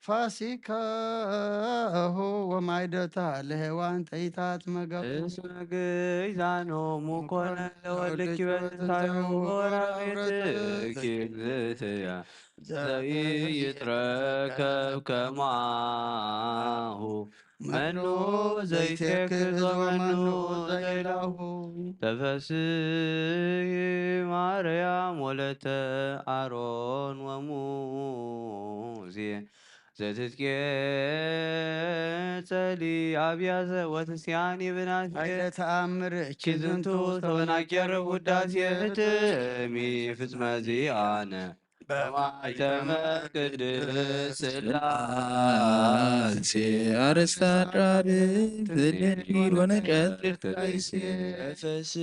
ፋሲካሁ ወማይደታ ለሔዋን ጠይታት መገቡ። እስመ ግእዛኖሙ ኮነ ለወልድኪ በትንሳኤሁ ወራቤትኪ እግዝእትየ። ዘይትረከብ ከማሁ መኑ ዘይቴክዝ ወመኑ ዘይላሁ። ተፈስሒ ማርያም ወለተ አሮን ወሙሴ ዘትትቄጸሊ አብያተ ወትስያኒ ብናሴ። ኃይለ ተአምር ኪዝንቱ ተወናጀር ውዳሴ ህትሚ ፍጽመ ዚአነ በማይተመ ቅድስት ስላሴ። አርእስተ አድራር ፍልል ወነቀት ቅዳሴ። ተፈስሒ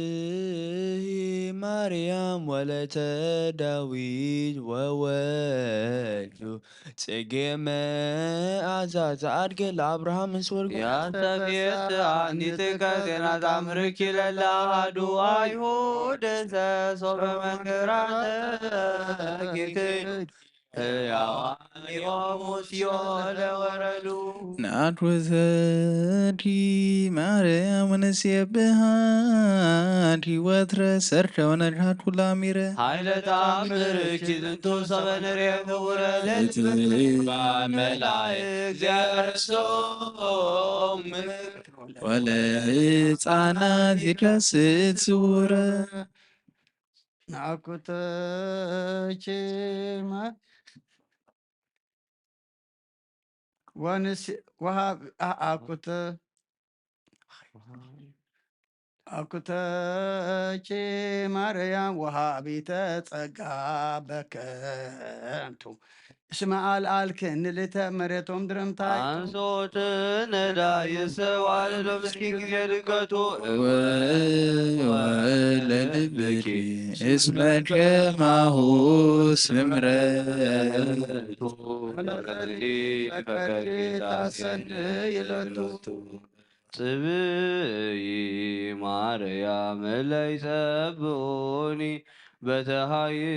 ማርያም ወለተ ዳዊት ወወልዱ ጽጌ መዓዛ ዘአድገ ለአብርሃም ምስ ወልዱ። ያስተፌስሐኒ ጥቀ ዜና ታምርኪ ለለ አሐዱ አይሁድ ዘሶበ መንክራተ ኪትል ሕያዋን ዮሙ ሲኦል ወረዱ። ንአት ወሰዲ ማርያም ወነሴብሃቲ ወትረ ሰርተ ወነድሃት ኩላ ሚረ። ኃይለ ተአምርኪ ዝንቱ ሰበ ንሬ ክቡረ ለልበ መላእክት ዘርሶም ወለህፃናት ይከስት ስውረ። ናኩተቼ ማ-፣ ወንስ-፣ ወሃብ-፣ አ-፣ አኩተ-፣ አኩተቼ ማርያም ወሃቢተ ጸጋ በከንቱ። እስመ አልዓልክኒ ልዕልተ መሬቶም ድረምታይ። አንሶት ነዳይ ሰዋልዶ ምስኪ ጊዜ ድቀቱ። ወለልብኪ እስመ ከማሁ ስምረቱ። ፈቀድኪ ታሰንይ ለቱ። ጽብኢ ማርያም እለ ይጸብኡኒ በተሃይሎ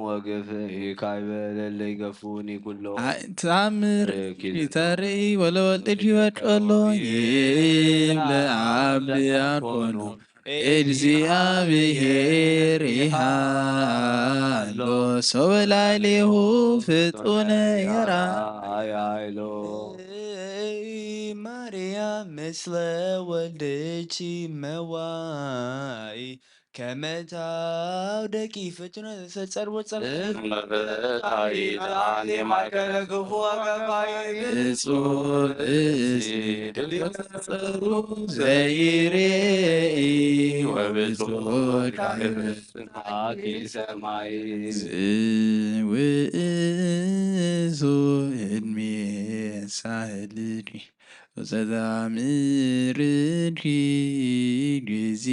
ወግፍዒ ካይበ ለለ ይገፉኒ ኩሎ። አይ፣ ተአምር ኪታርኢ ወለወልድ ይወድቀሎ ይብለ አብ ያኮኑ እግዚአብሔር ይሃሎ ሶበ ላዕሌሁ ፍጡነ የራ። አይ፣ አይሎ። ማርያም ምስለ ወልድኪ መዋኢ ከመታው ደቂ ፍጡነ ዘሰጸር ወጸር። እመበታዊ ለአኔ ማእከለ ክፉ ወከፋይ። እጹብ ብእሲ ድልዮ ጸሩ ዘይሬኢ ወብጹሕ ካህን ጽንዓኪ ሰማይ። ዝውእሱ እድሜ ሳህልዲ ወሰታምርኪ ጊዜ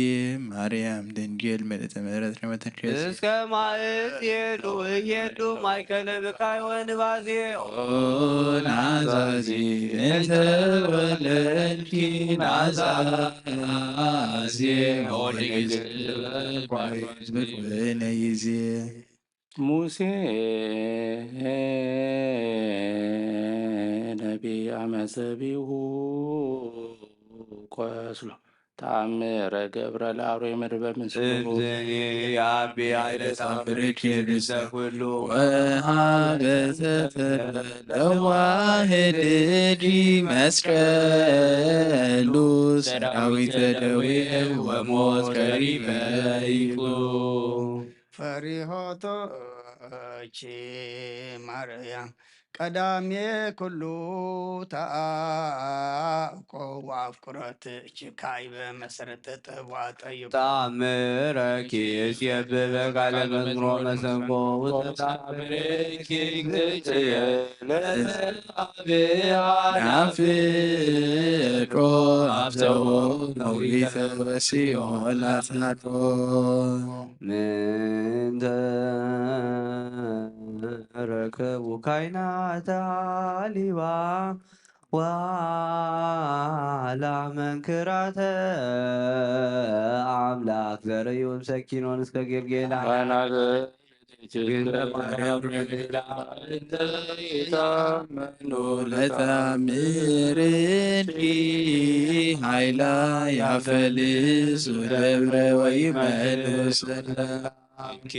ማርያም ድንግል ምልዕተ ምሕረት ረመተኬስ። እስከ ማእዜኑ እየዱ ማእከለ ብካይ ወንባዜ። ኦ ናዛዜ እንተ ወለድኪ ናዛዜ ሆይ ግልበ ኳይት ብትወነ ይዜ። ሙሴ ነቢይ አመ ሰቢሁ ቆስሎ ተአምረ ገብረ ለአርዌ ምድር በምስሉ። እምዝኒ የአቢ ኃይለ ተአምርኪ ርእሰ ኩሉ። ወሃበ ዘፈረ ለዋህድኪ መስቀሉ ሰራዊተ ደዌ ወሞት ቀሪበ ይኩ። ፈሪሆቶች ማርያም ቀዳሜ ኩሉ ተአኮ ወአፍቁረትኪ ካይበ መሰረተ ጥበብ ጠይቁ። ተአምረኪ እስየብበ ቃለ መዝሙር መሰንቆ ውስተ ተአምርኪ ግዝእትየ ለዘአብያ ናፍቆ አብተዎ ነዊተ ወሲኦ ላሳቶ። ምንተ ረከቡ ካይናተ አሊባ ዋላ መንክራተ አምላክ ዘርእዮም ሰኪኖን እስከ ጌልጌላ። እግዝእትነ ማርያም ርድእ ለነ እንተ ይታመኑ ለተአምርኪ ኃይላ ያፈልሱ ደብረ ወይመልሱ ሰላምኪ።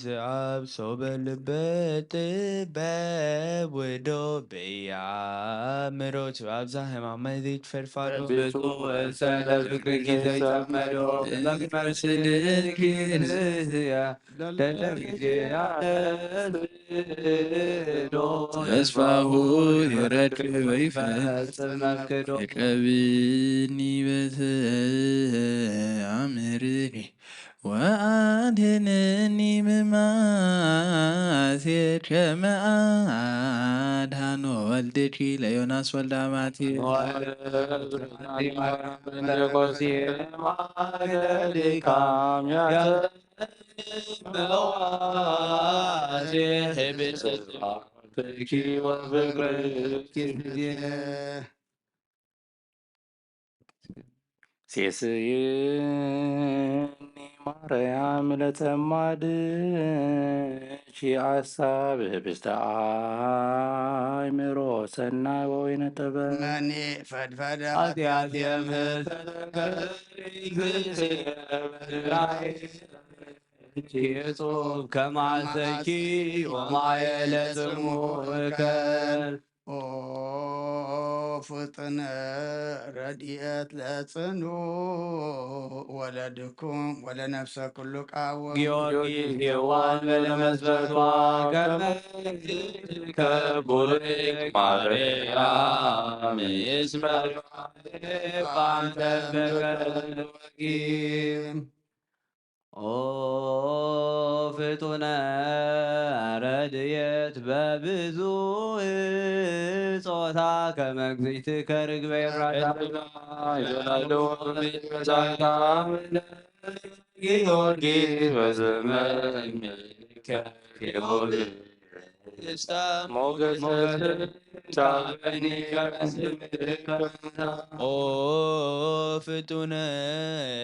ዘአብሶ በልበ ጥበብ ወዶ በያምሮት ኣብዛ ህማመ ዘይትፈርፋዶ። ብፁዕ ወሰለ ፍቅርኪ ዘይጸመዶ። ለመስልኪ ንስያ ለለጊዜ ያለስዶ። ተስፋሁ ይረክብ ወይፈጽም መፍቅዶ። ቀብኒ በተአምርኪ ወአድህንኒ ምማቴ ከመ አድሃኖ ወልድኪ ለዮናስ ወልደ አማቴ። ሴስይኒ ማርያም ለጸማድኪ አሳብ ህብስተ አእምሮ ሰናይ ወወይነ ጥበብ። መኒ ፈድፈደ ኃጢአት የምህር ጽሑፍ ከማሰኪ ወማየ ለጽሙከል። ኦ ፍጥነ ረድኤት ለጽኑ ወለድኩም ወለነፍሰ ኩሉ ቃወም። ጊዮርጊስ የዋን በለመስበቷ ከመ ከቡርክ ማርያም እስመ ባንተ በቀል ወጊም። ኦ ፍጡነ ረድኤት በብዙ ጾታ ከመ እግዚእትከ ርግበ ይራዳ። ጊዮርጊስ በዘመንከ ጊዮርጊስ ሞገስ ኦ ፍጡነ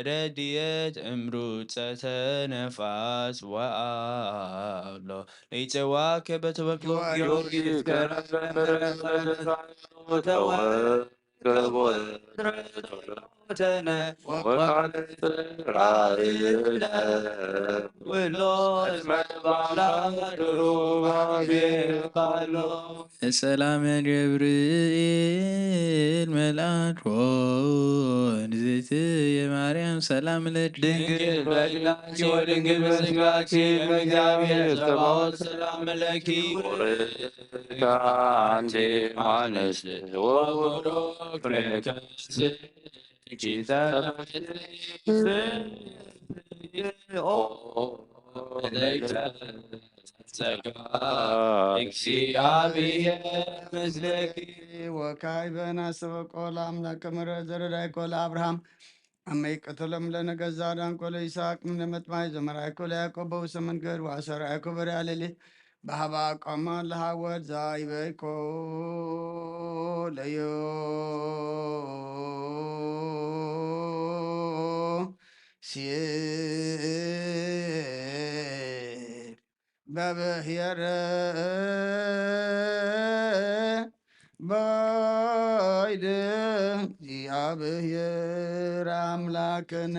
ረድኤት እምሩፀተ ነፋስ ወአውሎ ለይፀዋከ በተወክሎ ጊዮርጊስ ገረበ ምሕረት ተወ ተነ ወቃልት ራእይነ ውሎ እስመ ባላድሩ ባቤ ካሎ። ሰላም ገብርኤል መልአክ ሆይ ንዝእትየ ማርያም ሰላም ለኪ። ድንግል በድናኪ ወድንግል በስጋኪ እመ እግዚአብሔር ጸባኦት ሰላም ለኪ። ቡርክት አንቲ እምአንስት ወቡሩክ ፍሬ ከርሥኪ ጸጋ እግዚአብሔር ምስሌኪ። ወካዕበ አሰበኮ ለአምላክ ከመ ረድእ ዘረዳእኮ ለአብርሃም አመ ኢቀተሎም ለነገዛ አዳንኮ ለይስሐቅ እምነ መጥማይ ዘመርአኮ ለያዕቆብ በውሰ መንገድ ወአሰርአኮ በርያ ሌሊት በሀባ ቆማ ለሃወት ዛይበይኮ ለዮሴፍ በብሔረ ባይድ እግዚአብሔር አምላክነ።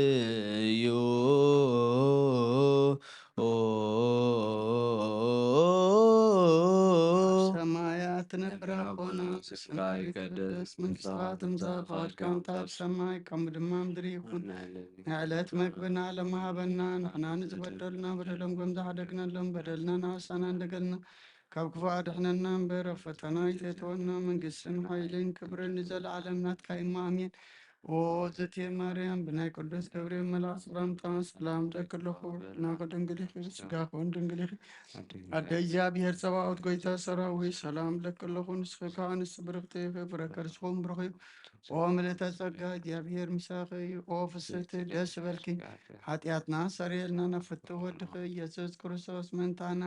ጸልዩ ኦ ሰማያት ትነብር አቦነ ስፍራ ይቀደስ፣ መንግስትካ ትምጻእ፣ ፈቃድካ በሰማይ ከምኡ ድማ ምድሪ ይኹን። የዕለት መግብና ለመሃበና ንሕና ንዝበደሉና በደሎም ከም ዝሓደግናሎም በደልና ንኣሳና እንደገልና ካብ ክፉ ኣድሕነና እምበር ኣብ ፈተና ኣይተእትወና። መንግስትን ሓይልን ክብርን ንዘለዓለም ናትካ እዩ እሞ ኣሜን። ኦ ዘቴ ማርያም፣ ብናይ ቅዱስ ገብርኤል መልኣክ ሰላምታ ሰላም ደቂ ኣለኹ። ልዕልናኺ ድንግል ኢኺ፣ ስጋኺ እውን ድንግል ኢኺ። ኣደ እግዚኣብሔር ጸባኦት፣ ጎይታ ሰራዊት፣ ሰላም ደቂ ኣለኹ። ንስኺ ከኣ ንስ ብርኽቲ ኢኺ፣ ፍረ ከርስኹም ብሩኽ እዩ። ኦ ምልእተ ጸጋ፣ እግዚኣብሔር ምሳኺ እዩ። ኦ ፍስሕቲ፣ ደስ ይበልኪ። ሓጢኣትና ሰረየልና፣ ናብ ፍትው ወድኺ ኢየሱስ ክርስቶስ ምእንታና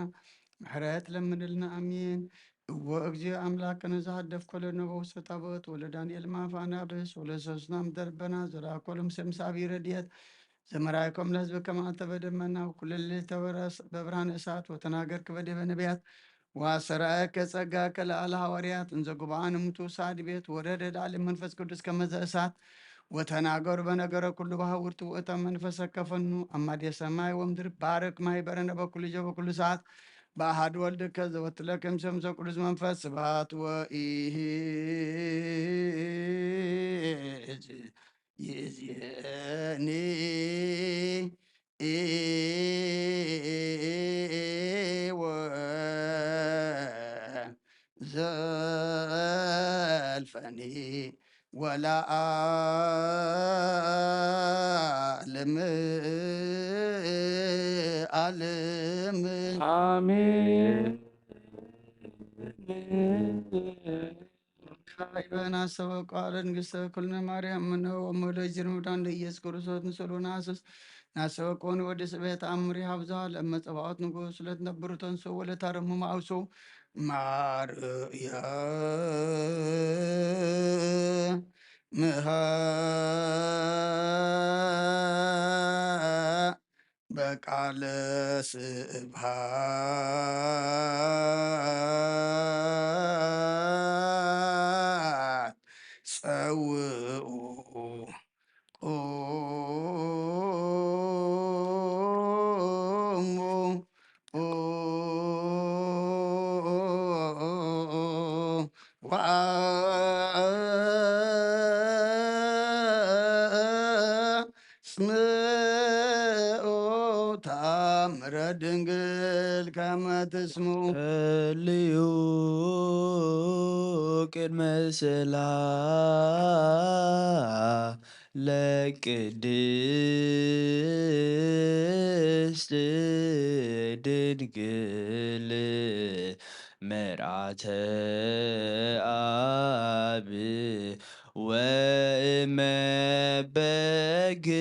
ምሕረት ለምንልና። ኣሜን። እወ እግዚኦ ኣምላክ፣ ከነ ዝሃደፍ ኮለነ በውሰት ኣበወት ወለዳንኤል ማፋና ብስ ወለሰስና ምደርበና ዘራኮሎም ሰምሳቢ ረድኤት ዘመራይኮም ለህዝብ ከማተ በደመና ኩልል ተበረስ በብርሃን እሳት ወተናገር ክበደ በነቢያት ዋሰራየከ ጸጋ ከለኣለ ሃዋርያት እንዘ ጉባኤ ንምቱ ሳድ ቤት ወረደ ዳሊ መንፈስ ቅዱስ ከመዘ እሳት ወተናገሩ በነገረ ኩሉ ባህ ውርቱ ውእተ መንፈሰ ከፈኑ ኣማዴ ሰማይ ወምድር ባርክ ማይ በረነ በኩሉ ጀ በኩሉ ሰዓት በአሐዱ ወልድከ ዘወትለከ እምሰምሰ ቅዱስ መንፈስ ስብሐት ወኢሂ ይእዜኒ ወዘልፈኒ ወለዓለም ዓለም። ኣሜን። ካይበን አሰበ ቃለ ንግሥተ ኩልነ ማርያም ምነ ወመለ ጅርምዳን ለኢየሱስ ክርስቶስ ንሰሎ ናስስ ናሰበ ኮን ወዲ ስቤት አምሪ ሀብዛ ለመጸባዖት ንጉስ ለትነብሩ ተንሶ ወለታረሙ ማውሶ ማርያ ምሃ በቃለ ስብሃት ጸውኡ ቁሙ ወአስምዑ ታምረ ድንግል ከመ ትስምዑ። ጸልዩ ቅድመ ስእላ ለቅድስት ድንግል መርዓተ አብ ወእመ በግኡ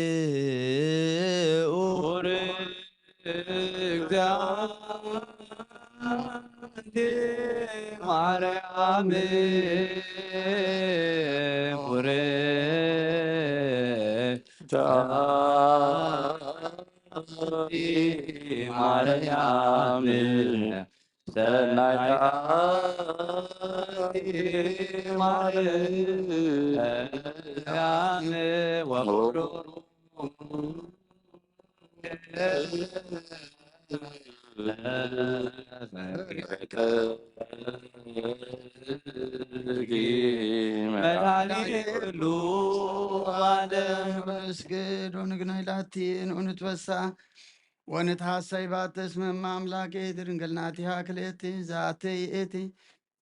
ማርያም ማርያም ሰናይታ ማርያም ወኩሉ መድኃኒት ኩሉ ዓለም። መስገድ ወንግናይ ላቲ ንኡንትበሳ ወንትሐሰይ ባትስመ እመ አምላክ ድንግል ናቲሃ ክልኤቲ ዛቲ ይእቲ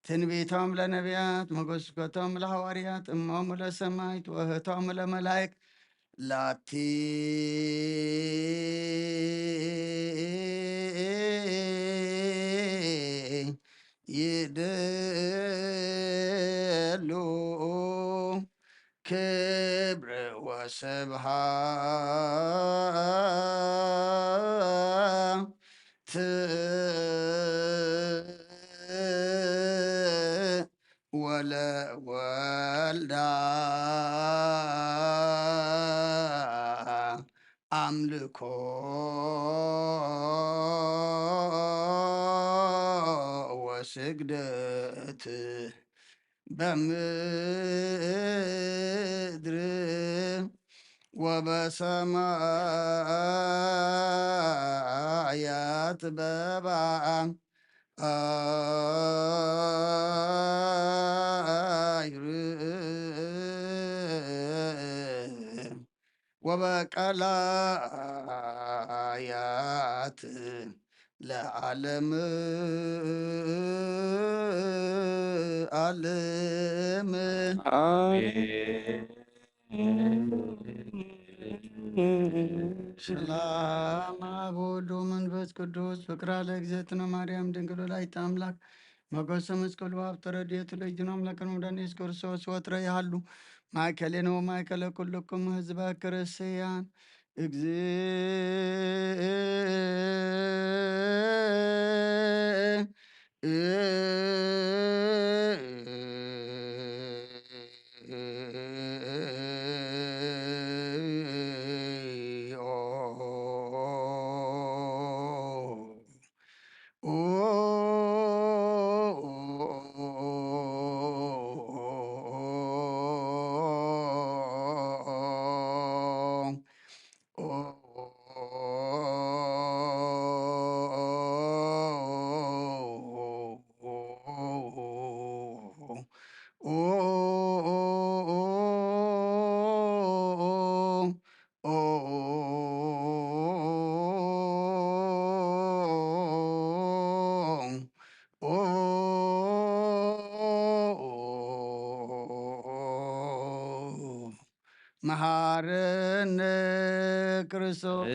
ትንቢቶም ለነቢያት መጎስኮቶም ለሐዋርያት እሞሙ ለሰማይት ወህቶም ለመላይክ ላቲ ይደሉ ክብር ወስብሐት ወለወልዳ አምልኮ ወስግደት በምድር ወበሰማያት በባ አይር ወበቀላያት ለዓለም ዓለም። አሜን። ሰላም ኣብ ወልድ ወመንፈስ ቅዱስ ፍቅራ ለእግዝእትነ ማርያም ድንግል ወላዲተ ኣምላክ መጎሰ መስቀሉ ኣብ ተረድኤቱ ለእግዚእነ ኣምላክነ ወመድኃኒነ ኢየሱስ ክርስቶስ ወትረ ይሃሉ ማእከሌነ ወማእከለ ኩልኩም ህዝበ ክርስቲያን። መሓረነ ክርስቶስ።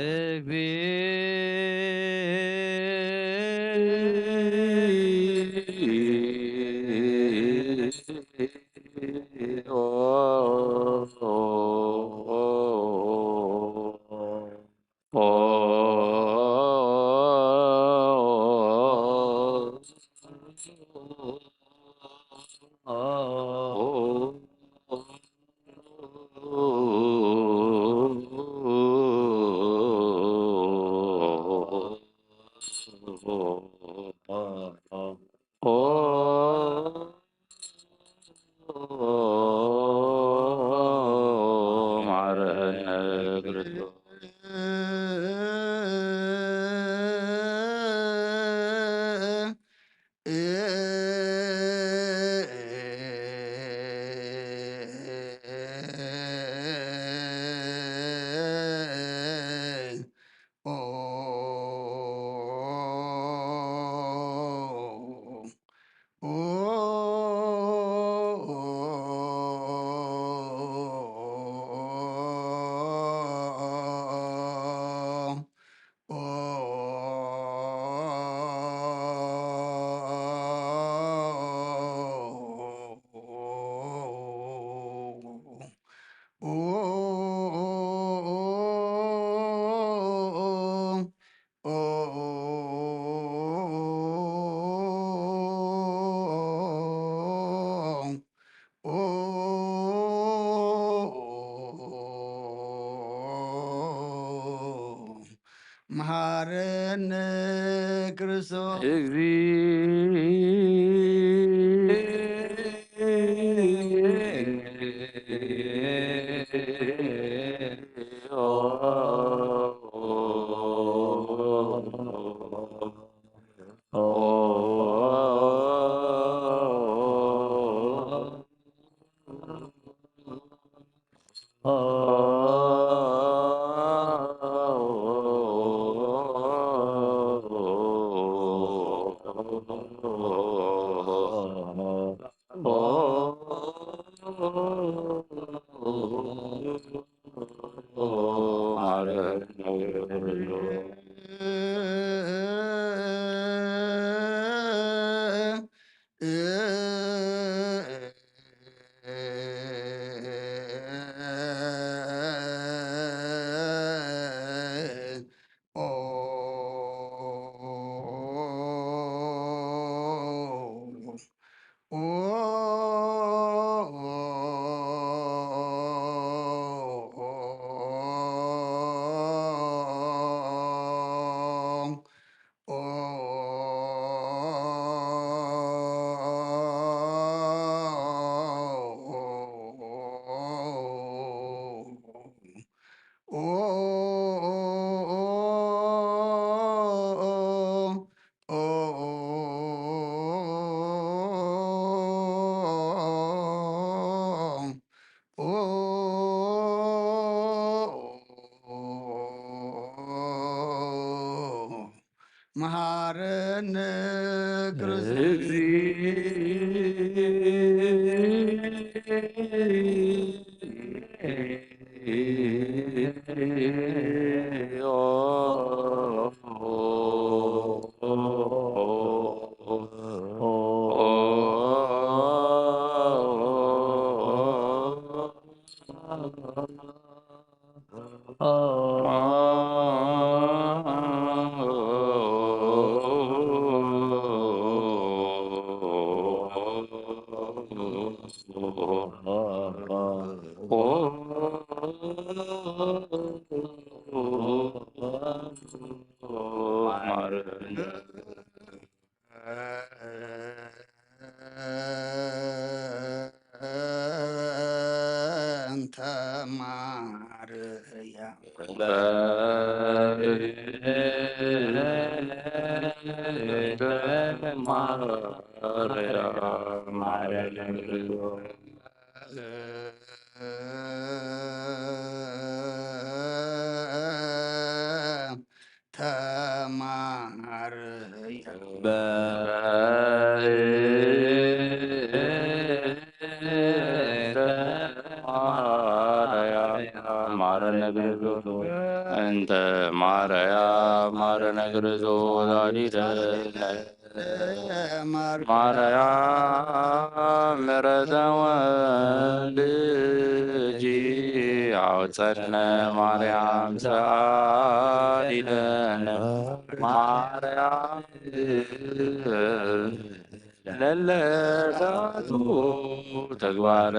መሓረነ ክርስቶስ። መሓረነ ክርስቶስ። እንተ ማርያም ተማርያም እንተ ማርያም ማረነ ክርስቶስ ወላዲተ ማርያም ምሕረተ ወልድኪ አውፀነ ማርያም ሰአሊለነ ማርያም ለለታቱ ተግባረ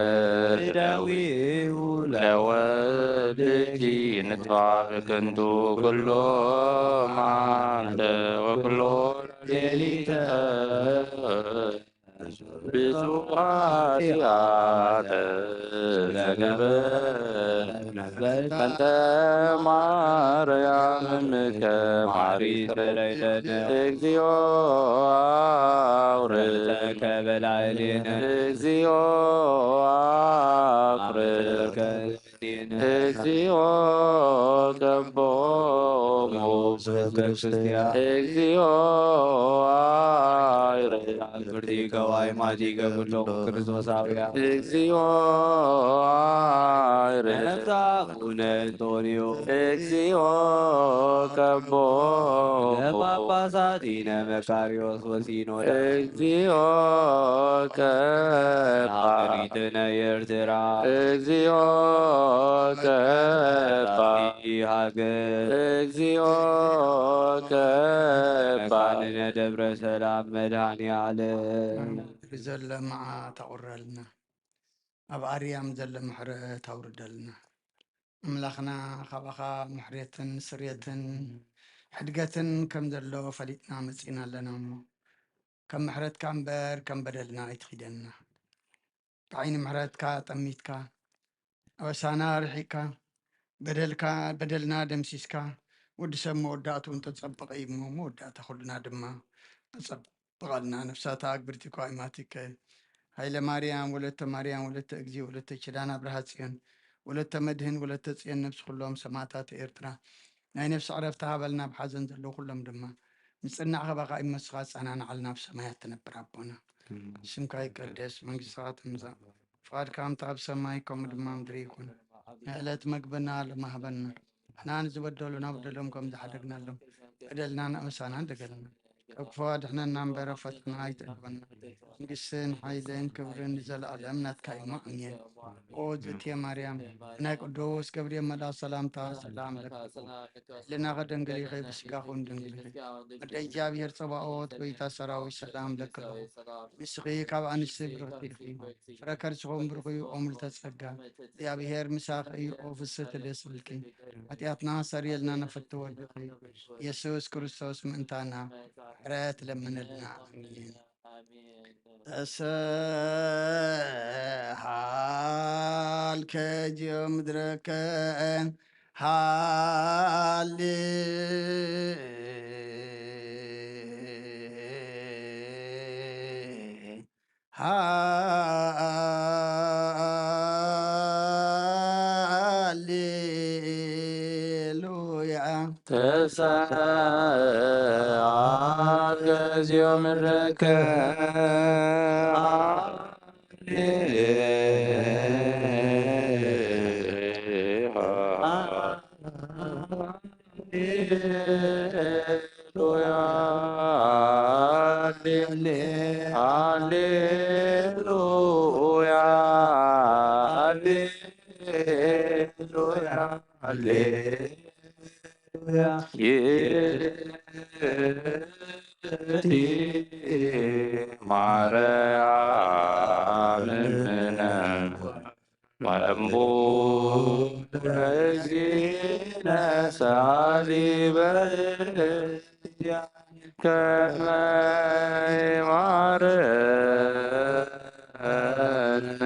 ዳዊው ለወልድኪ ንጥፋ ከንቱ ኩሎ መዓልተ ወኩሎ ሌሊተ ብዙ ኃጢአተ ዘገበ እንተ ማርያም እምከ ማሪተ እግዚኦ አውርድ ከበላይሌነ እግዚኦ አፍርድ እግዚኦ ገቦሙ ስብሐት ክርስቲያን እግዚኦ አይረ ፍርቲ ገዋይ ማጂ ገብሎ ክርስቶሳውያ እግዚኦ አይረ ነፍሳ ኩነ እንጦንዮ እግዚኦ ገቦሙ ጳጳሳት ኢነ መካሪዎስ ወሲኖዳ እግዚኦ ከፋ አፍሪትነ ኤርትራ እግዚኦ ከፋ ሃገር እግዚኦ ከፋ መካንነ ደብረ ሰላም መድኃኔ ዓለም። ዘሎ መዓት ኣውርደልና፣ ኣብ ኣርያም ዘሎ ምሕረት ኣውርደልና። ኣምላኽና፣ ካባኻ ምሕረትን ስርየትን ሕድገትን ከም ዘሎ ፈሊጥና መጺእና ኣለና እሞ፣ ከም ምሕረትካ እምበር ከም በደልና ኣይትኺደና። ብዓይኒ ምሕረትካ ጠሚትካ፣ ኣበሳና ርሒቕካ፣ በደልካ፣ በደልና ደምሲስካ፣ ወዲ ሰብ መወዳእትኡ እንተጸበቐ እዩ እሞ፣ መወዳእታ ኩልና ድማ ኣጸብቐልና። ነፍሳታ ኣግብርቲ ኳይማቲከ፣ ሃይለ ማርያም፣ ወለተ ማርያም፣ ወለተ እግዚእ፣ ወለተ ኪዳን ኣብርሃ ጽዮን፣ ወለተ መድህን፣ ወለተ ጽዮን፣ ነፍሲ ኩሎም ሰማዕታት ኤርትራ፣ ናይ ነፍሲ ዕረፍቲ ሃበልና፣ ኣብ ሓዘን ዘለዉ ኩሎም ድማ። ምጽናዕ ካባኻ ይመስኻ፣ ኣጸናንዓልና፣ ኣብ ሰማያት ትነብር ኣቦና። ስምካ ይቀደስ፣ መንግስትኻ ትምጻእ፣ ፍቓድካ ከምቲ ኣብ ሰማይ ከምኡ ድማ ምድሪ ይኹን። ንዕለት መግብና ሎሚ ሃበና፣ ንሕና ንዝበደሉና በደሎም ከም ዝሓደግናሎም፣ በደልና ንኣበሳና ንደገልና፣ ካብ ክፉ ኣድሕነና እምበር ኣብ ፈተና ኣይተእትወና። መንግስትን ሓይልን ክብርን ንዘለኣለም ናትካ እዩ። ኣሜን። ኦ ዝእትየ ማርያም፣ ናይ ቅዱስ ገብርኤል መልኣክ ሰላምታ ሰላም ለኪ። ህልናኸ ድንግል ኢኺ፣ ብስጋኹን ድንግል ኢኺ። ወደ እግዚኣብሔር ጸባኦት፣ ጎይታ ሰራዊት ሰላም ለኪ ኣለኹ። ንስኺ ካብ ኣንስቲ ብርኽቲ ኢኺ፣ ፍረ ከርስኹም ብሩኽ እዩ። ኦ ምልዕተ ጸጋ፣ እግዚኣብሔር ምሳኺ እዩ። ኦ ፍስሕቲ ደስ ይበልኪ፣ ሓጢኣትና ኣስተሰርየልና፣ ንፍትው ወድኺ ኢየሱስ ክርስቶስ ምእንታና ምሕረት ለምንልና። ኣሜን። ተሰሃልከ ዚኦ ምድረከ ሃሌ ሃሌሉያ። ተሰዓት ከዚኦ ምድረከ ሃሌሉያ። ሃሌ-፣ ሃሌሉያ፣ ሃሌሉያ፣ ሃሌሉያ። ይእቲ ማርያም እምነ እምቦ ለእግዚእነ ሰዓሊ በእንቲአነ ከመ ይማረነ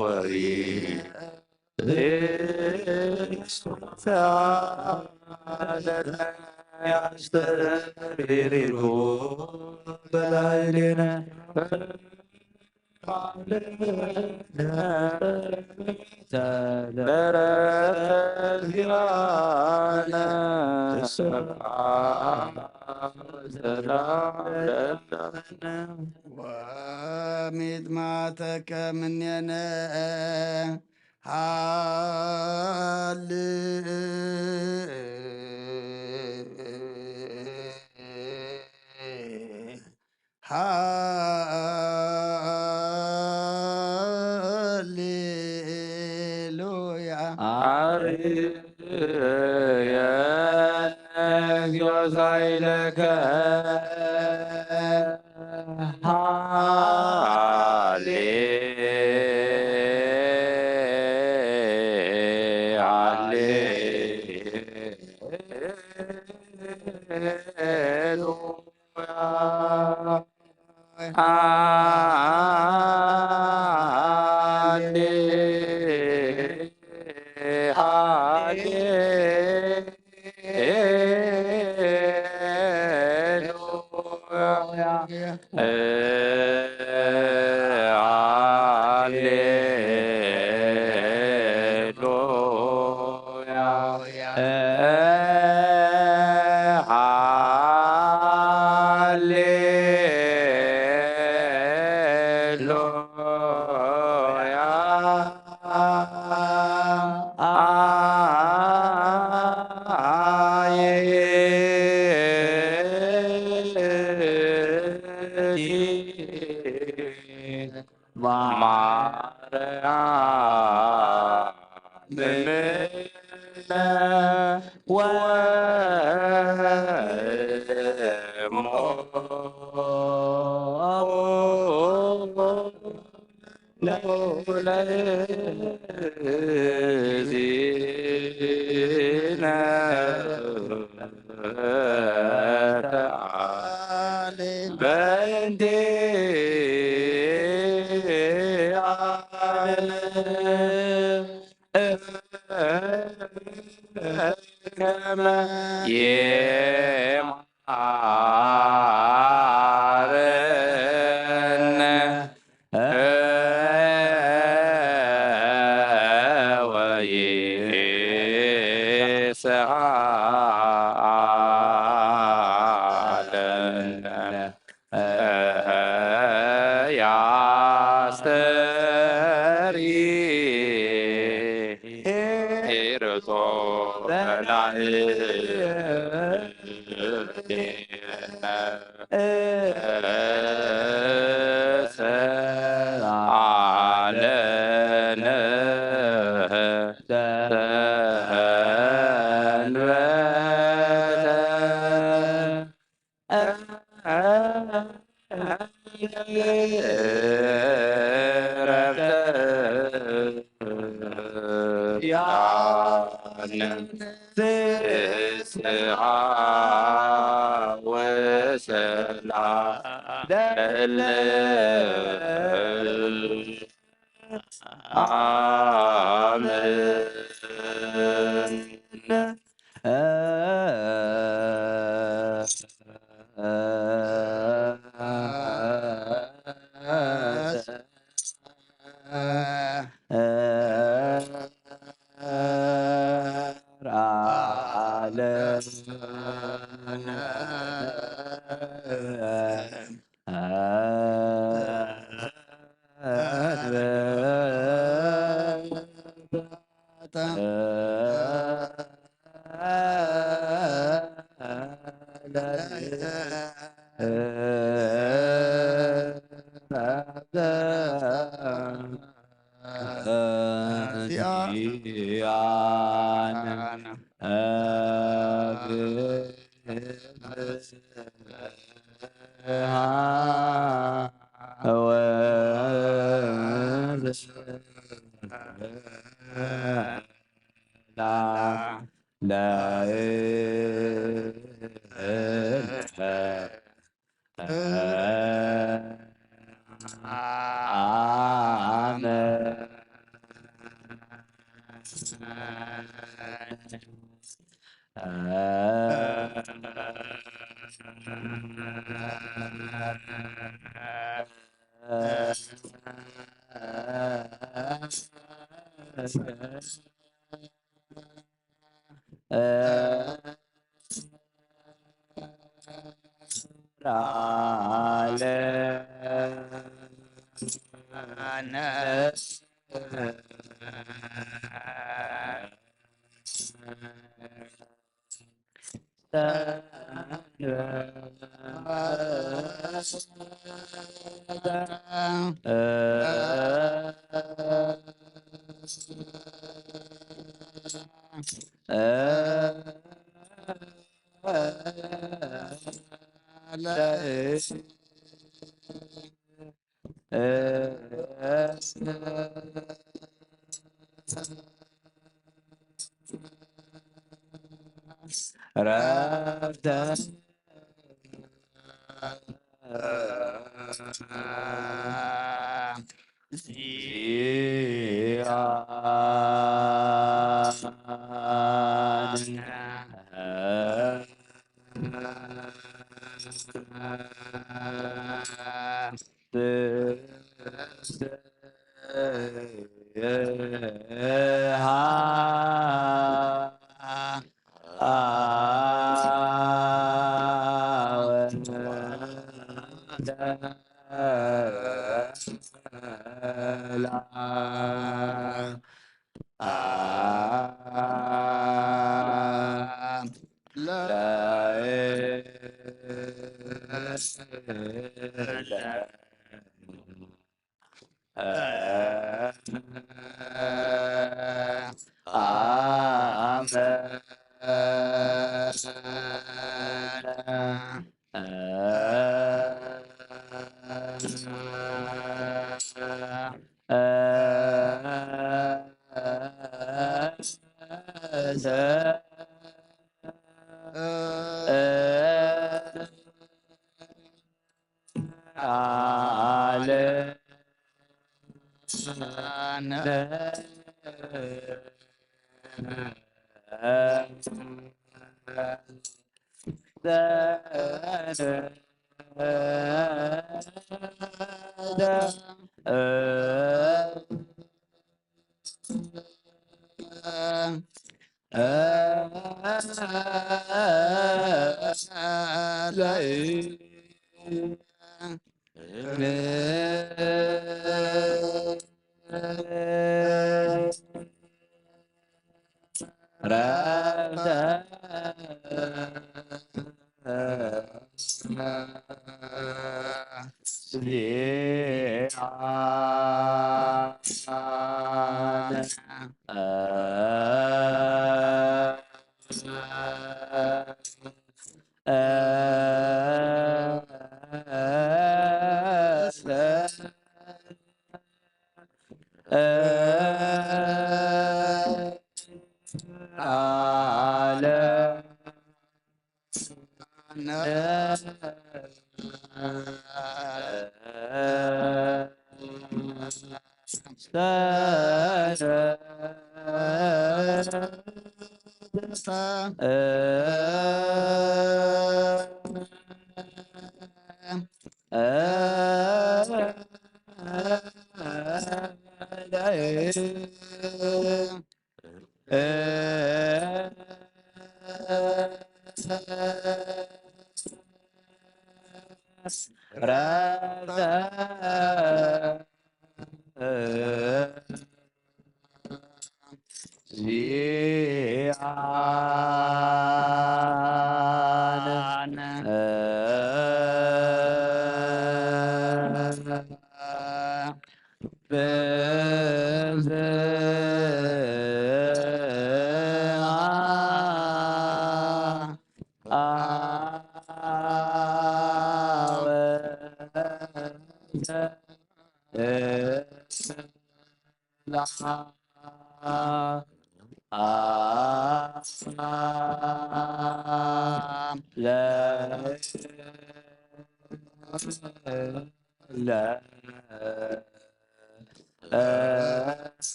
ወይእቲ ሰዓለነ ያስተርይሮ በላዕሌነ። ወሚጥማተከ ምኔነ ሃል ሃሌሉያ። አርየነ እግዚኦ ሳይለከ ሃሌ ሃሌ ሃሌሉያ። ማርያም እምነ ወእሞ ለእግዚእነ ተዓል በእንቲአነ ከመ ይምሃረነ ወይስሃለነ። ያስተሪ ርቶ በላዕሌነ ሰአለነ ሰንበተ ያነ ፍስሃ ወሰላም ለእለ አሜን። ኣመ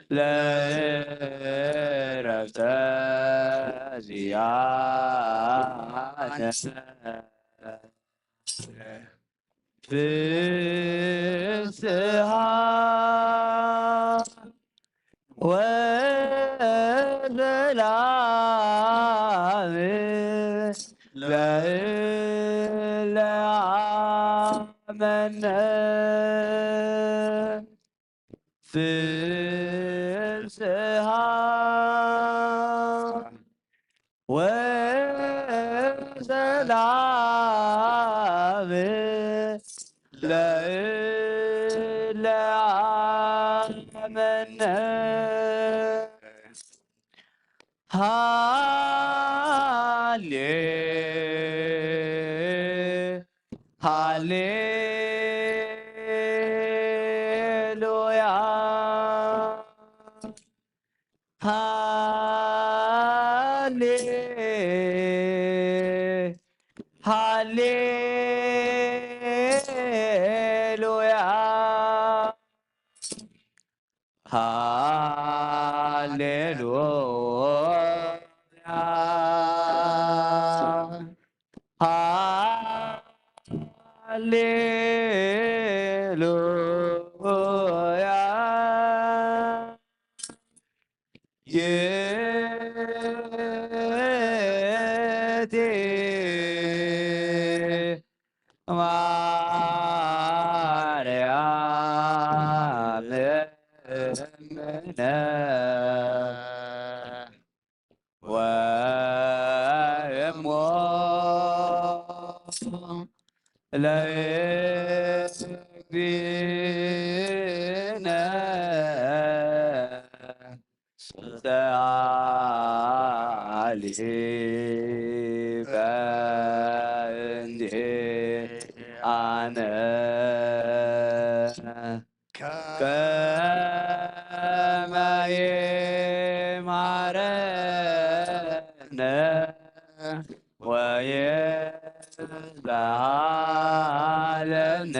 ለእረፍተ ዚአነ ፍስሃ ወሰላም ለእለ አመነ። ፍስሃ ወሰላም ለእለ አመነ። ሃሌ ሃሌሉያ ሃሌ ሃሌሉያ ሃሌሉያ ሃሌሉያ ይእቲ ማርያም እምነ ወእሞ ለእግዚእነ ሰአሊ በእንቲአነ ከመ ይምሃረነ ወይትበሃለነ።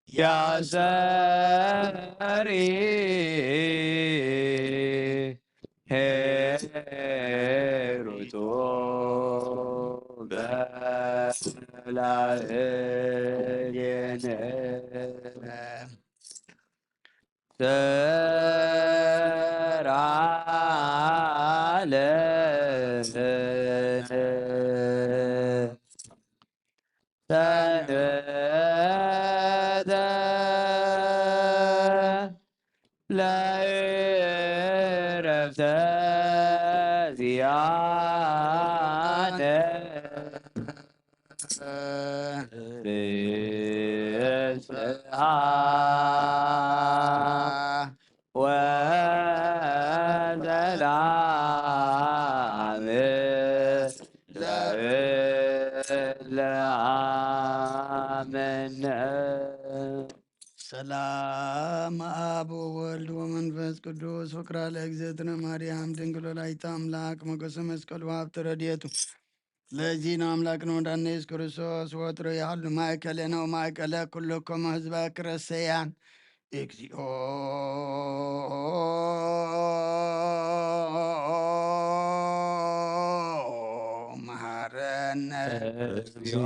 ያሰሪ ሄሩቱ በላእሌነ። ሰራ ለነ ሰንበተ ለእረፍተ ዚአነ ፍስሃ ወሰላም ለእለ አመነ። ሰላም አብ ወወልድ ወመንፈስ ቅዱስ። ፍቅራ ለእግዝእትነ ማርያም ድንግል ወላዲተ አምላክ። ሞገሰ መስቀሉ ሀብተ ረድኤቱ ለእግዚእነ አምላክነ ወመድኃኒነ ኢየሱስ ክርስቶስ ወትሮ ይሃሉ ማእከሌነ ወማእከለ ኩልክሙ ህዝበ ክርስቲያን። እግዚኦ መሐረነ። እግዚኦ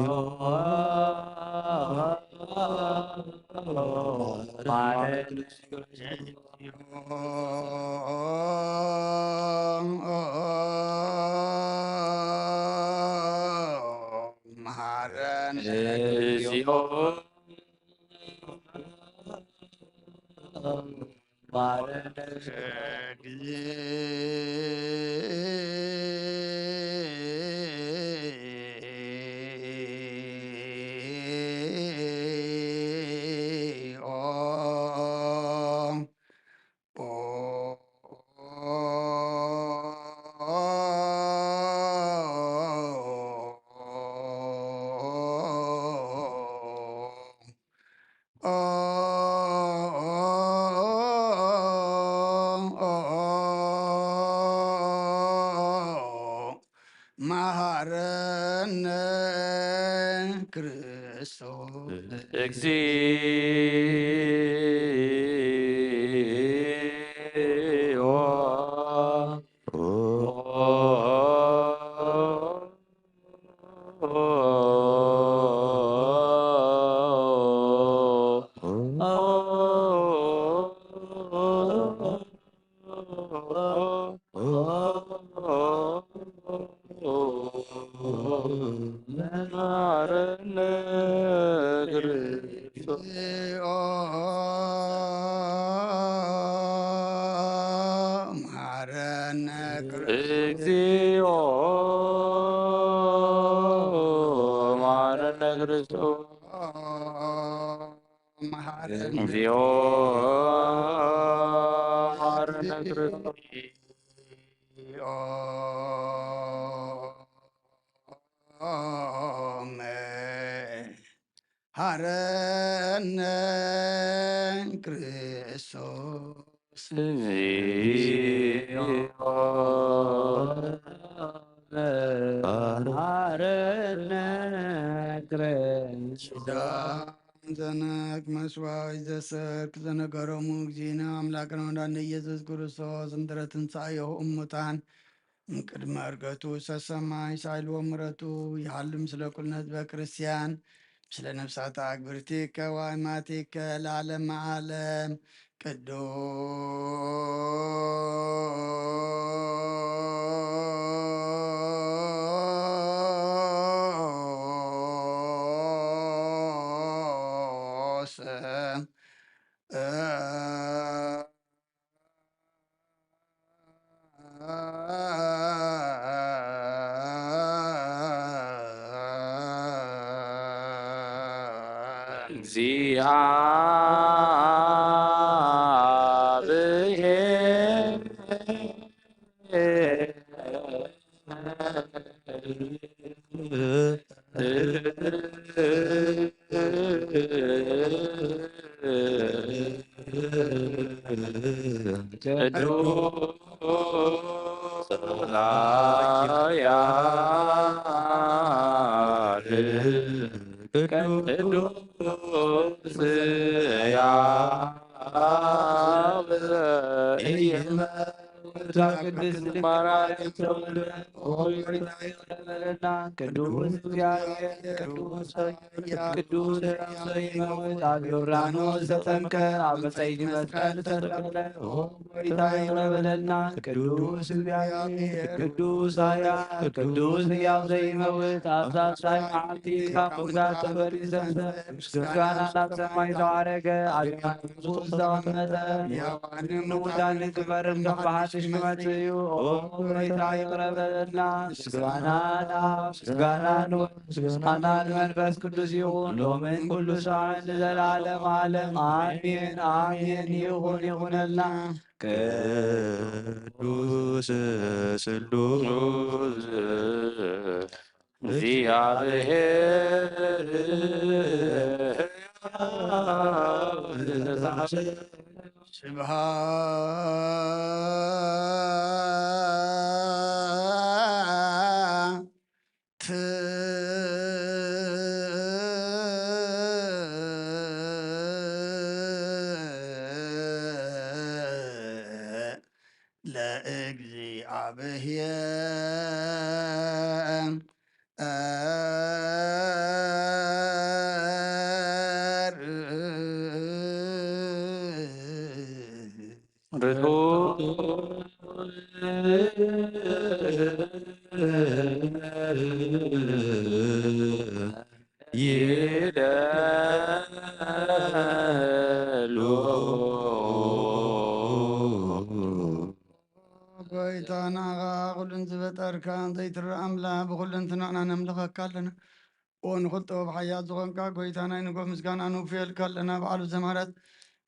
መሐረነ። መሐረነ። እግዚኦ መሐረነ። መሐረነ ክርስቶስ። እግዚኦ ክርስቶስ። መሐረነ እግዚኦ መሐረነ ክርስቶስ። መሐረነ ክርስቶስ። እግዚኦ መሐረነ ክርስቶስ። ዘነክ መስዋዕት ዘሰርክ ዘነገሮሙ እግዚእነ አምላክነ ወመድኃኒነ ኢየሱስ ክርስቶስ እንተ ትንሣኤሁ እሙታን እምቅድመ ዕርገቱ ሰሰማይ ሳይል ወምረቱ ይሃሉ ምስለ ኩልነ ህዝበ ክርስቲያን ምስለ ነፍሳተ አግብርቲከ ወአማቲከ ለዓለመ ዓለም። ቅዱስ ቅዱስ ያብ ቅድስት ማርያም ተወልደ ሆይ በልና። ቅዱስ እግዚአብሔር ቅዱስ ቅዱስ ዘይመውት ኣብ ዮርዳኖስ ተጠምቀ ኣብ ቀይ መስቀል ተሰቀለ። ኦ ጎይታ ይቅረ በለልና። ቅዱስ እግዚአብሔር ቅዱስ ኃያል ቅዱስ ሕያው ዘይመውት ኣብ ሳልሳይ መዓልቲ ካብ ሙታን ተፈሪሰ ምስጋና ናብ ሰማይ ተዓረገ። ኣብ ዝተቐመጠ ንሙታን ክፈርድ ካብ ሓድሽ ክመጽእ እዩ። ኦ ጎይታ ይቕረ በለልና። ምስጋና ናብ ምስጋና ንወ ምስጋና ንመንፈስ ቅዱስ ይኹን ሎምን ኩሉ ሰዓት ንዘለዓለም ዓለም ኣሜን ኣሜን። ይኹን ይኹነልና። ቅዱስ ስሉስ እግዚአብሔር ስብሐት ለእግዚአብሔር። ርቱዕ ይደሉ። ጎይታ ንዓኻ ኩሉን ዝፈጠርካ ዘይትረኣ ኣምላኽ ብኹሉ እንትናና ነምልኸካ ኣለና። ኦ ንኹሉ ጥበብ ሓያል ዝኾንካ ጎይታ ናይ ንጎ ምስጋና ንውፍየልካ ኣለና። በዓሉ ዘማራት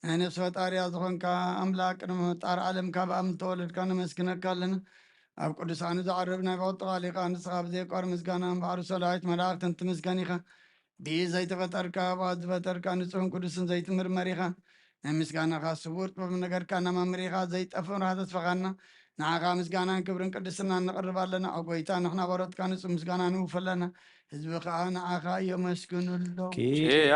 ናይ ነፍሲ ፈጣሪያ ዝኾንካ ኣምላኽ ቅድሚ ምፍጣር ዓለም ካብ ኣብ ምተወለድካ ነመስግነካ ኣለና። ኣብ ቅዱሳኑ ዝዓርብ ናይ ብቕጥቓ ሊቃ ንስኻ ብዘየቋር ምስጋና እምበኣር ሰላዊት መላእኽትን ትምስገን ኢኻ። ብኢድ ዘይተፈጠርካ ብኣት ዝፈጠርካ ንጹሕን ቅዱስን ዘይትምርመር ኢኻ። ናይ ምስጋናኻ ስውር ጥበብ ነገርካ እናማምር ኢኻ ዘይጠፍእ ራህ ተስፋኻና። ንዓኻ ምስጋናን ክብርን ቅድስናን ነቕርብ ኣለና። ኦ ጎይታ ንሕና ባሮትካ ንጹህ ምስጋና ንውፍ ኣለና። ህዝቢ ኸኣ ንዓኻ የመስግኑ ኣለዉ። ኪያ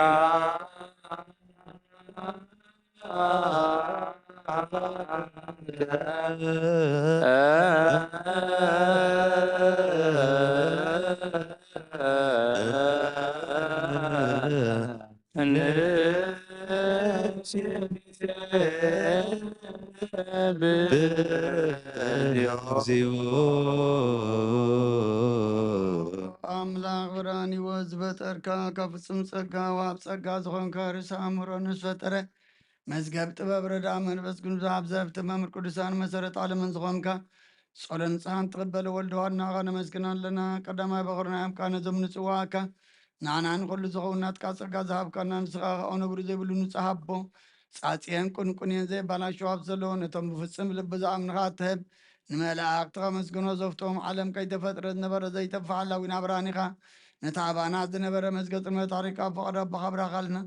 ኣምላኽ ብርሃን ህይወት ዝፈጠርካ ካብ ፍጹም ጸጋ ወኣብ ጸጋ ዝኾንካ ርእሰ ኣእምሮ ንዝፈጠረ መዝገብ ጥበብ ረድኣ መንፈስ ቅዱስ ኣብ ዘፍቲ መምህር ቅዱሳን መሰረት ዓለምን ዝኾንካ ጸሎት ንጽሓን ትቕበል ወልድ ዋናኻ ነመስግን ኣለና። ቀዳማይ በኹርና እምካ ነዞም ንጽዋዕካ ንዓና ንኹሉ ዝኸውን ናትካ ጸጋ ዝሃብካና ንስኻ ከኣ ነብሪ ዘይብሉ ንጹህ ኣቦ፣ ጻጽየን ቁንቁንየን ዘየባላሽው ሃብቲ ዘለዎ፣ ነቶም ብፍጹም ልቢ ዝኣምኑኻ እትህብ፣ ንመላእኽቲ ከመስግኖ ዘፍትዎም፣ ዓለም ከይተፈጥረ ዝነበረ ዘይጠፍእ ሓላዊ ናብራን ኢኻ። ነቲ ኣባና ዝነበረ መዝገ ጽልመት ኣርሒቕካ፣ ፍቕሪ ኣቦኻ ኣብራኻልና።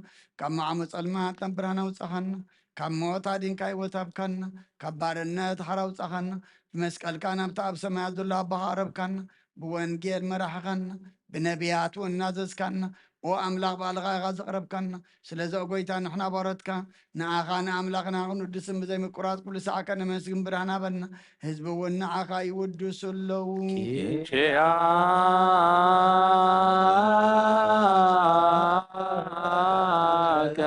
ካብ መዓሞ ጸልማት ናብ ብርሃን ኣውጻኻና። ካብ ሞት ኣዲንካ ህይወት ሃብካና። ካብ ባርነት ሓራ ኣውጻኻና። ብመስቀልካ ናብቲ ኣብ ሰማያት ዘሎ ኣቦኻ ኣቕረብካና። ብወንጌል መራሕኻና። ብነቢያት እውን እናዘዝካና። ኦ ኣምላኽ ባዕልኻ ኢኻ ዘቕረብካና። ስለዚ ኦ ጎይታ ንሕና ባሮትካ ንኣኻ ንኣምላኽና ክንውድስን ብዘይምቁራጽ ኩሉ ሳዕ ከነመስግን ብርሃን ሃበና። ህዝቢ እውን ንኣኻ ይውድሱ ኣለዉ። ኪያከ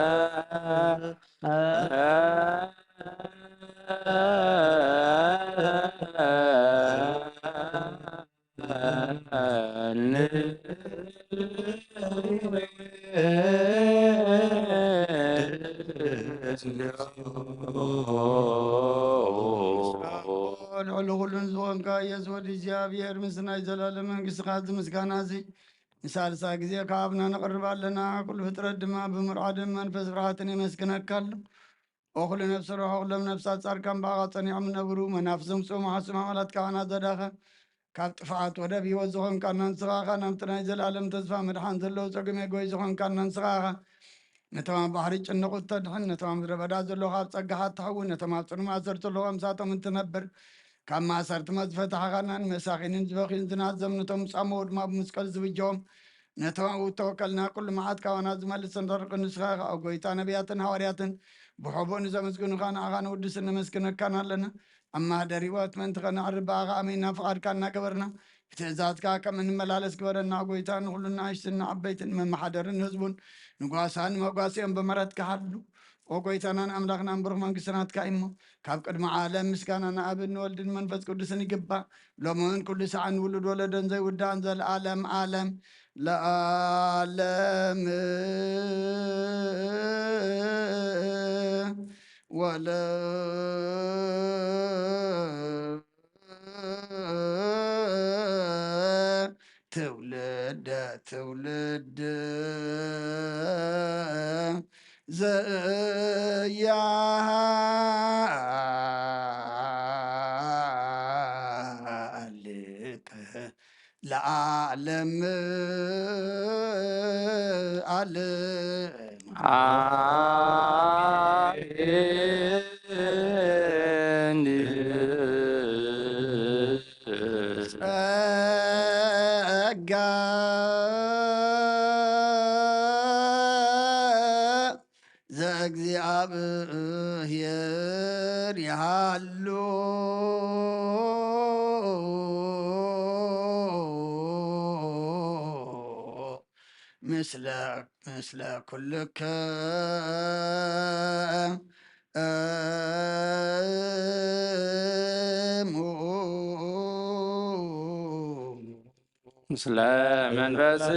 ልዕሊ ኩሉን ዝኾንካ ኢየሱስ ወዲ እግዚኣብሔር፣ ምስ ናይ ዘላለም መንግስትኻ እዚ ምስጋና እዚ ንሳልሳይ ግዜ ካብ ኣብና ነቕርብ ኣለና። ኩሉ ፍጥረት ድማ ብምርዓድን መንፈስ ፍርሃትን የመስግነካ ኣሎ። ኦ ኩሉ ነፍሲ ርሖ፣ ኩሎም ነፍሳት ጻድቃን ብኣኻ ጸኒዖም ነብሩ፣ መናፍስቶም ጽሙሓት ጽማማላት ካህናት ዘዳኸ፣ ካብ ጥፍኣት ወደብ ህይወት ዝኾንካና ንስኻ ኢኻ። ናብቲ ናይ ዘላለም ተስፋ መድሓን ዘለዎ ጸገም ጎይ ዝኾንካና ንስኻ ኢኻ። ነቶም ኣብ ባሕሪ ጭንቑት ተድሕን፣ ነቶም ኣብ ምድረ በዳ ዘለዉ ካብ ጸጋኻ እትሕውን፣ ነቶም ኣብ ጽኑዕ ማእሰርቲ ዘለዉ ከምሳቶም እትነብር፣ ካብ ማእሰርቲ ሞት ዝፈታሕኻና፣ ንመሳኺንን ዝበኽዩን ዝናዘም፣ ነቶም ዝጻመዉ ድማ ብመስቀል ዝብጀዎም፣ ነቶም ኣብኡ እተወከልና ኩሉ መዓት ካባና ዝመልስ ንተርቂ ንስኻ ኢኻ። ኦ ጎይታ፣ ነቢያትን ሃዋርያትን ብሕቡእ ንዘመስግኑኻ ንኣኻ ንውድስን ነመስግነካን ኣለና። ኣብ ማህደር ህይወት ምእንቲ ከነዕርብ ብኣኻ ኣሚንና ፍቓድካ እናገበርና ብትእዛዝካ ከም እንመላለስ ግበረና። ኦ ጎይታ፣ ንኹሉ ንኣሽትን ንዓበይትን ንመመሓደርን ንህዝቡን ንጓሳን ንመጓስኦም ብምሕረትካ ሓሉ። ኦ ጎይታናን ኣምላኽናን ብሩኽ መንግስቲ ናትካ እዩ እሞ፣ ካብ ቅድሚ ዓለም ምስጋና ንኣብን ንወልድን መንፈስ ቅዱስን ይግባእ፣ ሎምን ኩሉ ሰዓን ውሉድ ወለዶን ዘይውዳእን ዘለዓለም ዓለም ለዓለም። ወለ ትውልደ ትውልድ ዘያልቅ ለዓለም ዓለም። ኣሜን። ጸጋ ዘእግዚኣብሔር ይሃሉ ምስለ ምስለ ኩልከ እሙ። ምስለ መንፈስከ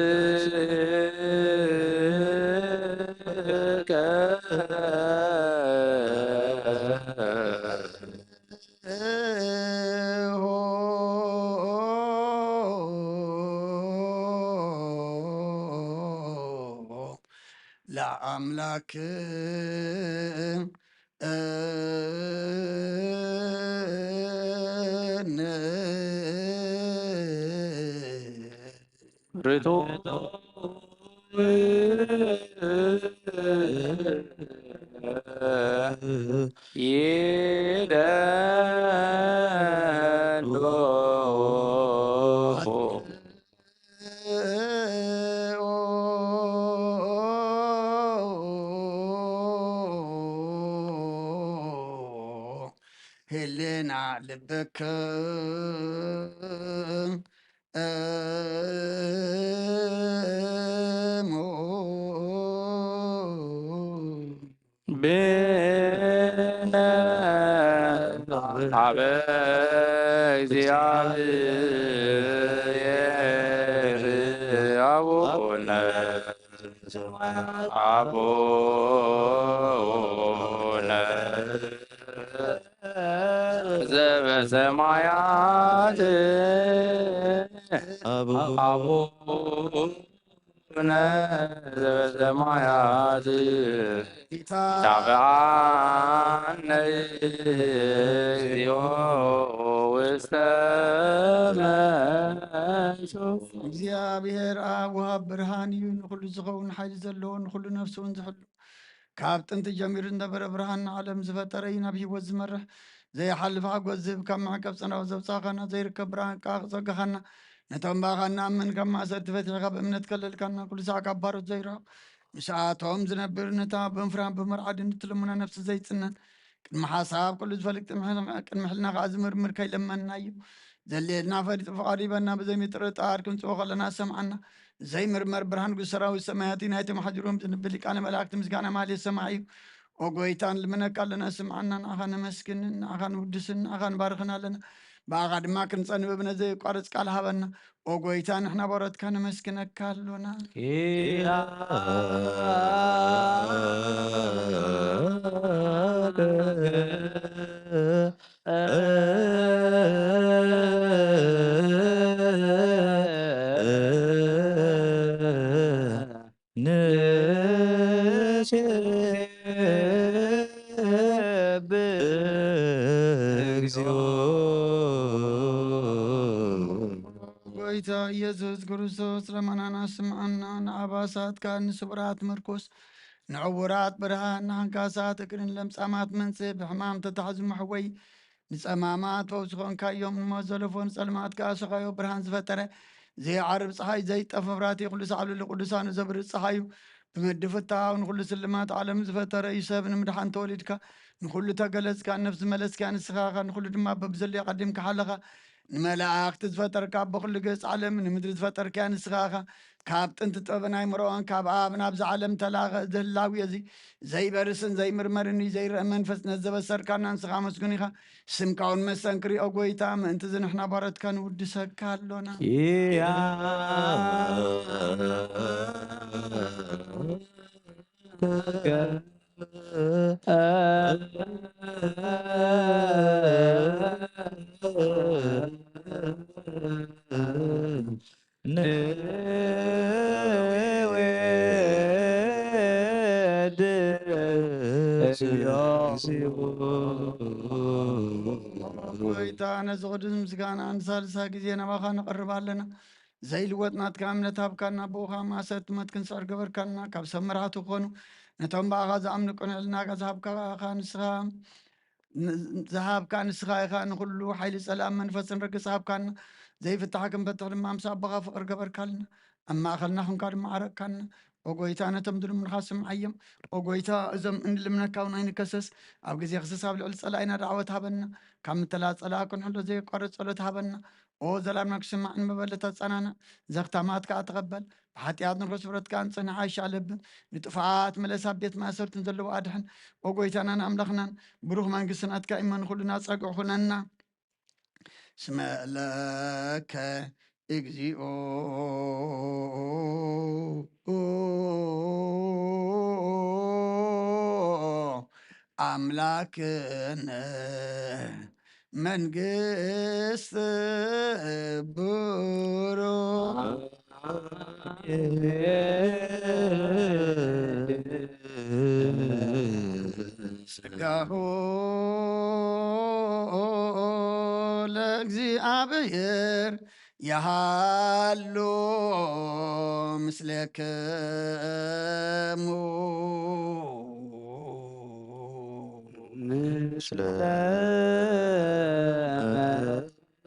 ለአምላክ ርቱ ይደሉ ህልና ልብክ እሙ። ብነ ሀበ እግዚአብሔር አቡነ አቡነ ዘበሰማያት አቡ አቡነ ዘበሰማያት ይትባረክ። ይትባረክ። እግዚኦ ውስተ መንሱ። እግዚኣብሔር ኣብ ወሃብ ብርሃን እዩ፣ ንኹሉ ዝኸውን ሓይሊ ዘለዎ፣ ንኹሉ ነፍሱ እውን ዝሕሉ። ካብ ጥንቲ ጀሚሩ ዝነበረ ብርሃን ንዓለም ዝፈጠረ እዩ፣ ናብ ህይወት ዝመርሕ ዘይሓልፍ ሓጎስ ዝህብ፣ ካብ መዕቀብ ጸናው ዘውጻኻና ዘይርከብ ብርሃን ከኣ ክጸግኻና፣ ነቶም ብኣኻ ንኣምን ካብ ማእሰርቲ ፈቲሕካ ብእምነት ከለልካና፣ ኩሉ ሳዕ ካብ ባሮት ዘይርሕቕ ምስኣቶም ዝነብር፣ ነታ ብምፍራህ ብምርዓድ ንትልሙና ነፍሲ ዘይጽነን፣ ቅድሚ ሓሳብ ኩሉ ዝፈልጥ፣ ቅድሚ ሕልና ከኣ ዝምርምር ከይለመንና እዩ። ዘድልየና ፈሊጡ ፍቓዱ ይበና፣ ብዘይ ምጥርጣር ክንጽቦ ከለና ሰምዓና። ዘይምርመር ብርሃን ንጉስ ሰራዊት ሰማያት እዩ፣ ናይቶም ሓዲሮም ዝንብል ሊቃነ መላእክቲ ምስጋና ማህሌት ሰማዕ እዩ። ኦ ጎይታ፣ ንልምነካ ኣለና፣ ስምዓና፣ ንዓኻ ነመስግንን፣ ንዓኻ ንውድስን፣ ንዓኻ ንባርኽን ኣለና። ብኣኻ ድማ ክንጸንብብ ነዘየቋርጽ ቃል ሃበና። ኦ ጎይታ፣ ንሕና ባሮትካ ነመስግነካ ኣሎና። ኪያከ ንሴብህ እግዚኦ። ጎይታ ኢየሱስ ክርስቶስ፣ ልመናና ስምዓና፣ ንኣባሳትካ ንስውራት ምርኩስ፣ ንዕውራት ብርሃን፣ ንሓንካሳት እግርን ለምጻማት መንጽህ፣ ብሕማም ተታሕዙ መሕወይ፣ ንጸማማት ፈውሲ ኾንካዮም፣ ንሞት ዘለፎ ንጸልማት ከኣ ሰኻዮ ብርሃን ዝፈጠረ፣ ዘይዓርብ ጸሓይ፣ ዘይጠፍእ መብራህቲ፣ ኩሉ ሳዕ ኣብ ልዕሊ ቅዱሳኑ ዘብርህ ጸሓዩ፣ ብምድፍታው ንኹሉ ስልማት ዓለም ዝፈጠረ እዩ። ሰብ ንምድሓን ተወሊድካ፣ ንኹሉ ተገለጽካ፣ ነፍሲ መለስካ ንስኻ ኢኻ፣ ንኹሉ ድማ በብዘለዮ ቀዲምካ ሓለኻ። ንመላእኽቲ ዝፈጠርካ፣ በኹሉ ገጽ ዓለም ንምድሪ ዝፈጠርካያ ንስኻ ኢኻ። ካብ ጥንቲ ጥበብን ኣይምሮኦን ካብ ኣብ ናብዚ ዓለም ተላኸ። እዚ ህላዌ እዚ ዘይበርስን ዘይምርመርን እዩ። ዘይረአ መንፈስ ነዚ ዘበሰርካና ንስኻ መስጉን ኢኻ። ስምካ እውን መሰንክር እዩ፣ ኦ ጎይታ። ምእንቲ እዚ ንሕና ባሮትካ ንውድሰካ ኣሎና። ኪያ ንወድስ እግዚኦ። ጎይታ፣ ነዚ ቅዱስ ምስጋና ንሳልሳ ግዜ ናባኻ ነቕርብ ኣለና። ዘይልወጥ ናትካ እምነት ሃብካና፣ ብኡኻ ማእሰርቲ ሞት ክንስዕር ገበርካና። ካብ ሰብ መራሕቲ ክኾኑ፣ ነቶም ብኣኻ ዝኣምኑ ቅኑዕ ሕልናኻ ዝሃብካ ንስኻ፣ ን-፣ ዝሃብካ ንስኻ ኢኻ። ንኹሉ ሓይሊ ጸላእን መንፈስን ረግጽ ሃብካና። ዘይፍታሕ ክንፈትሕ ድማ ምስ ኣቦኻ ፍቕሪ ገበርካልና። ኣብ ማእከልና ኹንካ ድማ ዓረቅካና። ኦ ጎይታ፣ ነቶም ዝልምኑኻ ስምዓዮም። ኦ ጎይታ፣ እዞም እንልምነካ እውን ኣይንከሰስ። ኣብ ግዜ ክሰስ ኣብ ልዕሊ ጸላኢና ዳዕወት ሃበና። ካብ ምትላእ ጸላኢ ክንሕሎ ዘየቋርጽ ጸሎት ሃበና። ኦ ዘላምና ክስማዕ ንመበለት ኣጸናንዕ። ዘኽታማት ከኣ ተቐበል። ብሓጢኣት ንርሑስ ፍረት ከኣ ንጽንሕ ኣይሻለብን። ንጥፋኣት ምለስ፣ ኣብ ቤት ማእሰርትን ዘለዉ ኣድሕን። ኦ ጎይታናን ኣምላኽናን፣ ብሩኽ መንግስቲ ናትካ እሞ ንኹልና ጸግዒ ኩነና። ስመ ለከ እግዚኦ ኣምላክነ መንግስት ብሩክ ስጋሁ ለእግዚኣብሔር የሃሉ ምስሌክሙ። ምስለ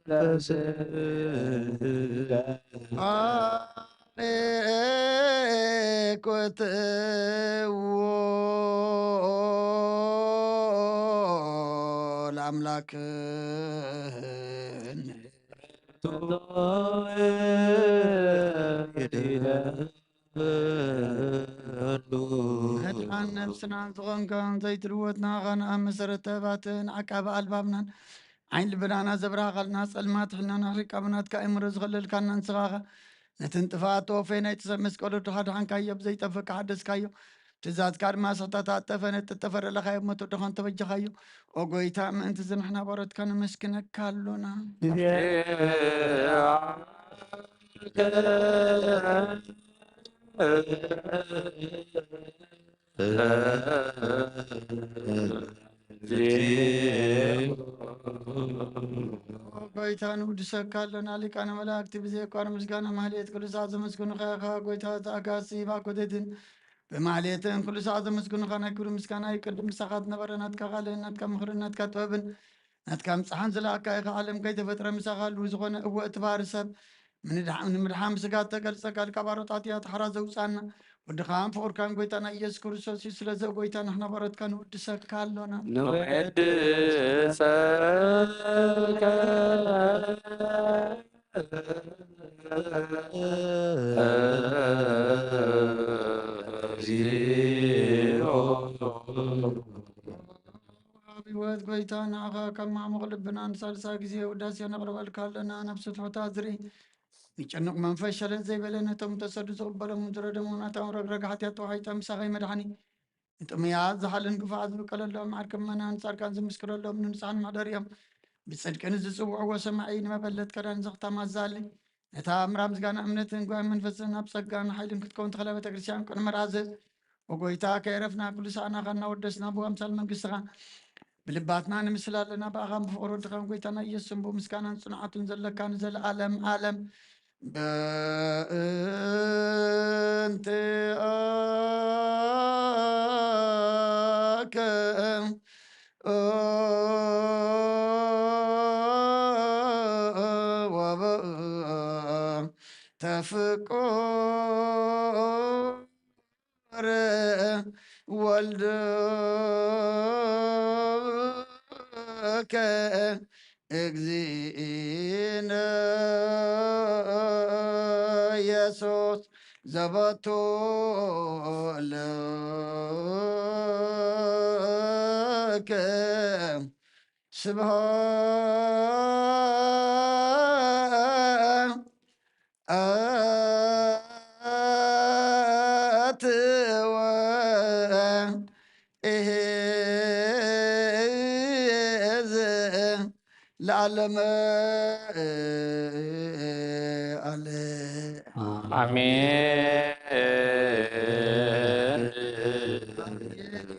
መንፈስከ። አሌኮትዎ ለአምላክነ። መድሓን ነፍስናን ዝኾንካን ዘይትልወጥ ንዓኻን ኣብ መሰረተ ባትን ዓቃቢ ኣልባብናን ዓይን ልብናና ዘብራህኻልና፣ ጸልማት ሕልናና ኣሕሪቃ ብናትካ ኣእምሮ ዝኸለልካና ንስኻ ኢኻ። ነቲ ንጥፍኣት ተወፈየ ናይቲ ሰብ መስቀሉ ድኻ ድሓንካዮ፣ ብዘይጠፍእ ከሓደስካዮ። ትእዛዝካ ድማ ስሕተት ኣጠፈ፣ ነቲ ጠፈረ ለኻዮ ሞት ወደኾን ተበጀኻዮ። ኦ ጎይታ፣ ምእንቲ እዚ ንሕና ባሮትካ ነመስግነካ ኣሎና። እግዚኦ። ጎይታ ንውድሰካ ኣለና፣ ሊቃነ መላእክቲ ብዘየቋርጽ ምስጋና ማህሌት ቅዱሳት ዘመስግኑኻ ኢኻ። ጎይታ እቲ ኣጋዚ ባኮቴትን ብማህሌትን ቅዱሳት ዘመስግኑኻ፣ ናይ ክብሪ ምስጋና ይቅድም። ምሳኻ ዝነበረ ናትካ ቃልን ናትካ ምኽርን ናትካ ጥበብን ናትካ ምጽሓን ዝለኣካ ኢኻ። ዓለም ከይተፈጥረ ምሳኻ ህልው ዝኾነ፣ እወ እቲ ባህሪ ሰብ ምንድሓ-፣ ንምድሓን ብስጋ እተገልጸ ቃል ካብ ኣሮጣት እያ ተሓራ ዘውጻና። ወድኻን ፍቑርካን ጎይታና ኢየሱስ ክርስቶስ እዩ። ስለዚ ጎይታ ንሕና ባሮትካ ንውድሰካ ኣሎና። ንውድሰካ። ህይወት ጎይታ ንዓኻ ካብ ማዕሙቕ ልብና ንሳልሳ ግዜ ውዳሴ ነቕርበልካ ኣለና። ነፍሲ ትሑታት ዝርኢ ንጨንቕ መንፈስ ሸለል ዘይበለ ነቶም ተሰዱ ዝቕበሎም ዝረደሙ ናታውን ረግረግ ሓጢኣት ተዋሒጦም ምሳኸይ መድሓኒ ንጥሙያት ዝሓልን ግፉዓት ዝብቀለሎም ዓርኪ ምእመናን ጻድቃን ዝምስክረሎም ንንጹሓን መሕደሪኦም ብጽድቂ ንዝጽውዕዎ ሰማዒ ንመበለት ቀዳን ዘኽታም ኣዛሊ ነታ እምራ ምስጋና እምነትን ጓይ መንፈስን ኣብ ጸጋን ሓይልን ክትከውን ተኽለ ቤተ ክርስቲያን ቅድሚ ራዘ ብጎይታ ከየረፍና ቅዱሳና ኻና ወደስና ብኣምሳል መንግስትኻ ብልባትና ንምስል ኣለና። ብኣኻን ብፍቕሪ ወድኻን ጎይታና ኢየሱስን ብምስጋናን ጽንዓቱን ዘለካ ንዘለኣለም ኣለም። በእንትኣከ ወበእንተ ፍቁር ወልድከ እግዚእነ ኢየሱስ ዘበቱ ለከ ስብሐት ወእሄዝ ለዓለመ ዓለም። አሜን።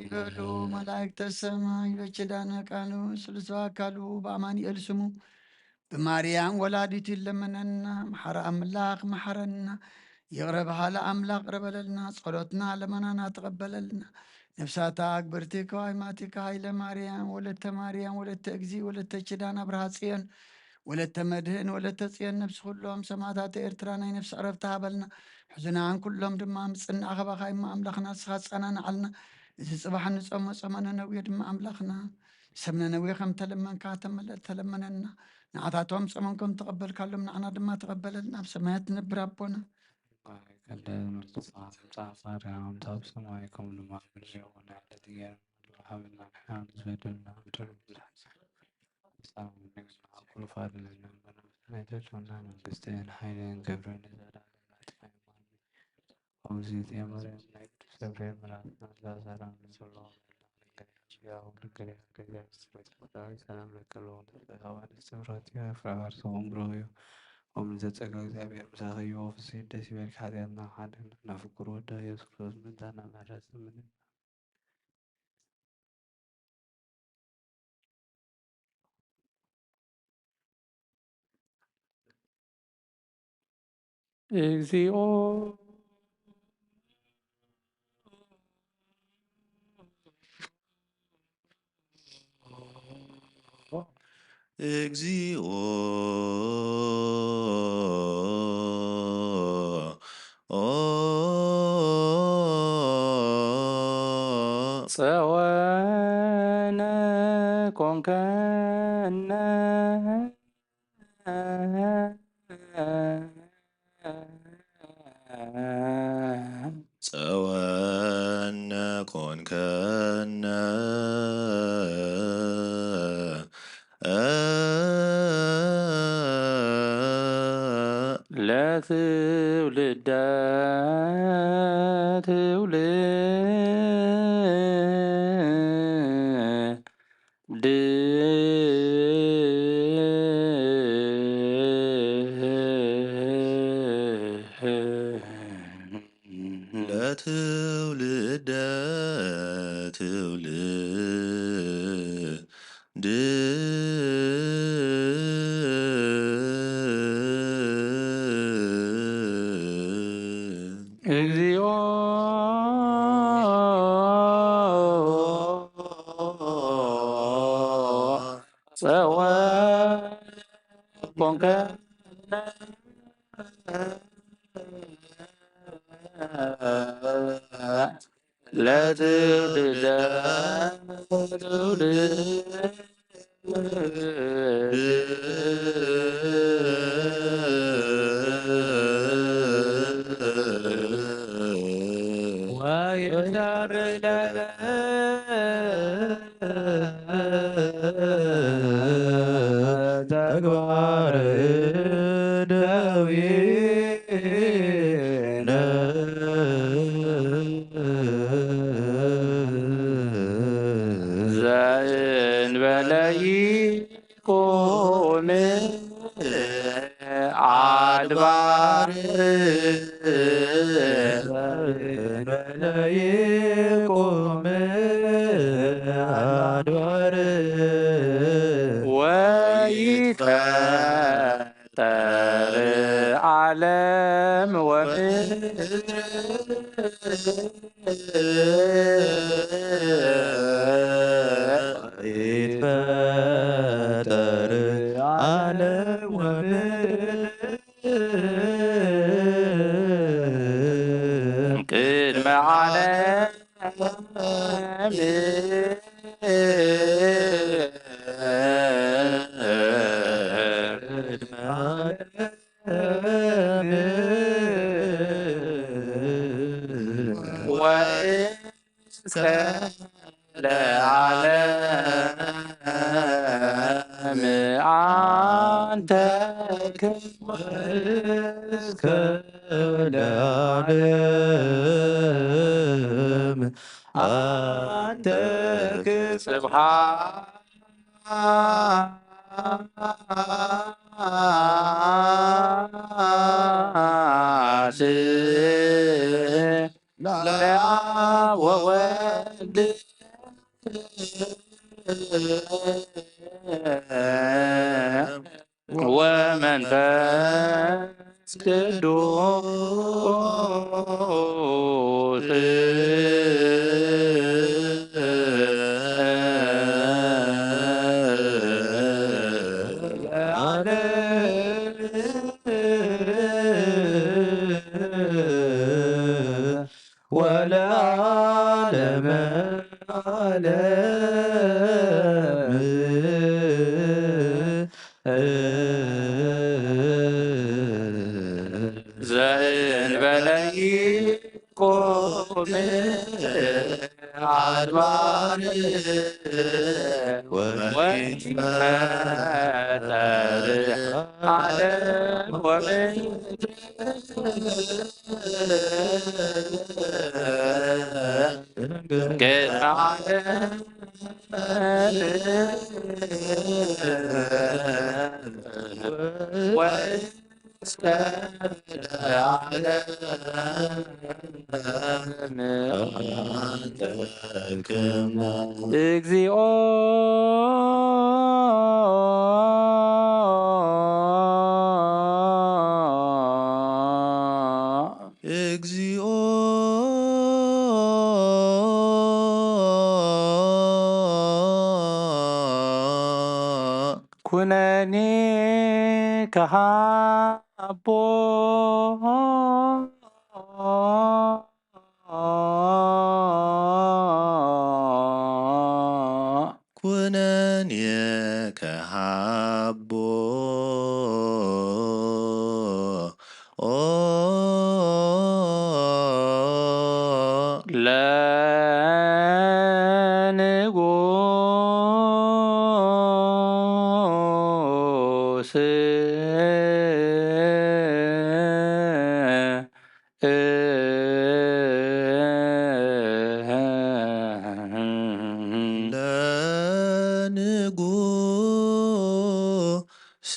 ይበሉ መላእክተ ሰማይ በኪዳነ ቃሉ ስሉስ አካሉ በአማኑኤል ስሙ ብማርያም ወላዲቱ ይለመነና። መሓረ ኣምላኽ መሓረና። ይቕረ በሃሊ ኣምላኽ ይቕረ በለልና። ጸሎትና ለመናና ተቐበለልና። ነፍሳታ ኣግብርቲ ከዋይማቲካ ሃይለ ማርያም ወለተ ማርያም ወለተ እግዚ ወለተ ኪዳን ኣብርሃ ጽዮን ወለተ መድህን ወለተ ጽዮን ነፍሲ ኩሎም ሰማዕታት ኤርትራ ናይ ነፍሲ ዕረፍቲ ሃበልና። ሕዙናን ኩሎም ድማ ምጽናዕ ካባኻ እሞ ኣምላኽና ንስኻ ጸናንዓልና። እዚ ጽባሕ ንጾሞ ጾመ ነነዌ ድማ ኣምላኽና ሰብ ነነዌ ከም ተለመንካ ተመለ-፣ ተለመነና። ንዓታቶም ጾሞም ከም ተቐበልካሎም ንዓና ድማ ተቐበለልና። ኣብ ሰማያት ትነብር ኣቦና። ቀደም ንስኻ ትምጻእ ፈቃድካ ከምቲ ኣብ ሰማይ ከምኡ ድማ ኣብ ምድሪ ይኹን። ዕለታዊ እንጀራና ሃበና ንሕና ንዝበደሉና በደል ንሓስብ። ንስኻ መንግስቲ ኩሉ ፋድለና መንግስትን ሓይልን ክብርን ንዘለኣለም ናትካ እዩ። ኦምዚት የመርያም ናይ ቅዱስ ገብርኤል መልኣክ ናዛ ሰላም ንስሎ ያው ልግሪያ ገዛስ ወይ ሰላም ለከሎ ተባለ ስምረት የፍራ ባርሰ ወምብሮ እዩ። ኦም ዘጸጋ እግዚኣብሔር ምሳኺ እዩ። ፍስህ ደስ ይበልካ። ሓጢኣትና ሓደ ነፍቅር ወዳ ኢየሱስ ክርስቶስ ምንታና መረጽ ምን እግዚኦ። እግዚኦ። ጸወነ ኮንከነ። ጸወነ ኮንከነ። ለትውልደ ትውልድ። እግዚኦ ጸወ ኮንከ ለትውልደ ትውልድ ወይንዳርለ ተግባር ደዊነ ዘእንበለ ይቁም ኣድባር ዘእንበለ ይቁም ኣድባር ወይትፈጠር ዓለም ወምድር ይትፈጠር ዓለም ወምድር ቅድመ ዓለም ወእስከ ለዓለም አንተ ክብር እስከ ለዓለም አንተ ክብር ስብሐት ለአብ ወወልድ ወመንፈስ ቅዱስ ወለዓለመ ዓለም። ዘእንበለ ይቁም ኣድባር ወይትፈጠር ዓለም ወምድር ቅድመ ዓለም ወእስከ ለዓለም አንተ ክብር። እግዚኦ እግዚኦ ኩነኒ ከሃቦ ኩነኒ ከሃቦ ለንጉስ ለንጉስ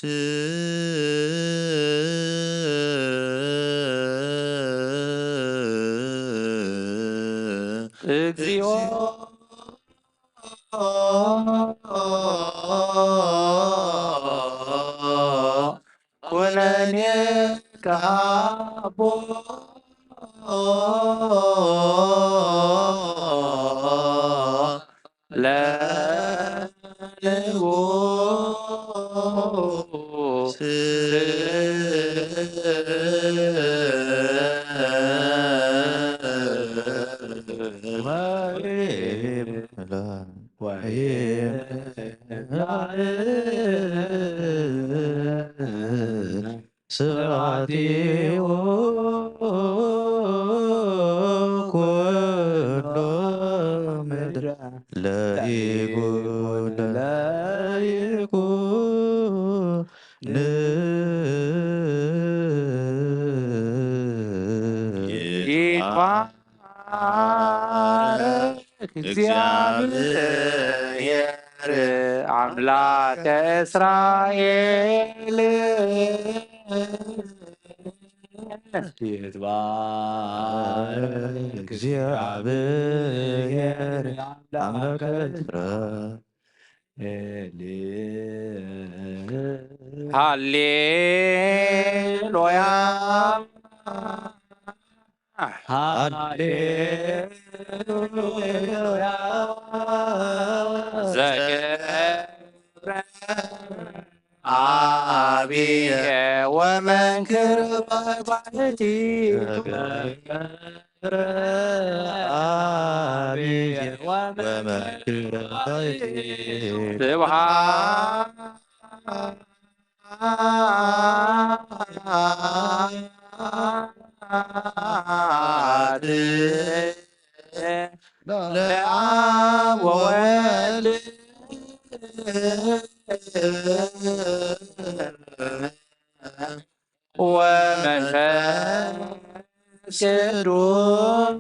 እግዚኦ ለንጉስ ስብሐቲሁ ኩሎ ምድር ለይኩን ለይኩን ይትባረክ እግዚአብሔር አምላከ እስራኤል። ይትባረክ እግዚአብሔር አምላከ እስራኤል። ሃሌሉያ። ሃሌሉያ። ዘገብረ አብየ ወመንክር ባሕቲቱ። ዘገብረ አብየ ወመንክር ባሕቲቱ። ስብሐት ለአብ ወወልድ ወመንፈስ ቅዱስ።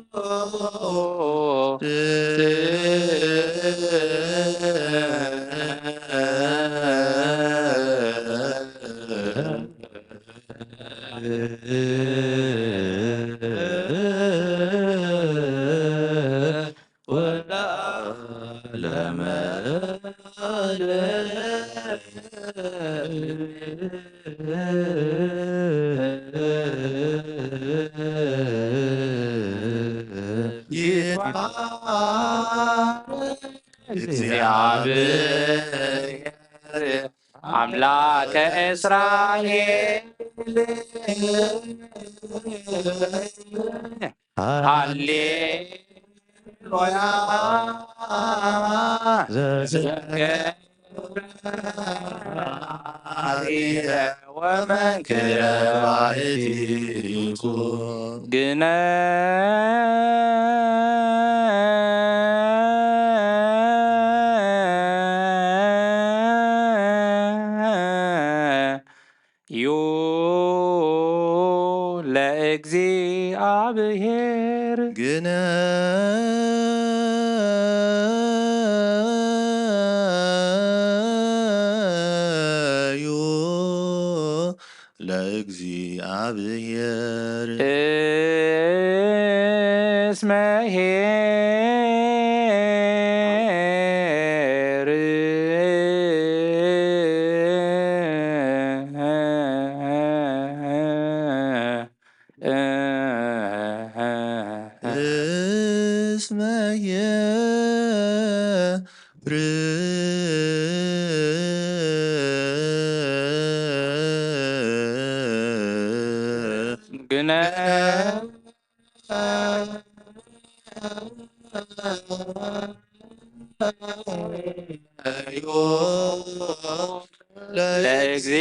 ወለዓለመ ዓለም። ይትባረክ እግዚአብሔር አምላከ እስራኤል። ሃሌሉያ። ዘገብረ አብየ ወመንክረ ባሕቲቱ። ግነ ዩ ለእግዚአብሔር። ግነ ዩ ለእግዚአብሔር። እስመ ኄር። እስመ ኄር። ግነ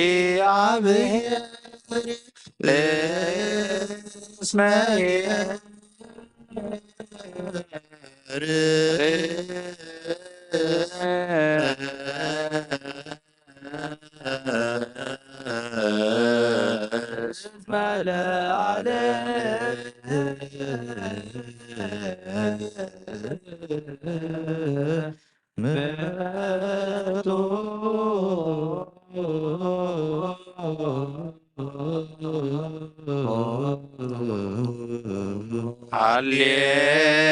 ለእግዚአብሔር እስመ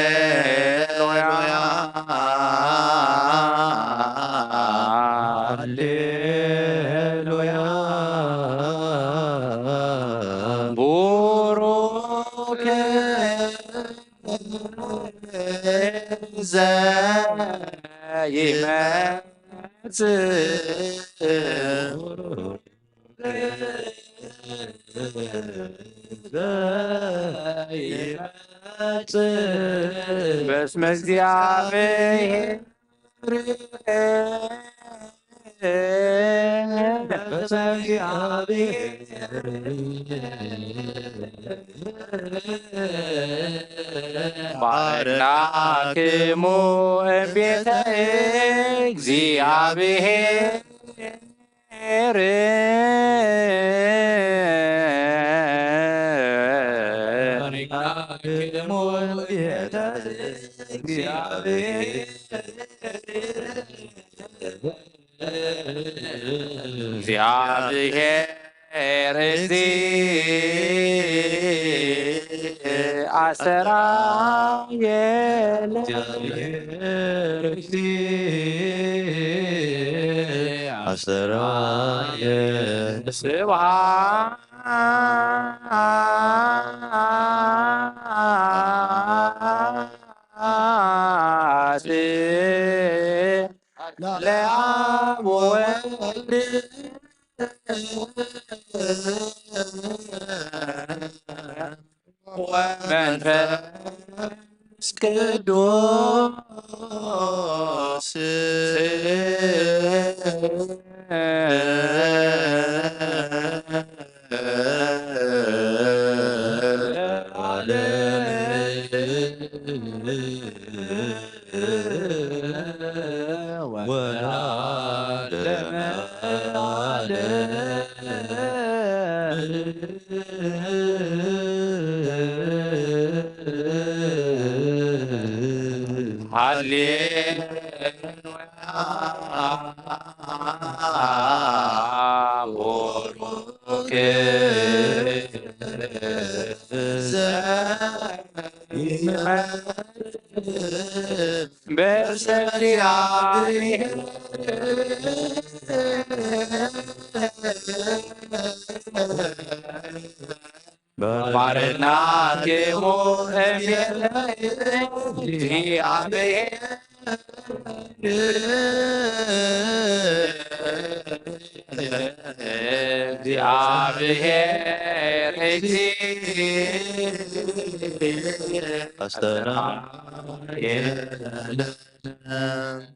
ሃሌሉያ፣ ሃሌሉያ። ቡሩክ ዘ ይመጽእ በስመ እግዚኣብሔር በስመ እግዚኣብሔር ባርናክሙ እምቤተ እግዚኣብሔር እግዚአብሔር እግዚእ አስተርአየ አስተርአየ ስብሐት ለአብ ወወልድ ወመንፈስ ቅዱስ ሃሌሉያ ቡሩክ ዘኢመጽእ በሰሪያ ባርና ግቡ እምቤተ እግዚአብሔር እግዚአብሔር አስተርአየ።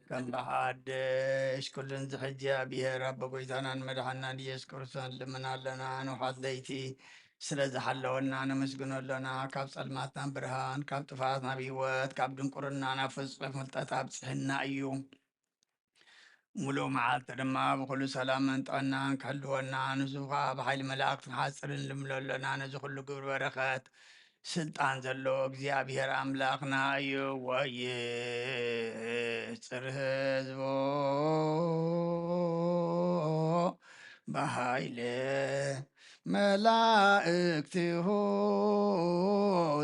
ከም ብሓድሽ ኩሉን ዝሕጂ ኣብሔር ኣቦ ጎይታናን መድሓናን ኢየሱስ ክርስቶስ ንልምን ኣለና። ንውሓት ለይቲ ስለ ዝሓለወና ነመስግኖ ኣለና። ካብ ጸልማት ናብ ብርሃን፣ ካብ ጥፍኣት ናብ ህይወት፣ ካብ ድንቁርና ናብ ፍጹም ፍልጠት ኣብጽሕና እዩ። ሙሉእ መዓልቲ ድማ ብኹሉ ሰላምን ጥዕናን ክሕልወና፣ ንሱ ኸኣ ብሓይሊ መላእክቲ ንሓጽር ንልምኖ ኣለና። ነዚ ኩሉ ግብሪ በረኸት ስልጣን ዘለዎ እግዚኣብሔር ኣምላኽና እዩ። ወይጽር ህዝቦ ብሓይሊ መላእክቲሁ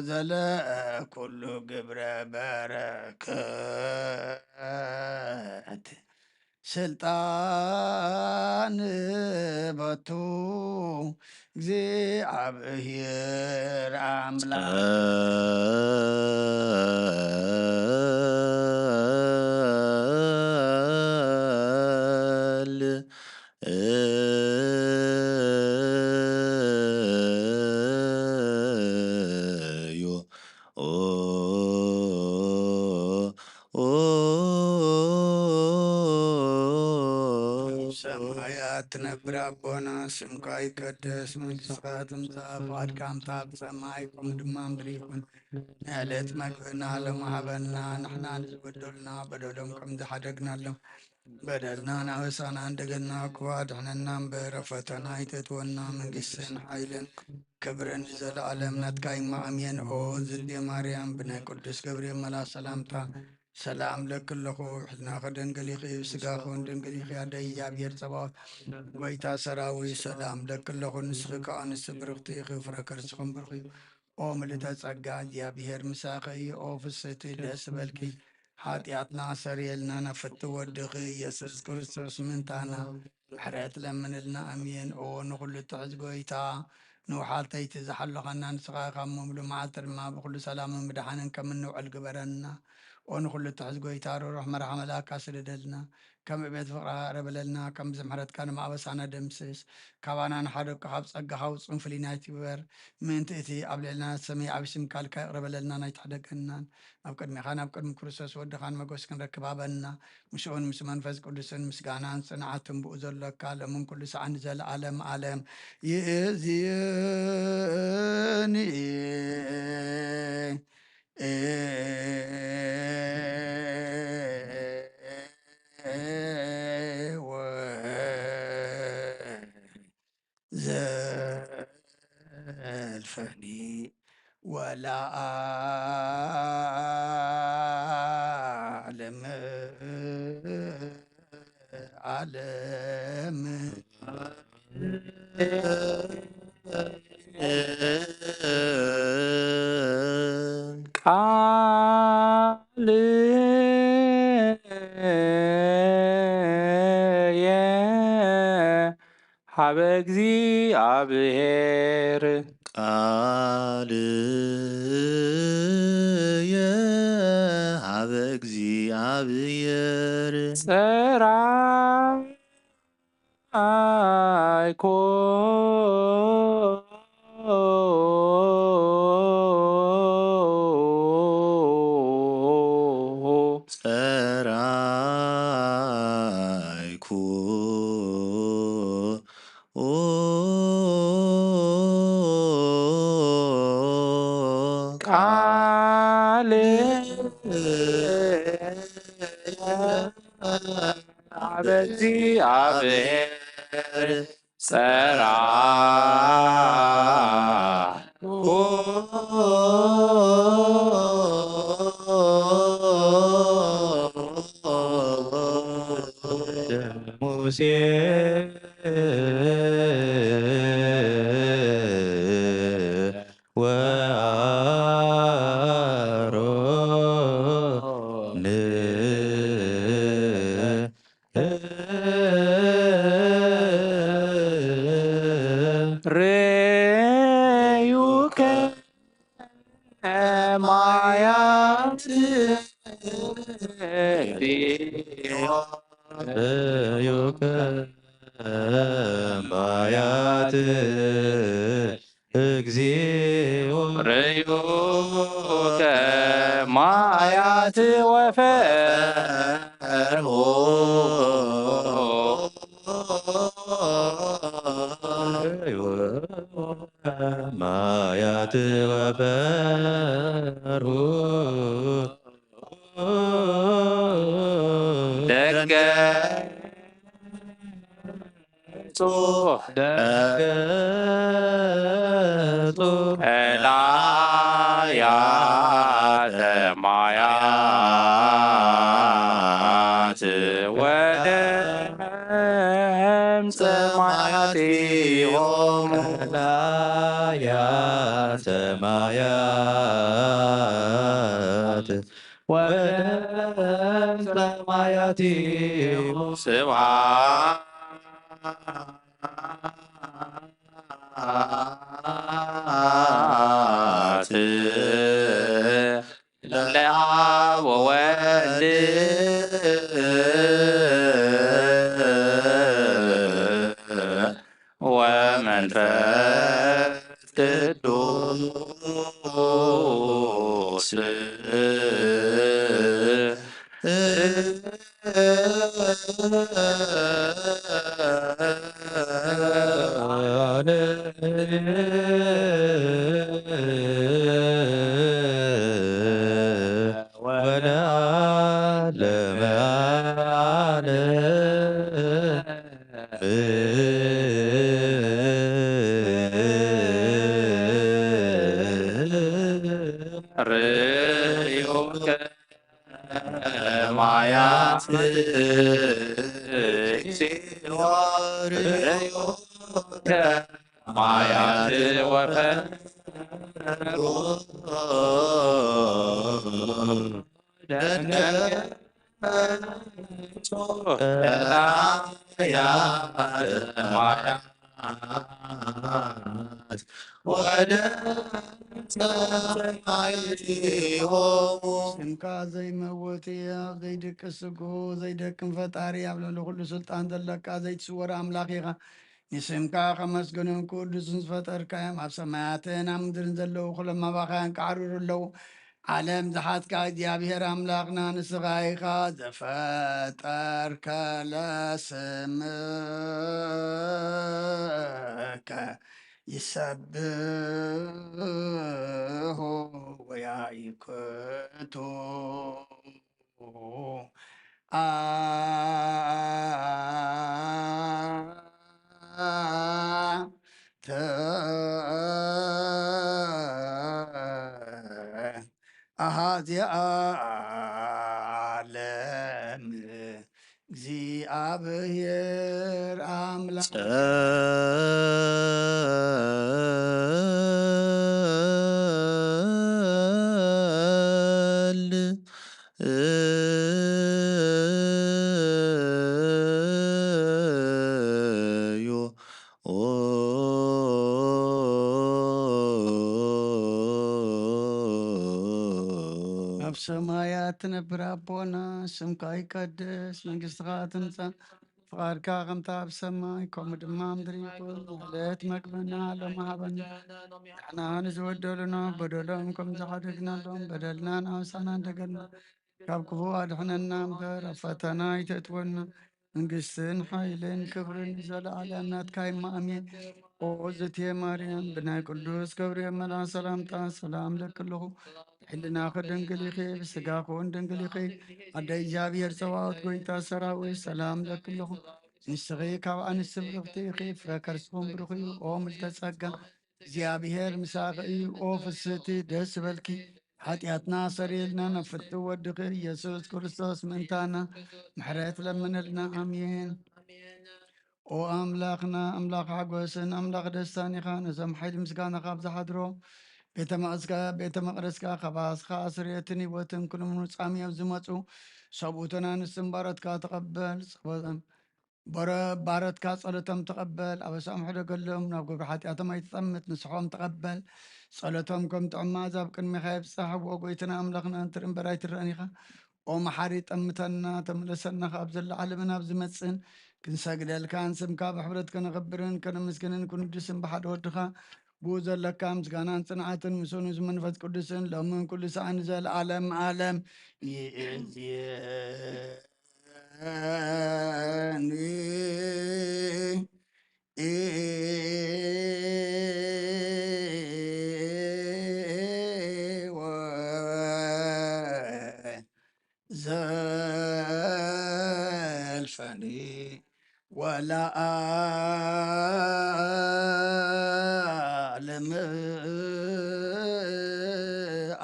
ዘለኩሉ ግብረ በረከት ስልጣን በቱ እግዚኣብሔር ኣምላኽ። ጸል እዩ። ኦ፣ ኦ፣ ኣብ ሰማያት ትነብር ኣቦና፣ ስምካ ይቀደስ፣ መንግስትኻ ትምጻእ፣ ፍቓድካ ከምታ ብሰማይ ከምኡ ድማ ምድሪ ይኹን። ንዕለት መግብና ሎሚ ሃበና፣ ንሕና ንዝበደሉና በደሎም ከም ዝሓደግናሎም በደልና ናበሳና እንደገና እኳ ድሕነና እምበር፣ ኣብ ፈተና ኣይተእትወና፣ መንግስትን ሓይልን ክብርን ንዘለኣለም ናትካ እዩ። ኣሜን። ኦ ዝድየ ማርያም፣ ብናይ ቅዱስ ገብርኤል መልኣኽ ሰላምታ ሰላም እለኪ ኣለኹ። ሕልናኺ ድንግል ኢኺ፣ ስጋኺ እውን ድንግል ኢኺ። ኣደ እግዚኣብሔር ጸባኦት፣ ጎይታ ሰራዊት፣ ሰላም እለኪ ኣለኹ። ንስኺ ከኣ ንስቲ ብርኽቲ ኢኺ፣ ፍረ ከርስኺ እውን ብሩኽ እዩ። ኦ ምልእተ ጸጋ፣ እግዚኣብሔር ምሳኺ እዩ። ኦ ፍስሕቲ፣ ደስ ይበልኪ፣ ሓጢኣትና ኣሰርየልና፣ ናብ ፍትው ወድኺ ኢየሱስ ክርስቶስ ምእንታና ምሕረት ለምንልና። ኣሜን። ኦ ንኹሉ እትሕዝ ጎይታ፣ ንውሓት ለይቲ ዝሓለኻና ንስኻ ኢኻ እሞ፣ ሙሉእ መዓልቲ ድማ ብኹሉ ሰላምን ምድሓንን ከም እንውዕል ግበረና። ኦ ንኹሉ እትሕዝ ጎይታ፣ ርሩሕ መርሓ መልኣካ ስደደልና። ከም እቤት ፍቕርኻ ቅረበለልና፣ ከም ብዝምሕረትካ ድማ ኣበሳና ደምስስ። ካባና ንሓደግኩ ካብ ጸጋኻ ውጹን ፍልይ ናይ ትግበር። ምእንቲ እቲ ኣብ ልዕልና ሰመይ ዓቢ ስምካ ልካ ይቕረበለልና ናይ ትሕደገናን፣ ኣብ ቅድሜኻ ናብ ቅድሚ ክርስቶስ ወድኻን መጎስ ክንረክብ ሃበና። ምስኡን ምስ መንፈስ ቅዱስን ምስጋናን ጽንዓትን ብኡ ዘሎካ፣ ሎምን ኩሉ ሰዓን ንዘለዓለም ዓለም። ይእዝኒ ወዘልፈኒ ወለዓለም ዓለም። ቃልየ ሀበ እግዚአብሔር። ቃልየ ሀበ እግዚአብሔር። ጸራይኮ ጸራይኮ ቃል ሀበ እግዚአብሔር ጸራይኮ። ሙሴ ወአሮን ርእዩከ ማያት ርእዩከ ማያት እግዚኦ ርእዩከ ማያት ወፈርሆ። ማያት ወፈርሆ። ደንገ ጹ ደንገጹ ቀላያተ ማያት ወለምጸ ማያቲሆሙ። ቀላያተ ማያት ወለምጸ ማያቲሆሙ። ስብሐት ለአብ ወወልድ ወመንፈስ ቅዱስ። ወለዓለመ ዓለም። ርእዩከ ማያት እግዚኦ ርእዩከ ማያት ወፈርሆ። ደንገጹ ቀላያተ ማያት ሰማያት ወደ ሰማይ ሆሙ። ስምካ ዘይመውት ህያው ዘይድቅስ ስጉ ዘይደክም ፈጣሪ ኣብ ልዕሊ ኩሉ ስልጣን ዘለካ ዘይትስወር ኣምላኽ ኢኻ። ንስምካ ከመስግኑን ቅዱስን ዝፈጠርካዮም ኣብ ሰማያትን ኣብ ምድርን ዘለዉ ኩሎም ኣባኻያን ክዓርሩ ኣለዉ። ዓለም ዝሓዝካ እግዚኣብሔር ኣምላኽና ንስኻ ኢኻ። ዘፈጠርከ ለስምከ ይሰብሑ ወያይክቱ። አ- ተ- ኣሃዚ ዓለም እግዚኣብሔር ኣምላኽ። ጸል- እዩ። ኣብ ሰማያት ትነብር ኣቦና፣ ስምካ ይቀደስ፣ መንግስትኻ ትምጻእ፣ ፍቓድካ ከምታ ኣብ ሰማይ ከምኡ ድማ ኣብ ምድሪ ይኹን። ዕለት መግብና ሎሚ ሃበና፣ ንሕና ንዝበደሉና በደሎም ከም ዝሓደግናሎም በደልና ንኣምሳና እንደገና ካብ ክፉእ ኣድሕነና እምበር ኣብ ፈተና ኣይተእትወና። መንግስትን ሓይልን ክብርን ንዘለኣለም ናትካ እዩ። ኣሜን። ኦ ዝቴ ማርያም፣ ብናይ ቅዱስ ገብርኤል መልኣክ ሰላምታ ሰላም ለክልኹ። ሕልናኺ ድንግል ኢኺ፣ ብስጋኹን ድንግል ኢኺ። ኣደ እግዚኣብሔር ጸባኦት ጎይታ ሰራዊት ሰላም ለክልኹ። ንስኺ ካብ ኣንስቲ ብርኽቲ ኢኺ፣ ፍረ ከርስኹም ብሩኽ እዩ። ኦ ምልተ ጸጋ፣ እግዚኣብሔር ምሳኺ እዩ። ኦ ፍስህቲ ደስ በልኪ፣ ሓጢኣትና ሰሪልና ነፍቲ ወድኺ ኢየሱስ ክርስቶስ ምእንታና ምሕረት ለምንልና። ኣሜን። ኦ ኣምላኽና፣ ኣምላኽ ሓጎስን ኣምላኽ ደስታን ኢኻ። ነዞም ሓይሊ ምስጋና ካብ ዝሓድሮ ቤተ መቕደስካ፣ ቤተ መቕደስካ ካብ ኣስኻ ኣስርየትን ህይወትን ክልምኑ ጻምዮም ዝመጹ ሰብኡትን ኣንስትን ባሮትካ ተቐበል። ጸበ-፣ በረ-፣ ባሮትካ ጸሎቶም ተቐበል። ኣበሳኦም ሕደገሎም፣ ናብ ግብሪ ሓጢኣቶም ኣይትጠምት፣ ንስሖም ተቐበል። ጸሎቶም ከም ጥዑም መኣዛ ኣብ ቅድሜኻ ይብጻሕ። ዎ ጎይታና ኣምላኽና፣ እንትርኢ እምበር ኣይትረእን ኢኻ። ኦ መሓሪ፣ ጠምተና፣ ተመለሰና፣ ካብ ዘሎ ዓለምን ኣብ ዝመጽእን ክንሰግደልካን ስምካ ብሕብረት ከነኽብርን ከነመስግንን ክንድስን ብሓደ ወድኻ ብኡ ዘለካ ምስጋናን ጽንዓትን ምስኡ ንሱ መንፈስ ቅዱስን ሎምን ኩሉ ሰዓን ንዘለዓለም ዓለም ይእዝየኒ። ዘልፈኒ ወለዓለመ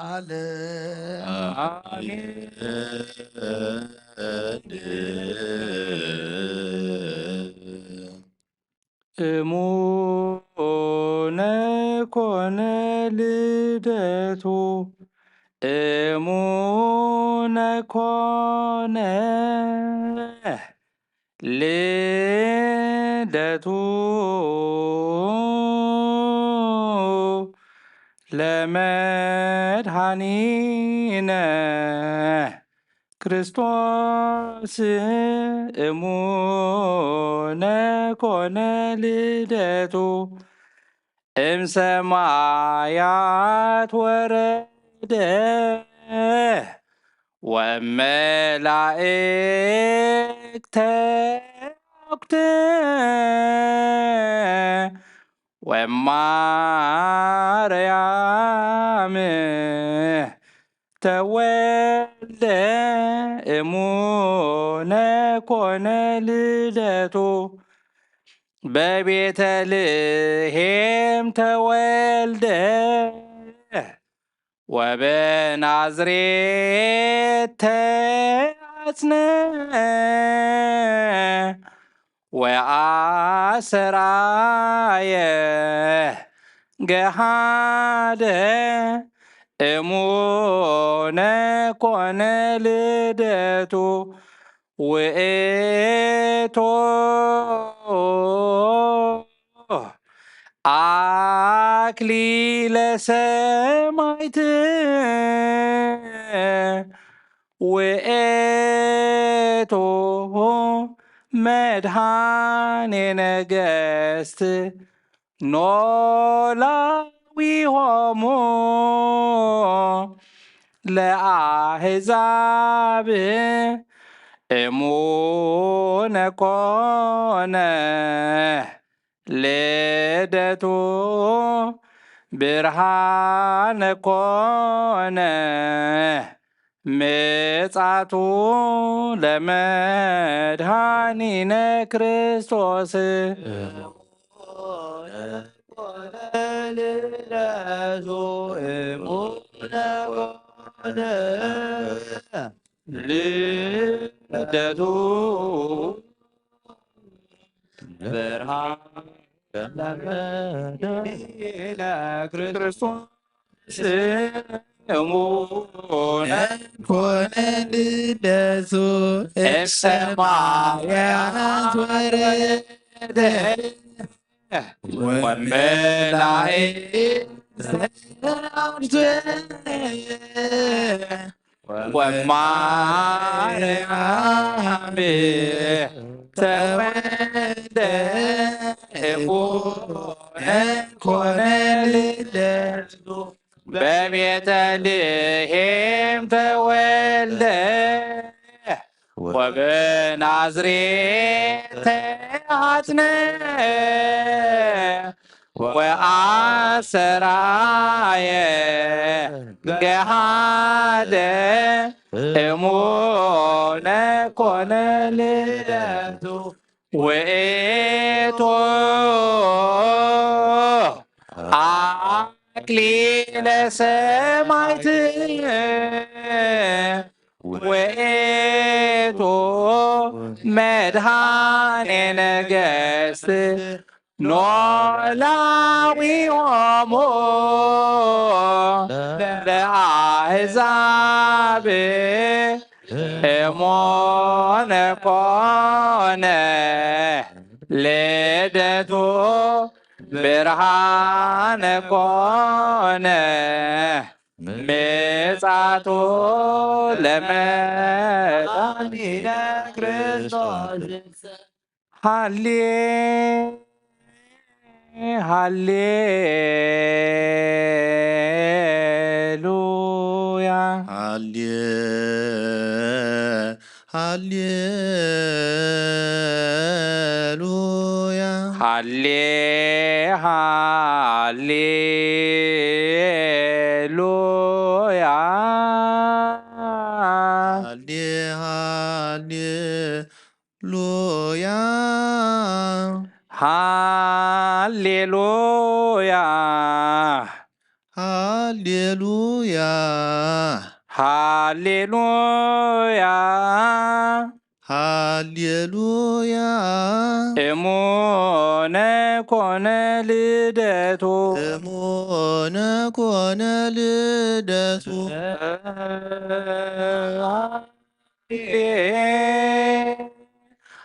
ዓለም። ኣሜን። እሙነ ኮነ ልደቱ፣ እሙነ ኮነ ልደቱ ለመድኃኒነ ክርስቶስ እሙነ ኮነ ልደቱ እምሰማያት ወረደ ወመላእክተ ወማርያም ተወልደ እሙነ ኮነ ልደቱ በቤተልሔም ተወልደ ወበናዝሬት ተአጽነ ወአሰራየ ገሃደ እሙነ ኮነ ልደቱ ውእቱ ኣክሊለ ሰማዕት ውእቱ መድኃኔ ነገሥት ኖላዊሆሙ ለአሕዛብ እሙነ ኮነ ልደቱ ብርሃነ ኮነ ምጻቱ ለመድኃኒነ ክርስቶስ። ልደቱ እሙነ ኮነ ልደቱ ብርሃን ለመድኃኒነ ክርስቶስ እሙነ ኮነ ልደቱ እምሰማያት ወረደ ወመላእክት ሰላምቱ ወማርያም ተወልደ እሙነ ኮነ ልደቱ በቤተልሔም ተወልደ ወበናዝሬት ተሐጽነ ወአሰራየ ገሃደ እሙነ ኮነ ልደቱ ውእቱ አክሊለ ሰማዕት ውእቱ መድኃኔ ነገሥት ኖላዊሆሙ ለአሕዛብ እሙነ ኮነ ልደቱ ብርሃነ ኮነ ምጻቱ ለመድኃኒነ ክርስቶስ። ሃሌ ሃሌሉያ። ሃሌ ሃሌሉያ። ሃሌ ሃሌሉያ። ሃሌ ሃሌ ሉያ። ሃሌሉያ። ሃሌሉያ። ሃሌሉያ። ሃሌሉያ። እሙነ ኮነ ልደቱ። እሙነ ኮነ ልደቱ። ሃሌሉያ።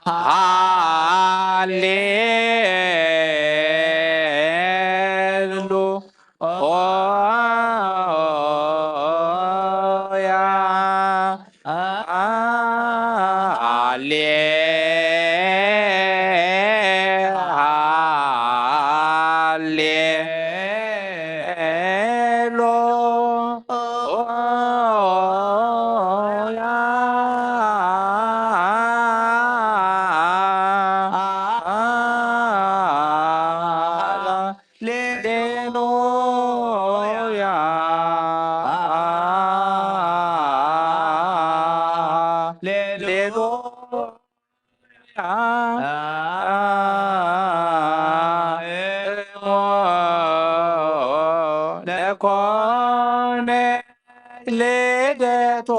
ሃሌ ሃሌ ሃሌሉያ። ሃሌሉያ። ለኮነ ልደቶሙ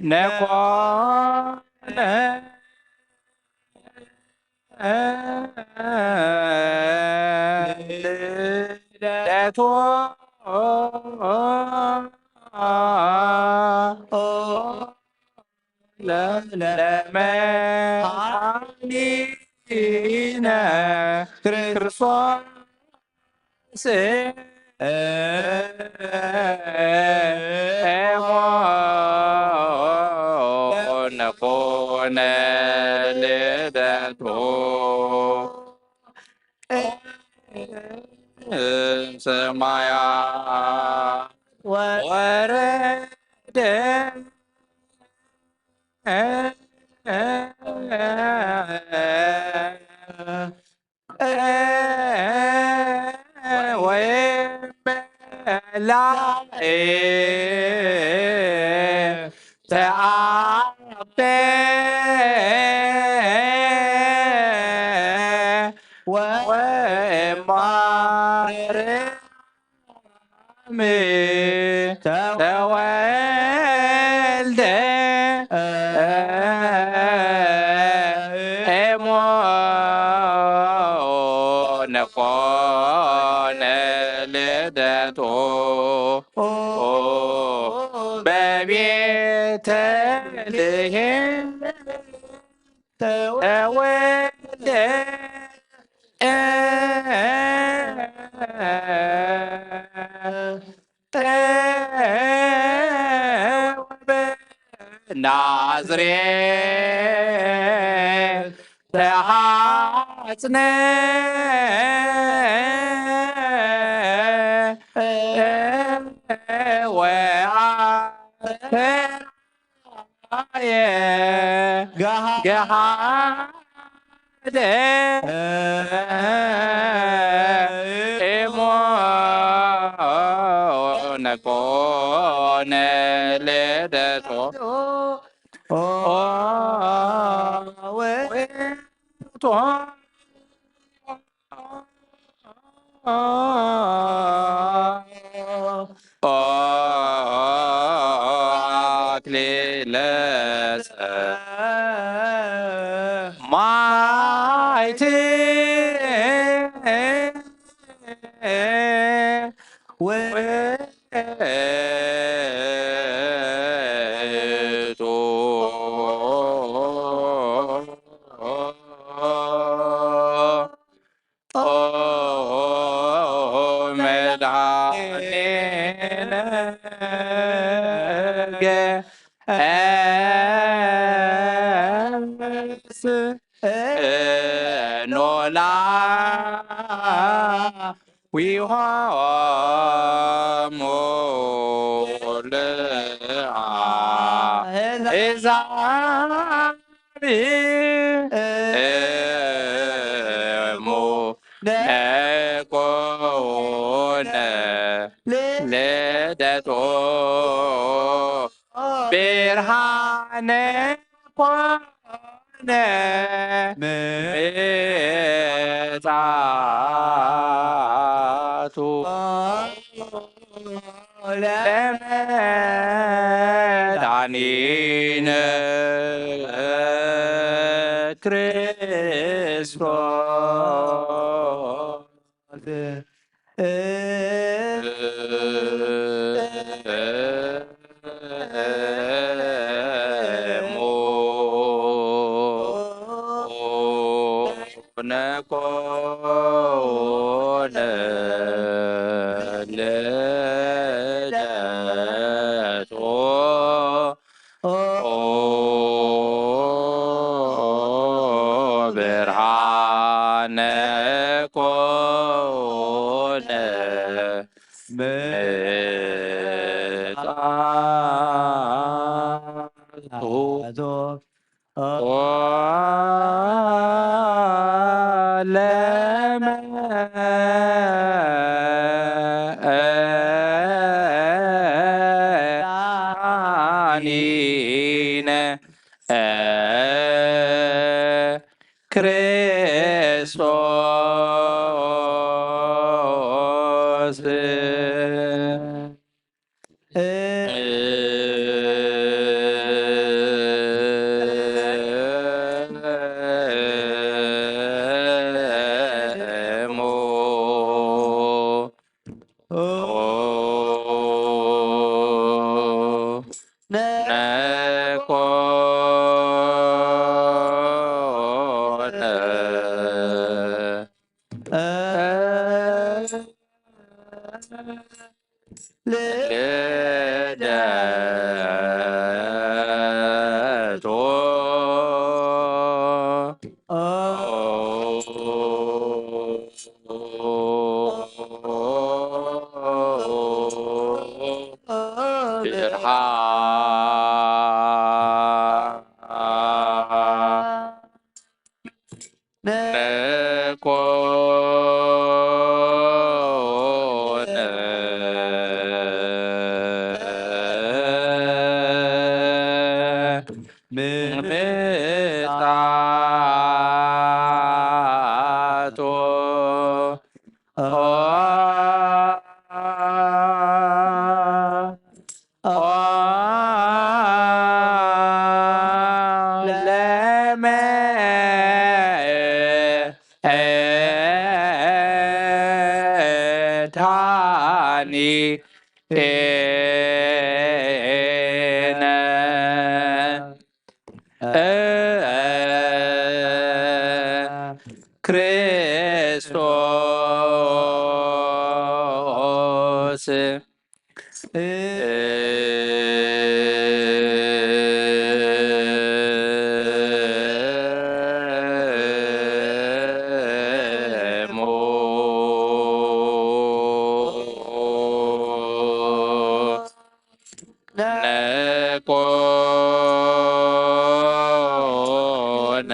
ነኮነ ልደቱ ለመድኃኒነ መድኃኒነ ክርስቶስ ኤሞ ነኮነ ልደቱ እምሰማያ ወረደ ወይም በላዔ ተአበ ወማርያም ተወልደ ኤሞ ነኮነ ልደቱ በቤተልሔም ተወልደ ወበናዝሬት ተሐጽነ ወአስተርአየ ገሃደ ኤሞ ነኮነ ልደቶ ወውእቱ አክሊለ ሰማዕት ውእቱ መድኃኒነ ገስኖላ ዊሆሙ ለአሕዛብ እሙ ነኮነ ልደቶ ብርሃነ ኮነ ምጽአቱ ለመድኃኒነ ክርስቶስ ብርሃነ ኮነ ምጽአቱ ለመድኃኒነ ክርስቶስ ቶ ብርሃን ነኮነ ምምጻእቶ ለመድኃኒነ ክርስቶስ። ነኮነ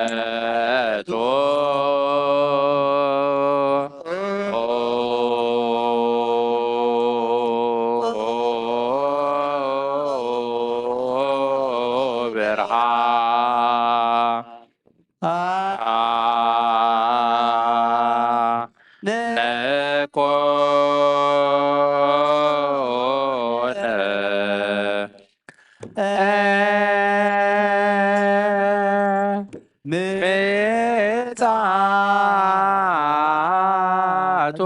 ልደቶ ብርሃን ነኮነ ምጽኣቶ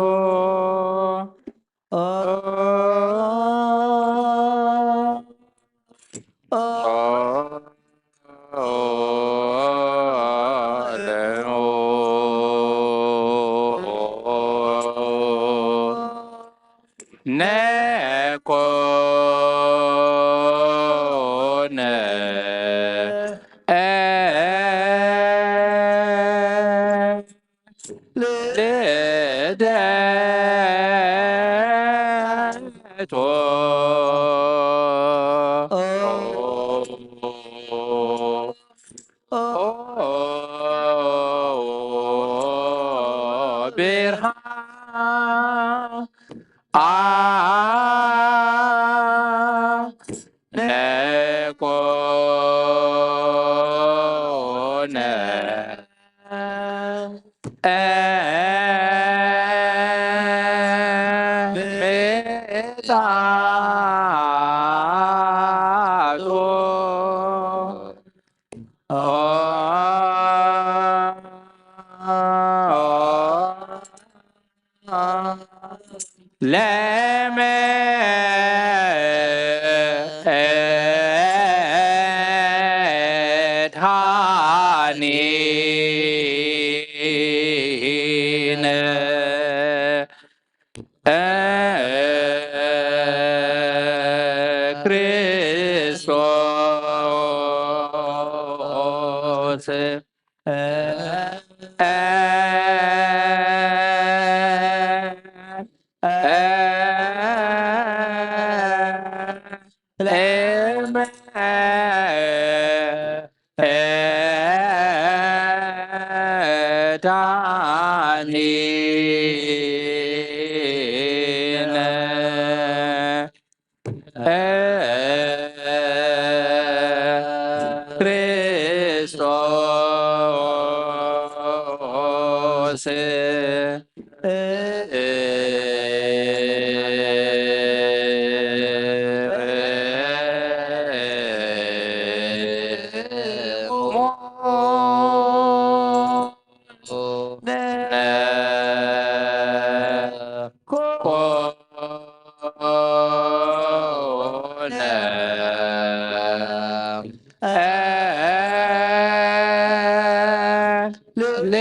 ነኮነ ልደቶ ብርሃን ነኮነ ምጽኣቶ ለመድኃኒነ ክርስቶስ። ለመድኃኒነ ክርስቶስ። ልደቱ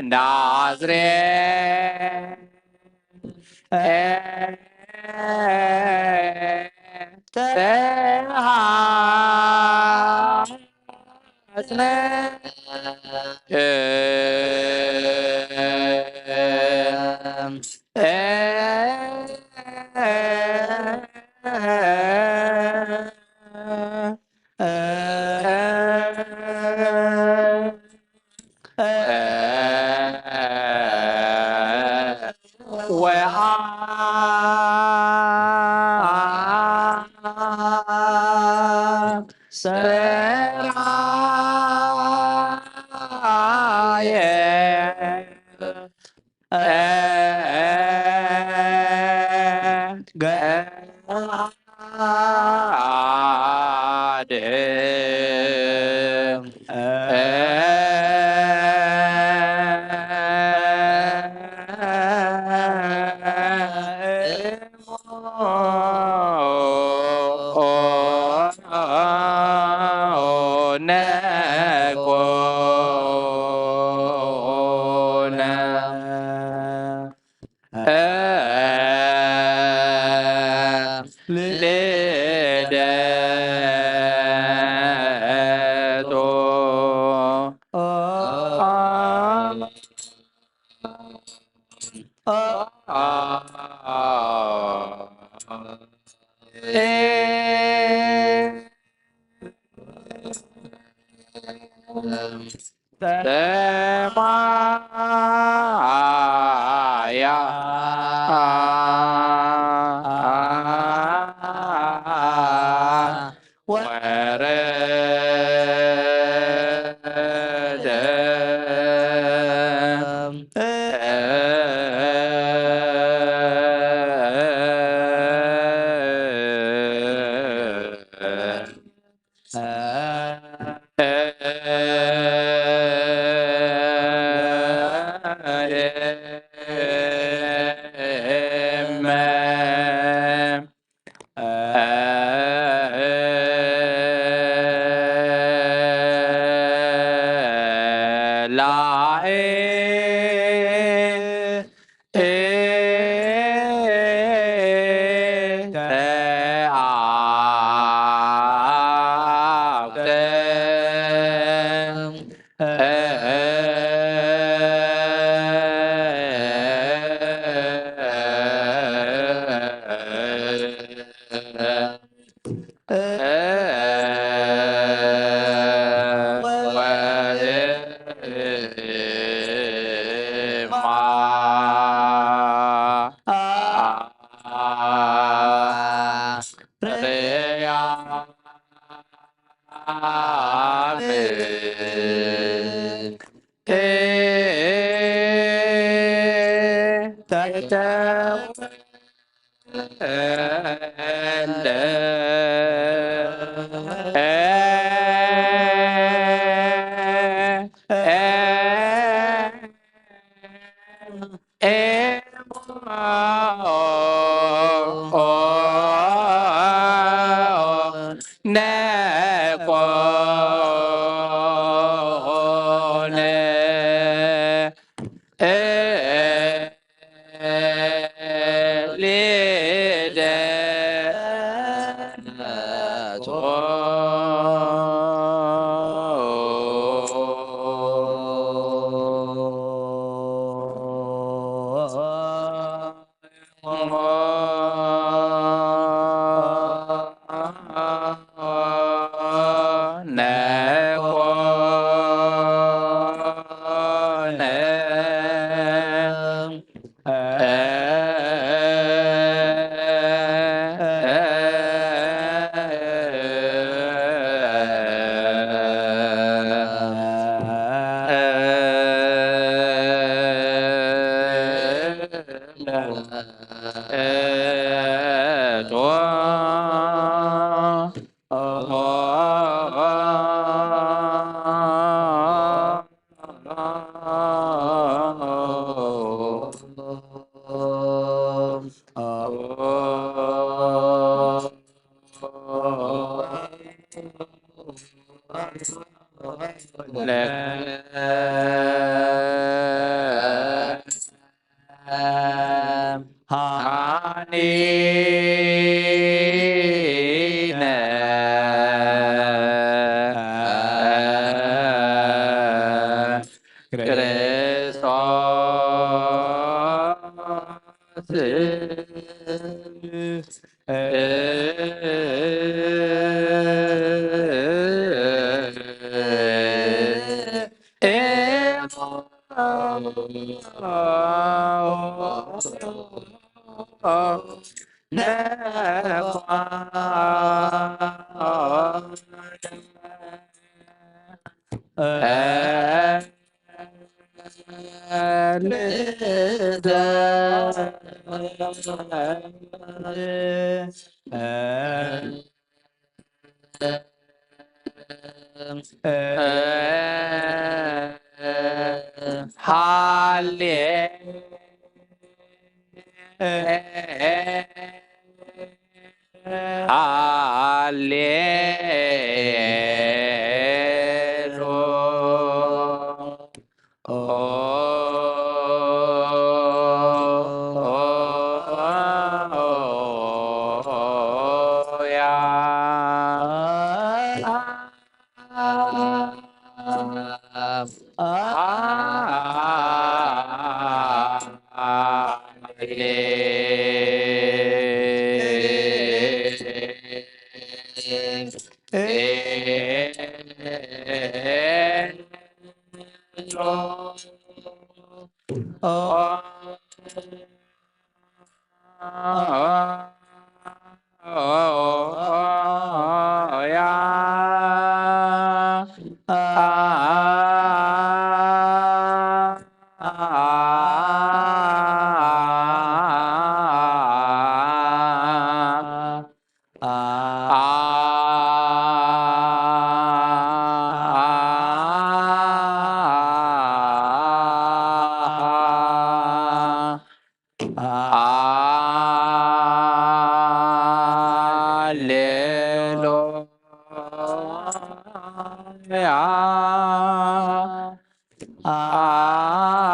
ናዝሬት ተሃጽነ ሃሌሉያ።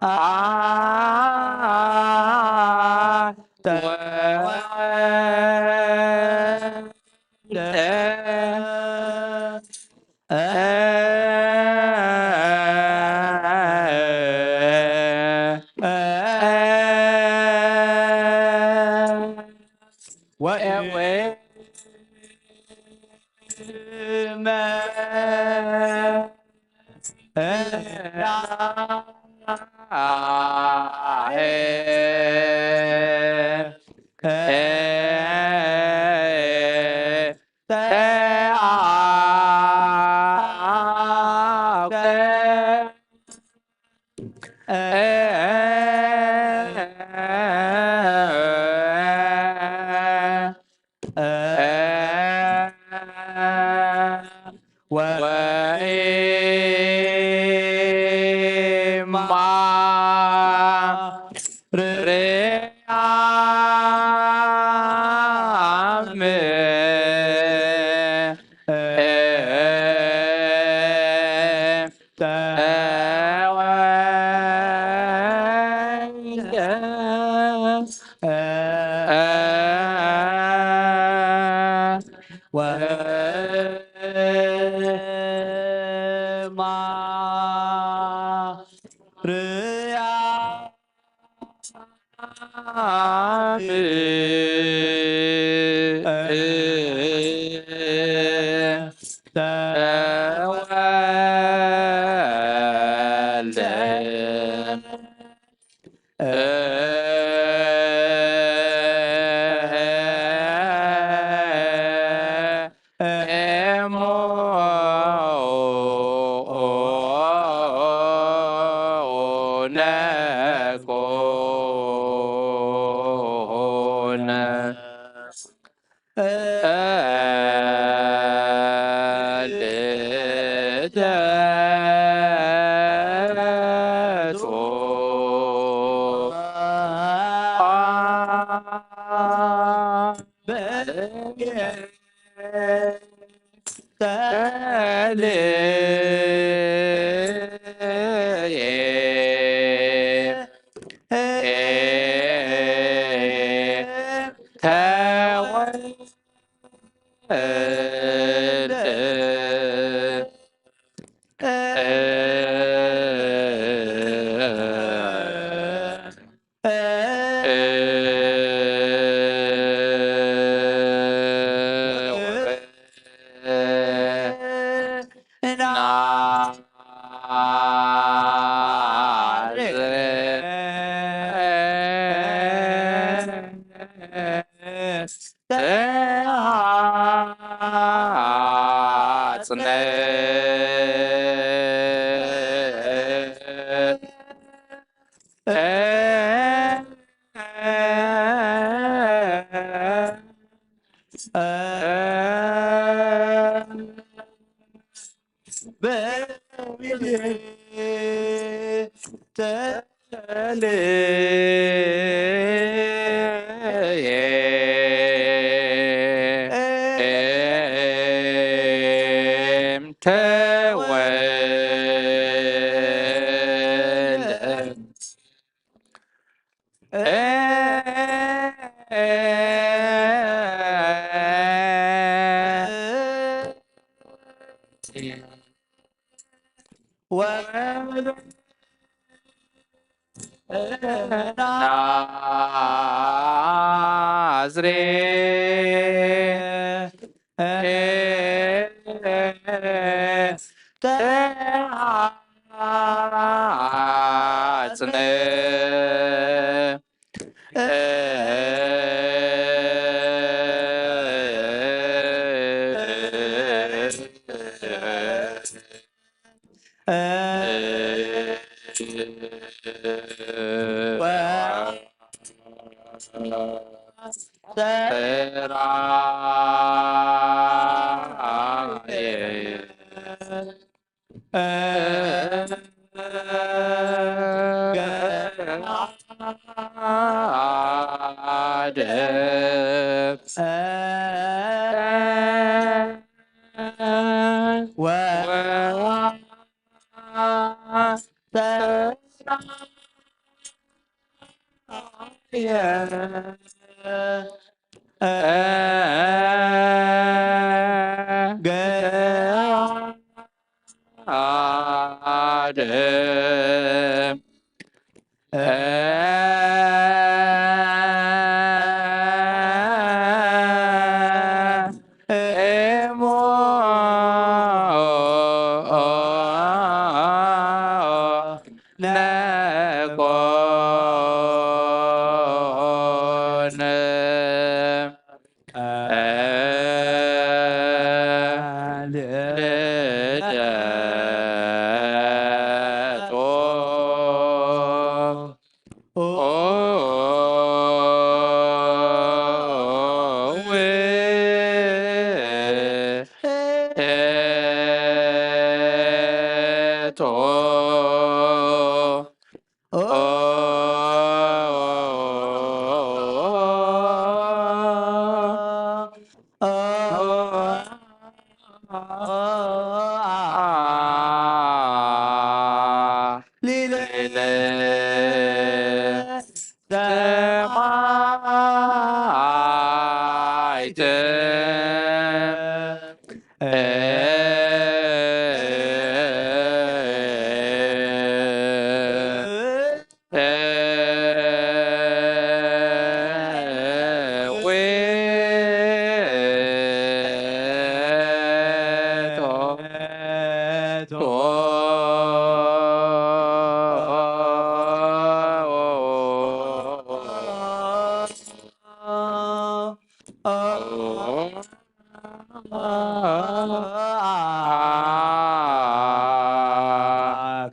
አ-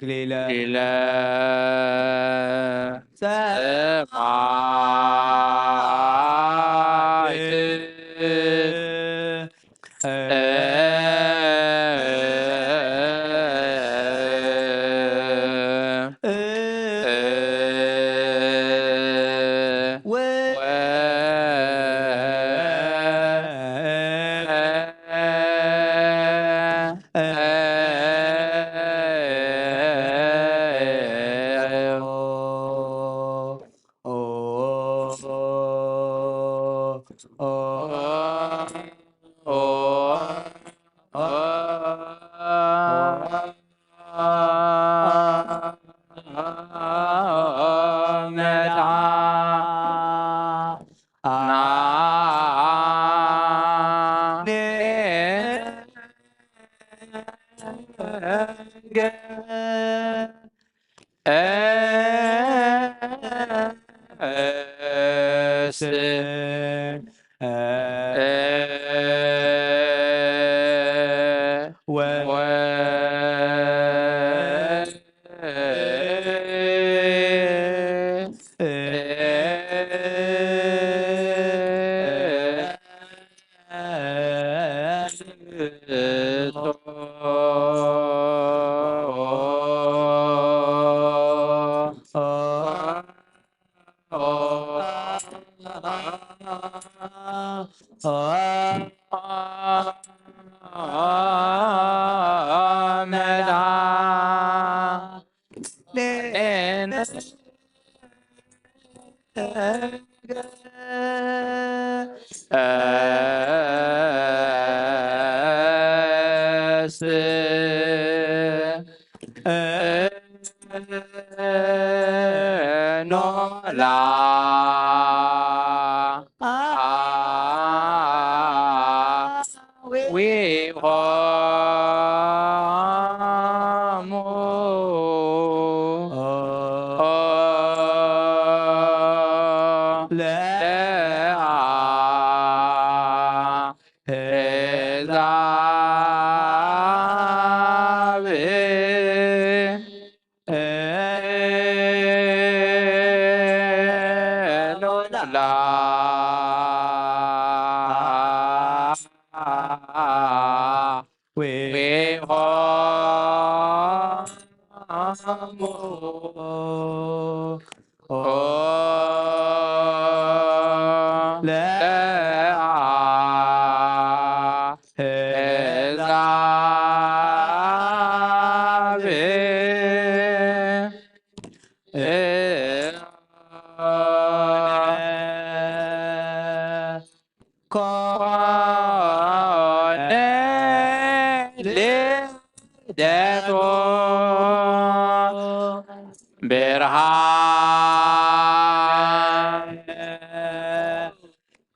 ኣክሊለ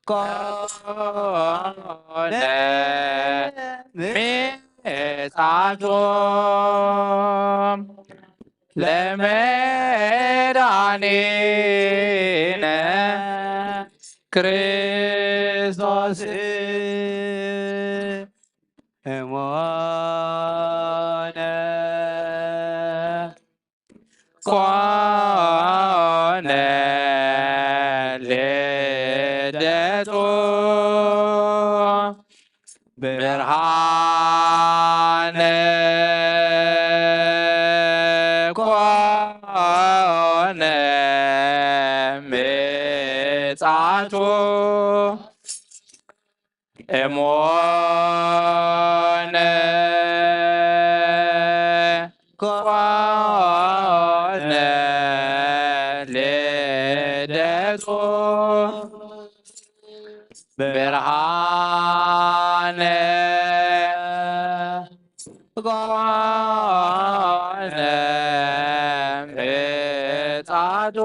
ኮነ ምጻቱ ለመድኃኒነ ክርስቶስ እሞነ ኮነ ልደቱ ብርሃነ ኮነ ምጻቱ እሞነ ኮነ ልደቱ ብርሃነ ኮነ ምጻቱ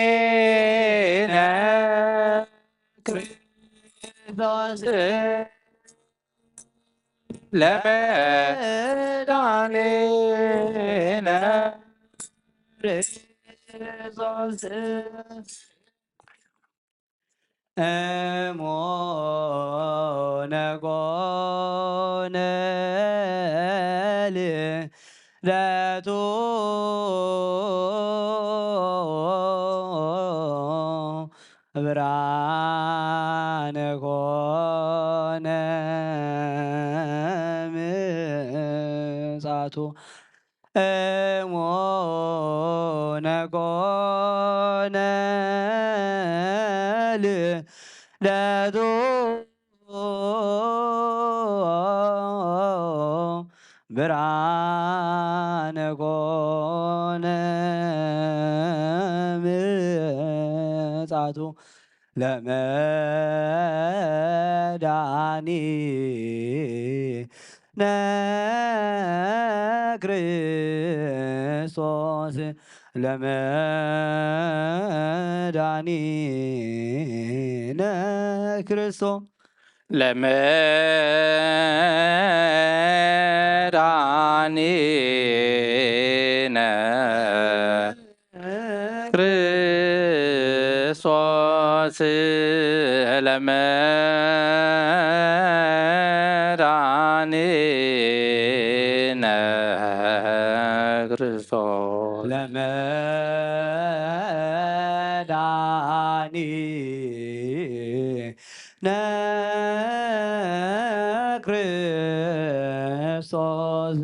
ለመድኃኒነ ክርስቶስ ለመድኃኒነ ክርስቶስ እሞነ ኮነ ልደቱ ብርሃነ ኮነ ምጻቱ እሞነ ኮነ ልደቱ ብርሃነ ኮነ ምጻቱ ለመድኃኒነ ክርስቶስ ለመድኃኒነ ክርስቶስ ለመድኃኒነ ክርስቶስ ለመድኃኒነ ክርስቶስ ለመድኃኒነ ክርስቶስ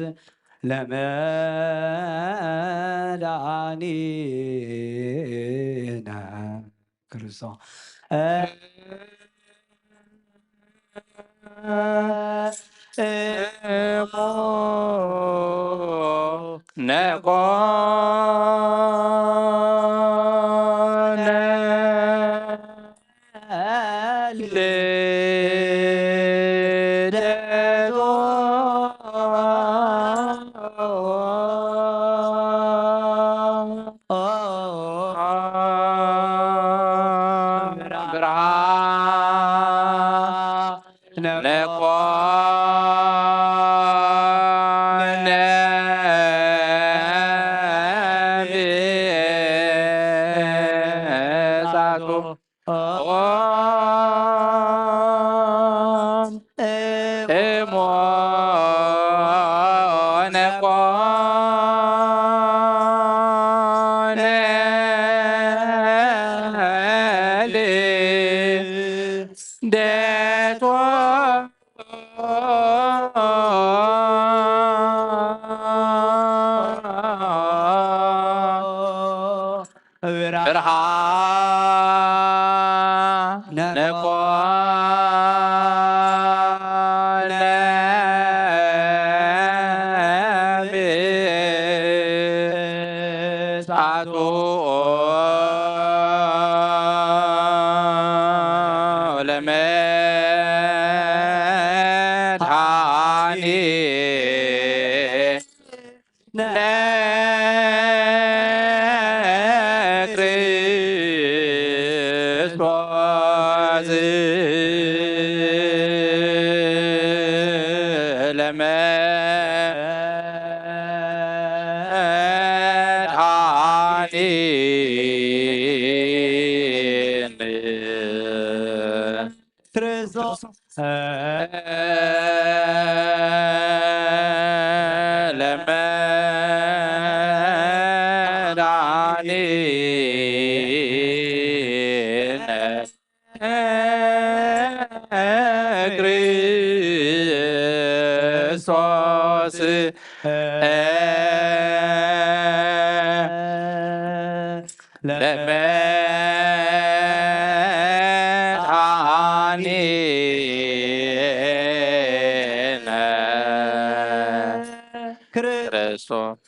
ለመድኃኒነ ክርስቶስ ነቆነ ልደቱ ብርሃነ ኮነ ምጻቱ እሞነ ኮነ ልደቱ ብርሃነ ኮነ ምጻቱ ለመድኃኒነ ነክርስቶስ ለመድኃኒነ ክርስቶስ ለመድኃኒነ ክርስቶስ ለመድኃኒነ ክርስቶስ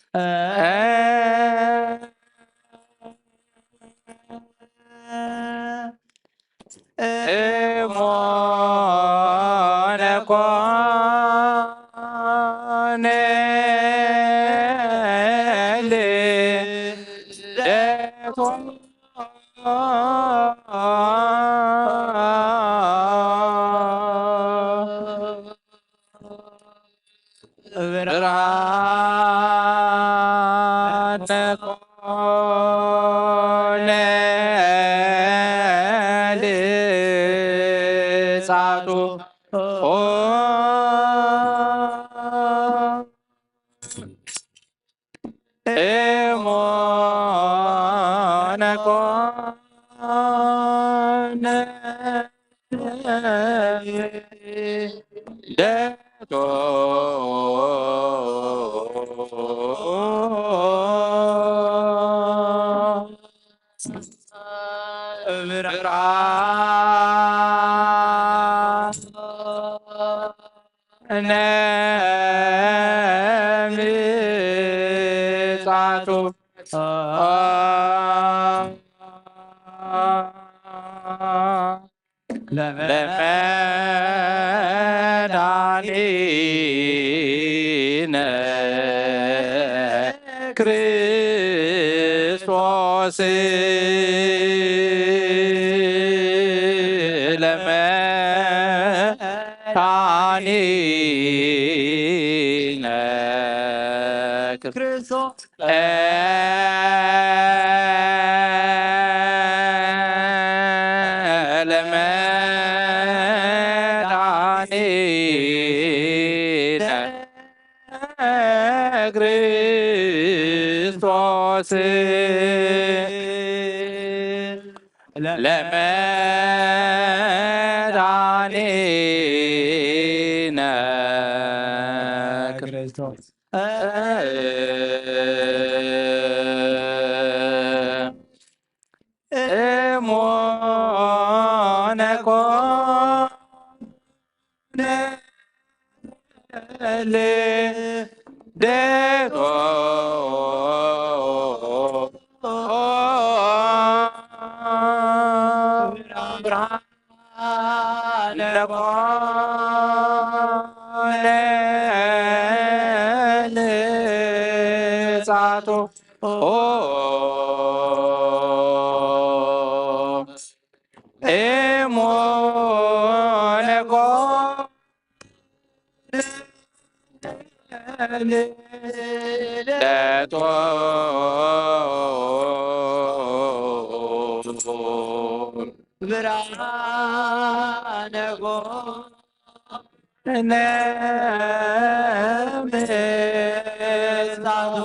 እሞነ ኮነ ልደቶ ብርሃነ ኮነ ልጻቱ እሞነ ኮነ ልደቶ ብርሃነ ምጻቱ ለመድኃኒነ ክርስቶስ ለመድኃኒነ ክርስቶስ ለመድኃኒነ ክርስቶስ ለመድኃኒነ ክርስቶስ እሞነ ኮነ ልደቶ ብርሃነ ኮነ ልጻቱ እሞነ ኮነ ልደቶ ብርሃነ ኮነ ምጻቱ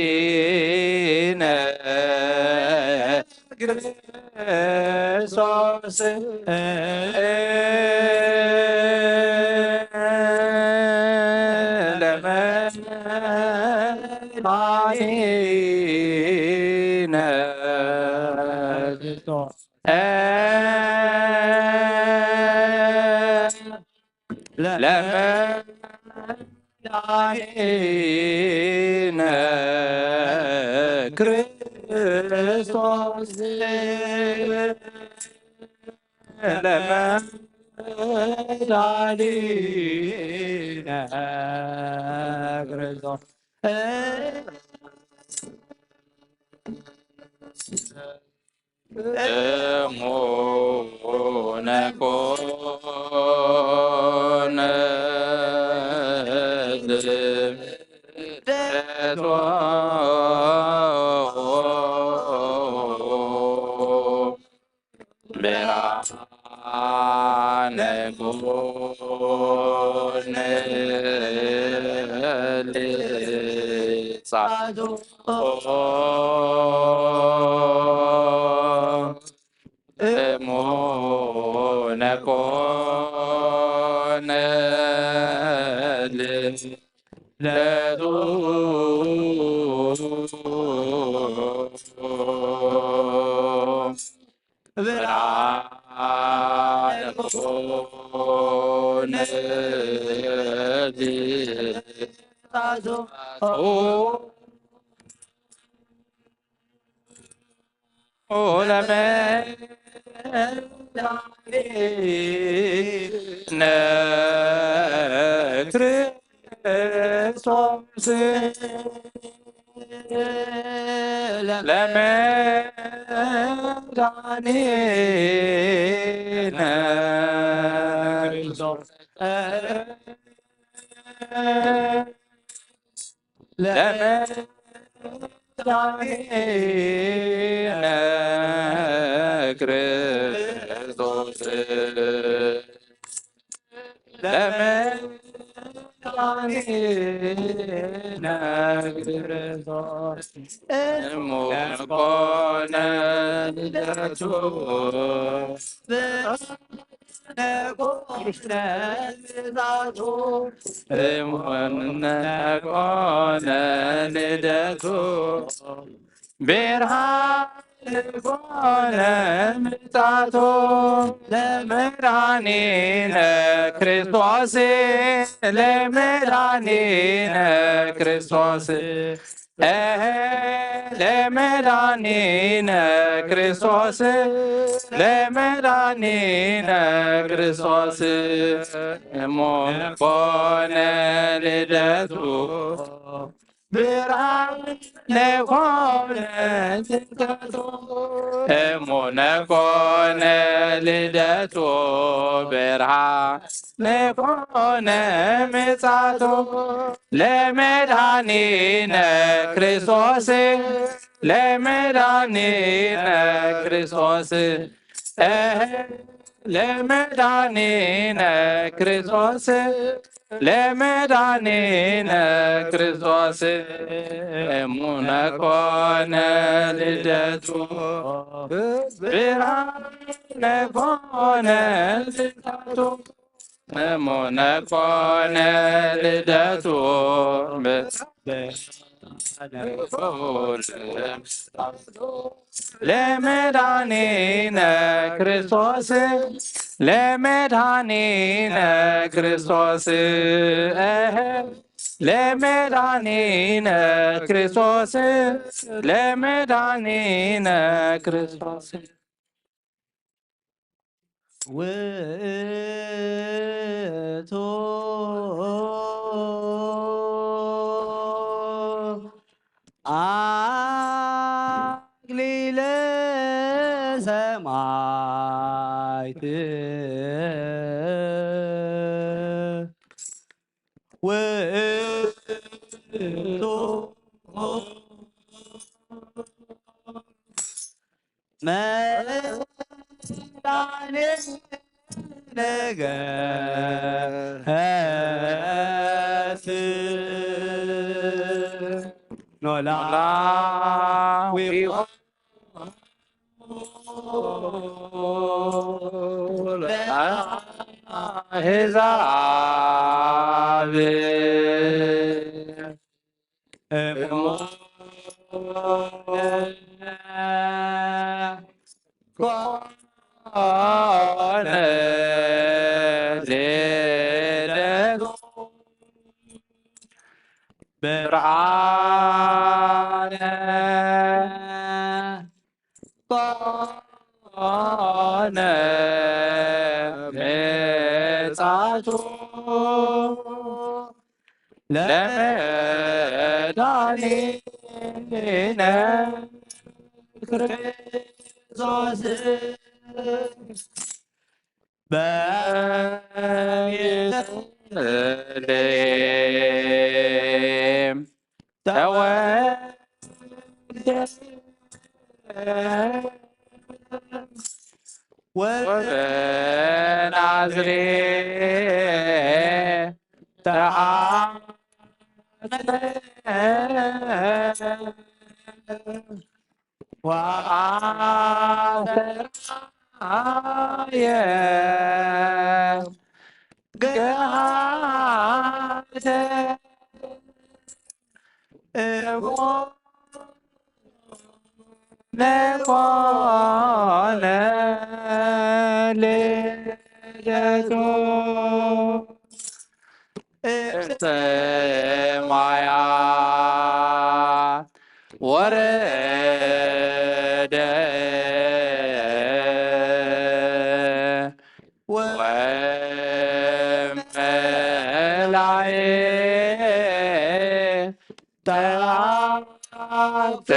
ለመድኃኒነ ክርስቶስ ለመድኃኒነ ክርስቶስ ለመድኃኒነ ክርስቶስ ለመድኃኒነ ክርስቶስ እሙነ ኮነ ልደቶ ብርሃነ ኮነ ልሳቶ እሙነ ኮነ ልደቱ ብርሃነ ኮነ ልደቱ ለመድኃኒነ ክርስቶስ ለመድኃኒነ ክርስቶስ ለመድኃኒነ ክርስቶስ ለመድኃኒነ ክርስቶስ እሙነ ኮነ ልደቱ እሙነ ኮነ ልደቱ ብርሃን ኮነ ምጽኣቱ ለመድኃኒነ ክርስቶስ ለመድኃኒነ ክርስቶስ ለመድኃኒነ ክርስቶስ ለመድኃኒነ ክርስቶስ እሙን ኮነ ልደቱ ብርሃን ኮነ ጽንተቱ እሙነ ኮነ ልደቱ ብርሃን ኮነ ምጻቱ ለመድኃኒነ ክርስቶስ ለመድኃኒነ ክርስቶስ ለመድኃኒነ ክርስቶስ ለመድኃኒነ ክርስቶስ እሙነ ኮነ ልደቱ ብርሃነ ኮነ ጽንተቱ እሙነ ኮነ ልደቱ ለመድኃኒነ ክርስቶስ ለመድኃኒነ ክርስቶስ ለመድኃኒነ ክርስቶስ ለመድኃኒነ ክርስቶስ ውእቱ አክሊለ ሰማዕት ውእቱ መድኃኒነ ገሰ ኖላዊ ለአሕዛብ እሙነ ኮነ ልደቱ ብርሃነ ኮነ ምጻቱ ለመድኃኒነ ክርስቶስ በቤተልሔም ተወልደ ወበናዝሬት ተሐጽነ ወአስተርአየ ገሃደ እቡነ ኮነ ልደቱ እምሰማያ ወረደ ወመላእክት ተአተ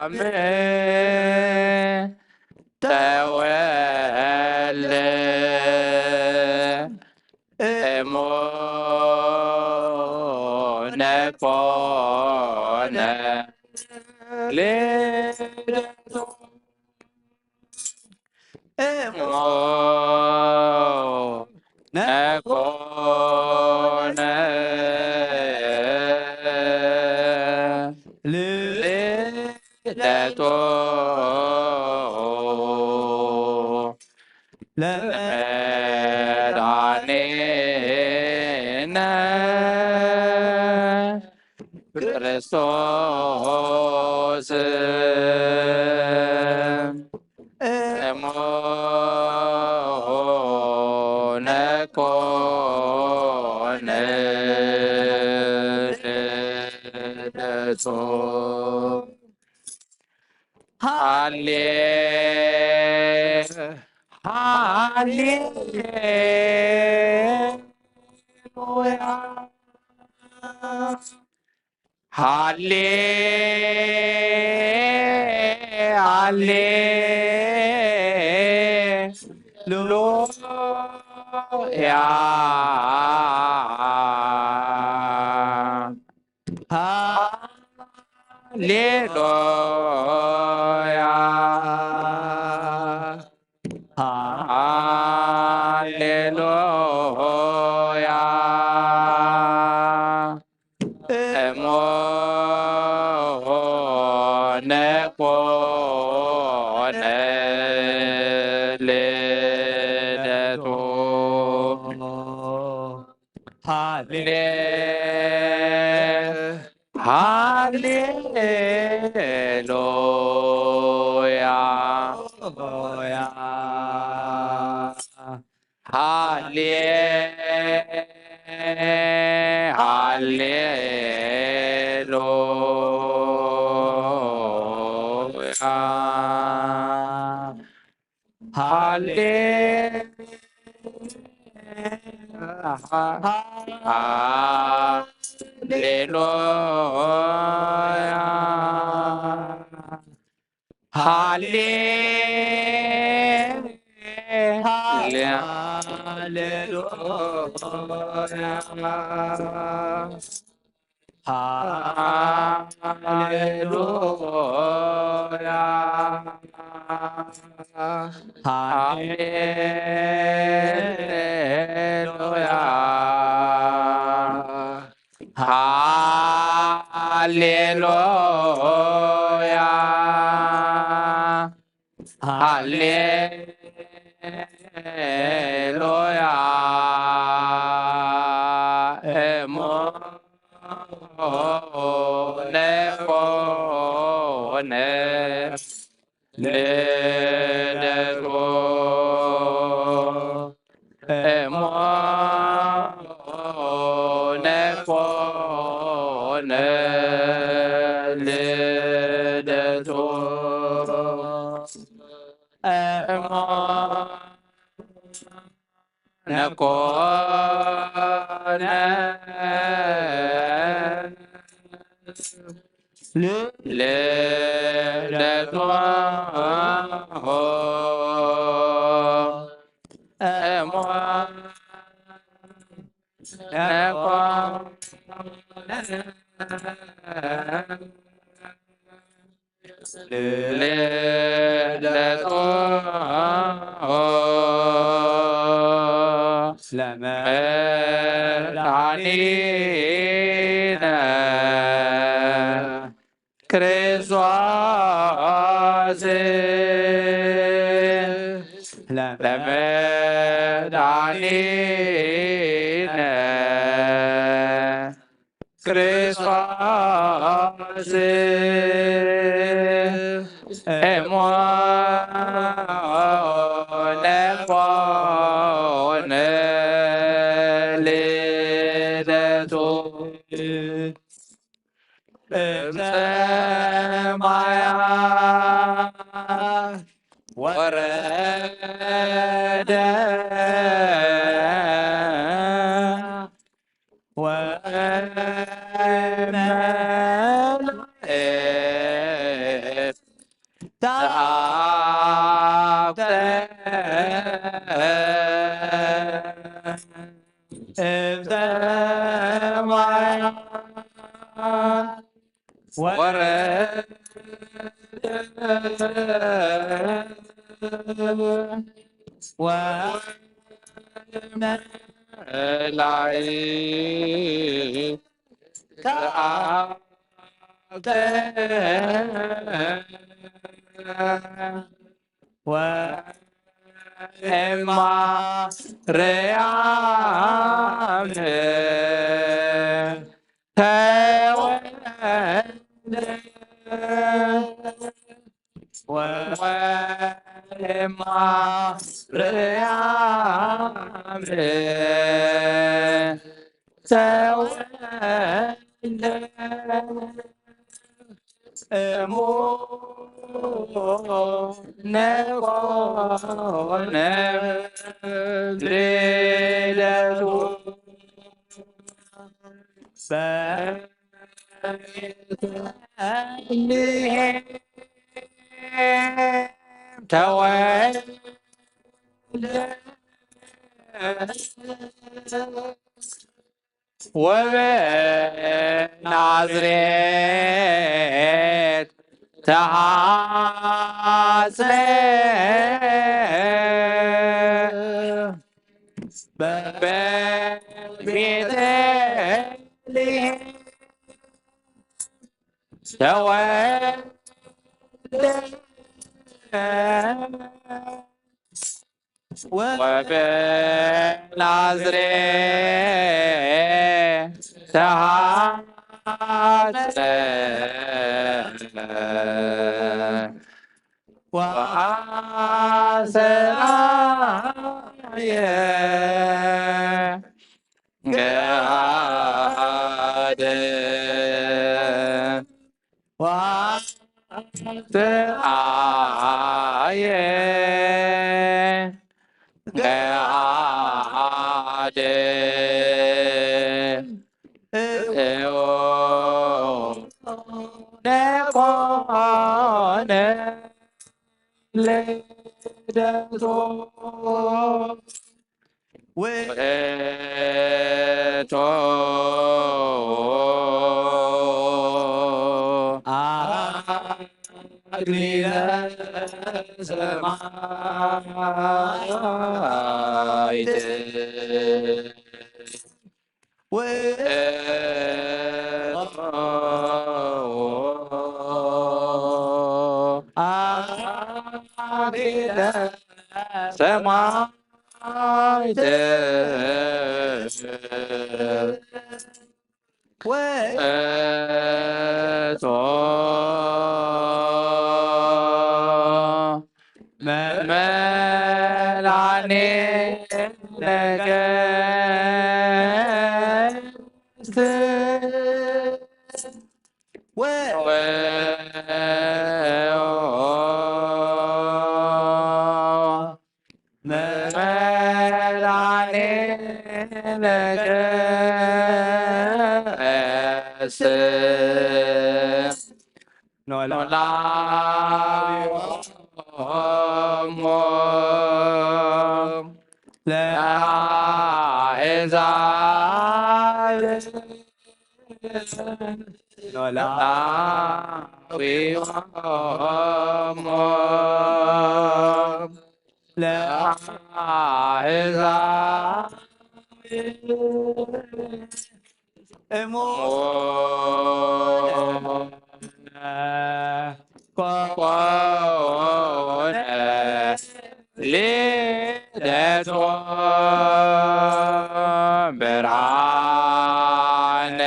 ወማርያም ተወልደ እሙነ ኮነ ልደቱ እሙነ ኮነ ልደቱ ለመድኃኒነ ክርስቶስ እሙነ ኮነ ልደቱ። ሃሌ ሃሌ ሉያ ሃሌ ሃሌ ሉያ ሃሌ ሉያ ሃሌ ሉያ እሙነ ኮነ ልደቱ። ሃሌ ሃሌ ሉያ ሃሌ ሃሌ ሉያ ሃሌ ሃሌ ሉያ ሃሌ ሃሌ ሉያ ሃሌሉያ ሃሌሉያ ሃሌሉያ ሃሌሉያ እሙነ ኮነ ልደቱ እሙነ ኮነ ልደቱ እሞ ነኮነ ልደቱ እሞ ነኮነ ልደቱ ለመድኃኒነ ክርስቶስ ለመድኃኒነ ክርስቶስ እሞነ ኮነ ልደቱ እምሰማያት ወረደ ወመልአ ተአኩለ እምሰማያት ወረደ ወመልአ ተአኩለ ወእማርያም ተወልደ ወእማርያም ተወልደ እሙነ ኮነ ልደቱ በቤተልሔም ተወልደ ወበናዝሬት ተሐጽበ በቤተልሔም ተወልደ ወበናዝሬት ተሐጽበ ወአስተርአየ ገሃደ ወአስተርአየ ገሃደ እምነ ኮነ ልደቱ ውእቱ አክሊለ ሰማዕት ውእቱ አክሊለ ሰማዕት ውእቱ መድኃኒነ ወ- መድኃኒነ ክርስቶስ ኖላዊሆሙ ለአሕዛብ ኖላዊሆሙ ለአሕዛብ እሙነ ኮነ ልደቱ ብርሃነ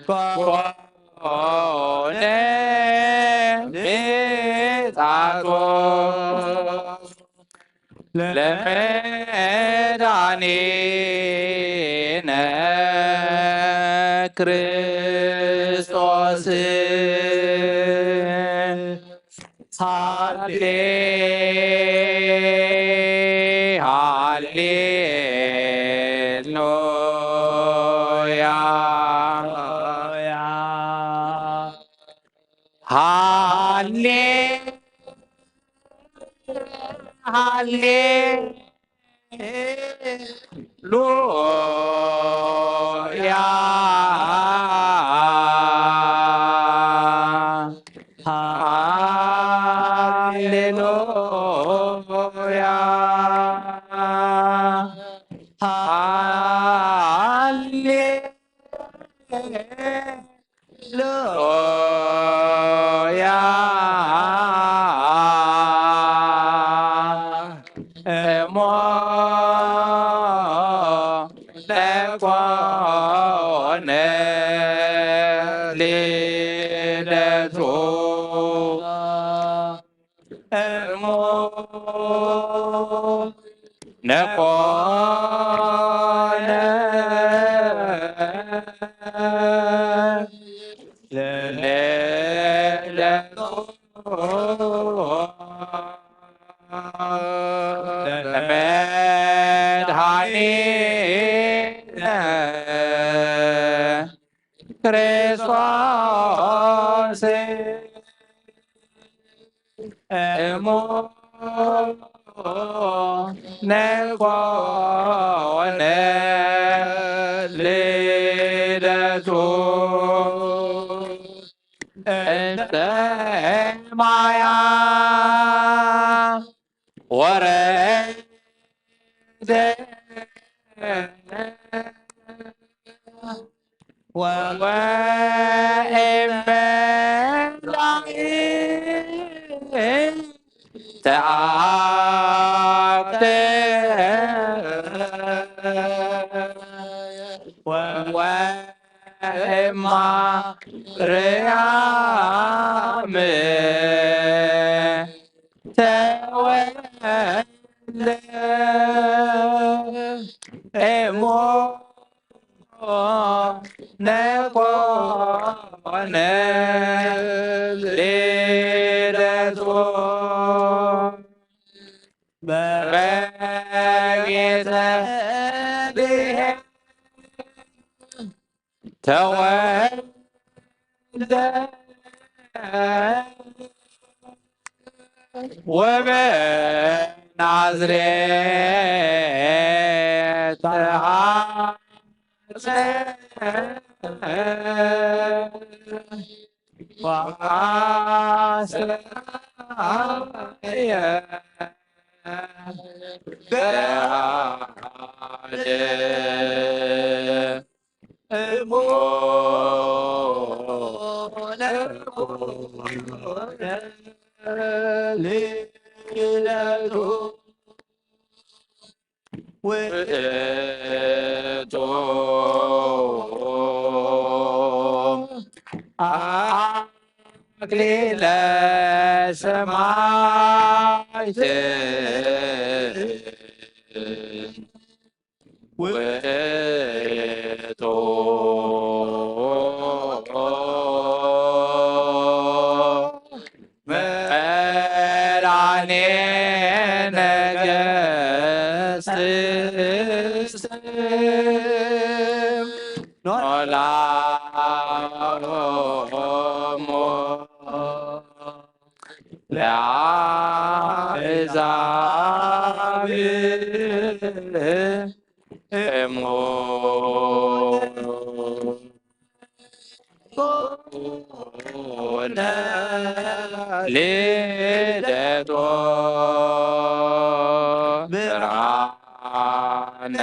ኮነ ምጽኣቱ ለመድኃኒነ ክርስቶስ። ሃሌ ሃሌሉያ ሃሌ ሃሌ ሉያ ሃሌሉያ ሃሌ ሉያ እሞ ለኮነ ልደቱ እሞ ነኮነ ለለቱ ለመድኃኒነ ክርስቶስ እሞ ነኮነ ልደቱ እንተ ማያ ወረደ ወእመ ላዕል ተአብተ ወእማ ርያም ተወልደ እሞ ነኮነ ልደቱ በቤተ ልሔም ተወልደ ወበናዝሬት ተሐጸ ወአስተርአየ ገሃደ እሙነ ኮነ ልደቱ ውእቱ አክሊለ ሰማዕት ውእቱ መድኃኔ ነገሥት ኖላሆሙ ለአሕዛብ እሙ ኮነ ልደቶ ብርሃነ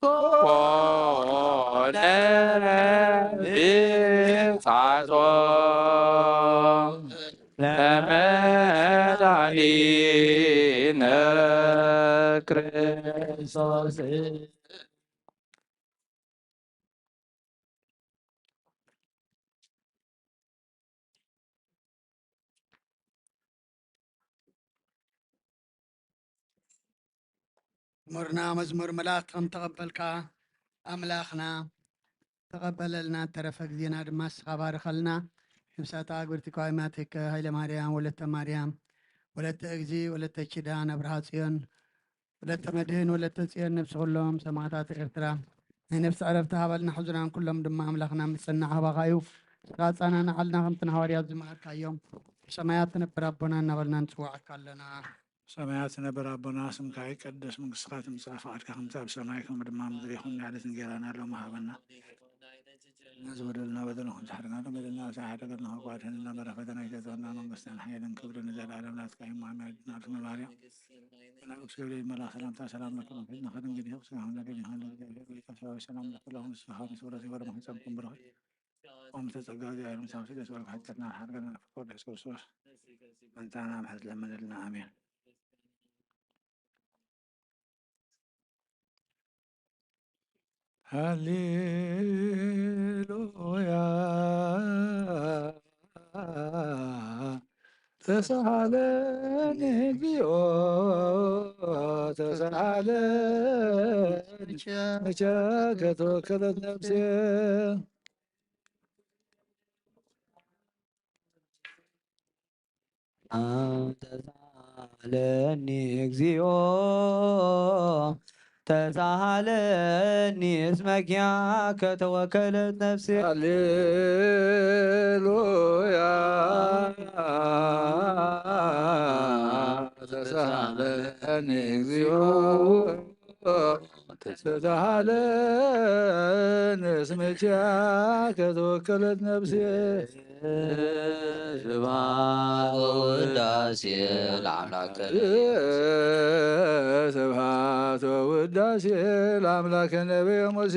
ኮነ ብጻቶ ለመድኃኒነ ክርስቶስ። መዝሙርና መዝሙር መላእክቲ ከም ተቐበልካ ኣምላኽና ተቐበለልና። ተረፈ ግዜና ድማ ንስኻ ባርኸልና። ነፍሳት ኣግብርቲ ከዋይማቲከ ሃይለ ማርያም ወለተ ማርያም ወለተ እግዚ ወለተ ኪዳን ኣብርሃ ጽዮን ወለተ መድህን ወለተ ጽዮን ነፍሲ ኩሎም ሰማዕታት ኤርትራ ናይ ነፍሲ ዕረፍቲ ሃበልና። ሕዙናን ኩሎም ድማ ኣምላኽና ምጽናዕ ሃባኻ እዩ። ስኻ ኣጻናንዓልና ከምቲ ንሃዋርያት ዝመሃርካዮም። ብሰማያት ትነብር ኣቦና እናበልና ንጽውዓካ ኣለና። ሰማያት ትነብር ኣቦና፣ ስምካ ይቀደስ፣ መንግስትኻ ትምጻእ፣ ፍቓድካ ከምቲ ኣብ ሰማይ ከምኡ ድማ ኣብ ምድሪ ይኹን። ንዕለት እንጌራና ሎሚ ሃበና። ዝበደልና በደል ንኹን ዝሓደገና በደልና፣ ሳይ ሓደገልና፣ ካብ ክፉእ ኣድሕነና፣ በረከተ ናይ ዘተወና መንግስትን ሓይልን ክብርን ንዘለዓለም ናትካ እዩ። ማሚ ኣድና ማርያም፣ መልኣክ ገብርኤል መልኣክ ሰላምታ ሰላም ለኪ፣ ምሕረት ድንግል ኢኺ፣ ስጋሁን ነገር ይሁን ለእግዚአብሔር፣ ሰላም ለኪ፣ ለሁን ስብሐት ምስለ ክብረት ይበረ ማህፀንኩም ብሩክ። ኦም ተጸጋ እግዚኣብሔር ምሳም ስለ ስለ ሓጢኣትና ሓርገና ፍቅር ኢየሱስ ክርስቶስ። ኣንታና ምሕረት ለምንልና። ኣሜን። ሃሌሉያ። ተሳሃለኒ እግዚኦ፣ ተሳሃለኒ፣ ንቸ ከተወከለት ነፍሴ። ተሳሃለኒ እግዚኦ፣ ተሳሃለኒ እስመ ኪያከ ተወከለት ነፍሴ። ሃሌሉያ። ተሳሃለኒ እግዚኦ፣ ተሳሃለኒ እስመ ኪያከ ተወከለት ነፍሴ። ስብሐት ወውዳሴ ለአምላክ። ስብሐት ወውዳሴ ለአምላክ ነበየ ሙሴ።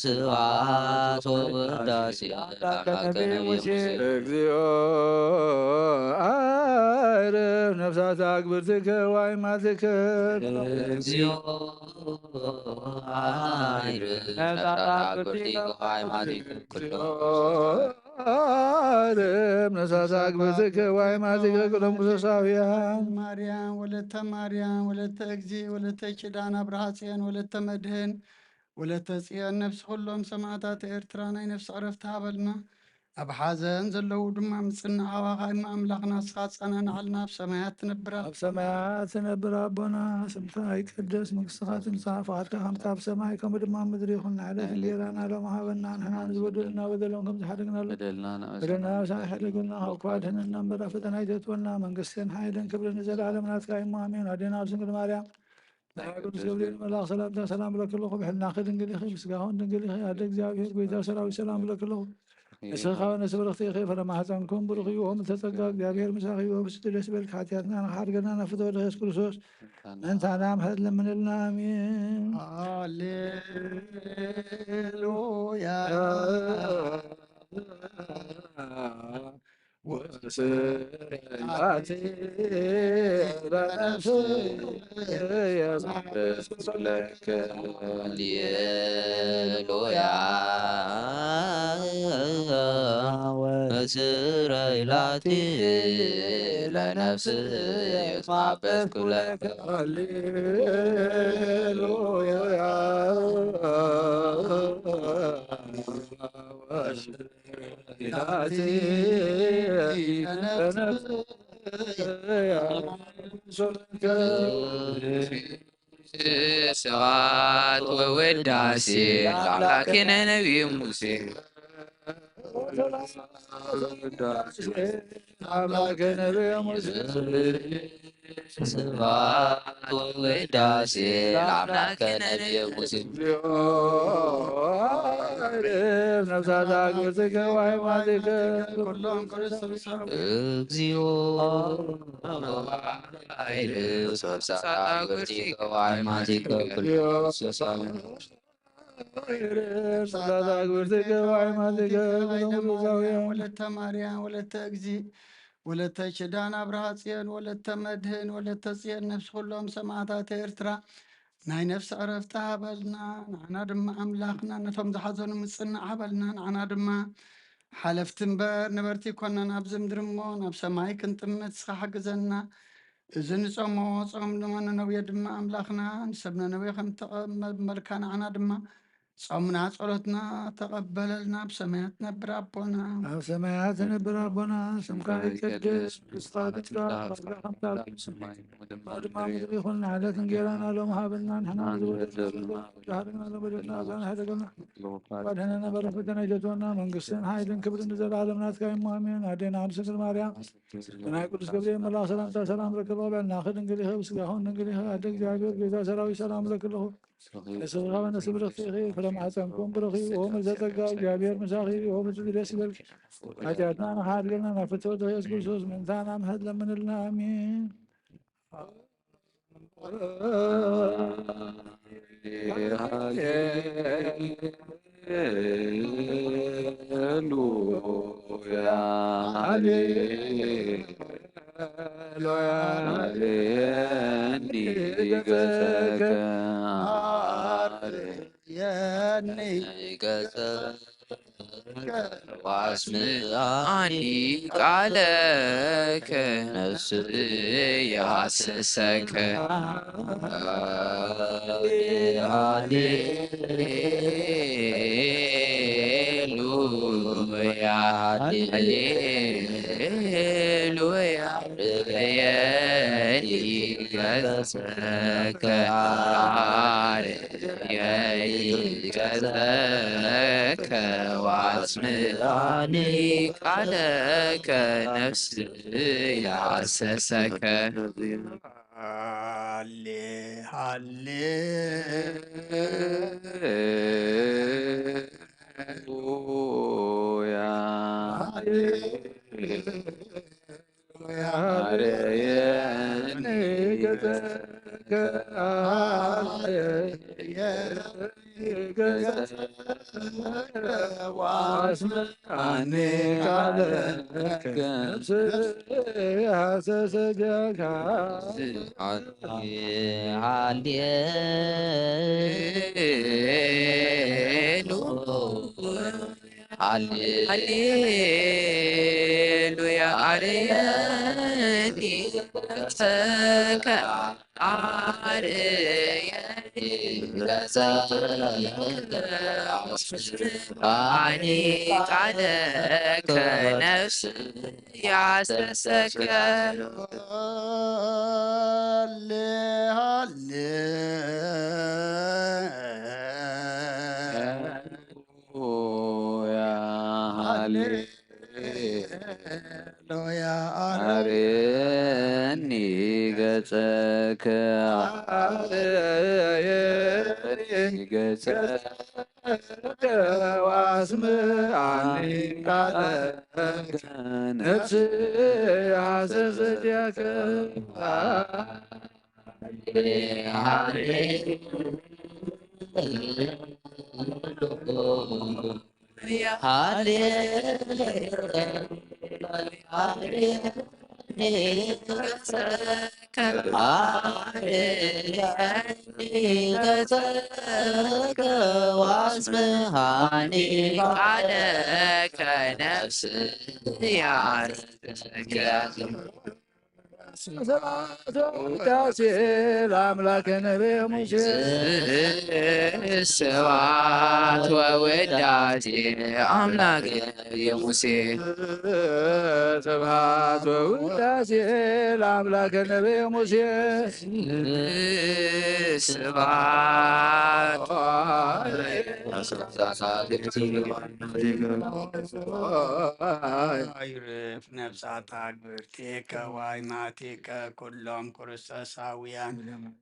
ስብሐት ወውዳሴ ለአምላክ ነበየ ሙሴ። እግዚኦ አይርፍ ነፍሳት አግብርትከ ወአይማትከ። እግዚኦ አይርፍ ነፍሳት አግብርትከ ወአይማትከ ኩሎ። አርም ነሳሳ ግብርትከ ዋይማትከ ኩሎም ክርስቶሳውያን። ማርያም ወለተ ማርያም ወለተ እግዚ ወለተ ኪዳን አብርሃ ጽዮን ወለተ መድህን ወለተ ጽዮን ነፍስ ኩሎም ሰማዕታት ኤርትራ ናይ ነፍሲ ዕረፍቲ ሃበልና። ኣብ ሓዘን ዘለዉ ድማ ምጽንናዕ ሃባኻ እማ ኣምላኽና ንስኻ ኣጸናንዓልና። ኣብ ሰማያት ትነብር ኣብ ኣብ ሰማያት ትነብር ኣቦና፣ ስምካ ይቀደስ፣ መንግስትኻ ትምጻእ፣ ፍቓድካ ከምቲ ኣብ ሰማይ ከምኡ ድማ ኣብ ምድሪ ይኹን። ንዕለት እንጌራና ሎሚ ሃበና፣ ንሕና ንዝበደሉና በደሎም ከም ዝሓደግናሉ በደልና ንኣበሰና በደልና ኣብ ሰማይ ሓደግና፣ ካብ ክፉእ ኣድሕነና እምበር፣ ኣብ ፈተና ኣይተእትወና። መንግስትን ሓይልን ክብርን ንዘለኣለም ናትካ እዩ፣ ኣሜን። ኣዴና ኣብ ድንግል ማርያም ናይ ቅዱስ ገብርኤል መልኣኽ ሰላምታ ሰላም እብለኪ ኣለኹ። ብሕልናኺ ድንግል ኢኺ፣ ብስጋኺ እውን ድንግል ኢኺ። ኣደ እግዚኣብሔር፣ ጎይታ ሰራዊት፣ ሰላም እብለኪ ኣለኹ። ንስኺ ከኣ ንእስቲ ብርኽቲ ኢኺ፣ ፍረ ማሕፀንኩም ብሩኽ እዩ። ኦም ዝተጸጋ እግዚኣብሔር ምሳኺ እዩ። ብስቲ ደስ ይበልኪ፣ ሓጢኣትና ንኽሓድገና ናብ ፍትወ ኢየሱስ ክርስቶስ ምእንታና ምሕረት ለምንልና። ኣሜን። ሃሌሉያ። ወስብሐት ለነፍስየ ዘሐስስ ለከ። ሃሌሉያ። ስረይላቲ ለነፍስ የስማበት ኩለከ። ሃሌሉያ። ስብሐት ወወዳሴ ለአምላክነ ነቢይ ሙሴ። አምላክነ ነቢይ ሙሴ። ስብሐት ወወዳሴ ለአምላክነ ነቢይ ሙሴ። ነፍሳት አግብርትከ ወአዕማዲከ ኩሎም ክርስቶስ። እግዚኦ ኃይል ነፍሳት አግብርትከ ወአዕማዲከ ኩሎም ክርስቶስ። ነፍሳት አግብርትከ ወአዕማዲከ ኩሎም ክርስቶሳውያን። ወለተ ማርያም ወለተ እግዚ ወለተ ኪዳን አብርሃ ጽዮን ወለተ መድህን ወለተ ጽዮን ነፍሲ ኩሎም ሰማዕታት ኤርትራ ናይ ነፍሲ ዕረፍቲ ሃበልና። ንዓና ድማ ኣምላኽና ነቶም ዝሓዘኑ ምጽናዕ ሃበልና። ንዓና ድማ ሓለፍቲ እምበር ነበርቲ ኣይኮናን ኣብዚ ምድሪ እሞ ናብ ሰማይ ክንጥምት ንስኻ ሓግዘና። እዚ ንጾሞ ጾም ድማ ነነዌ ድማ ኣምላኽና ንሰብ ነነዌ ከም ተቐበልካ ንዓና ድማ ጾምና ጸሎትና ተቐበለልና። ኣብ ሰማያት ትነብር ኣቦና። ኣብ ሰማያት ትነብር ኣቦና፣ ስምካ ይቀደስ፣ መንግስትኻ ትምጻእ፣ ፍቓድካ ከም ኣብ ሰማይ ከምኡ ድማ ኣብ ምድሪ ይኹን። ንዕለት እንጌራና ሎም ሃበና፣ ንሕና ንበደልና ንበደልና፣ ንበደልና ንበደልና፣ ንበደልና፣ ኣድሕነና ካብ ፈተና፣ ኣይተእትወና፣ መንግስትን ሓይልን ክብርን ንዘለኣለም ናትካ እዩ፣ ኣሜን። ኣዴና ቅድስት ድንግል ማርያም፣ ብናይ ቅዱስ ገብርኤል መልኣኽ ሰላምታ ሰላም ረክብ፣ በልናኺ ድንግል ኢኺ፣ ብስጋኹን ድንግል ኢኺ፣ ኣደ እግዚኣብሔር፣ ቤዛ ሰራዊት፣ ሰላም ለክለኹ። ንስኺ ከበነ ስብርኽቲ ኢኺ፣ ፍረ ማሕፀንኩም ብሩኽ እዩ። ኦም ዘጸጋ እግዚኣብሔር ምሳኺ እዩ። ኦም ደስ ይበልኪ። ሓጢኣትና ንኻሓድገልና ናብ ፍትወት ኢየሱስ ክርስቶስ ምእንታና ምሕረት ለምንልና። ኣሜን። ሃሌሉያ፣ ሃሌሉያ፣ ሃሌኒ ገጸከ፣ ሃሌኒ ገጸከ፣ ወአስምዓኒ ቃለከ፣ ነፍስየ ሃሰሰከ። ሃሌሉያ፣ ሃሌሉያ፣ ርእየኒ ገጸከ፣ ርእየኒ ገጸከ፣ ወአስምዓኒ ቃለከ፣ ነፍስየ ሃሰሰከ። ሃሌ፣ ሃሌ፣ ሃሌሉያ፣ ሃሌ፣ ሃሌ፣ ሃሌ፣ ሃሌ፣ ሃሌ፣ ወአስምዓኒ ቃለከ፣ ነፍስየ ሃሰሰከ። ሃሌ፣ ሃሌ፣ ሃሌሉያ፣ አርየኒ ገጸከ፣ አርየኒ ገጸከ፣ አስምዓኒ ቃለከ፣ ነፍስየ ሃሰሰከ። ሃሌ፣ ሃሌ፣ ሃሌሉያ፣ ሃሌ፣ ሃሌሉያ፣ አርየኒ ገጸከ፣ አርየኒ ገጸከ፣ ወአስምዓኒ ቃለከ፣ ነፍስየ ሃሰሰከ። ገጸከ ዋስምሃኒ ቃለከ ነፍስያ። ስብሐት ወውዳሴ ለአምላክ ነቢየ ሙሴ። ስብሐት ወውዳሴ አምላክ ነቢየ ሙሴ። ስብሐት ወውዳሴ ለአምላክ ነቢየ ሙሴ። ስብሐት ይረፍ ነፍሳት አግብርቲከ ዋይማቲከ ኩሎም ክርስቶሳውያን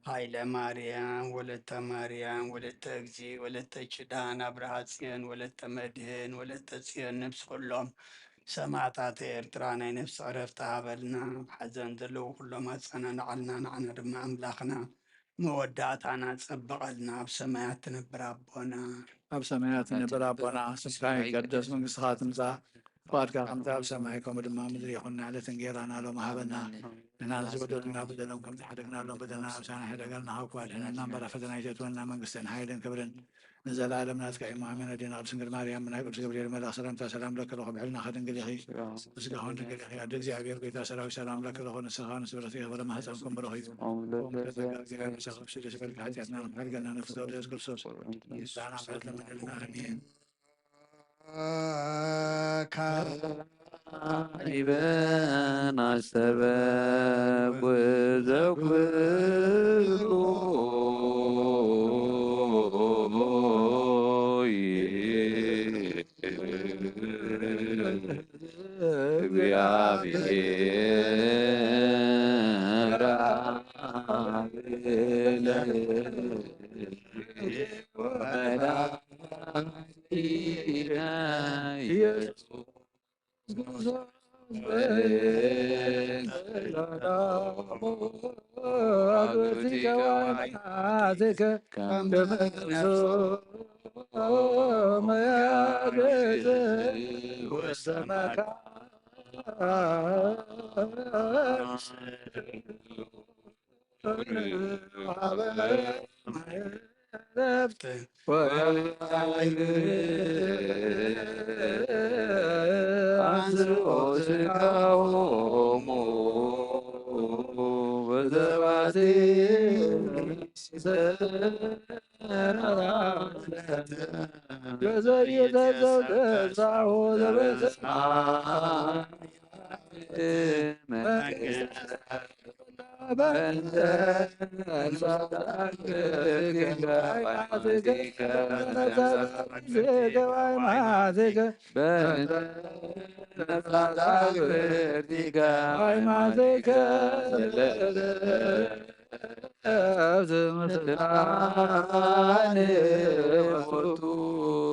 ኃይለ ማርያም ወለተ ማርያም ወለተ እግዚ ወለተ ኪዳን አብርሃ ጽዮን ወለተ መድህን ወለተ ጽዮን ነፍስ ኩሎም ሰማዕታት ኤርትራ ናይ ነፍሲ ዕረፍቲ ሃበልና። ሓዘን ዘለዉ ኩሎም ኣጸናንዓልና። ንዓና ድማ ኣምላኽና መወዳእታና ጸብቐልና። ኣብ ሰማያት ትነብር ኣቦና። ኣብ ሰማያት ትነብር ኣቦና፣ ስምካ ይቀደስ፣ መንግስትኻ ትምጻእ፣ ፍቓድካ ከምቲ ኣብ ሰማይ ከምኡ ድማ ምድሪ ይኹን። ዕለት እንጌራና ሎም ሃበና። ንሕና ዝበደሉና በደሎም ከምቲ ሓደግናሎም በደልና፣ ኣምሳና ሕደገልና፣ ካብ ክፉእ ኣድሕነና እምበር፣ ኣብ ፈተና ኣይተእትወና፣ መንግስትን ሓይልን ክብርን ንዘለኣለም ናትካ እዩ። ኣሜን። ኣዴና ቅድስት ድንግል ማርያም፣ ብናይ ቅዱስ ገብርኤል መልኣኽ ሰላምታ ሰላም ለኪ ለኹ፣ ብሕልናኺ ድንግል ኢኺ፣ ብስጋኺ እውን ድንግል ኢኺ። ኣደ እግዚኣብሔር፣ ጎይታ ሰራዊት፣ ሰላም ለኪ ለኹ፣ ንስኻ ምስ ብረትኪ ፍረ ማህፀንኩም ብሩኽ እዩ። ኦም ለጸጋ እግዚኣብሔር ምሳኺ፣ ብስደት በልኪ፣ ሓጢኣትና ንሕልገና፣ ነፍስ ተወልደ ኢየሱስ ክርስቶስ፣ ዳና ምሕረት ለምንልና። ኣሜን። ካሪበን አስተበቁ ዘኩሉ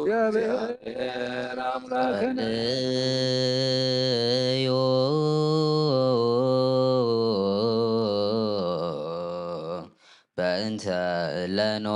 እግዚአብሔር ኢየሱስ በእንተ እለኖሙ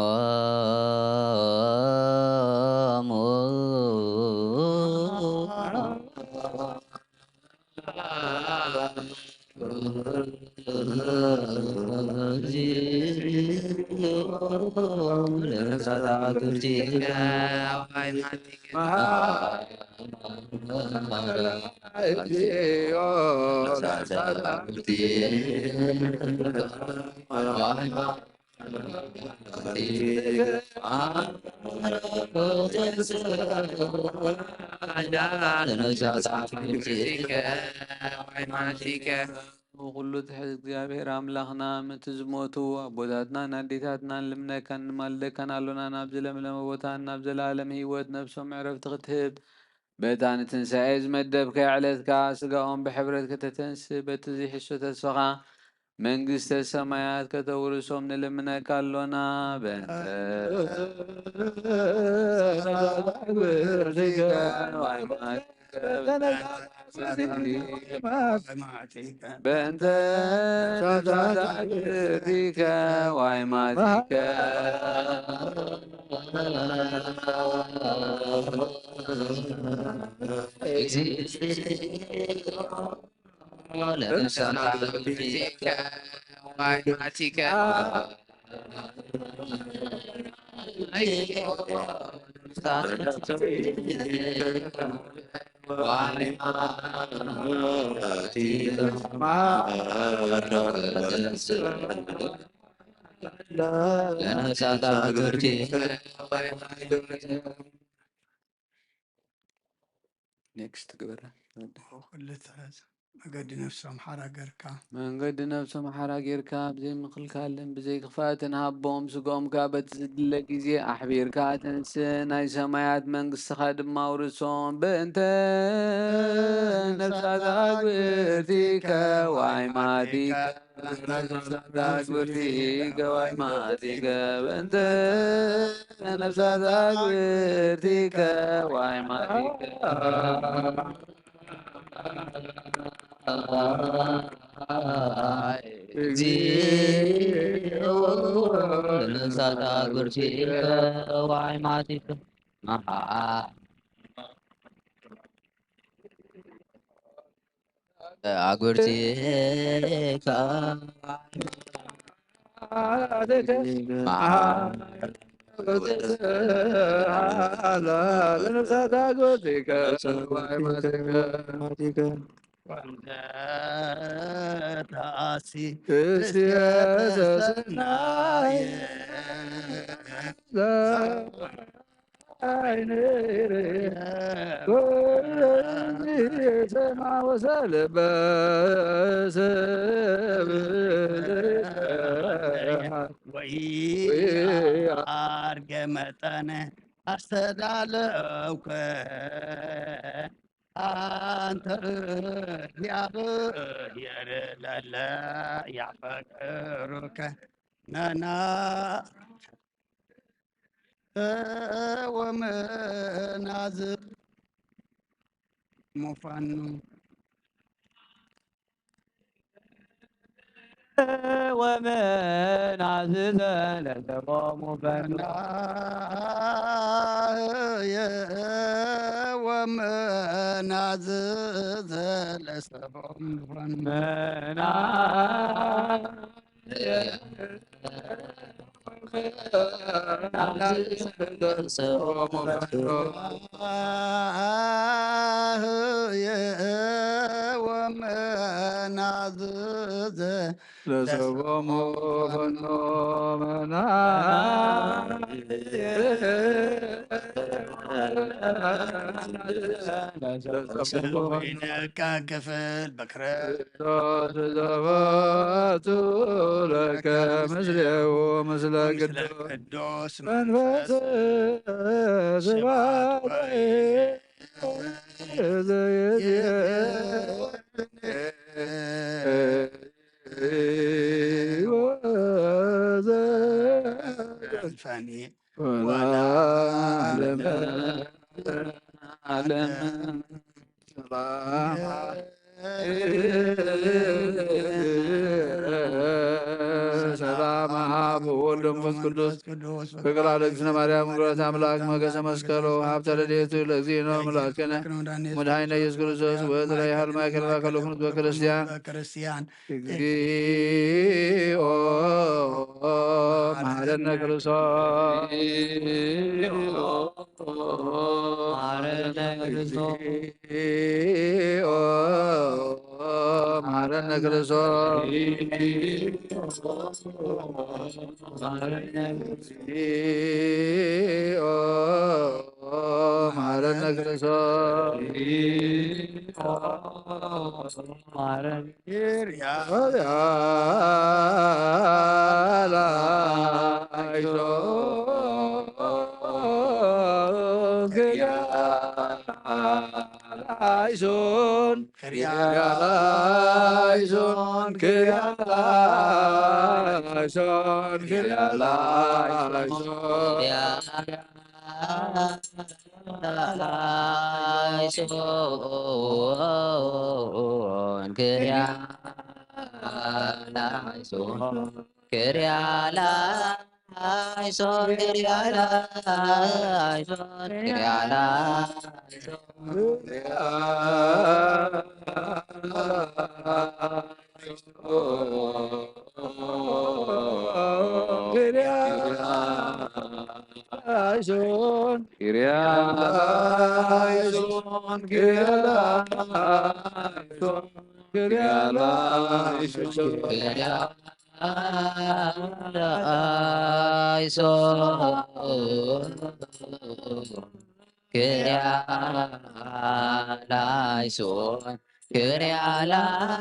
ኩሉ ትሕት እግዚኣብሔር ኣምላኽና፣ ምእንቲ ዝሞቱ ኣቦታትናን ኣዴታትናን ልምነካን ንማልደካን ኣሎና። ናብዚ ለምለመ ቦታን ናብ ዘለኣለም ህይወት ነፍሶም ዕረፍቲ ክትህብ፣ በታ ንትንሳኤ ዝመደብካያ ዕለት ከኣ ስጋኦም ብሕብረት ከተተንስእ፣ በቲ ዘይሕሶ ተስፋኻ መንግስተ ሰማያት ከተውርሶም ንልምነካ ኣሎና። በእንተ በእንተ ተዛክርቲከ ዋይማቲከ ሃይማኖቲከ ለነፍሳት ኣግብርቲ ኔክስት ግበራ። ክልተ መገዲ ነፍሶም ሓራ ገርካ። መንገዲ ነፍሶም ሓራ ጌርካ፣ ብዘይ ምኽልካልን ብዘይ ክፍኣትን ሃቦም። ስግኦም ከኣ በቲ ዝድለ ግዜ ኣሕቢርካ ኣትንስእ፣ ናይ ሰማያት መንግስትኻ ድማ ኣውርሶም። በእንተ ነፍሳት ኣግብርቲከ ዋይማቲከ፣ ነፍሳት ኣግብርቲከ ዋይማቲከ፣ በእንተ ነፍሳት ኣግብርቲከ ዋይማቲከ። እግዚኦ ለነፍሳት ኣግብርቲከ ዋይማቲከ። ኣግብርቲከ ለነፍሳት ኣግብርቲከ ዋይማቲከ። ወንተ ተአሲ እስየ ተሰናየ ሰማ ወሰልበ ሰብ ወይ አርገ መጠነ አስተዳለውከ አንተ እግዚአብሔር ለለ ያፈቅሩከ መና ወመናዝ ሙፋኑ ወመናዝ ዘለለቦሙ ፈና ወመናዝ ዘለሰቦሙ ፈና ወመናዝዘ ለሰቦሙ ፈኖ መና ይነካ ክፍል በክረ ክርስቶስ ዘባቱ ለከ ምስሌው ምስለ ቅዱስ መንፈስ ስብሐት ወይ ዘየዜ ወዘ ፈኒ ወለዓለመ ዓለም። ሰላም ሰላም አብ ወወልድ ወመንፈስ ቅዱስ። ፍቅር ለእግዝእትነ ማርያም፣ ምሕረት አምላክ፣ ሞገሰ መስቀሉ፣ ሀብተ ረድኤቱ ለእግዚእነ መድኃኒነ ኢየሱስ ክርስቶስ። ወእዝራ ይሃሉ ማእከለ ማእከለ ኩሉ ህዝበ ክርስቲያን። ክርስቲያን። እግዚኦ መሐረነ ክርስቶስ። መሐረነ ክርስቶስ። እግዚኦ መሐረነ ክርስቶስ። እግዚኦ መሐረነ ክርስቶስ። ላይሶን ክሪያ ላይሶን ክሪያ ላይሶን ክሪያ ላይሶን ላይሶን ክሪያ ላይሶን ክሪያ ላ ላይሶን ክሪያ ላይሶን ክሪያ ላይሶን ክሪያ ላይሶን ክሪያ ላይሶን ክሪያ ላይሶን ክሪያ ላይሶን ላይሶን ክሪያ ላይሶን ክሪያ ላይሶን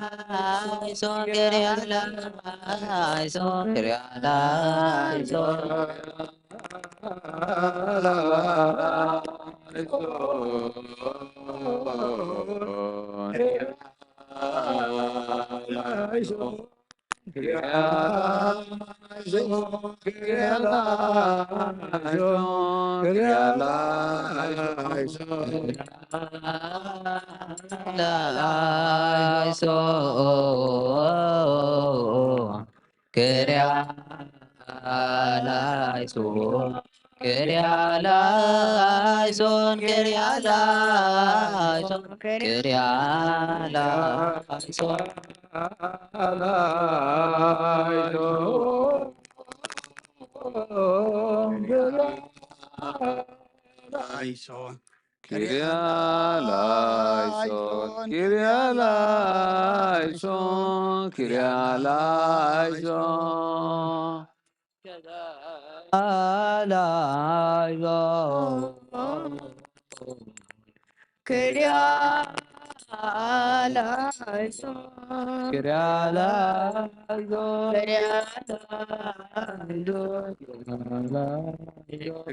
ክሪያ ላይሶን ክሪያ ላይሶን ክሪያ ላይሶን ክሪያ ላይሶን ክሪያ ላይሶን ክሪያ ላይሶን ላይሶን ክሪያ ላይሶን ክሪያ ላይሶን ክሪያ ላይሶን ላይሶን ክሪያ ላይሶን ክሪያ ላይሶን ክሪያ ላይሶን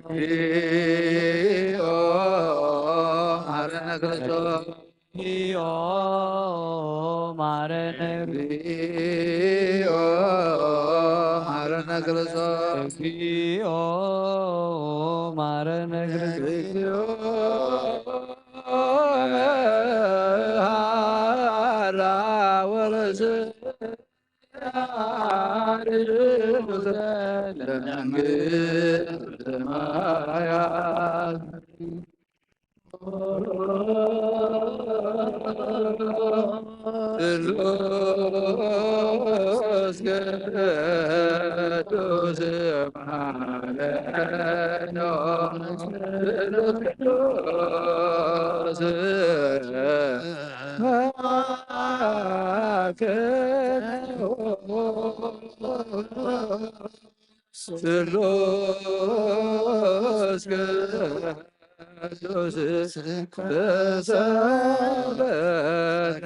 እግዚኦ መሐረነ ክርስቶስ እግዚኦ መሐረነ እግዚኦ መሐረነ ክርስቶስ እግዚኦ መሐረነ ክርስቶስ እግዚኦ መሐራ ወርስ ለመንግስት ሰማያት ስሉስ ቅዱስ መሐረነ ስሉስ ቅዱስ መሐረነ ስሉስ ቅዱስ ተሰበከ።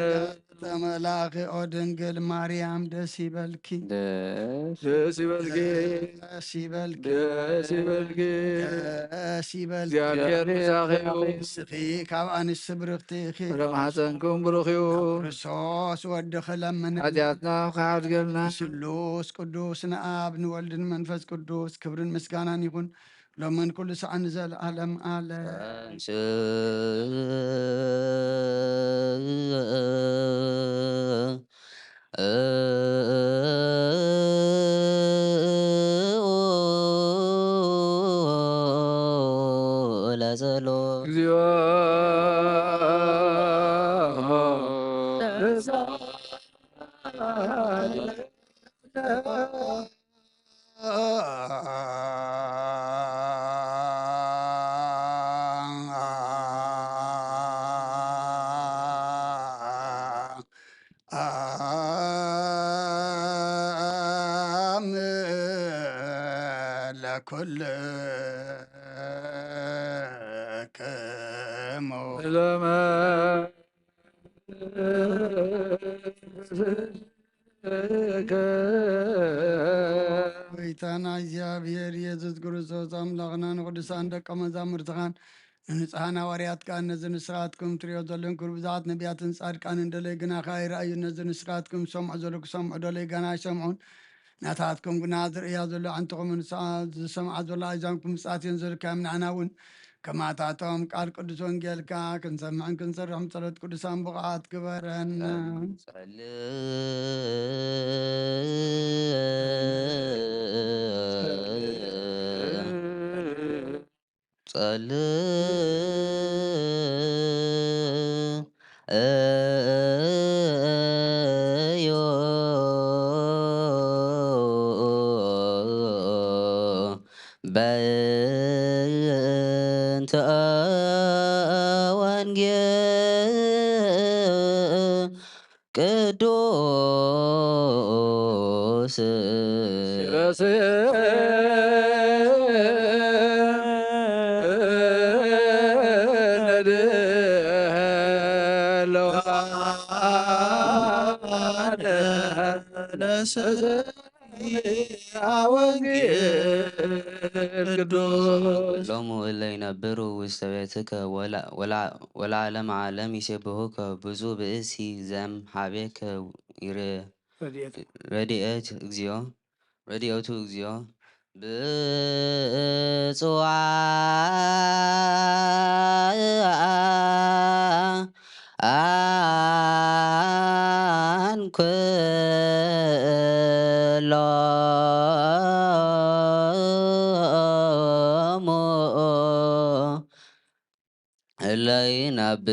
ተመላኺ ኦ ድንግል ማርያም ደስ ይበልኪ፣ ደስ ደስ ይበልኪ፣ ደስ ይበልኪ፣ ደስ ይበልኪ። ደስ ይበልኪ። እግዚኣብሔር ምሳኺ እዩ። ንስኺ ካብ ኣንስቲ ብርኽቲ ኢኺ፣ ፍረ ማሕፀንኩም ብሩኽ እዩ። ክርስቶስ ወድኺ ለምንልና። ሓጢኣትና ክሓድገልና ስሉስ ቅዱስ ንኣብ ንወልድን መንፈስ ቅዱስ ክብርን ምስጋናን ይኹን ሎምን ኩሉ ሰዓን ንዘለኣለም ኣለ። ተንስ ለጸሎት እግዚኦ ለክሙ ጎይታና እግዚኣብሔር ኢየሱስ ክርስቶስ ኣምላኽና ንቅዱሳን ደቀ መዛሙርትኻን ንንጹሓን ሃዋርያትካን ነዚ ንስኻትኩም ትሪኦ ዘለኹም ክብሪ ብዙሓት ነቢያትን ጻድቃንን ደለይ ግናኻ ኣይረኣዩ። ነዚ ንስኻትኩም ዝሰምዑ ዘለኹም ክሰምዑ ደለይ ገና ኣይሰምዑን። ናታትኩም ግና ዝርእያ ዘሎ ኣዕንትኹምን ዝሰምዓ ዘሎ ኣእዛንኩም ምጽኣት እየን ዘልካዮም። ንዓና እውን ከማታቶም ቃል ቅዱስ ወንጌልካ ክንሰምዕን ክንሰርሕን ጸሎት ቅዱሳን ብቑዓት ግበረና። ጸልእ ጸልእዮ በእንተ ወንጌል ቅዱስ ወንጌል ቅዱስ። ሎሙ እለ ይነብሩ ውስተ ቤትከ ወላ-፣ ወላ-፣ ወለዓለመ ዓለም ይሴብሑከ። ብፁዕ ብእሲ ዘም ሀቤከ ይረ-፣ ረድኤት። ረድኤት እግዚኦ፣ ረድኤቱ እግዚኦ። ብፁዓን ኩሎሙ እለ ይነብሩ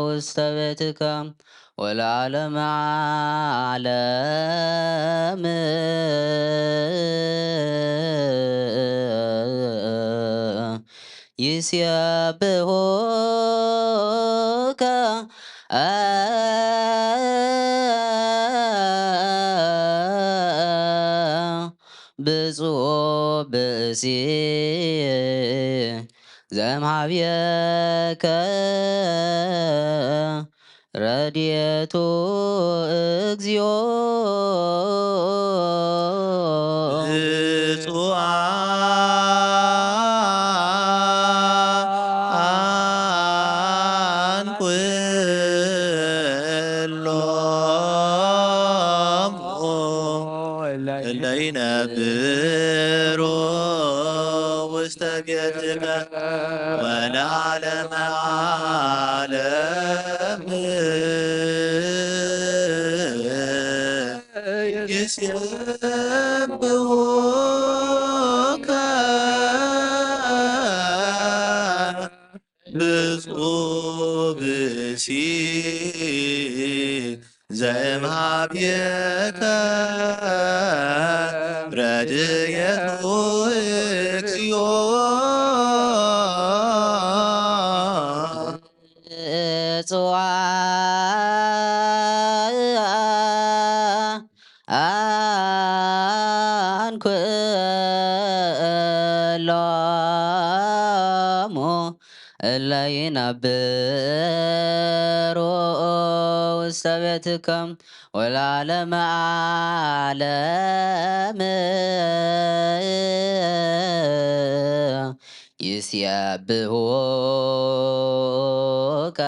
ውስተ ቤትከ ወለዓለመ ዓለም ይሴብሑከ። ብፁዕ ብእሲ ዘምሃብየከ ረድኤቱ እግዚኦ። ብፁዓን ኩሎሙ እለ ይነብሩ ውስተ ቤትከ ወለዓለመ ዓለም ይሴብሑከ። ብፁዕ ብእሲ ዘምሃብየከ ረድኤቱ እግዚኦ። ብፁዓን ኩሎሙ እለ ይነብሩ ውስተ ቤትከ ወለዓለመ ዓለም ይሴብሑከ።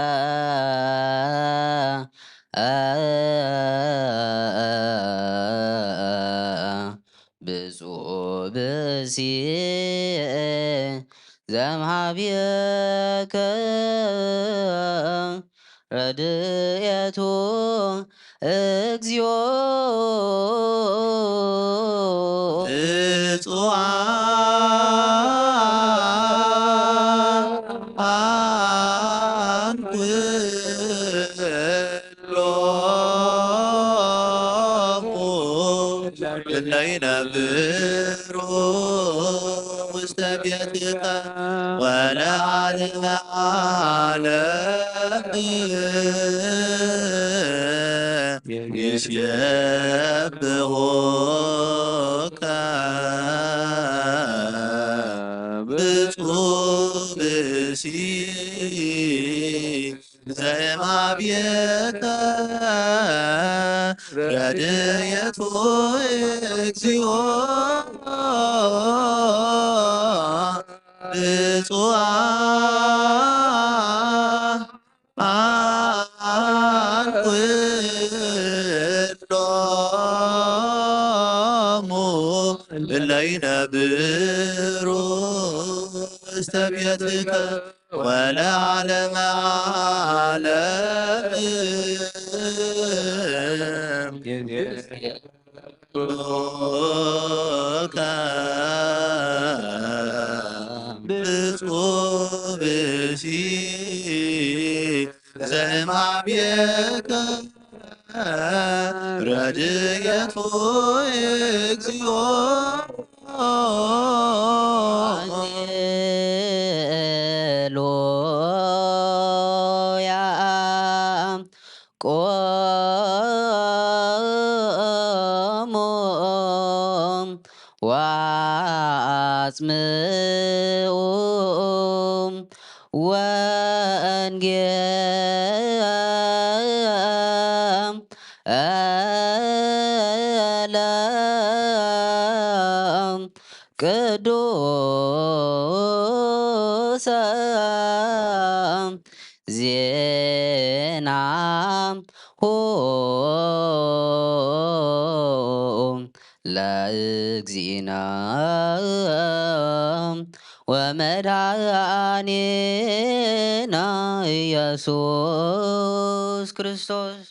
ብፁዕ ብእሲ ዘምሃብየከ ረድኤቱ እግዚኦ። ብፁዓን ኩሎሙ እለ ይነብሩ ውስተ ቤትከ ወለዓለመ ዓለም ይሴብሑከ። ብፁዕ ብእሲ ዘምሃብየከ ረድኤቱ እግዚኦ። ብፁዓን ኩሎሙ እለ ይነብሩ ውስተ ቤትከ ወለዓለመ ዓለም ይሴብሑከ። ረድኤቱ እግዚኦ። ሃሌሉያ። ቆሙ ወአጽምዑ ወንጌለ ቅዱሰ ዜናሁ ለእግዚእነ ወመድኃኒነ ኢየሱስ ክርስቶስ።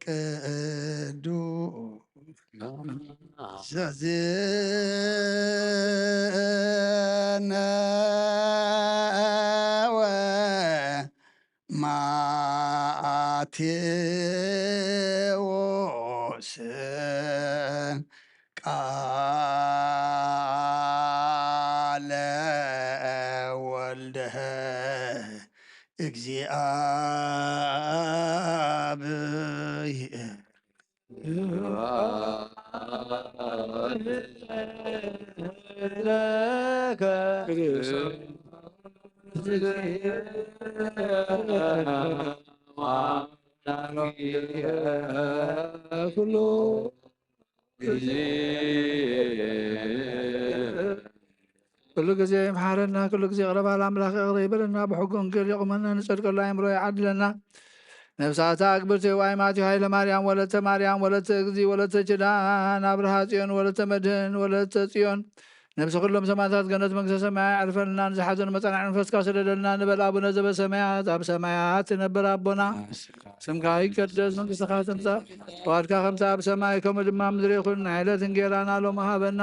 ቅዱስ ዘዜነወ ማቴዎስ ቃለ ወልደ እግዚአብሔር። ኩሉ ግዜ ይምሓረና፣ ኩሉ ግዜ ይቕረ ባል ኣምላኽ ይቕረ ይበለና፣ ብሕጉ ወንጌል የቑመና፣ ንጸድቀሉ ኣእምሮ ይዓድለና። ነብሳታ ኣግብርቲ ዋይ ማቴዎ ሃይለ ማርያም፣ ወለተ ማርያም፣ ወለተ እግዚ፣ ወለተ ኪዳን፣ ኣብርሃ ጽዮን፣ ወለተ መድህን፣ ወለተ ጽዮን፣ ነብሲ ኩሎም ሰማዕታት ገነት መንግስተ ሰማይ ኣዕርፈልና፣ ንዝሓዘኑ መጸናዕቲ መንፈስካ ስደደልና ንበል። ኣቡነ ዘበሰማያት፣ ኣብ ሰማያት ትነብር ኣቦና፣ ስምካ ይቀደስ፣ መንግስትኻ ትምጻእ፣ ፍቓድካ ከምቲ ኣብ ሰማይ ከምኡ ድማ ኣብ ምድሪ ይኹን። ናይ ዕለት እንጌራና ሎሚ ሃበና፣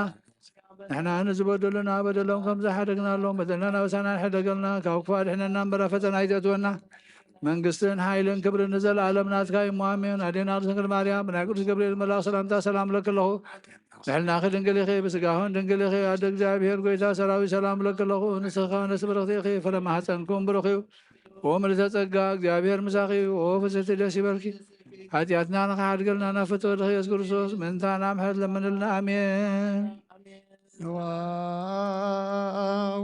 ንሕና ንዝበደሉና በደሎም ከም ዝሓደግናሎም በደልና ናበሳና ሕደገልና፣ ካብ ክፉእ ኣድሕነና እምበር ኣብ ፈተና ኣይተእትወና። መንግስትን ሓይልን ክብርን ንዘለኣለም ናትካ እዩ እሞ ኣሜን። ኣዴና ቅድስት ድንግል ማርያም ብናይ ቅዱስ ገብርኤል መልኣኽ ሰላምታ ሰላም እለኪ ኣለኹ። ንሕልናኺ ድንግል ኢኺ፣ ብስጋኽን ድንግል ኢኺ። ኣደ እግዚኣብሔር ጎይታ ሰራዊት ሰላም እለኪ ኣለኹ። ንስኺ ከኣ ኣንስቲ ብርኽቲ ኢኺ፣ ፍረ ማህፀንኩም ብሩኽ እዩ። ኦ ምልዕተ ጸጋ፣ እግዚኣብሔር ምሳኺ እዩ። ኦ ፍስሕቲ ደስ ይበልኪ። ሓጢኣትና ንኽሓድገልና ናብ ፍትወ ድኺ የሱስ ክርስቶስ ምእንታና ምሕረት ለምንልና። ኣሜን። ንዋ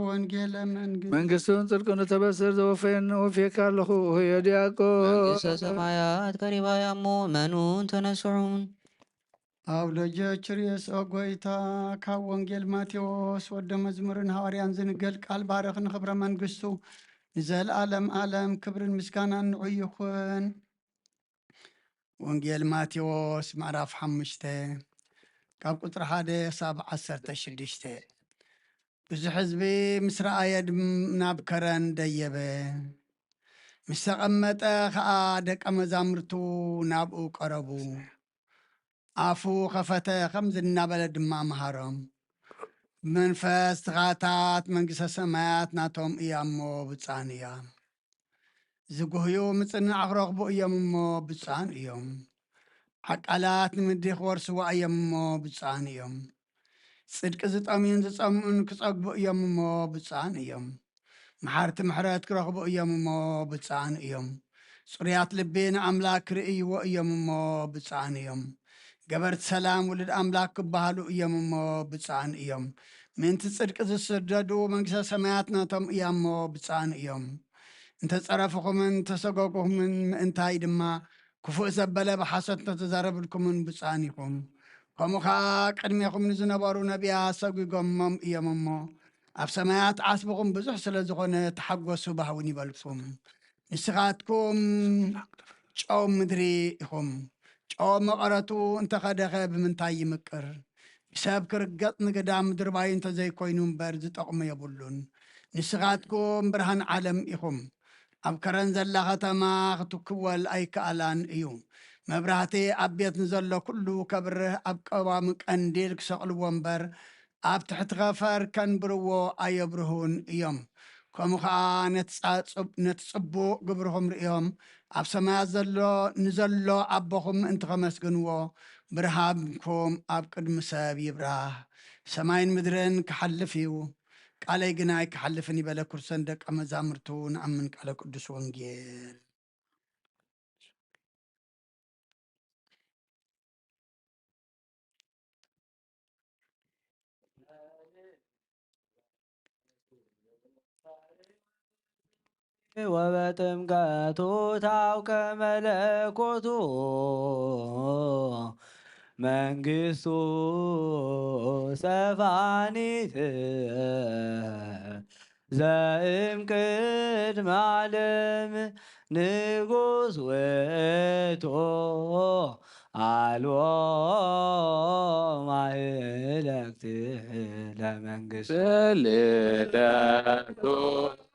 ወንጌለ መንግስት መንግስቱን ጽድቁን እተበስር ዘወፈየኒ ወፍየካ ኣለኹ። ሆየ ዲያቆን። መንግስተ ሰማያት ቀሪባ እያ እሞ እመኑን ተነስሑን። ኣውሎጀ ችርየስ ኦ ጎይታ፣ ካብ ወንጌል ማቴዎስ ወደ መዝሙርን ሃዋርያን ዝንገል ቃል ባርኽ ንኽብረ መንግስቱ ንዘለኣለም ኣለም ክብርን ምስጋናን ንዑ ይኹን። ወንጌል ማቴዎስ ምዕራፍ ሓሙሽተ ካብ ቁጽሪ ሓደ ክሳብ ዓሰርተ ሽዱሽተ። ብዙሕ ህዝቢ ምስ ረኣየ ድም ናብ ከረን ደየበ። ምስ ተቐመጠ ኸኣ ደቀ መዛሙርቱ ናብኡ ቀረቡ። ኣፉ ኸፈተ፣ ኸምዚ እናበለ ድማ መሃሮም። ብመንፈስ ትኻታት መንግስተ ሰማያት ናቶም እያ እሞ ብጻን እያ። ዝጉህዩ ምጽንናዕ ክረኽቡ እዮም እሞ ብጻን እዮም። ዓቃላት ንምድሪ ክወርስዋ እዮም እሞ ብጻን እዮም። ጽድቂ ዝጠምዩን ዝጸምኡን ክጸግቡ እዮም እሞ ብጻን እዮም። መሓርቲ ምሕረት ክረኽቡ እዮም እሞ ብጻን እዮም። ጽሩያት ልቢ ንኣምላክ ክርእይዎ እዮም እሞ ብጻን እዮም። ገበርቲ ሰላም ውሉድ ኣምላክ ክበሃሉ እዮም እሞ ብጻን እዮም። ምእንቲ ጽድቂ ዝስደዱ መንግስተ ሰማያት ናቶም እያ እሞ ብፁዓን እዮም። እንተጸረፍኹምን እንተሰጎግኹምን ምእንታይ ድማ ክፉእ ዘበለ ብሓሶት እንተተዛረብልኩምን ብፁዓን ኢኹም። ከምኡ ኸኣ ቅድሜኹም ንዝነበሩ ነቢያት ሰጒጎሞም እዮም እሞ፣ ኣብ ሰማያት ዓስብኹም ብዙሕ ስለ ዝኾነ ተሓጎሱ ባህውን ይበልኩም። ንስኻትኩም ጨው ምድሪ ኢኹም። ጨው መቐረቱ እንተኸደኸ ብምንታይ ይምቅር? ብሰብ ክርገጽ ንግዳም ድርባዩ እንተዘይኮይኑ እምበር ዝጠቕሞ የብሉን። ንስኻትኩም ብርሃን ዓለም ኢኹም። ኣብ ከረን ዘላ ከተማ ክትክወል ኣይከኣላን እዩ። መብራህቲ ኣብ ቤት ንዘሎ ኩሉ ከብርህ ኣብ ቀዋሚ ቀንዲል ክሰቕልዎ እምበር ኣብ ትሕቲ ኸፈር ከንብርዎ ኣየብርሁን እዮም። ከምኡ ኸኣ ነቲ ጻ-፣ ጽብ-፣ ነቲ ጽቡቕ ግብርኹም ርእዮም ኣብ ሰማያት ዘሎ ንዘሎ ኣቦኹም ምእንቲ ኸመስግንዎ ብርሃንኩም ኣብ ቅድሚ ሰብ ይብራህ። ሰማይን ምድርን ክሓልፍ እዩ፣ ቃለይ ግና ኣይክሓልፍን እዩ በለ። ክርስቶስ ደቀ መዛሙርቱ ንኣምን ቃለ ቅዱስ ወንጌል። ወበጥምቀቱ ታውቀ መለኮቱ መንግስቱ ሰፋኒት ዘእም ቅድመ ዓለም ንጉስ ውእቱ ኣልቦ ማህለክት ለመንግስት ልደቱ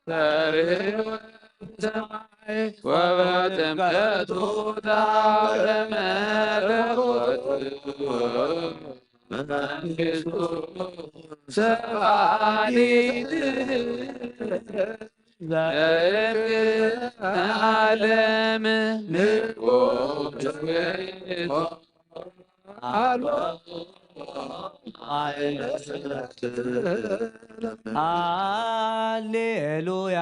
ተርወ ሰማይ ወበጥምቀቱ ታውቀ መለኮቱ መንግስቱ ሰፋኒት ዘእም ቅድመ ዓለም ንጉስ ሃሌሉያ።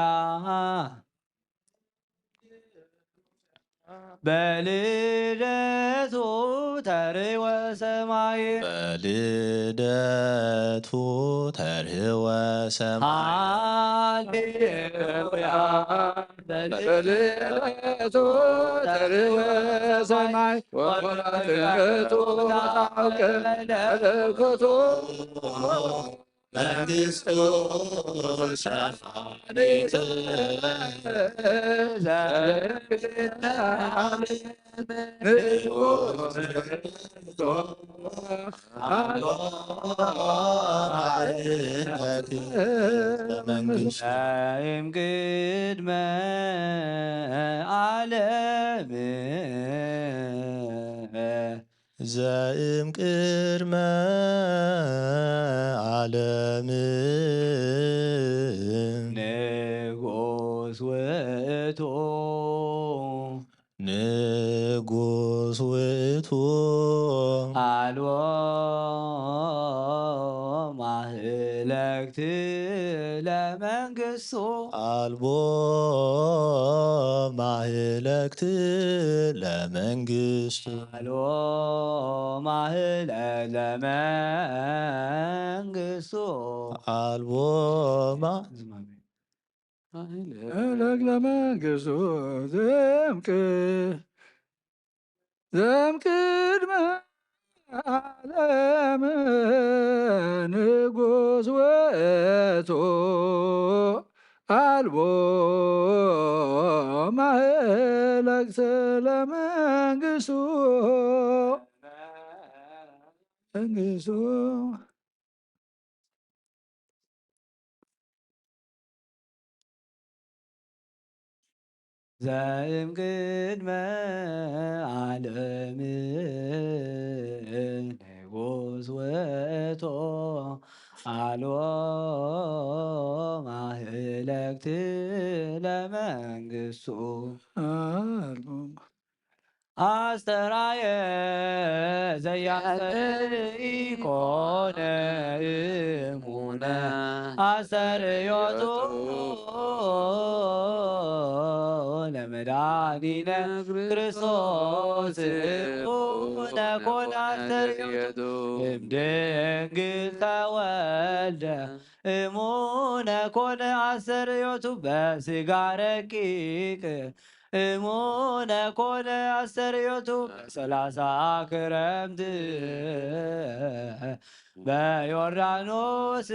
በልደቱ ተርወ ሰማይ። በልደቱ ተርወ ሰማይ። ሃሌሉያ። በልደቱ ተርወ ሰማይ። ወበጥምቀቱ ታውቀ መለኮቱ መንግስቱ ሰፋኒት ዘእም ቅድመ ዓለም ንጉስ መንግስቱ ዘእም ቅድመ ዓለም ዘእም ቅድመ ዓለም ንጉስ ውእቱ ንጉስ ውእቱ ኣልቦ ማህለክት ለመንግስቱ ኣልቦ ማህለክት ለመንግስቱ ኣልቦ ማህለክት ለመንግስቱ ኣልቦ ማ- ዝማሜ። ማህለክት ለመንግስቱ ዘእም ቅድመ ዓለም ንጉስ ውእቱ ኣልቦ ማህለክት ለመንግስቱ መንግስቱ ዘእም ቅድመ ዓለም ንጉስ ውእቱ ኣልቦ ማህለክት ለመንግስቱ ኣልቦ ኣስተራየ ዘያስተርኢ ኮነ እሙነ ኣስተርእዮቱ መድኃኒነ ክርስቶስ እሙነ ኮነ አስተርእዮቱ እምድንግል ተወልደ እሙነ ኮነ አስተርእዮቱ በስጋ ረቂቅ እሙነ ኮነ አስተርእዮቱ በሰላሳ ክረምት በዮርዳኖስ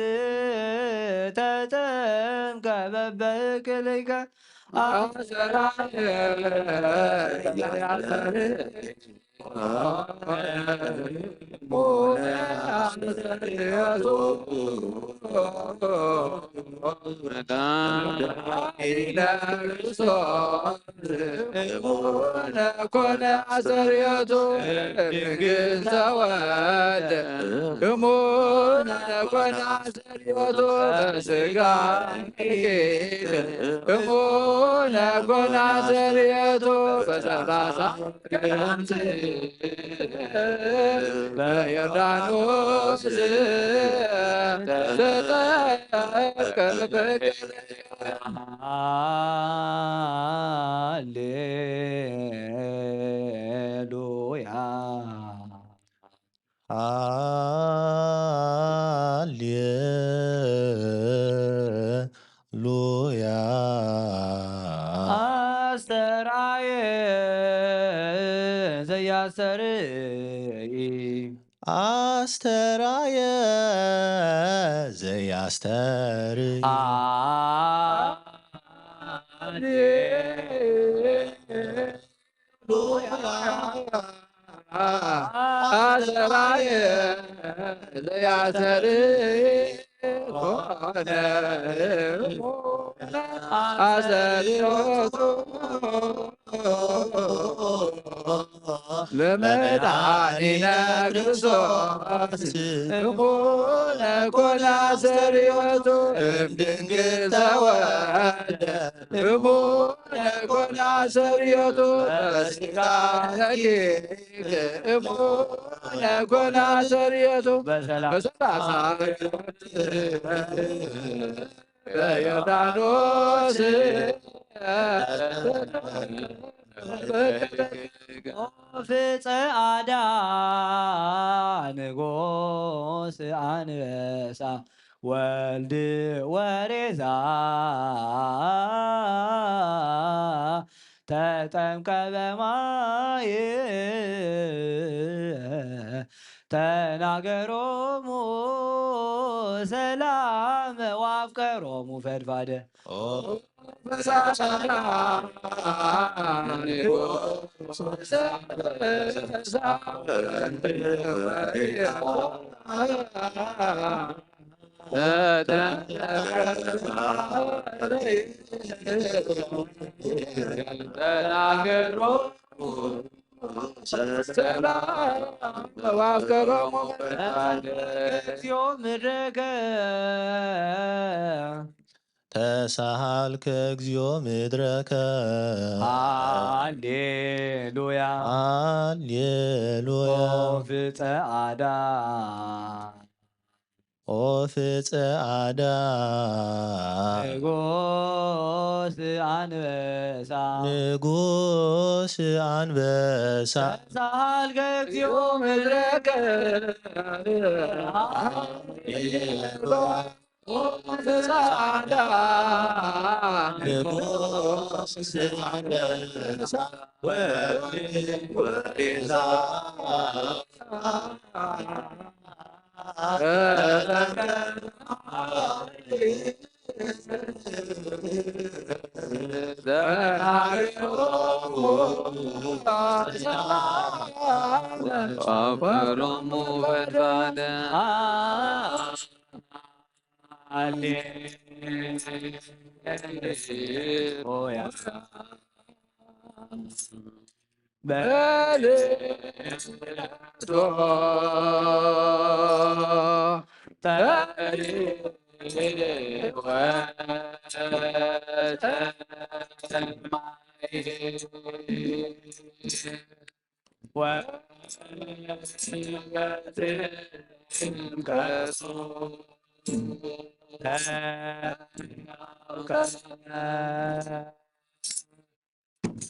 ተጠምቀ በበእክልከ አሰራየ እሙነ ኮነ አስተርእዮቱ ድንግል ተወልደ እሙነ ኮነ አስተርእዮቱ በስጋ እሙነ ኮነ አስተርእዮቱ በሰላሳ ክረምት በዮርዳኖስ ተጠምቀ በእክልከ ሃሌሉያ። ሃሌሉያ። አስተርአየ ዘያስተርኢ አስተርአየ ዘያስተርኢ ሃሌሉያ። አስተርአየ ዘያስተርኢ ኮነ አስተርእዮቱ ለመድኃኒነ ክርስቶስ እሙነ ኮነ አስተርእዮቱ እምድንግል ተወልደ እሙነ ኮነ አስተርእዮቱ በስጋ ረቂቅ እሙነ ኮነ አስተርእዮቱ በሰላሳ በዮርዳኖስ ኦፍ ጸዓዳ ንጉስ አንበሳ ወልድ ወሬዛ ተጠምቀ በማይ ተናገሮሙ ሰላም ወአፍቀሮሙ ፈድፋደ። እግዚኦ ምድረከ ተሳሃልከ እግዚኦ ምድረከ። ሃሌሉያ። ሃሌሉያ። ኦፍ ጸዓዳ ኦፍ ጸዓዳ ንጉስ አንበሳ ንጉስ አንበሳ ተሳሃልከ እግዚኦ ምድረከ ኦፍ ጸዓዳ ንጉስ አንበሳ ወሬዛ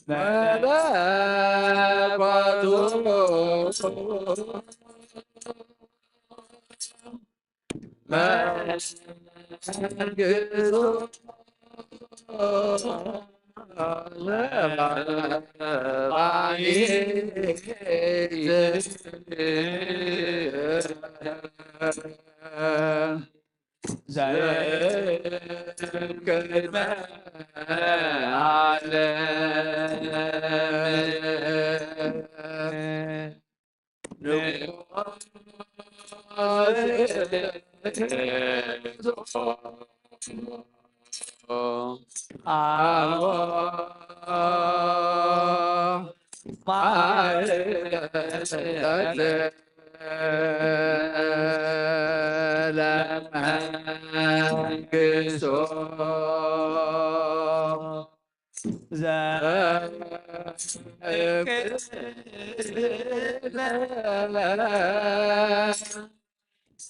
መለኮቱ መንግስቱ ዘእምቅድመ ዓለም።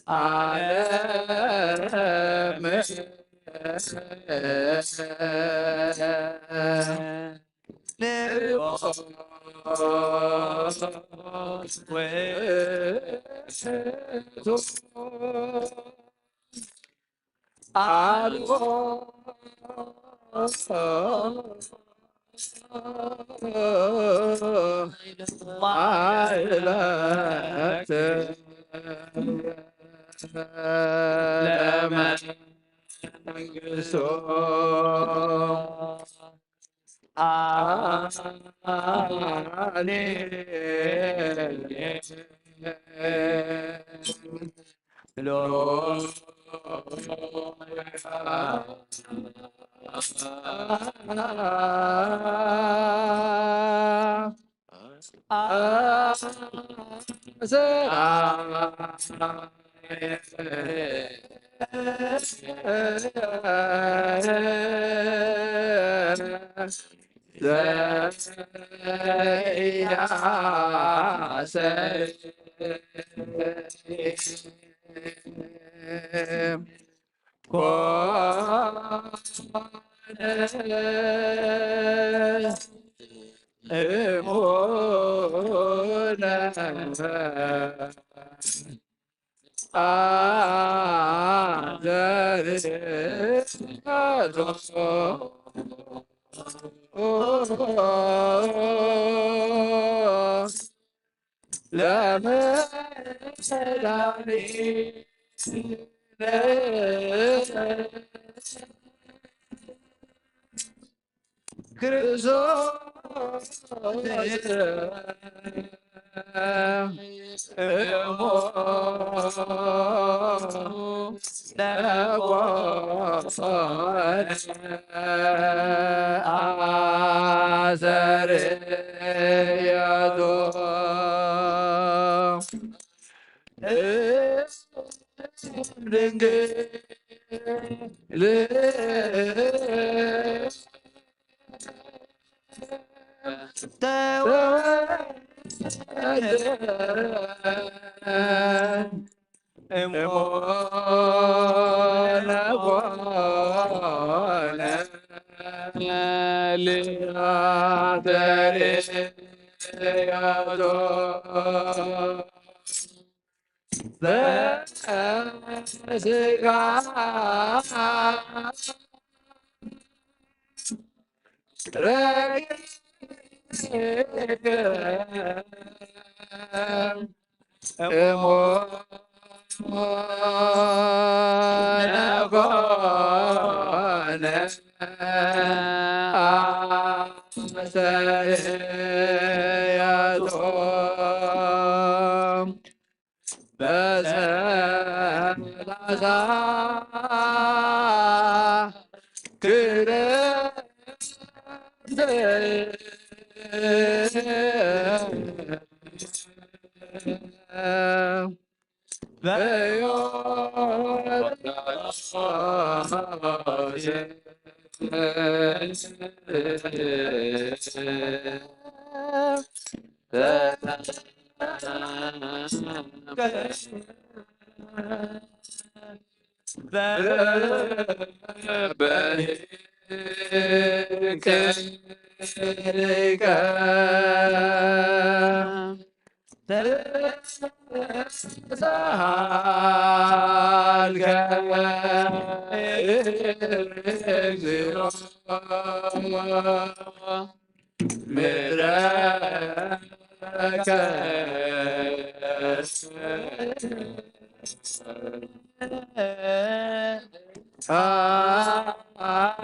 ዓለም። ርቀ ተሳሃልከ እግዚኦ ምድረከ ሃሌሉያ።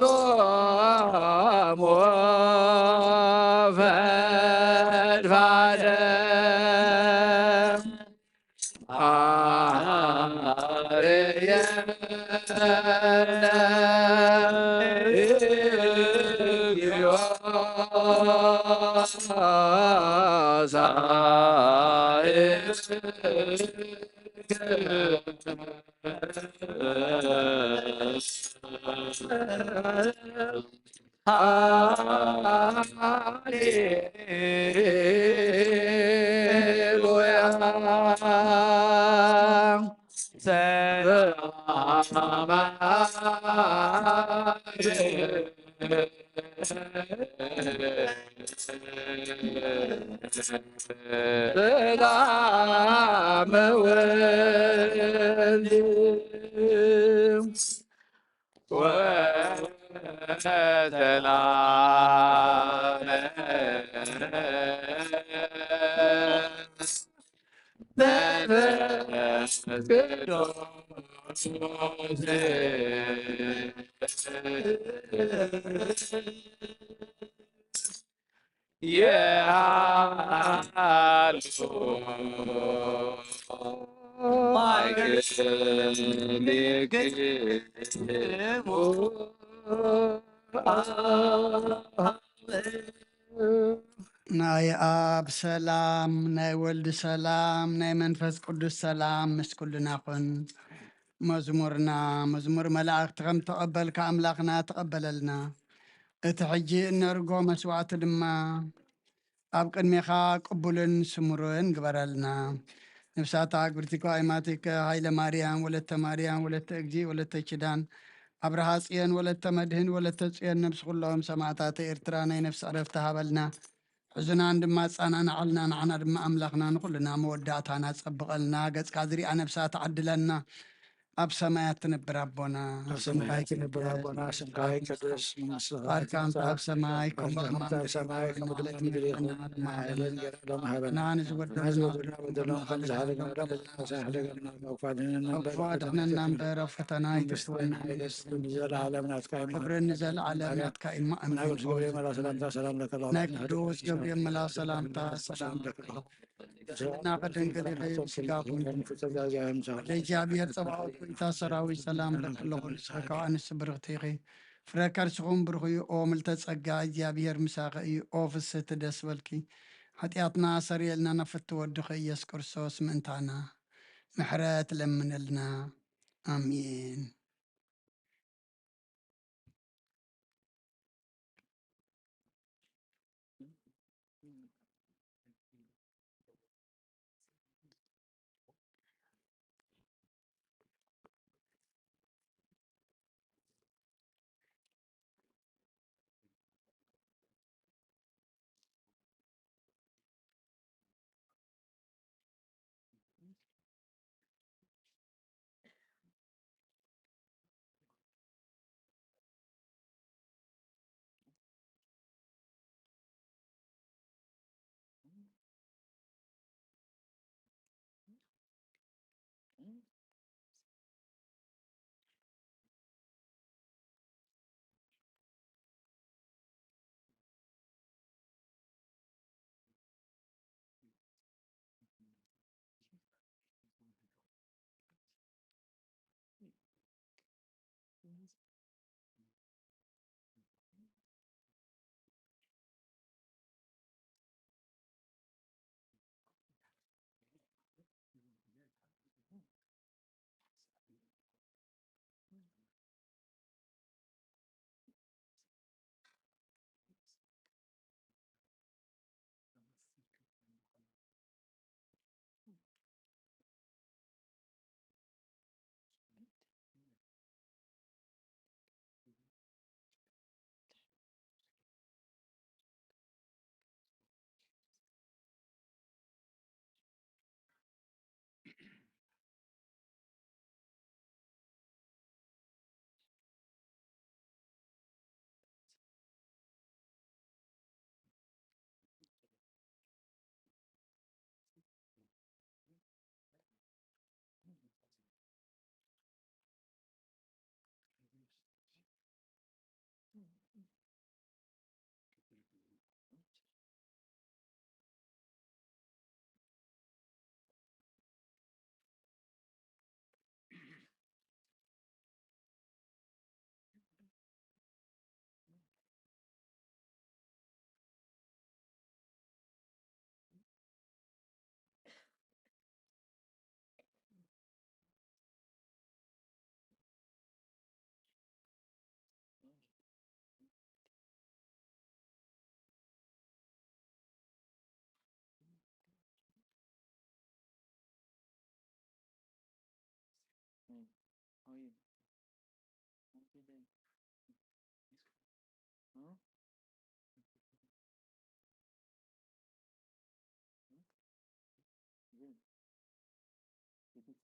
ወአፍቅሮሙ ፈድፋደ አርየነ እግዚኦ ሳይል ሃሌሉያ። ሰላም ሰላም ወልድ ወሰላም መንፈስ ቅዱስ የሃሉ ማይክልክሙ ናይ ኣብ ሰላም፣ ናይ ወልድ ሰላም፣ ናይ መንፈስ ቅዱስ ሰላም ምስ ኩልና ኩን። መዝሙርና፣ መዝሙር መላእክቲ ከም ተቐበልካ ኣምላኽና ተቐበለልና። እቲ ሕጂ እነርጎ መስዋዕቲ ድማ ኣብ ቅድሜኻ ቅቡልን ስሙርን ግበረልና። ነፍሳታ ግብርቲኮ ኣይማቲከ ሃይለ ማርያም ወለተ ማርያም ወለተ እግዚእ ወለተ ኪዳን ኣብርሃ ጽዮን ወለተ መድህን ወለተ ጽዮን ነብሲ ኩሎም ሰማዕታተ ኤርትራ ናይ ነፍሲ ዕረፍቲ ሃበልና። ሕዙናን ድማ ኣጻናንዓልና፣ ንዓና ድማ ኣምላኽና ንኹልና መወዳእታና ጸብቐልና፣ ገጽካ ዝሪኣ ነብሳ ትዓድለና። ኣብ ሰማያት ትነብር ኣቦና፣ ኣብ ሰማያት ትነብር ኣቦና፣ ስምካ ይቀደስ፣ መንግስትኻ ፍቃድካ እንተ ኣብ ሰማይ ከምኡ ኣብ ሰማይ ከምኡ ድማ ኣብ ምድሪ ይኹን። ንሃበና እንጀራና ሎሚ ሃበና። ንዝወደና በደልና ከም ዝሓለና በደልና፣ ካብ ክፉ ኣድሕነና እምበር፣ ኣብ ፈተና ኣይተእትወና። ክብርን ንዘለዓለም ናትካ እዩ። ክብርን ንዘለዓለም ናትካ እዩ። ኣሜን። ናይ ቅዱስ ገብርኤል መልኣክ ሰላምታ ሰላም ለከ። ናይ ቅዱስ ገብርኤል መልኣክ ሰላምታ ሰላም ለከ። እና ከደንገለ ይኸይድ ስጋኹም። ለእግዚኣብሔር ጸባኦት ጎይታ ሰራዊት ሰላም ለክለኹ። ንስኺ ካብ ኣንስቲ ብርኽቲ ኢኺ፣ ፍረ ከርስኹም ብሩኽ እዩ። ኦ ምልተ ጸጋ፣ እግዚኣብሔር ምሳኺ እዩ። ኦ ፍስህቲ ደስ በልኪ፣ ሓጢኣትና ሰርየልና፣ ናብ ፍትው ወድኺ ኢየሱስ ክርስቶስ ምእንታና ምሕረት ለምነልና። ኣሜን።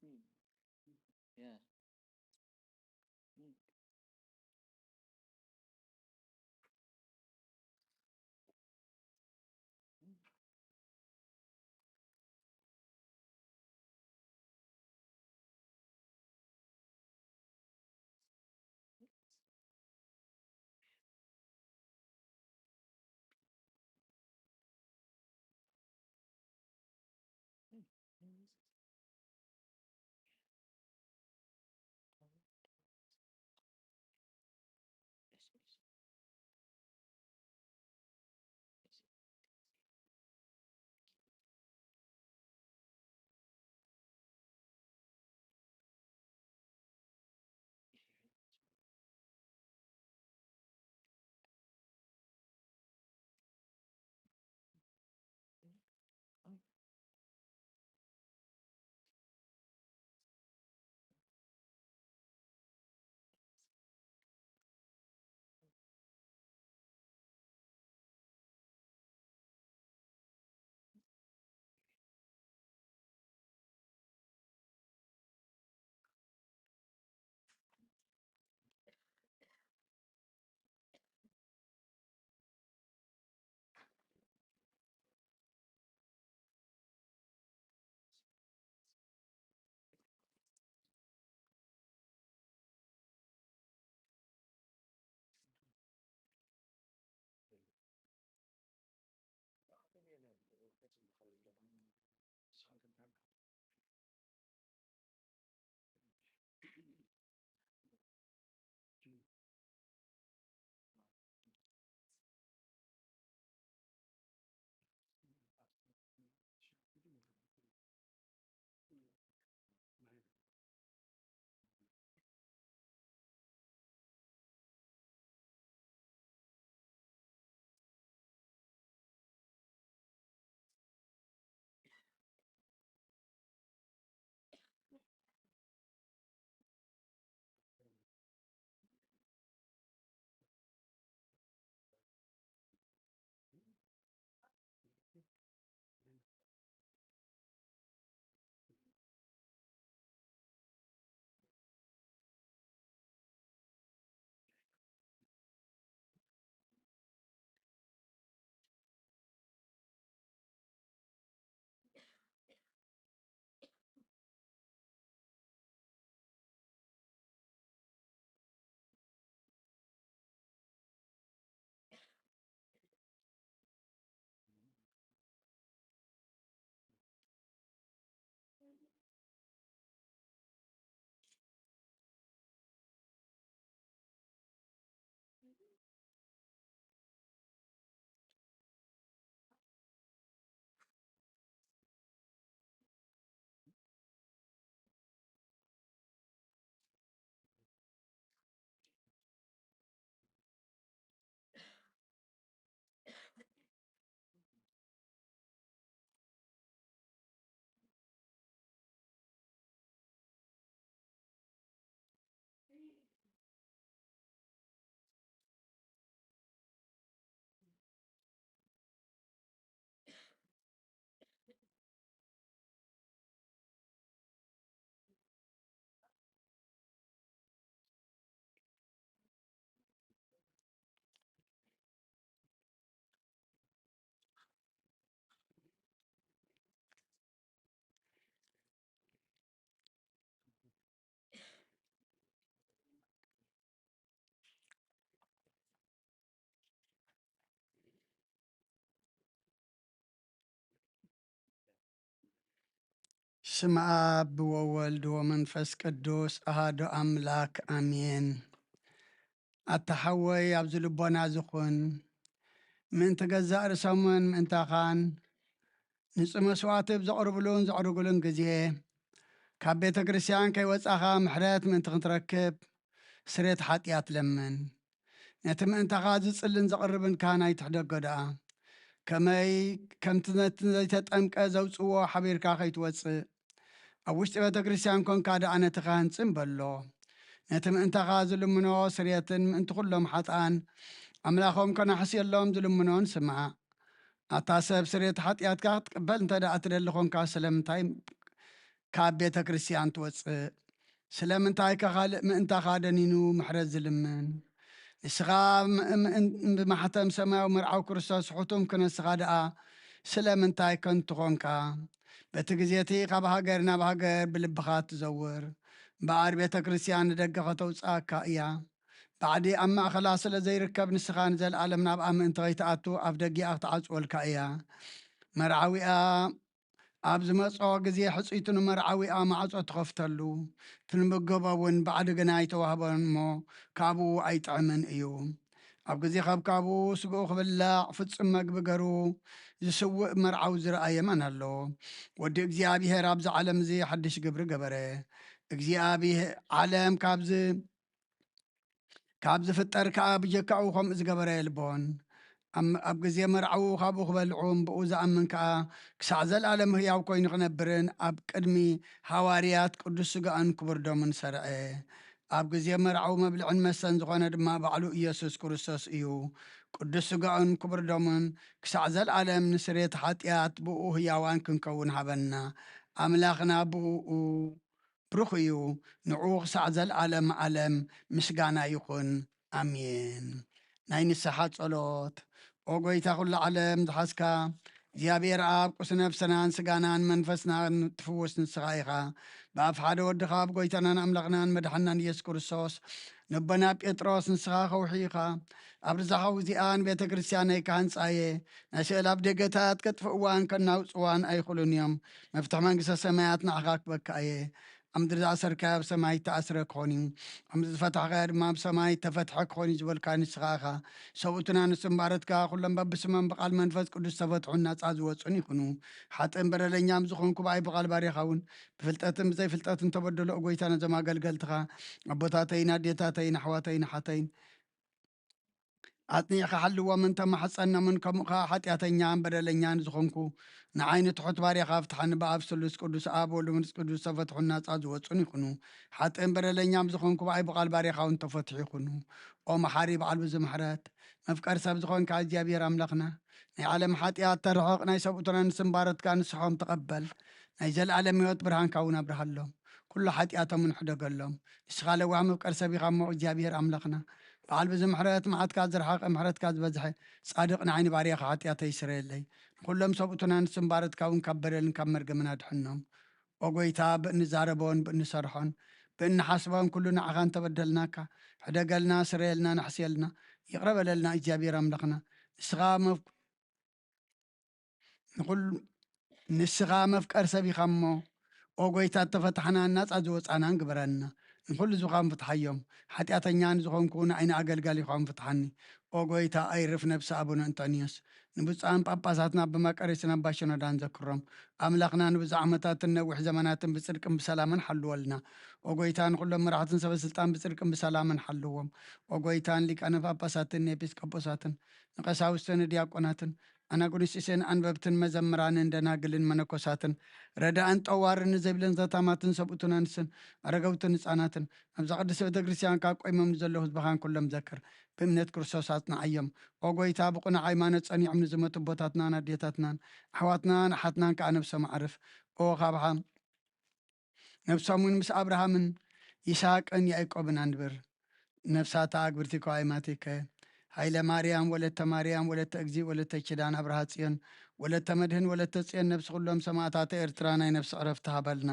Yeah. ስም ኣብ ወወልድ ወመንፈስ ቅዱስ ኣሃዱ ኣምላክ ኣሜን። ኣታ ሓወይ ኣብዚ ልቦና ዝኹን ምእንቲ ገዛእ ርእሶምን ምእንታኻን ንጹህ መስዋዕቲ ኣብ ዘቕርብሉን ዘዕርጉሉን ግዜ ካብ ቤተ ክርስቲያን ከይወጻኻ ምሕረት ምእንቲ ክንትረክብ ስሬት ሓጢኣት ለምን። ነቲ ምእንታኻ ዝጽልን ዘቕርብን ካህን ኣይትሕደጎ ደኣ። ከመይ ከምቲ ነቲ ዘይተጠምቀ ዘውጽዎ ሓቢርካ ከይትወጽእ ኣብ ውሽጢ ቤተ ክርስቲያን ኮንካ ደኣ ነቲ ካህን ጽን በሎ። ነቲ ምእንታኻ ዝልምኖ ስርየትን ምእንቲ ኩሎም ሓጥኣን ኣምላኾም ከናሕስየሎም ዝልምኖን ስማዕ። ኣታ ሰብ ስርየት ሓጢኣትካ ክትቅበል እንተ ደኣ ትደሊ ኮንካ ስለምንታይ ካብ ቤተ ክርስቲያን ትወጽእ? ስለምንታይ ከ ካልእ ምእንታኻ ደኒኑ ምሕረት ዝልምን? ንስኻ ምእምን ብማሕተም ሰማያዊ መርዓዊ ክርስቶስ ሕቱም ክነስኻ ደኣ ስለምንታይ ከንቱ ኾንካ? በቲ ግዜ እቲ ካብ ሃገር ናብ ሃገር ብልብኻ ትዘውር። እምበኣር ቤተ ክርስቲያን ንደገ ከተውጽኣካ እያ። ባዕዲ ኣብ ማእኸላ ስለ ዘይርከብ፣ ንስኻ ንዘለኣለም ናብኣ ምእንቲ ኸይትኣቱ ኣፍ ደጊኣ ክትዓጽወልካ እያ። መርዓዊኣ ኣብ ዝመጾ ግዜ ሕጽይቱ ንመርዓዊኣ ማዕጾ ትኸፍተሉ። ትምገቦ እውን ባዕዲ ግና ኣይተዋህቦን እሞ ካብኡ ኣይጥዕምን እዩ። ኣብ ግዜ ከብካቡ ስግኡ ክብላዕ ፍጹም መግቢ ገሩ ዝስውእ መርዓዊ ዝረኣየ መን ኣሎ? ወዲ እግዚኣብሔር ኣብዚ ዓለም እዚ ሓድሽ ግብሪ ገበረ። እግዚኣብሔር ዓለም ካብዚ ካብ ዝፍጠር ከኣ ብጀካኡ ከምኡ ዝገበረ የልቦን። ኣብ፣ ኣብ ግዜ መርዓዉ ካብኡ ክበልዑን ብኡ ዝኣምን ከኣ ክሳዕ ዘለኣለም ህያው ኮይኑ ክነብርን ኣብ ቅድሚ ሃዋርያት ቅዱስ ስጋኡን ክቡር ደሙን ሰርዐ። ኣብ ግዜ መርዓዉ መብልዕን መስተን ዝኾነ ድማ ባዕሉ ኢየሱስ ክርስቶስ እዩ። ቅዱስ ስጋኡን ክቡር ደሙን ክሳዕ ዘለኣለም ንስሬት ሓጢኣት ብኡ ህያዋን ክንከውን ሃበና። ኣምላኽና ብኡ ብሩኽ እዩ፣ ንዕኡ ክሳዕ ዘለኣለም ዓለም ምስጋና ይኹን። ኣሜን። ናይ ንስሓ ጸሎት። ኦ ጐይታ ኹሉ ዓለም ዝሓዝካ እግዚኣብሔር ኣብ፣ ቁስ ነፍስናን ስጋናን መንፈስናን ትፍውስ ንስኻ ኢኻ። ብኣፍ ሓደ ወድኻ፣ ኣብ ጐይታናን ኣምላኽናን መድሓናን ኢየሱስ ክርስቶስ፣ ንቦና ጴጥሮስ ንስኻ ከውሒ ኢኻ። ኣብ ርዛኻ እዚኣ ንቤተ ክርስቲያነይ ክሃንጻ እየ። ናይ ስእሊ ኣብ ደገታት ከጥፍእዋን ከናውጽዋን ኣይኽእሉን እዮም። መፍትሒ መንግስተ ሰማያት ንዓኻ ክበካ እየ። ኣብ ምድሪ ዝኣሰርካዮ ኣብ ሰማይ እተኣስረ ክኾን እዩ። ኣብ ምድሪ ዝፈታሕካዮ ድማ ኣብ ሰማይ እተፈትሐ ክኾን እዩ ዝበልካ ንስኻ ኢኻ። ሰብኡትና ንስም ባረትካ፣ ኩሎም በብስሞም ብቓል መንፈስ ቅዱስ ዝተፈትሑን ናጻ ዝወጹን ይኹኑ። ሓጥእን በደለኛም ዝኾንኩ ብኣይ ብቓል ባሪኻ እውን ብፍልጠትን ብዘይፍልጠትን ተበደሎ። ኦ ጐይታ፣ ነዞም ኣገልገልትኻ ኣቦታተይን ኣዴታተይን ኣሕዋተይን ኣሓተይን ኣጽኒዕካ ሓልዎምን ተማሕጸኖምን፣ ከምኡ ኸኣ ሓጢኣተኛን በደለኛን ዝኾንኩ ንዓይ ንትሑት ባርያኻ ፍትሓኒ። ብኣብ ስሉስ ቅዱስ፣ ኣብ ወልድ መንፈስ ቅዱስ ዝተፈትሑን ናጻ ዝወጹን ይኹኑ። ሓጥእን በደለኛም ዝኾንኩ ብኣይ ብቓል ባርያኻ እውን ተፈትሑ ይኹኑ። ኦ መሓሪ በዓል ብዙ ምሕረት፣ መፍቀር ሰብ ዝኾንካ እግዚኣብሔር ኣምላኽና፣ ናይ ዓለም ሓጢኣት ተርሕቕ፣ ናይ ሰብኡትና ንስም ባረትካ ንስሖም ተቐበል። ናይ ዘለኣለም ህይወት ብርሃንካ እውን ኣብርሃሎም። ኩሉ ሓጢኣቶም ንሕደገሎም። ንስኻ ለዋህ መፍቀር ሰብ ኢኻ እሞ እግዚኣብሔር ኣምላኽና፣ በዓል ብዙ ምሕረት፣ መዓትካ ዝረሓቐ ምሕረትካ ዝበዝሐ፣ ጻድቕ ንዓይ ንባርያኻ ሓጢኣተይ ይስረየለይ። ንኹሎም ሰብኡትና ንስም ባረትካ እውን ካብ በደልን ካብ መርገምን ኣድሕኖም። ኦ ጐይታ፣ ብእንዛረቦን ብእንሰርሖን ብእንሓስቦን ኩሉ ንዓኻ እንተበደልናካ፣ ሕደገልና፣ ስረየልና፣ ንሕስየልና፣ ይቕረ በለልና እግዚኣብሔር ኣምላኽና። ንስኻ መፍ-፣ ንኹሉ፣ ንስኻ መፍቀር ሰብ ኢኻ እሞ፣ ኦ ጐይታ፣ እተፈታሕናን ናጻ ዝወጻናን ግበረና። ንኹሉ ህዝብኻ ፍትሓዮም። ሓጢኣተኛ ንዝኾንኩ ንዓይ ንኣገልጋሊኻ ፍትሓኒ። ኦ ጐይታ፣ ኣይርፍ ነብሲ ኣቡነ እንጦንዮስ፣ ንብፁዓን ጳጳሳትና ኣባ መቃርዮስን ኣባ ሽኖዳን ዘክሮም። ኣምላኽና ንብዙሕ ዓመታትን ነዊሕ ዘመናትን ብጽድቅን ብሰላምን ሓልወልና። ኦ ጐይታ፣ ንኹሎም መራሕትን ሰበ ስልጣን ብጽድቅን ብሰላምን ሓልዎም። ኦ ጐይታ፣ ንሊቃነ ጳጳሳትን ንኤጲስቆጶሳትን ንቀሳውስትን ንዲያቆናትን ኣናጉንስጢስን ኣንበብትን መዘምራንን ደናግልን መነኮሳትን ረዳእን ጠዋርን ንዘይብለን ዘታማትን ሰብኡትን ኣንስትን ኣረገውትን ህፃናትን ኣብዛ ቅድስቲ ቤተ ክርስቲያን ካብ ቆይሞም ንዘለዉ ህዝብኻን ኩሎም ዘክር። ብእምነት ክርስቶስ ኣጽንዓዮም። ኦ ጐይታ፣ ብቕኑዕ ሃይማኖት ጸኒዖም ንዝሞቱ ኣቦታትናን ኣዴታትናን ኣሕዋትናን ኣሓትናን ከኣ ነብሶም ኣዕርፍ። ኦ ካብ ሓ-፣ ነብሶም እውን ምስ ኣብርሃምን ይስሐቅን ያዕቆብን ኣንብር። ነፍሳታ ኣግብርቲ ከዋይማቲከ፣ ሃይለ ማርያም፣ ወለተ ማርያም፣ ወለተ እግዚእ፣ ወለተ ኪዳን ኣብርሃ ጽዮን፣ ወለተ መድህን፣ ወለተ ጽዮን፣ ነብሲ ኩሎም ሰማእታተ ኤርትራ ናይ ነፍሲ ዕረፍቲ ሃበልና።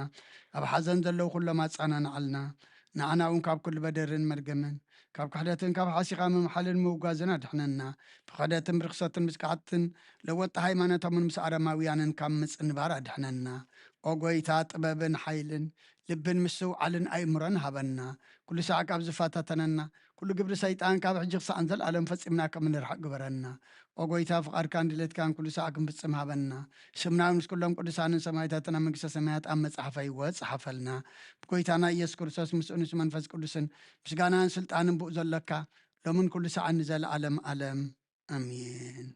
ኣብ ሓዘን ዘለዉ ኩሎም ኣጻናንዓልና። ንዓና እውን ካብ ኩሉ በደርን መርገምን፣ ካብ ክሕደትን ካብ ሓሲኻ ምምሓልን ምውጋዝን ኣድሕነና። ብክሕደትን ብርክሰትን ብስክዓትን ለወጢ ሃይማኖቶምን ምስ ኣረማውያንን ካብ ምጽንባር ኣድሕነና። ኦ ጐይታ፣ ጥበብን ሓይልን ልብን ምስትውዓልን ኣእምሮን ሃበና። ኩሉ ሳዕ ካብ ዝፈታተነና፣ ኩሉ ግብሪ ሰይጣን ካብ ሕጂ ክሳዕ ንዘለኣለም ፈጺምና ከም እንርሕቕ ግበረና። ኦ ጐይታ፣ ፍቓድካን ድሌትካን ኩሉ ሳዕ ክንፍጽም ሃበና። ስምና ምስ ኩሎም ቅዱሳንን ሰማዕታትን ኣብ መንግስተ ሰማያት ኣብ መጽሓፈ ህይወት ጸሓፈልና። ብጐይታና ኢየሱስ ክርስቶስ ምስኡ ምስ መንፈስ ቅዱስን ምስጋናን ስልጣንን ብኡ ዘሎካ ሎምን ኩሉ ሳዕን ንዘለኣለም ኣለም። ኣሜን።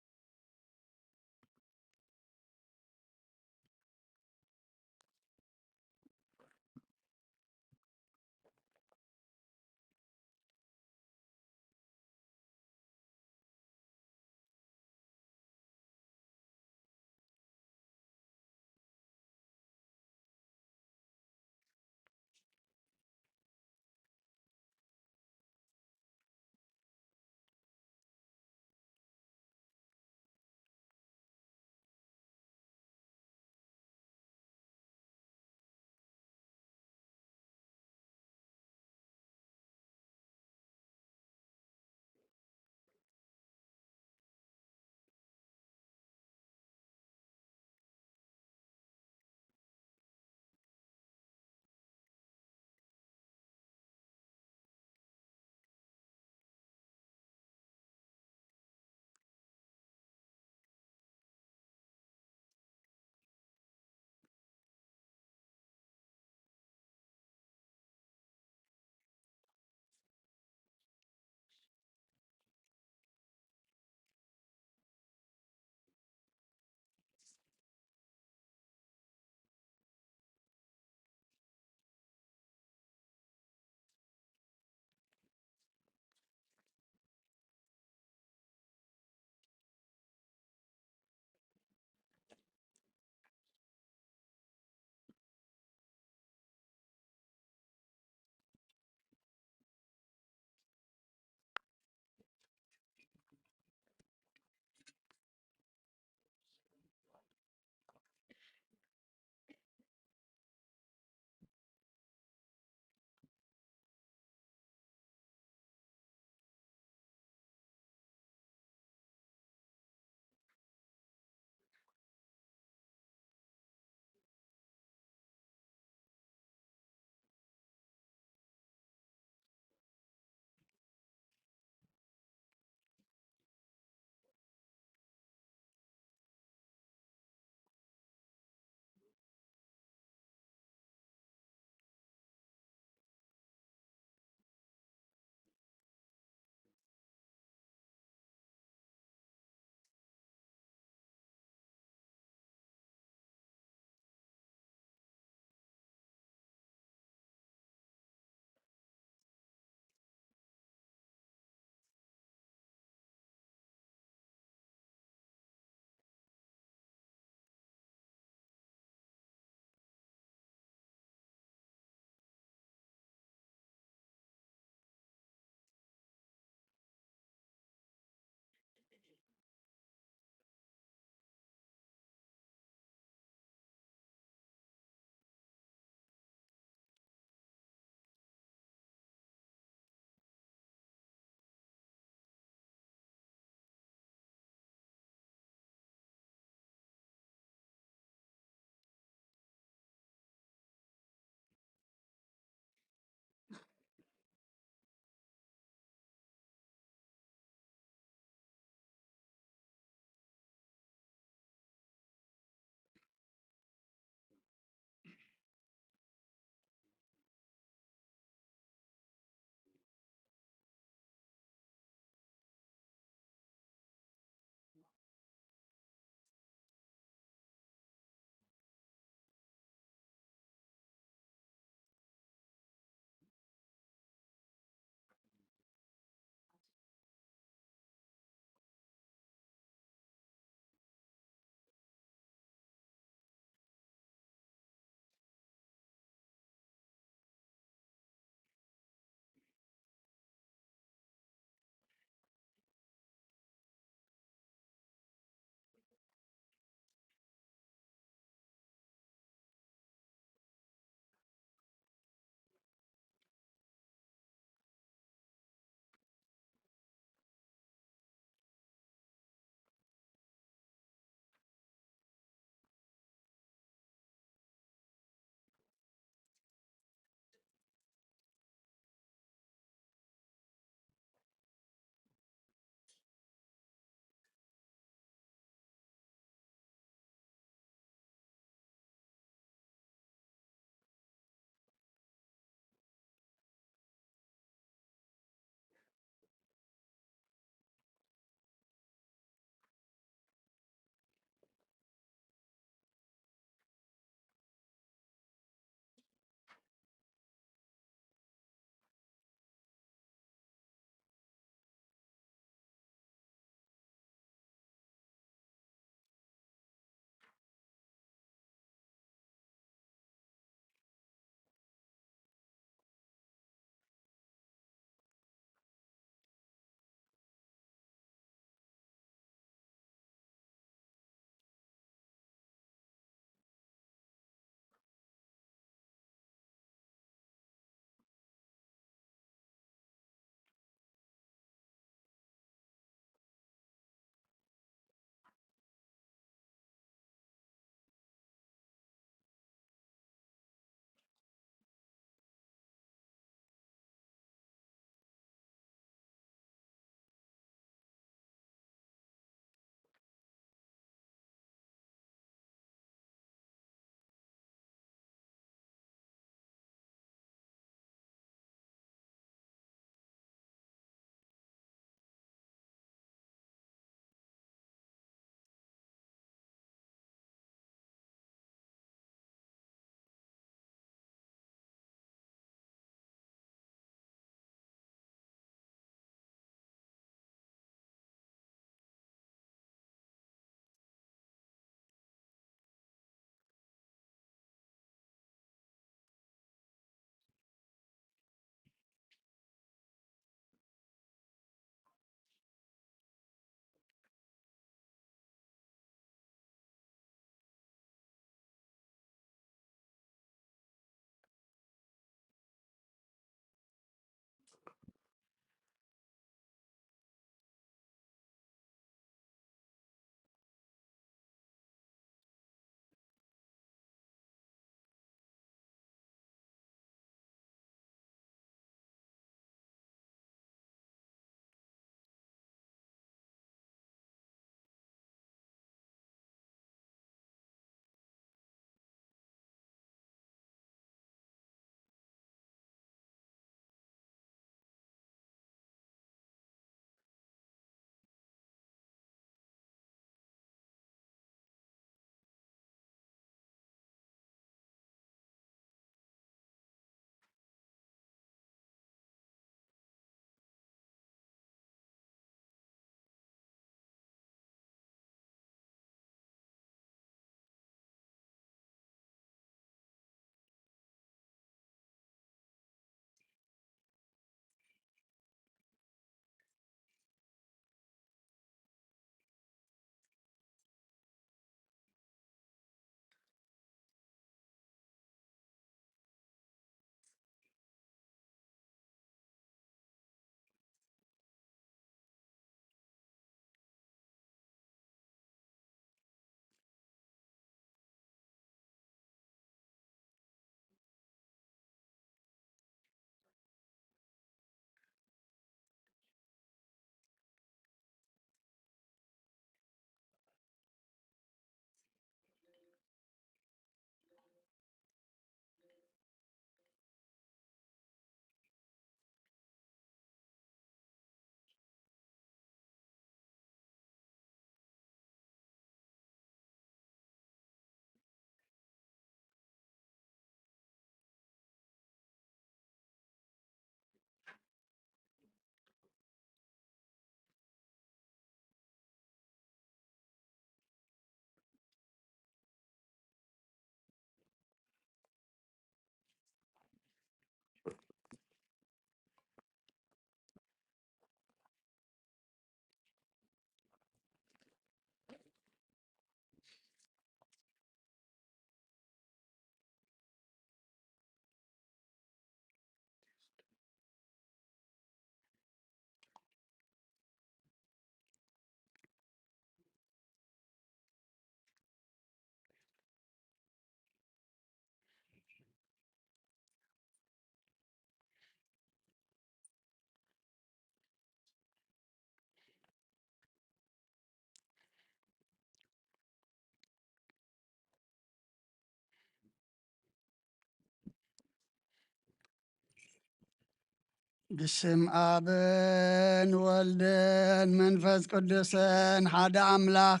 ብስም ኣብን ወልድን መንፈስ ቅዱስን ሓደ ኣምላኽ።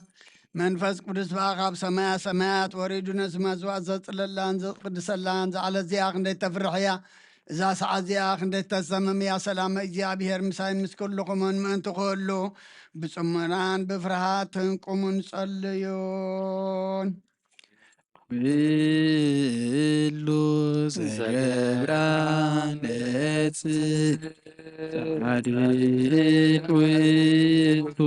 መንፈስ ቅዱስ ብኣኻ ኣብ ሰማያ ሰማያት ወሪዱ ነዚ መስዋዕት ዘጽለላን ዘቕድሰላን ዝዓለት እዚኣ ክንደይ ተፍርሕ እያ። እዛ ሰዓት እዚኣ ክንደይ ተሰምም እያ። ሰላም እግዚኣብሔር ምሳይን ምስ ኩልኹምን ምእንቲ ኩሉ ብጽሞናን ብፍርሃትን ቁሙን ጸልዩን። ኩሉ ዘገብራ ነጽህ ጻድቅ ውእቱ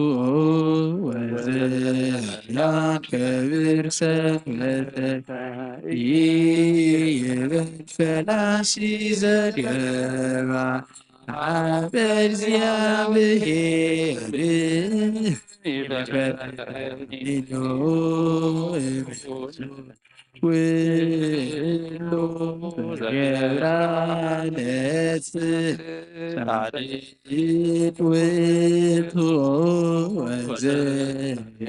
ወዘያከብር ሰንበተ ይበል ፈላሲ ዘገባ ሀበ እግዚአብሔር ይፈርድ ኩሉ ዘገብራ ነጽህ ጻድቅ ውእቱ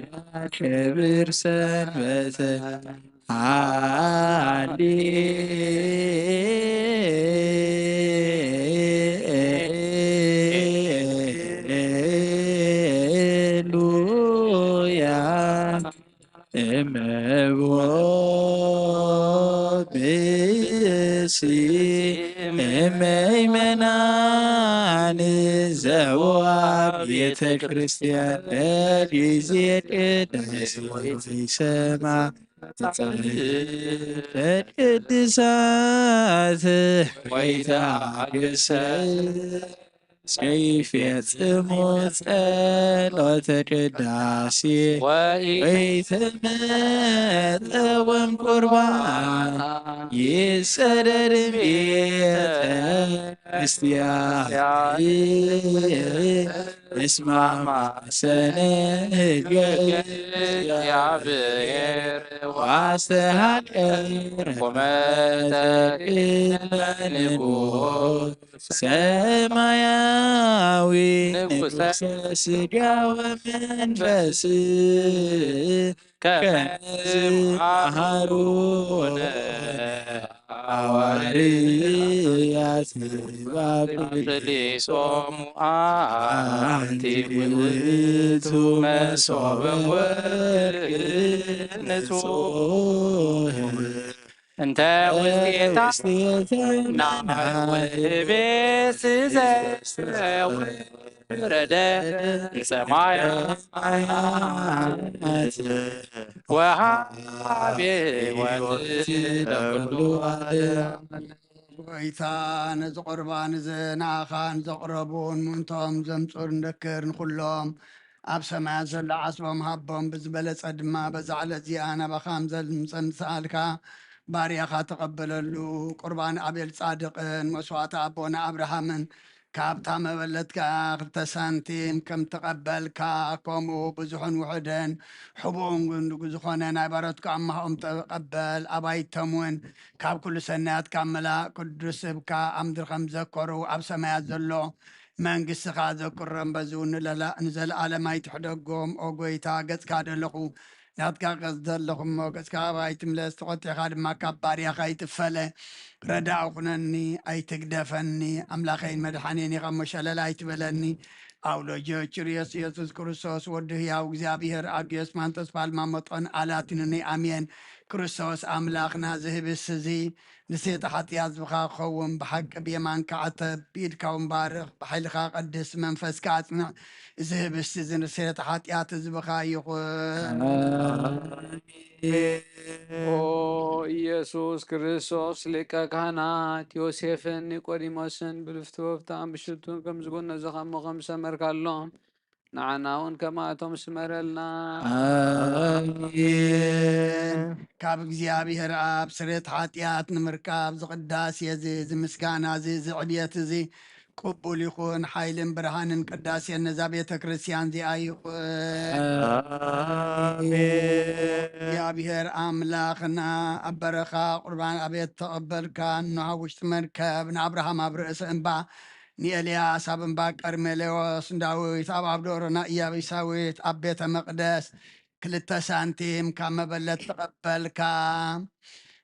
ወዘያከብር ሰንበተ ሃሌሉያ። እመቦ ብእሲ እመይመናን ዘዋ ቤተ ክርስቲያን ለጊዜ ቅዳሴ ወይሰማ ቅድሳት ወይታገሰ ዘይፈጽሙ ጸሎተ ቅዳሴ ወይትመጠወም ቁርባን ይሰደድ ቤተ ክርስቲያን እስማማ ሰነገ እግዚአብሔር ዋስተሃቀር ቁመተ ቅድመ ንጉሥ ሰማያዊ ንጉሠ ስጋ ወመንፈስ ከመ መሃሩነ ሐዋርያት ባቅሊጾሙ አንቲ ውእቱ መሶበ ወርቅ ንጹሕ እንተ ውስቴታ ናህወ ቤት ዘወረደ ሰማያት ወሃቤ ወትለኩሉ ዓለም። ጎይታ ነዚ ቁርባን እዚ ንኣኻን ዘቕረቡን ምእንቶም ዘምጹር ንደክር ንኹሎም ኣብ ሰማያት ዘሎ ዓስቦም ሃቦም ብዝበለጸ ድማ በዛ ዕለት እዚኣ ናባኻ ከም ዘምጸ ምሰኣልካ ባርያኻ ተቐበለሉ። ቁርባን ኣቤል ጻድቕን መስዋዕቲ ኣቦና ኣብርሃምን ካብታ መበለት ከኣ ክልተ ሳንቲም ከም ተቐበልካ፣ ከምኡ ብዙሕን ውሑድን ሕቡእን ክንድጉ ዝኾነ ናይ ባሮትካ ኣማህኦም ተቐበል። ኣባይቶም እውን ካብ ኩሉ ሰናያት ካብ መላእ ቅዱስ ስብካ ኣብ ምድሪ ከም ዘከሩ ኣብ ሰማያት ዘሎ መንግስትኻ ዘክሮም። በዚ እውን ንለላ- ንዘለኣለም ኣይትሕደጎም። ኦ ጎይታ፣ ገጽካ ደለኹ ናትካ ገጽ ዘለኹ እሞ ገጽካ ካባይ ትምለስ፣ ተቖጢዕካ ድማ ካብ ባርያኻ ኣይትፈለ። ረዳእ ኩነኒ፣ ኣይትግደፈኒ። ኣምላኸይን መድሓኔን ኢኻ እሞ ሸለል ኣይትበለኒ። ኣውሎጆ ችርዮስ ኢየሱስ ክርስቶስ ወዲ ህያው እግዚኣብሔር ኣብ ጊዮስ ማንጦስ ፓልማ መጦን ኣላቲኑኒ። ኣሜን። ክርስቶስ ኣምላኽና ዝህብስ እዚ ንሴተ ሓጢኣት ዝብኻ ክኸውን ብሓቂ ብየማንካ ዓተብ ብኢድካ እውን ባርኽ ብሓይልኻ ቀድስ መንፈስካ ኣጽንዕ። እዚ ህብስቲ እዚ ንስሬት ሓጢኣት ህዝብኻ ይኹን። ኦ ኢየሱስ ክርስቶስ ሊቀ ካህናት ዮሴፍን ኒቆዲሞስን ብልፍትወፍታን ብሽቱን ከም ዝጎነዘኻ እሞ ከም ዝሰመርካሎም ንዓና እውን ከማእቶም ስመረልና። ኣሜን። ካብ እግዚኣብሔር ኣብ ስሬት ሓጢኣት ንምርካብ ዝቅዳሴ እዚ ዝምስጋና እዚ ዝዕብየት እዚ ቅቡል ይኹን። ሓይልን ብርሃንን ቅዳሴን ነዛ ቤተ ክርስቲያን እዚኣ ይኹን። ኣሜን። እግዚኣብሔር ኣምላኽና ኣብ በረኻ ቁርባን ኣቤት ተቐበልካ። እነሆ ኣብ ውሽጢ መርከብ ንኣብርሃም ኣብ ርእሲ እምባ ንኤልያስ ኣብ እምባ ቀርሜሌዎስ ንዳዊት ኣብ ኣብ ደሮና ኢያቢሳዊት ኣብ ቤተ መቕደስ ክልተ ሳንቲም ካብ መበለት ተቐበልካ።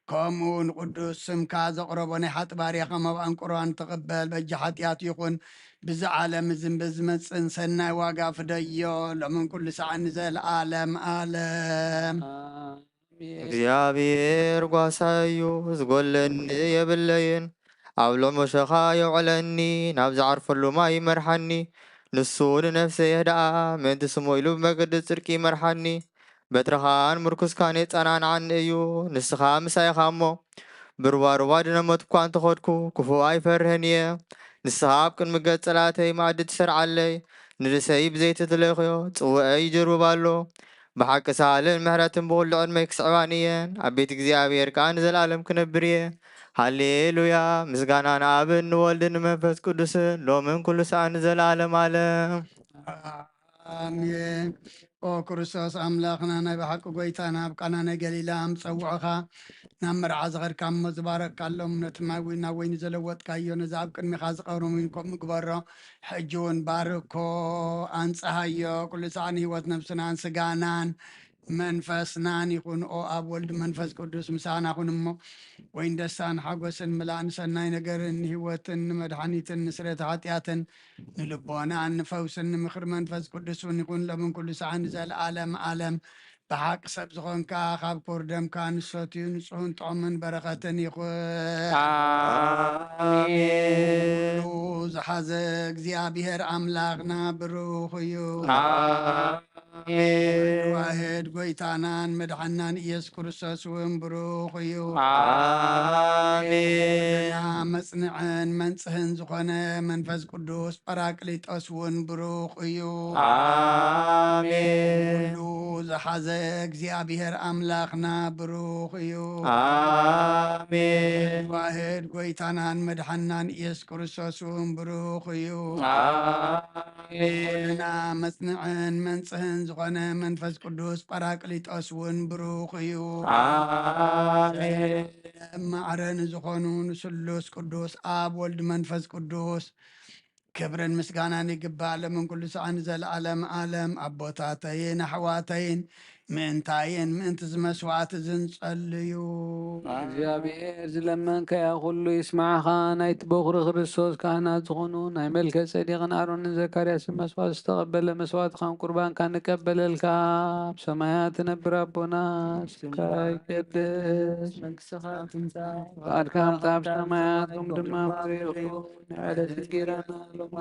ከምኡ ንቅዱስ ስምካ ዘቕረቦ ናይ ሓጢ ባርያኻ መባእን ቁርባን ትቕበል፣ በጃ ሓጢኣት ይኹን፣ ብዚ ዓለም እዝን ብዝመጽእን ሰናይ ዋጋ ፍደዮ፣ ሎምን ኩሉ ሰዓን ንዘለዓለም ዓለም። ኣሜን። እግዚኣብሔር ጓሳይ እዩ፣ ዝጎለኒ የብለይን። ኣብ ልዕሞ ሸኻ የውዕለኒ፣ ናብ ዝዓርፈሉ ማይ ይመርሓኒ። ንሱ ንነፍሰይ የህድኣ፣ ምእንቲ ስሙ ኢሉ ብመገዲ ጽድቂ ይመርሓኒ። በትርኻን ምርኩስካን የጸናንዓኒ እዩ፣ ንስኻ ምሳይ ኢኻ እሞ። ብሩባሩባ ድነመት እኳ እንተኸድኩ፣ ክፉእ ኣይፈርህን እየ። ንስኻ ኣብ ቅድሚ ገጽ ጸላእተይ መኣዲ ትሰርዓለይ። ንርእሰይ ብዘይቲ ትለኽዮ፣ ጽውዐይ ይጅርብብ ኣሎ። ብሓቂ ሳህልን ምሕረትን ብኹሉ ዕድመይ ክስዕባኒ እየን። ኣብ ቤት እግዚኣብሔር ከኣ ንዘለኣለም ክነብር እየ። ሃሌሉያ! ምስጋና ንኣብን ንወልድን ንመንፈስ ቅዱስን፣ ሎምን ኩሉ ሰዓት ንዘለኣለም ዓለም። ኣሜን። ኦ ክርስቶስ ኣምላኽና፣ ናይ ብሓቂ ጎይታና፣ ኣብ ቃና ናይ ገሊላ ምስ ጸውዑኻ፣ ናብ መርዓ ዝኸድካ እሞ ዝባረክካሎም፣ ነቲ ማይ እውን ናብ ወይኒ ዘለወጥካዮ፣ ነዚ ኣብ ቅድሚኻ ዝቐርብ እውን ከምኡ ግበሮ። ሕጂ እውን ባርኮ፣ ኣንጽሃዮ። ኩሉ ሰዓት ንህይወት ነብስናን ስጋናን መንፈስናን ይኹን። ኦ ኣብ ወልድ መንፈስ ቅዱስ ምሳና ኩን እሞ፣ ወይን ደስታን ሓጎስን ምላእን ሰናይ ነገርን ንህይወትን ንመድሓኒትን ንስረተ ሓጢኣትን ንልቦናን ንፈውስን ንምኽሪ መንፈስ ቅዱስ እውን ይኹን፣ ሎምን ኩሉ ሰዓት ንዘለዓለም ዓለም። ብሓቂ ሰብ ዝኾንካ፣ ካብ ክቡር ደምካ ንሰትዩ ንጹህን ጥዑምን በረኸትን ይኹን። ኣሜን። ኩሉ ዝሓዘ እግዚኣብሔር ኣምላኽና ብሩኽ እዩ። ኣሜን። ዋህድ ጎይታናን መድሓናን ኢየሱስ ክርስቶስ እውን ብሩኽ እዩ። ኣሜን። ኩልና መጽንዕን መንጽህን ዝኾነ መንፈስ ቅዱስ ጳራቅሊጦስ እውን ብሩኽ እዩ። ኣሜን። ኩሉ ዝሓዘ እግዚኣብሔር ኣምላኽና ብሩኽ እዩ። ኣሜን። ዋህድ ጎይታናን መድሓናን ኢየሱስ ክርስቶስ እውን ብሩኽ እዩ። ኣሜን። ኩልና መጽንዕን መንጽህን ዝኾነ መንፈስ ቅዱስ ጳራቅሊጦስ እውን ብሩኽ እዩ። ኣሜን። ማዕረ ንዝኾኑ ንስሉስ ቅዱስ ኣብ ወልድ መንፈስ ቅዱስ ክብርን ምስጋናን ይግባእ፣ ሎምን ኩሉ ሰዓን ንዘለዓለም ዓለም። ኣቦታተይን ኣሕዋተይን፣ ምእንታይን ምእንቲ እዚ መስዋዕቲ እዚ ንጸልዩ። እግዚኣብሔር ዝለመንካያ ኩሉ ይስማዕኻ። ናይቲ በኹሪ ክርስቶስ ካህናት ዝኾኑ ናይ መልከ ጼዴቅን ኣሮንን ዘካርያስን መስዋዕቲ ዝተቐበለ መስዋዕትኻን ቁርባንካ ንቀበለልካ። ኣብ ሰማያት ትነብር ኣቦና፣ ስምካ ይቀደስ፣ መንግስትኻ ትምጻእ፣ ፍቓድካ ከምታ ኣብ ሰማያት ከምኡ ድማ ኣብ ምድሪ ይኹን። ንዕለት እንጌራና ሎሚ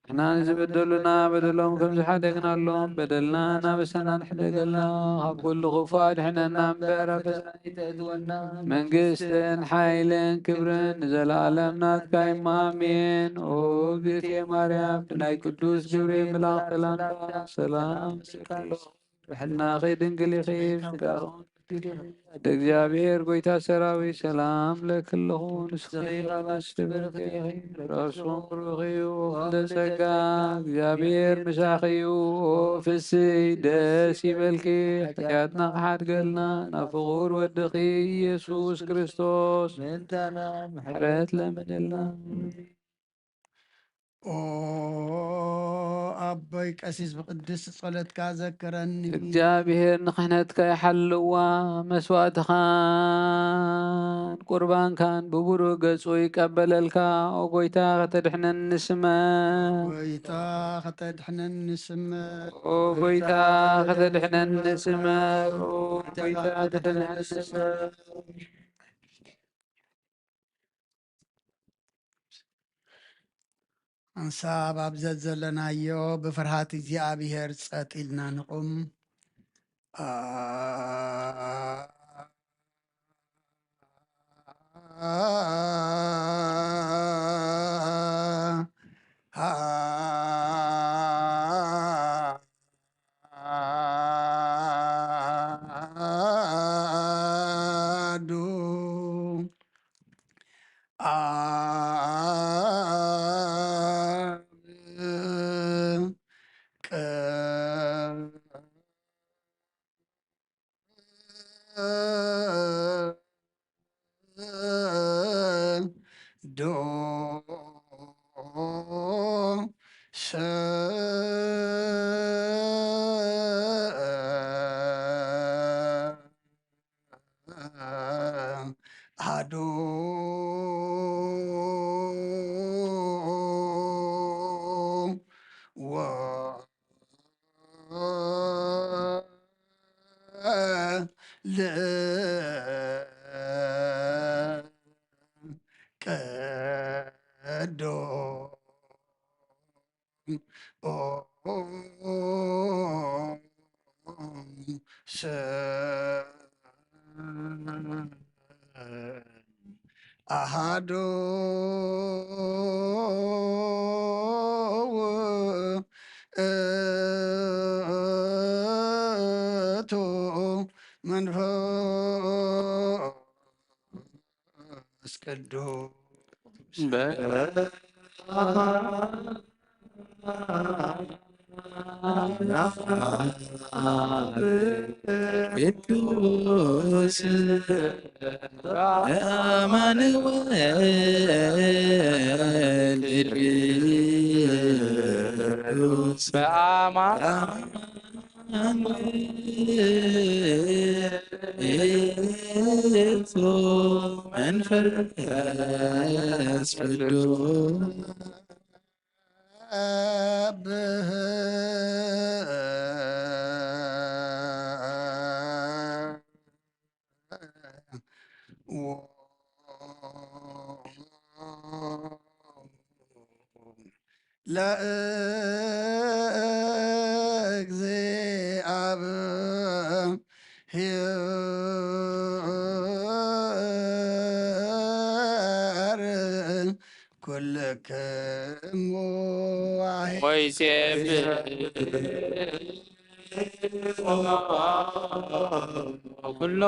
ንሕና ንዝበደሉና በደሎም ከም ዝሓደግናሎም በደልና እናበሰና ንሕደገልና፣ ካብ ኩሉ ክፉእ ኣድሕነና እምበር፣ ኣብ ፈተና ኣይተእትወና። መንግስትን ሓይልን ክብርን ንዘለኣለም ናትካ እዩ። ኣሜን። ኦ እግዝእትየ ማርያም፣ ብናይ ቅዱስ ገብርኤል መልኣኽ ሰላምታ ሰላም እልኪ ኣለኹ። ብሕልናኺ ድንግል ኢኺ፣ ስጋኺ እውን ድንግል እዩ። ኣደ እግዚኣብሔር ጎይታ ሰራዊት ሰላም ለኪ ኣለኹ። ንስኺ ካብ ኣንስቲ ብርኽቲ ኢኺ፣ ፍረ ከርስኺ እውን ብሩኽ እዩ። እንደ ጸጋ እግዚኣብሔር ምሳኺ እዩ። ኦ ፍስይ ደስ ይበልኪ፣ ሓጢኣትና ክሓድገልና ናብ ፍቑር ወድኺ ኢየሱስ ክርስቶስ ምእንታና ምሕረት ለምንልና። ኦ ኣቦይ ቀሲስ፣ ብቅድስቲ ጸሎትካ ዘክረኒ። እግዚኣብሔር ንክህነትካ ይሓልዋ፣ መስዋእትኻን ቁርባንካን ብብሩህ ገጹ ይቀበለልካ። ኦ ጎይታ፣ ከተድሕነኒ ስመ። ጎይታ፣ ከተድሕነኒ ስመ። ኦ ጎይታ፣ ከተድሕነኒ ስመ። ኦ ጎይታ፣ ከተድሕነኒ ስመ። ሓንሳብ ኣብ ዘዘለናዮ ብፍርሃት እግዚኣብሔር ጸጥ ኢልና ንቑም። ኣዱ። ኣብ ቅድሚ ቅዱስ ኣሃዱ ውእቱ መንፈስ ቅዱስ። ቅዱስ አማኑኤል ቅዱስ በአማን መንፈስ ቅዱስ። ለእግዚአብሔር ኩልክሙ ወይሴብሖ ኩሎ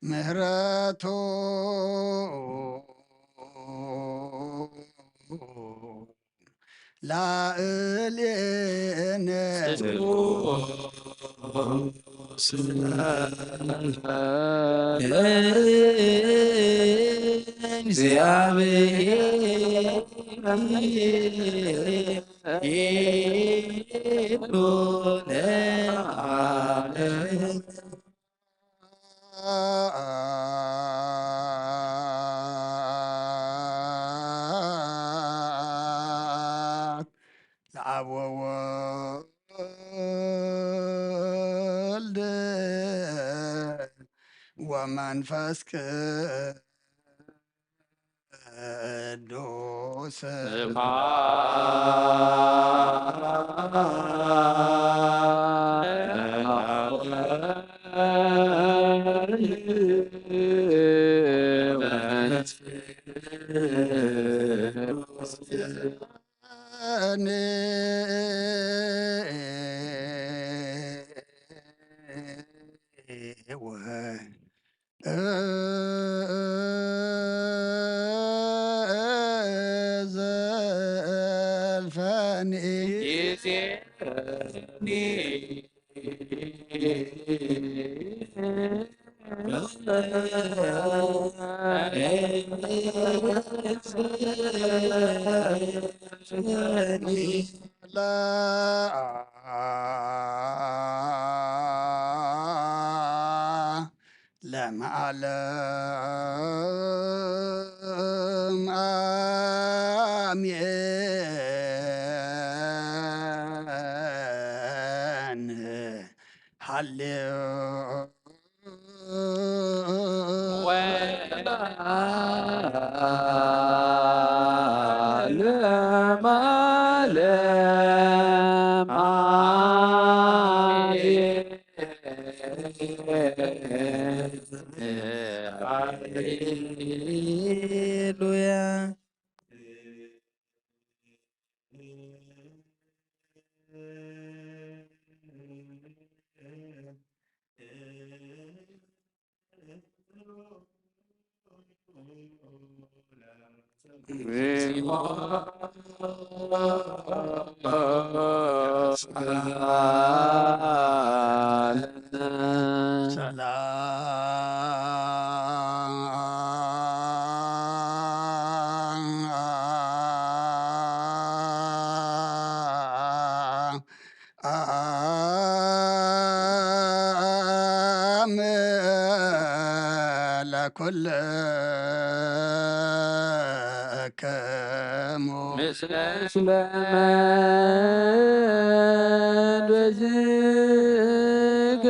ምህረቱ ላዕሌነ ጽድቁ ለአብ ወወልድ ወመንፈስ ቅዱስ። ለዓለመ ዓለም አሜን። ሃሌ ኩልክሙ ምስለ መድበዝከ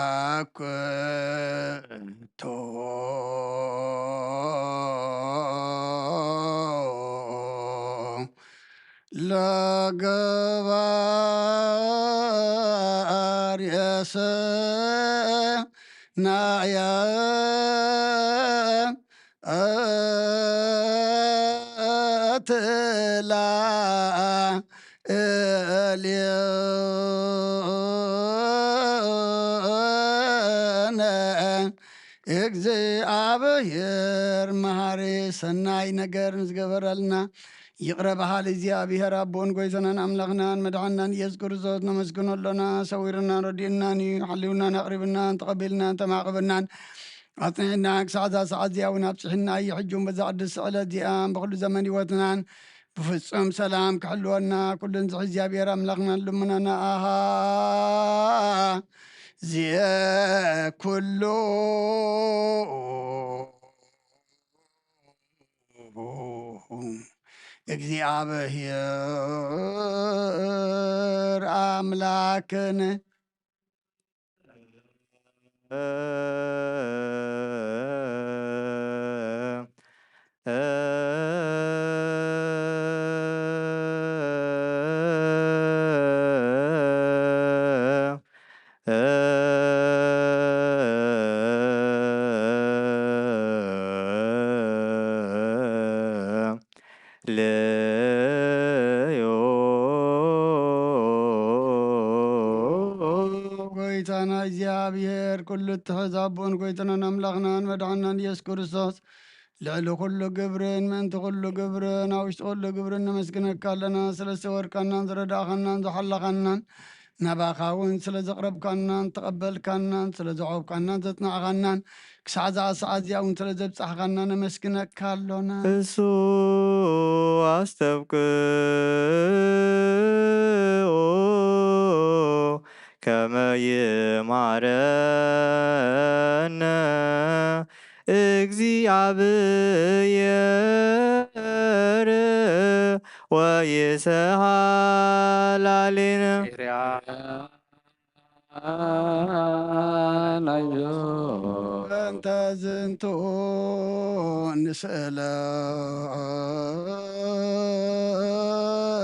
አኩቶ ለገባርየ ሰናየ ትላእልየነ እግዚኣብሔር መሃሪ ሰናይ ነገር ንዝገበረልና ይቕረ በሃሊ እግዚኣብሔር ኣቦን ጎይታናን ኣምላኽናን መድሓናን ኢየሱስ ክርስቶስ ነመስግኖ ኣሎና። ሰዊርናን ረዲእናን እዩ። ሓልዩናን ኣቕሪብናን ተቐቢልናን ተማቕብናን ኣጽኒዕና ክሳዕ እዛ ሰዓት እዚኣ እውን ኣብጽሕና እዩ። ሕጂ እውን በዛ ቅድስቲ ዕለት እዚኣ ብኹሉ ዘመን ህይወትናን ብፍጹም ሰላም ክሕልወና ኩሉ ንዝሒ እግዚኣብሔር ኣምላኽናን ልምናና ኣሃ ዚየ ኩሉ እግዚኣብሔር ኣምላክን ጎይታና እግዚኣብሔር ኩሉ እትሕዝ ኣቦን ጎይታናን ኣምላኽናን መድሓናን ኢየሱስ ክርስቶስ ልዕሊ ኩሉ ግብርን ምእንቲ ኩሉ ግብርን ኣብ ውሽጢ ኩሉ ግብርን ነመስግነካ ኣለና። ስለ ዝሰወርካናን ዝረዳእኻናን ዝሓለኻናን ናባኻ እውን ስለ ዘቕረብካናን ተቐበልካናን ስለ ዘዕቆብካናን ዘጽናዕኻናን ክሳዕ እዛ ሰዓት እዚኣ እውን ስለ ዘብጻሕኻና ነመስግነካ ኣሎና። እሱ ኣስተብቅዑ ከመ ይማረነ እግዚኣብሔር ወይሰሃላሊነ። ናዮ በእንተ ዝንቱ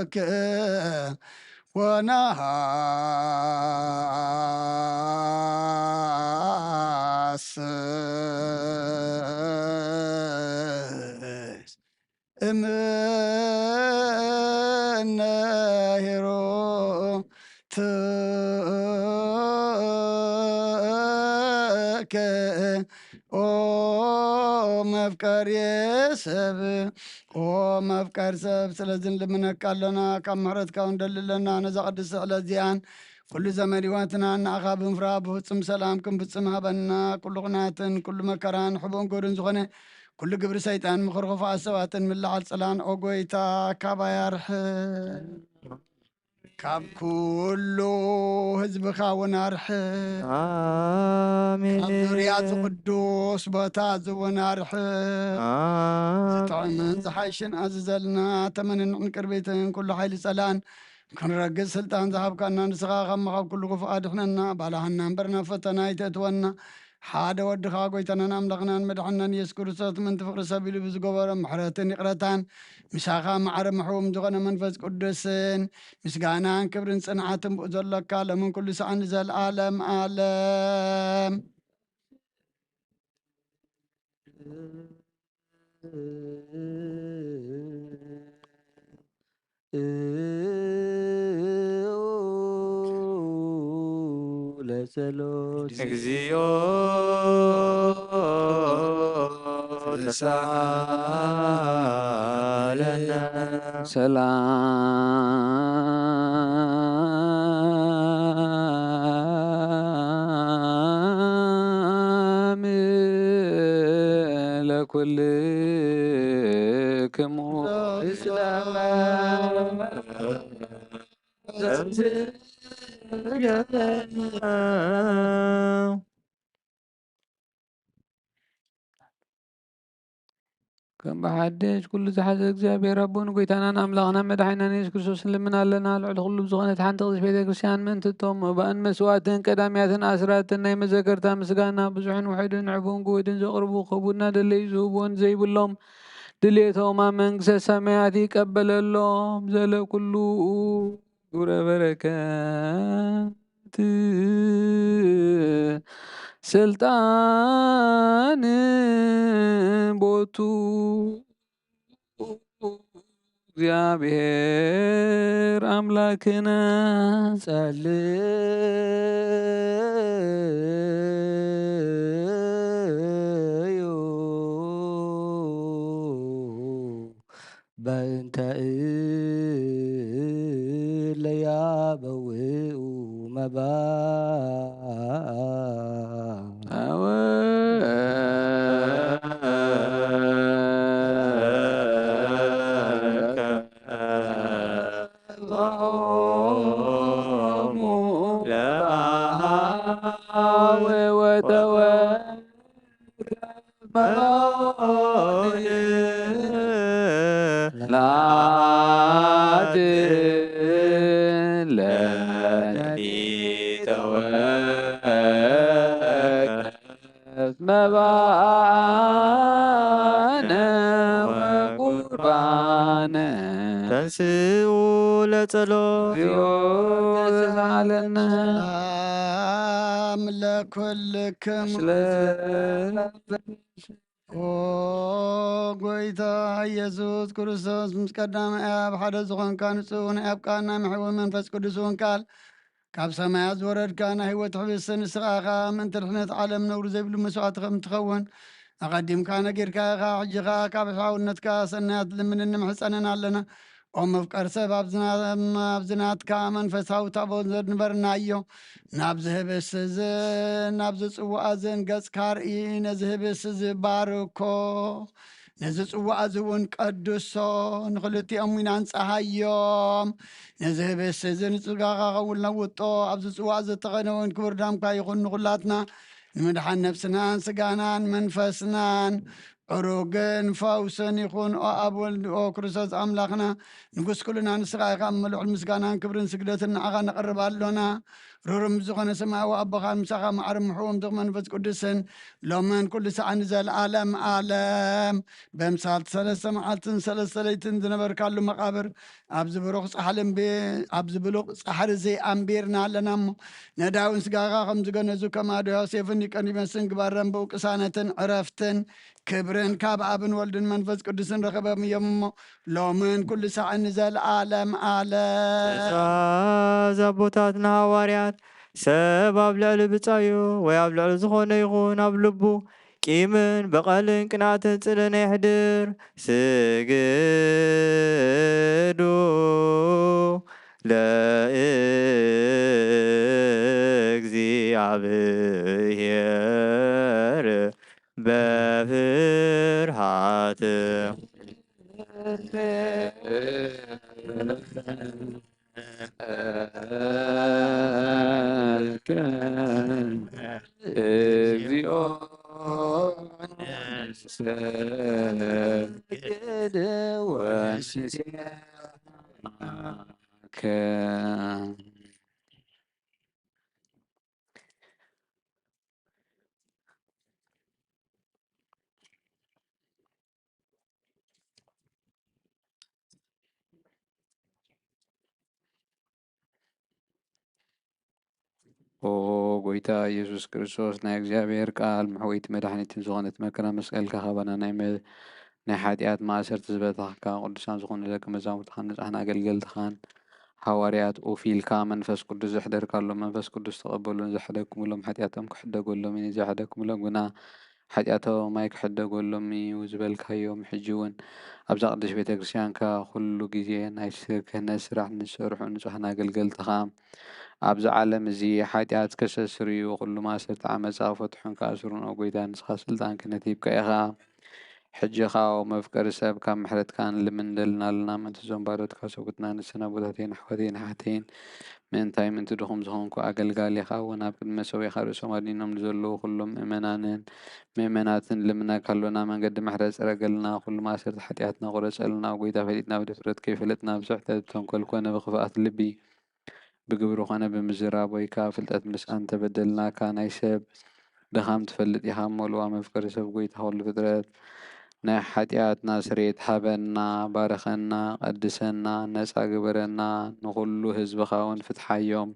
ንስእለከ ወነሃስስ እምነ ሄሮትከ ኦ መፍቀሪ ሰብ ኦ መፍቀር ሰብ። ስለዚ ንልምነካ ኣሎና ካብ ምሕረትካ እውን ደሊ ኣለና ነዛ ቅድስቲ ዕለት እዚኣን ኩሉ ዘመን ህይወትና ንኣኻ ብምፍራ ብፍጹም ሰላም ክንፍጽም ሃበና። ኩሉ ኹናትን ኩሉ መከራን ሕቡን ጎድን ዝኾነ ኩሉ ግብሪ ሰይጣን ምኽሪ ክፉኣት ሰባትን ምልዓል ጽላን ኦ ጎይታ ካባይ ኣርሕቕ። ካብ ኩሉ ህዝብኻ እውን ኣርሕቕ። ካብ ኣሜን። ዙርያ እዚ ቅዱስ ቦታ እዚ እውን ኣርሕቕ። ኣሜን። ዝጥዕምን ዝሓይሽን ኣዝዘልና ተመንን ዕንቅርቢትን ኩሉ ሓይሊ ጸላን ክንረግጽ ስልጣን ዝሃብካና ንስኻ ካብ መኻብ ኩሉ ክፉእ ኣድሕነና። ባላሃና እምበር ናብ ፈተና ኣይተእትወና። ሓደ ወድኻ ጎይታናን ኣምላኽናን መድሓናን ኢየሱስ ክርስቶስ ምእንቲ ፍቕሪ ሰብ ኢሉ ብዝገበሮ ምሕረትን ይቕረታን ምሳኻ ማዕረ ምሕቡም ዝኾነ መንፈስ ቅዱስን ምስጋናን ክብርን ጽንዓትን ብኡ ዘሎካ ለምን ኩሉ ሰዓን ንዘለኣለም ኣለም። ለጸሎት እግዚኦ ተሳለነ። ሰላም ለኩልክሙ። ከም ብሓድሽ ኩሉ ዝሓዘ እግዚኣብሔር ኣቦን ጎይታናን ኣምላኽናን መድሓኒናን የሱስ ክርስቶስ ንልምን ኣለና። ልዕሊ ኩሉ ብዝኾነት ሓንቲ ቅድስት ቤተ ክርስቲያን ምእንቲ እቶም መባእን መስዋዕትን ቀዳምያትን ኣስራትን ናይ መዘከርታ ምስጋና ብዙሕን ውሑድን ዕቡን ግውድን ዘቕርቡ ክቡድ እናደለዩ ዝህብዎን ዘይብሎም ድሌቶም ኣብ መንግስተ ሰማያት ይቀበለሎም። ዘለ ኩሉ ግብረ በረከት ስልጣን ቦቱ እግዚኣብሔር ኣምላክነ። ጸልዩ በእንተ እለ ያበውኡ መባ። መባነ ወቁርባነ። ተንስኡ ለጸሎት። እግዚኦ ተሳሃለነ። ሰላም ለኩልክም። ስለ ኦ ጎይታ ኢየሱስ ክርስቶስ፣ ምስ ቀዳማይ ኣብ ሓደ ዝኾንካ ንጹህ ናይ ኣብ ቃና መሕዊ መንፈስ ቅዱስ እውን ቃል ካብ ሰማያት ዝወረድካ ናይ ህይወት ሕብስቲ ንስኻ ኢኻ። ምእንቲ ድሕነት ዓለም ነውሪ ዘይብሉ መስዋዕቲ ከም ትኸውን ኣቐዲምካ ነጊርካ ኢኻ። ሕጂ ኸኣ ካብ ሕያውነትካ ሰናያት ልምንን ንምሕጸንን ኣለና። ኦ መፍቀር ሰብ፣ ኣብዚ ና-፣ ኣብዚ ናትካ መንፈሳዊ ታቦት ዘንበርናዮ፣ ናብዚ ህብስቲ እዝን ናብዚ ጽዋእ እዝን ገጽካ ርኢ፣ ነዚ ህብስቲ እዚ ባርኮ፣ ነዚ ጽዋእ እዚ እውን ቀድሶ፣ ንኽልቲኦም እውን ኣንጽሃዮም። ነዚ ህብስቲ እዚ ንጽጋኻ ኸውን ለውጦ፣ ኣብዚ ጽዋእ እዚ እተቐነወን ክቡር ደምካ ይኹን ንኹላትና ንምድሓን ነፍስናን ስጋናን መንፈስናን ዕሩግን ፈውስን ይኹን። ኦ ኣብ ወልድ ኦ ክርስቶስ ኣምላኽና ንጉስ ኩልና ንስኻ ኢኻ። እሞ ልዑል ምስጋናን ክብርን ስግደትን ንዓኻ ነቕርብ ኣሎና። ርሩም ዝኾነ ሰማያዊ ኣቦኻን ምሳኻ ማዕረ ምሕዎም ዝኽ መንፈስ ቅዱስን ሎምን ኩሉ ሰዓን ንዘለኣለም ኣለም በምሳል ሰለስተ መዓልትን ሰለስተ ለይትን ዝነበርካሉ መቓብር ኣብዚ ብሩኽ ጻሕሊ ኣንቢ-፣ ኣብዚ ብሉቕ ጻሕሪ እዚ ኣንቢርና ኣለና እሞ፣ ነዳውን ስጋኻ ከም ዝገነዙ ከማዶ ዮሴፍን ኒቆዲሞስን ግበረን። ብኡ ቅሳነትን ዕረፍትን ክብርን ካብ ኣብን ወልድን መንፈስ ቅዱስን ረኸቦም እዮም እሞ፣ ሎምን ኩሉ ሳዕን ንዘለኣለም ኣለም። ትእዛዝ ኣቦታትና ሃዋርያት፣ ሰብ ኣብ ልዕሊ ብጻዩ ወይ ኣብ ልዕሊ ዝኾነ ይኹን ኣብ ልቡ ቂምን በቐልን ቅንኣትን ጽልእን የሕድር። ስግዱ ለእግዚኣብሔር በፍርሃት። እግዚኦ ሰግድ ወንሴ ኦ ጎይታ ኢየሱስ ክርስቶስ፣ ናይ እግዚኣብሔር ቃል፣ መሕወይቲ መድሓኒትን ዝኾነት መከራ መስቀልካ ካባና ናይ መ-፣ ናይ ሓጢኣት ማእሰርቲ ዝበታኽካ፣ ቅዱሳን ዝኾኑ ደቂ መዛሙርትኻን ንጹሓን ኣገልገልትኻን ሃዋርያት ኡፍ ኢልካ መንፈስ ቅዱስ ዘሕደርካሎም፣ መንፈስ ቅዱስ ተቐበሉ። ንዘሕደግኩምሎም ሓጢኣቶም ክሕደገሎም እዩ፣ ንዘይሕደግኩምሎም ግና ሓጢኣቶም ኣይክሕደገሎም እዩ ዝበልካዮም፣ ሕጂ እውን ኣብዛ ቅድስት ቤተ ክርስቲያንካ ኩሉ ግዜ ናይ ስ-፣ ክህነት ስራሕ ንዝሰርሑ ንጹሓን ኣገልገልትኻ ኣብዚ ዓለም እዚ ሓጢኣት ከሰስርዩ፣ ኩሉ ማእሰርቲ ዓመጻ ክፈትሑን ክኣስሩን፣ ኦ ጎይታ፣ ንስኻ ስልጣን ክህነት ሂብካ ኢኻ። ሕጂ ኸኣ መፍቀሪ ሰብ ካብ ምሕረትካ ንልምን ደልና ኣለና። ምእንቲ እዞም ባሮትካ ሰብኡትና ንስን ኣቦታተይን ኣሕዋተይን ኣሓተይን ምእንታይ ምእንቲ ድኹም ዝኾንኩ ኣገልጋሊኻ እውን ኣብ ቅድሚ መሰዊኻ ርእሶም ኣድኒኖም ንዘለዉ ኩሎም ምእመናንን ምእመናትን ልምነካ ኣሎና። መንገዲ ምሕረት ጽረገልና፣ ኩሉ ማእሰርቲ ሓጢኣትና ቁረጸልና። ጎይታ ፈሊጥና ብድፍረት ከይፈለጥና ብስሕተት ብተንኮል ኮነ ብኽፍኣት ልቢ ብግብሪ ኮነ ብምዝራብ ወይ ከኣ ፍልጠት ምስ ኣንተበደልናካ ናይ ሰብ ድኻም ትፈልጥ ኢኻ እሞ ልዋ መፍቀሪ ሰብ ጎይታ ኩሉ ፍጥረት ናይ ሓጢኣትና ስርየት ሃበና፣ ባርኸና፣ ቀድሰና፣ ነጻ ግበረና፣ ንኹሉ ህዝብኻ እውን ፍትሓዮም።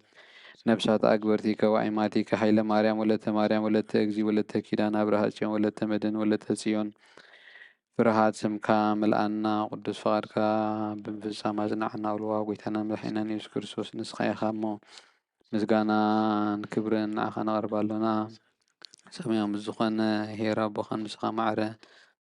ነብሳት ኣግበርቲከ ወኣይማቲከ ሃይለ ማርያም ወለተ ማርያም ወለተ እግዚ ወለተ ኪዳን ኣብርሃ ጽዮን ወለተ መድን ወለተ ጽዮን ፍርሃት ስምካ ምልኣና፣ ቅዱስ ፍቓድካ ብምፍጻም ኣጽንዓና። ኣውልዋ ጎይታናን መድሓኒናን የሱስ ክርስቶስ ንስኻ ኢኻ እሞ ምስጋናን ክብርን ንዓኻ ነቕርብ ኣሎና። ሰማያዊ ምስ ዝኾነ ኄር ኣቦኻን ምስኻ ማዕረ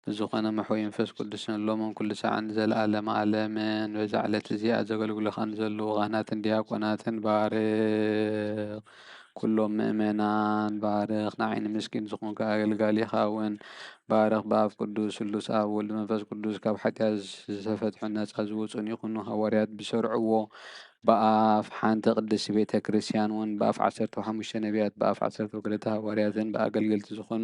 ምስ ዝኾነ መሕወይ መንፈስ ቅዱስን ሎምን ኩሉ ሳዕን ንዘለኣለመ ኣለምን። በዛ ዕለት እዚኣ ዘገልግሉኻ ንዘለዉ ካህናትን ዲያቆናትን ባርኽ። ኩሎም ምእመናን ባርኽ። ንዓይ ንምስኪን ዝኾንካ ኣገልጋሊኻ እውን ባርኽ። ብኣብ ቅዱስ ስሉስ ኣብ ወልድ መንፈስ ቅዱስ ካብ ሓጢኣት ዝተፈትሑ ነጻ ዝወጹን ይኹኑ። ሃዋርያት ብሰርዕዎ ብኣፍ ሓንቲ ቅድስቲ ቤተ ክርስቲያን እውን ብኣፍ ዓሰርተ ሓሙሽተ ነቢያት ብኣፍ ዓሰርተ ክልተ ሃዋርያትን ብኣገልገልቲ ዝኾኑ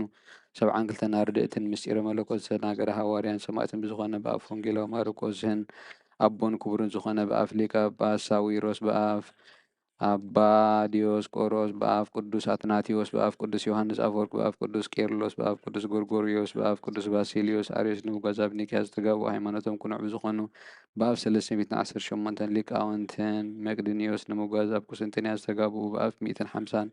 ሰብዓን ክልተን ኣርድእትን ምስጢረ መለኮት ዝተናገረ ሃዋርያን ሰማዕትን ብዝኾነ ብኣፍ ወንጌላዊ ማርቆስን ኣቦን ክቡርን ዝኾነ ብኣፍ ሊቀ ጳጳስ ሳዊሮስ ብኣፍ ኣባ ዲዮስቆሮስ ብኣፍ ቅዱስ ኣትናቴዎስ ብኣፍ ቅዱስ ዮሃንስ ኣፈወርቅ ብኣፍ ቅዱስ ቄርሎስ ብኣፍ ቅዱስ ጎርጎርዮስ ብኣፍ ቅዱስ ባሲልዮስ ኣርዮስ ንምጓዝ ኣብ ኒቅያ ዝተጋብኡ ሃይማኖቶም ቅኑዕ ብዝኾኑ ብኣፍ ሰለስተ ሚእትን ዓሰርተ ሸሞንተን ሊቃውንትን መቅድንዮስ ንምጓዝ ኣብ ቁስጥንጥንያ ዝተጋብኡ ብኣፍ ሚእትን ሓምሳን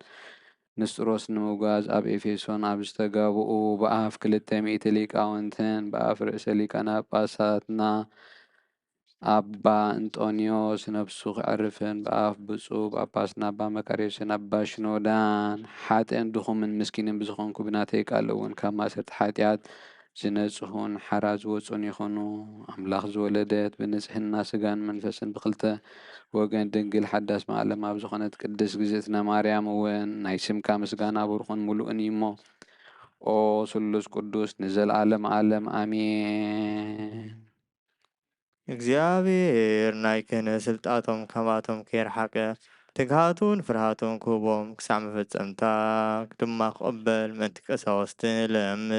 ንስጥሮስ ንምጓዝ ኣብ ኤፌሶን ኣብ ዝተጋብኡ ብኣፍ ክልተ ሚእቲ ሊቃውንትን ብኣፍ ርእሰ ሊቃነ ጳጳሳትና ኣባ እንጦንዮስ ነፍሱ ክዕርፍን ብኣፍ ብፁዕ ጳጳስና ኣባ መቃርዮስን ኣባ ሽኖዳን ሓጥእን ድኹምን ምስኪንን ብዝኾንኩ ብናተይ ቃል እውን ካብ ማእሰርቲ ሓጢኣት ዝነጽሁን ሓራ ዝወጹን ይኹኑ። ኣምላኽ ዝወለደት ብንጽህና ስጋን መንፈስን ብኽልተ ወገን ድንግል ሓዳስ መዓለማ ብዝኾነት ቅድስት ግዝእትነ ማርያም እውን ናይ ስምካ ምስጋና ብሩኽን ምሉእን እዩ እሞ ኦ ስሉስ ቅዱስ ንዘለዓለም ዓለም ኣሜን። እግዚኣብሔር ናይ ክህነት ስልጣቶም ካብኣቶም ከየርሓቀ ትግሃቱን ፍርሃቱን ክህቦም ክሳዕ መፈጸምታ ድማ ክቕበል ምእንቲ ቀሳውስቲ ንለምን።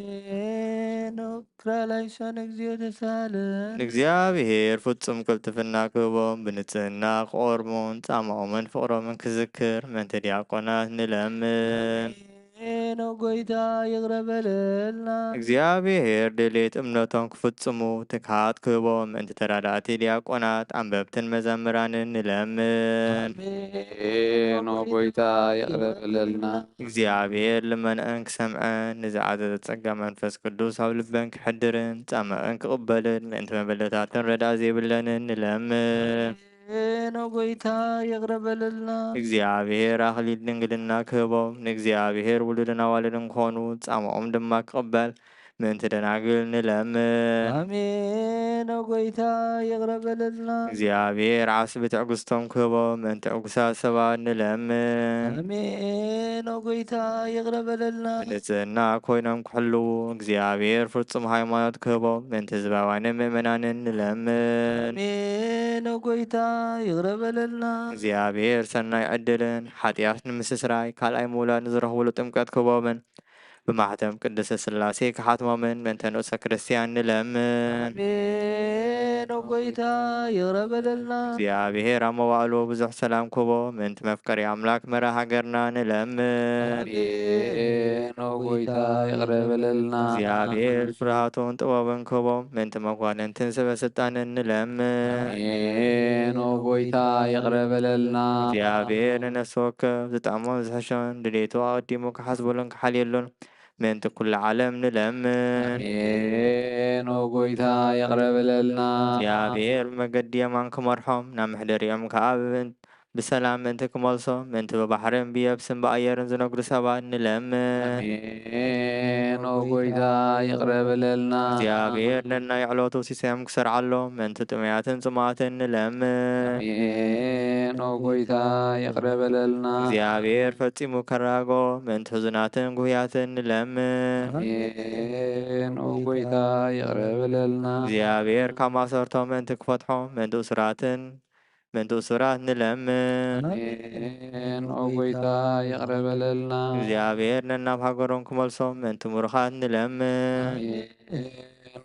ኣሜን። ኦክራላይሶን እግዚኦ ተሳለን። ንእግዚኣብሔር ፍጹም ቅልጥፍና ክህቦም ብንጽህና ክቖርሙን ጻማኦምን ፍቕሮምን ክዝክር ምእንቲ ዲያቆናት ንለምን። ኣሜን። ኦ ጎይታ ይቕረ በለልና። እግዚኣብሔር ድሌት እምነቶም ክፍጽሙ ትግሃት ክህቦም ምእንቲ ተራዳእቲ ዲያቆናት ኣንበብትን መዘምራንን ንለምን። ኣሜን። ኦ ጎይታ ይቕረ በለልና። እግዚኣብሔር ልመንአን ክሰምዐን ንዝዓዘዘ ጸጋ መንፈስ ቅዱስ ኣብ ልበን ክሕድርን ጻማእን ክቕበልን ምእንቲ መበለታትን ረድኣ ዘይብለንን ንለምን። ኣሜን። ኦ ጎይታ ይቕረ በለልና። እግዚኣብሔር ኣኽሊል ድንግልና ክህቦም ንእግዚኣብሔር ውሉድን ኣዋልድን ክኾኑ ጻማኦም ድማ ክቕበል ምእንቲ ደናግል ንለምን። ኣሜን። ኦ ጎይታ ይቕረ በለልና። እግዚኣብሔር ዓስቢ ትዕግስቶም ክህቦም ምእንቲ ዕጉሳት ሰባት ንለምን። ኣሜን። ኦ ጎይታ ይቕረ በለልና። ብንጽህና ኮይኖም ክሕልዉ እግዚኣብሔር ፍጹም ሃይማኖት ክህቦም ምእንቲ ህዝባውያንን ምእመናንን ንለምን። ኣሜን። ኦ ጎይታ ይቕረ በለልና። እግዚኣብሔር ሰናይ ዕድልን ሓጢኣት ንምስስራይ ካልኣይ ምውላድ ንዝረኽብሉ ጥምቀት ክህቦምን ብማሕተም ቅድስተ ስላሴ ክሓትሞምን ምእንተ ንኡሰ ክርስቲያን ንለምን። ኣሜን። ኦ ጎይታ ይቕረ በለልና። እግዚኣብሔር ኣብ መዋእሉ ብዙሕ ሰላም ክህቦ ምእንቲ መፍቀሪ ኣምላክ መራ ሃገርና ንለምን። ኣሜን። ኦ ጎይታ ይቕረ በለልና። እግዚኣብሔር ፍርሃቱን ጥበቡን ክህቦ ምእንቲ መኳንንትን ሰበ ስልጣንን ንለምን። ኣሜን። ኦ ጎይታ ይቕረ በለልና። እግዚኣብሔር ንነፍሲ ወከፍ ዝጠዕሞን ዝሕሾን ድሌቱ ኣቐዲሙ ክሓስበሉን ክሓልየሉን ምእንቲ ኩሉ ዓለም ንለምን። ኣሜን። ኦ ጎይታ ይቕረ በለልና። እግዚኣብሔር ብመገዲ የማን ክመርሖም ናብ መሕደሪኦም ከኣ ብብን- ብሰላም ምእንቲ ክመልሶ፣ ምእንቲ ብባሕርን ብየብስን ብኣየርን ዝነግዱ ሰባት ንለምን። ኣሜን። ኦ ጎይታ ይቕረ በለልና። እግዚኣብሔር ነናይ ዕለቱ ሲሳዮም ክሰርዓሎም፣ ምእንቲ ጥሙያትን ጽሙኣትን ንለምን። ኣሜን። ኦ ጎይታ ይቕረ በለልና። እግዚኣብሔር ፈጺሙ ከራጎ፣ ምእንቲ ሕዙናትን ጉህያትን ንለምን። ኣሜን። ኦ ጎይታ ይቕረ በለልና። እግዚኣብሔር ካብ ማእሰርቶም ምእንቲ ክፈትሖም፣ ምእንቲ እሱራትን ምእንቲ እሱራት ንለምን። ኣሜን። ኦ ጎይታ ይቕረ በለልና። እግዚኣብሔር ነናብ ሃገሮም ክመልሶም፣ ምእንቲ ምሩኻት ንለምን። ኣሜን።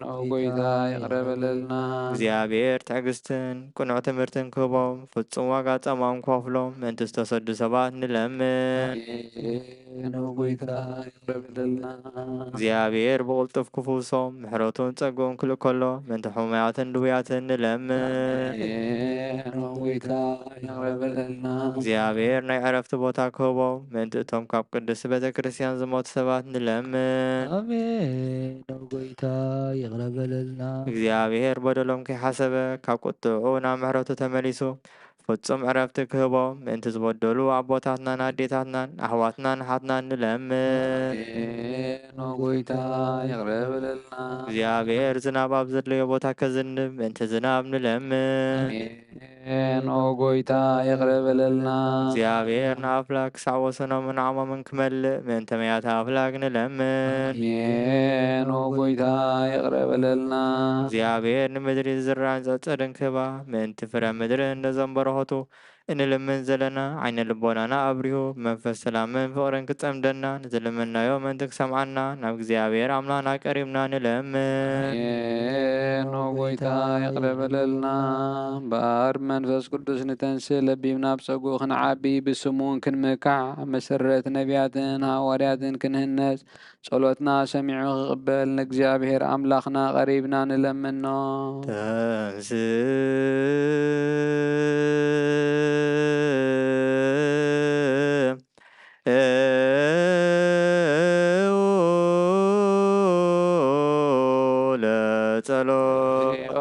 ኦ ጎይታ ይቕረ በለልና። እግዚኣብሔር ትዕግስትን ቅኑዕ ትምህርትን ክህቦም፣ ፍጹም ዋጋ ጻማኦም ክኸፍሎም፣ ምእንቲ ዝተሰዱ ሰባት ንለምን። ኣሜን። ኦ ጎይታ ይቕረ በለልና። እግዚኣብሔር ብቕልጡፍ ክፍውሶም፣ ምሕረቱን ጸግኡን ክልእከሎ፣ ምእንቲ ሕሙያትን ድውያትን ንለምን። ኣሜን። ኦ ጎይታ ይቕረ በለልና። እግዚኣብሔር ናይ ዕረፍቲ ቦታ ክህቦም፣ ምእንቲ እቶም ካብ ቅድስቲ ቤተ ክርስቲያን ዝሞቱ ሰባት ንለምን። ኣሜን። ኦ ጎይታ ይቕረ በለልና። እግዚኣብሔር በደሎም ከይሓሰበ፣ ካብ ቁጥዑ ናብ ምሕረቱ ተመሊሱ፣ ፍጹም ዕረፍቲ ክህቦም፣ ምእንቲ ዝበደሉ ኣቦታትናን ኣዴታትናን፣ ኣሕዋትናን ኣሓትናን ንለምን። ኣሜን። ኦ ጎይታ ይቕረ በለልና። እግዚኣብሔር ዝናብ ኣብ ዘድለዮ ቦታ ከዝንብ፣ ምእንቲ ዝናብ ንለምን። ኣሜን። ኦ ጎይታ ይቕረ በለልና። እግዚኣብሔር ንኣፍላክ ክሳዕ ወሰኖምን ዓቕሞምን ክመልእ፣ ምእንቲ መያታ ኣፍላክ ንለምን። ኣሜን። ኦ ጎይታ ይቕረ በለልና። እግዚኣብሔር ንምድሪ ዝራእን ጸጸርን ክህባ፣ ምእንቲ ፍረ ምድርን ነዞም በረኸቱ እንልምን ዘለና፣ ዓይነ ልቦናና ኣብሪሁ፣ ብመንፈስ ሰላምን ፍቕርን ክጸምደና፣ ንዝልምናዮ ምእንቲ ክሰምዓና፣ ናብ እግዚኣብሔር ኣምላኽና ቀሪብና ንለምን። ኣሜን። ኦ ጎይታ ይቕረ በለልና። እምበኣር ብመንፈስ ቅዱስ ንተንስእ፣ ለቢብና ብጸግኡ ክንዓቢ፣ ብስሙ እውን ክንምካሕ፣ መሰረት ነቢያትን ሃዋርያትን ክንህነጽ፣ ጸሎትና ሰሚዑ ክቕበል፣ ንእግዚኣብሔር ኣምላኽና ቀሪብና ንለምኖ። ተንስእ ለጸሎት። እግዚኦ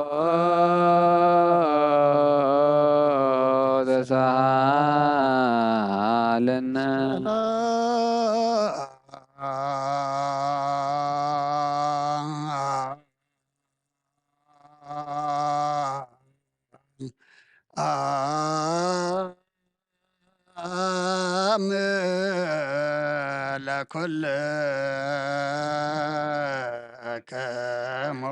ተሳሃለነ። ለኩልክሙ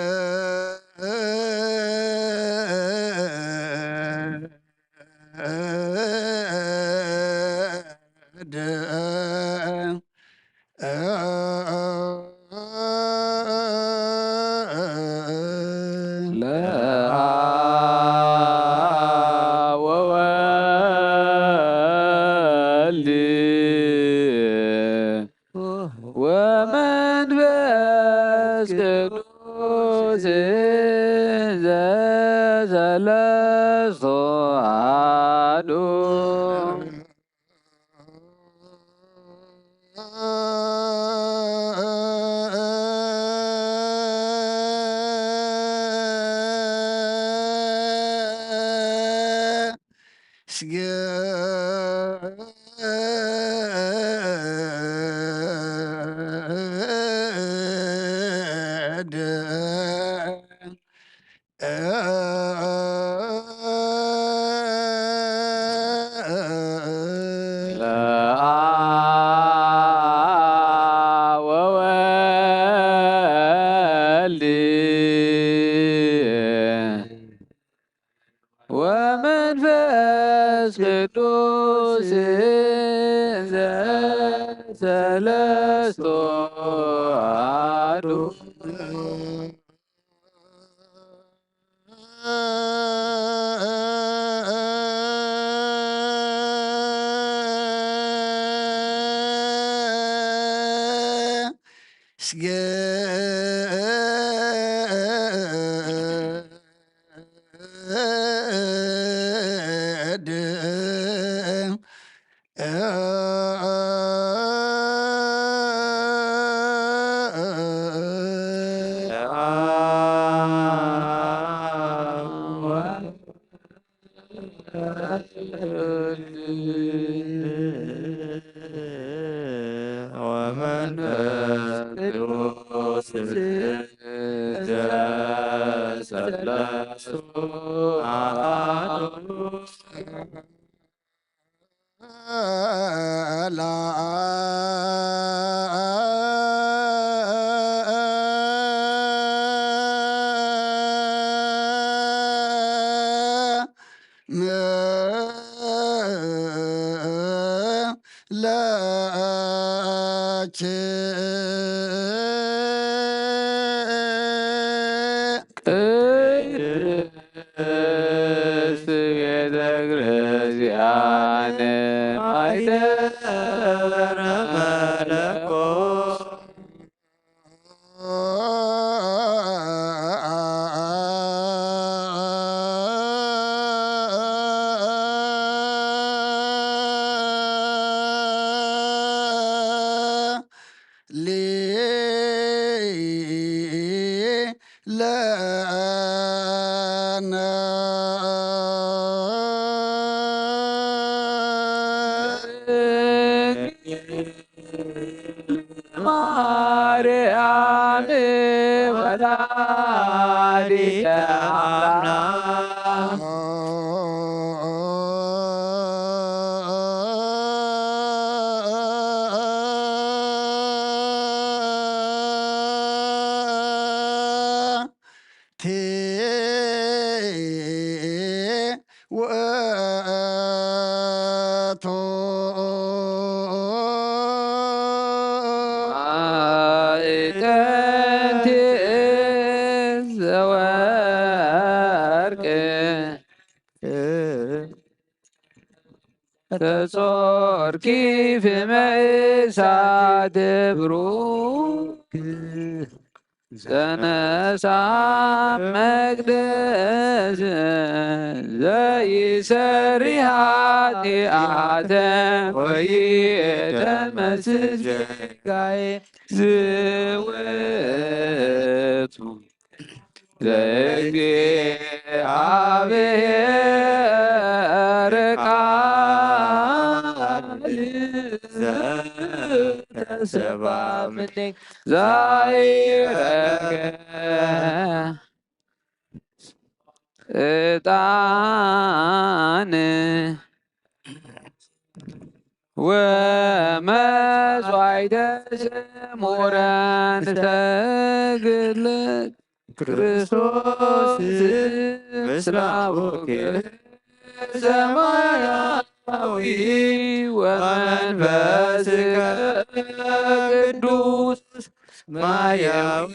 በስጋ ለአብ ወወልድ ወመንፈስ ቅዱስ ዘሰለስቱ አሐዱ። ለአብ ወወልድ ወመንፈስ ቅዱስ ዘሰለስቱ አሐዱ። ወመንፈስ ቅዱስ ስላሱ አሐዱ ለኪ ቅድስት ቤተ ክርስቲያን ማይደረ መለኮት ለነ ማርያም ወላዲተ አምላክ ቲ ውእቱ ማዕጠንቲ ዘወርቅ ተጾርኪ ፍመ እሳት ብሩክ ዘነሳ መቅደስ ዘይሰሪ ኃጢአተ ወይተመስል ጌጋዬ ዝውቱ ዘእግዚአብሔር ቃል ዘተሰብአ እምኔኪ ዛይረከ ዕጣን ወመሥዋዕተ ስሙረ ንሰግድ ለኪ ክርስቶስ ምስለ አቡኪ ሰማያዊ ወመንፈስከ ቅዱስ ማያዊ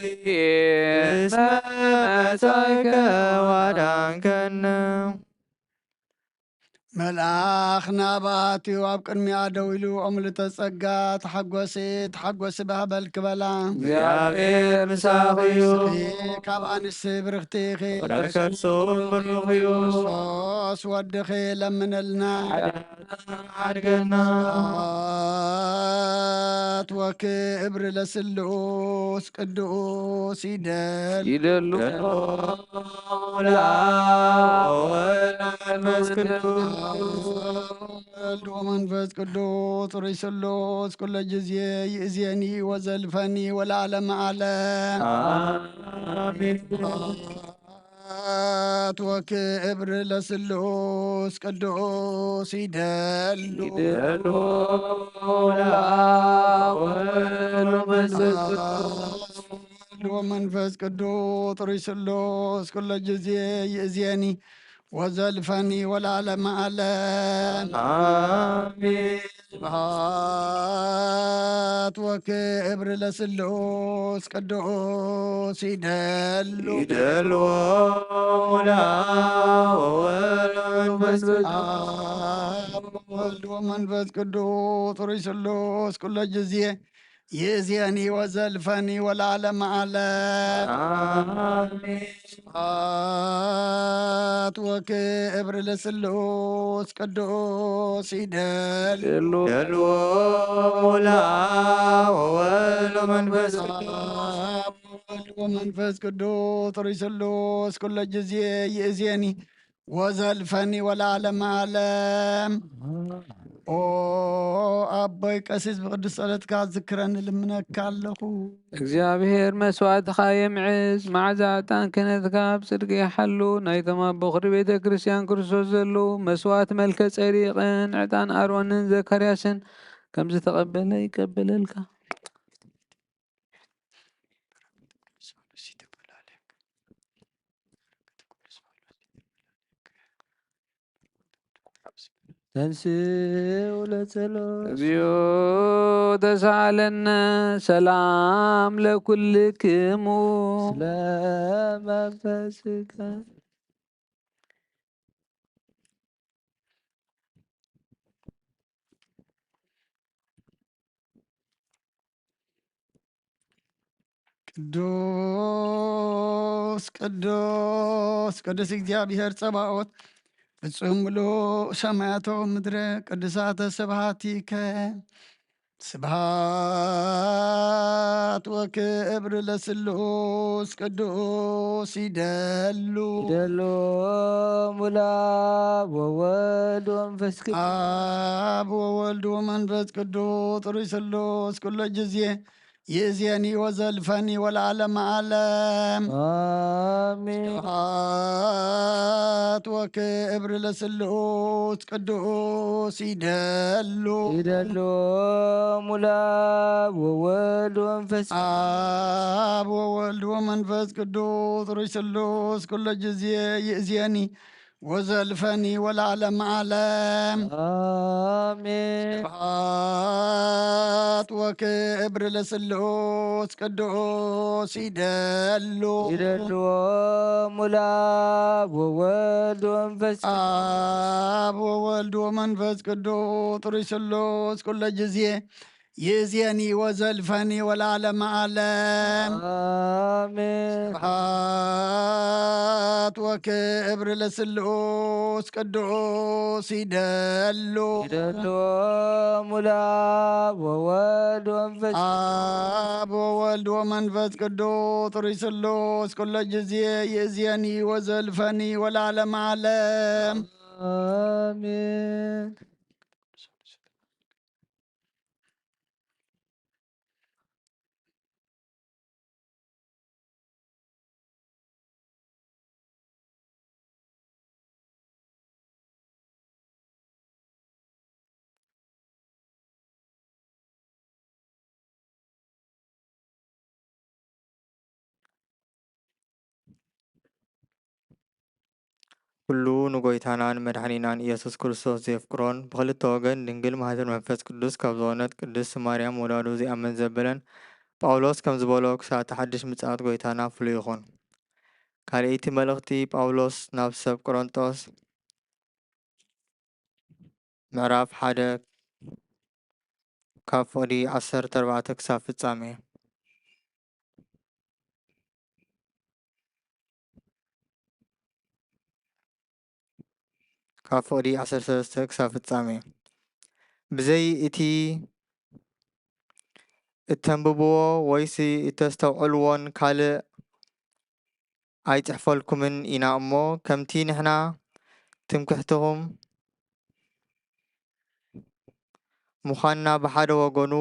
እስመ መጻእከ ወአድኃንከነ። መልኣኽ ናብኣ ኣትዩ ኣብ ቅድሚኣ ደው ኢሉ፣ ኦ ምልእተ ጸጋ፣ ተሓጐሲ፣ ተሓጐሲ፣ ባህበልኪ በላ። እግዚኣብሔር ምሳኺ እዩ። ንስኺ ካብ ኣንስቲ ብርኽቲ ኢኺ። ፍረ ከርሱ ብሩኽ እዩ። ክርስቶስ ወድኺ ለምነልና። ሓድገና። ስብሐት ወክብር ለስሉስ ቅዱስ ይደል። ይደሉ። ለአብ ወወልድ ወመንፈስ ቅዱስ። ወልድ ወመንፈስ ቅዱስ ርሱሉስ ኩለ ጊዜ ይእዜኒ ወዘልፈኒ ወለዓለመ ዓለም። አሜን። ስብሐት ወክብር ለስሉስ ቅዱስ ይደሉ። ይደሉ ለአብ ወወልድ ወመንፈስ ቅዱስ። ወወልድ ወመንፈስ ቅዱስ ርሱሉስ ኩለ ጊዜ ይእዜኒ ወዘልፈኒ ወለዓለመ ዓለም። አሜን። ስብሐት ወክብር ለስሉስ ቅዱስ ይደሉ። ይደሉ ለአብ ወወልድ ወመንፈስ ቅዱስ። አብ ወወልድ ወመንፈስ ቅዱስ ርሱሉስ ኩለ ጊዜ ይእዜኒ ወዘልፈኒ ወለዓለመ ዓለም። አሜን። ስብሐት ወክብር ለስሉስ ቅዱስ ይደል ደልዎ ሙላ ወወልድ ወመንፈስ ቅዱስ አብ ወወልድ ወመንፈስ ቅዱስ ጥሩይ ስሉስ ኩሎ ጊዜ ይእዜኒ ወዘልፈኒ ወለዓለመ ዓለም። ኦ ኣቦይ ቀሲስ ብቅዱስ ጸሎትካ ዝክረኒ ልምነካ ኣለኹ። እግዚኣብሔር መስዋእትኻ የምዕዝ፣ መዓዛ ዕጣን ክህነትካ ኣብ ጽድቂ ይሓሉ። ናይቶም ኣብ በኹሪ ቤተ ክርስቲያን ክርስቶስ ዘለዉ መስዋእት መልከ ጸዴቅን ዕጣን ኣሮንን ዘካርያስን ከም ዝተቐበለ ይቀበለልካ። ተንስኡ ለጸሎት። እግዚኦ ተሳለነ ሰላም ለኩልክሙ። ስለ መንፈስከ ቅዱስ ቅዱስ ቅዱስ እግዚኣብሔር ጸባኦት ፍጹም ምሉእ ሰማያቶ ምድረ ቅዱሳተ ስብሐቲከ ስብሐት ወክብር ለስሉስ ቅዱስ ይደሉ ይደሉ ሙላ ወወልድ ወመንፈስ ቅዱስ አብ ወወልድ ወመንፈስ ቅዱስ ጥሩይ ስሉስ ኩሎ ጊዜ ይእዜኒ ወዘልፈኒ ወለዓለመ ዓለም። አሜን። ስብሐት ወክብር ለስሉስ ቅዱስ ይደሉ ይደሉ ሙላ ወወልድ ወመንፈስ አብ ወወልድ ወመንፈስ ቅዱስ ሩይ ስሉስ ኩሎ ጊዜ ይእዜኒ ወዘልፈኒ ወለዓለመ ዓለም። አሜን። ስብሐት ወክብር ለስሉስ ቅዱስ ይደሉ ይደሉ ሙላ ወወልድ ወመንፈስ አብ ወወልድ ወመንፈስ ቅዱስ ጥሩይ ስሉስ ኩሎ ጊዜ ይእዜኒ ወዘልፈኒ ወለዓለመ ዓለም። አሜን። ስብሐት ወክብር ለስሉስ ቅዱስ ይደሉ ይደሉ ሙላ ወወልድ ወመንፈስ አብ ወወልድ ወመንፈስ ቅዱስ ጥሩይ ስሉስ ኩሎ ጊዜ ይእዜኒ ወዘልፈኒ ወለዓለመ ዓለም። አሜን። ኩሉ ንጎይታናን መድሓኒናን ኢየሱስ ክርስቶስ ዘየፍቅሮን ብኽልተ ወገን ድንግል ማህተን መንፈስ ቅዱስ ካብ ዝኾነት ቅድስት ማርያም ወላዱ ዘይኣምን ዘበለን ጳውሎስ ከም ዝበሎ ክሳዕ እቲ ሓድሽ ምጽኣት ጎይታና ፍሉይ ይኹን። ካልኣይቲ መልእኽቲ ጳውሎስ ናብ ሰብ ቆሮንጦስ ምዕራፍ ሓደ ካብ ፍቕዲ ዓሰርተ ኣርባዕተ ክሳብ ፍጻሜ። ካብ ፍቕዲ ዓሰርተ ሰለስተ ክሳብ ፍጻሜ። ብዘይ እቲ እተንብብዎ ወይሲ እተስተውዕልዎን ካልእ ኣይጽሕፈልኩምን ኢና እሞ፣ ከምቲ ንሕና ትምክሕትኹም ምዃንና ብሓደ ወገኑ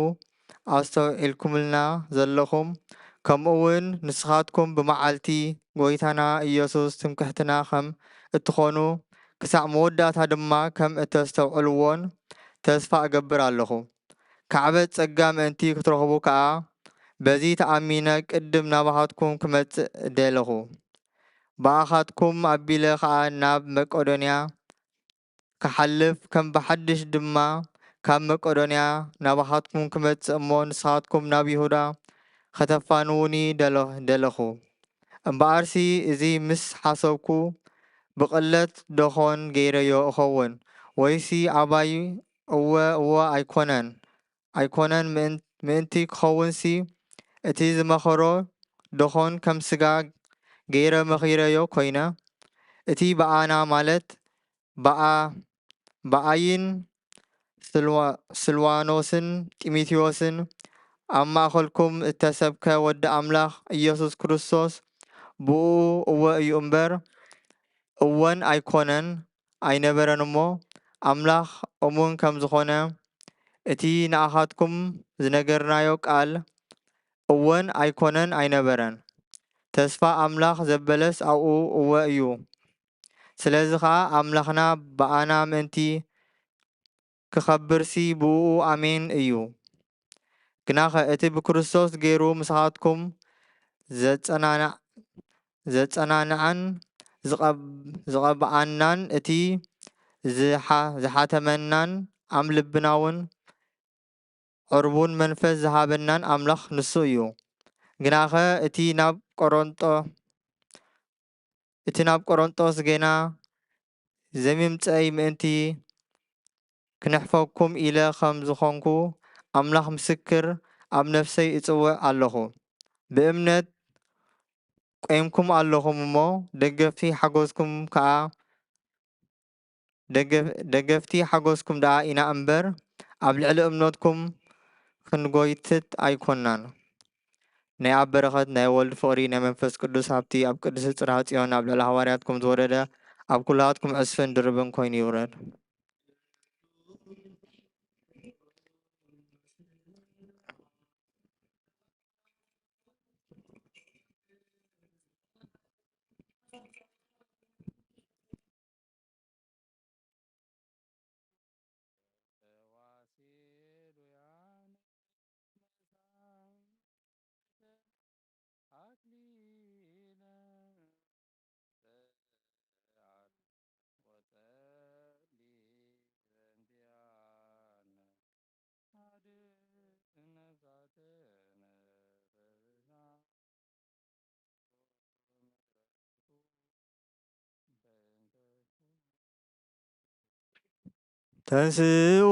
ኣስተውዒልኩምልና ዘለኹም፣ ከምኡ እውን ንስኻትኩም ብመዓልቲ ጎይታና ኢየሱስ ትምክሕትና ከም እትኾኑ፣ ክሳዕ መወዳእታ ድማ ከም እተስተውዕልዎን ተስፋ እገብር ኣለኹ። ካዕበት ጸጋ ምእንቲ ክትረኽቡ ከኣ፣ በዚ ተኣሚነ ቅድም ናባኻትኩም ክመጽእ ደለኹ። ብኣኻትኩም ኣቢለ ኸኣ ናብ መቄዶንያ ክሓልፍ፣ ከም ብሓድሽ ድማ ካብ መቄዶንያ ናባኻትኩም ክመጽእ እሞ፣ ንስኻትኩም ናብ ይሁዳ ከተፋንዉኒ ደለ-፣ ደለኹ። እምበኣርሲ እዚ ምስ ሓሰብኩ፣ ብቕለት ደኾን ገይረዮ እኸውን? ወይሲ ኣባይ፣ እወ፣ እወ፣ ኣይኮነን፣ ኣይኮነን፣ ምእን-፣ ምእንቲ ክኸውንሲ፣ እቲ ዝመኸሮ ደኾን ከም ስጋ ገይረ መኺረዮ ኮይነ። እቲ ብኣና ማለት ብኣ፣ ብኣይን ስልዋ-፣ ስልዋኖስን ጢሞቴዎስን ኣብ ማእከልኩም እተሰብከ ወዲ ኣምላኽ ኢየሱስ ክርስቶስ ብእኡ እወ እዩ እምበር፣ እወን ኣይኮነን፣ ኣይነበረን እሞ፣ ኣምላኽ እሙን ከም ዝኾነ፣ እቲ ንኣኻትኩም ዝነገርናዮ ቃል እወን ኣይኮነን፣ ኣይነበረን። ተስፋ ኣምላኽ ዘበለስ ኣብኡ እወ እዩ። ስለዚ ኸኣ ኣምላኽና ብኣና ምእንቲ ክኸብርሲ ብእኡ ኣሜን እዩ። ግናኸ እቲ ብክርስቶስ ገይሩ ምሳኻትኩም ዘጸናንዕ-፣ ዘጸናንዓን ዝቐብ-፣ ዝቐብኣናን እቲ ዝሓ-፣ ዝሓተመናን ኣም ልብናውን ዕርቡን መንፈስ ዝሃበናን ኣምላኽ ንሱ እዩ። ግናኸ እቲ ናብ ቆሮንጦ-፣ እቲ ናብ ቆሮንጦስ ጌና ዘይምምጸይ ምእንቲ ክንሕፈኩም ኢለ ከም ዝኾንኩ ኣምላኽ ምስክር ኣብ ነፍሰይ እጽውዕ ኣለኹ። ብእምነት ቆይምኩም ኣለኹም እሞ፣ ደገፍቲ ሓጎስኩም ከኣ፣ ደገፍ-፣ ደገፍቲ ሓጎስኩም ደኣ ኢና እምበር፣ ኣብ ልዕሊ እምነትኩም ክንጎይትት ኣይኮናን። ናይ ኣብ በረኸት፣ ናይ ወልድ ፍቕሪ፣ ናይ መንፈስ ቅዱስ ሃብቲ ኣብ ቅድስቲ ጽርሐ ጽዮን ኣብ ልዕሊ ሃዋርያትኩም ዝወረደ፣ ኣብ ኩላትኩም ዕስፍን ድርብን ኮይኑ ይውረድ። ተንስኡ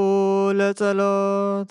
ለጸሎት።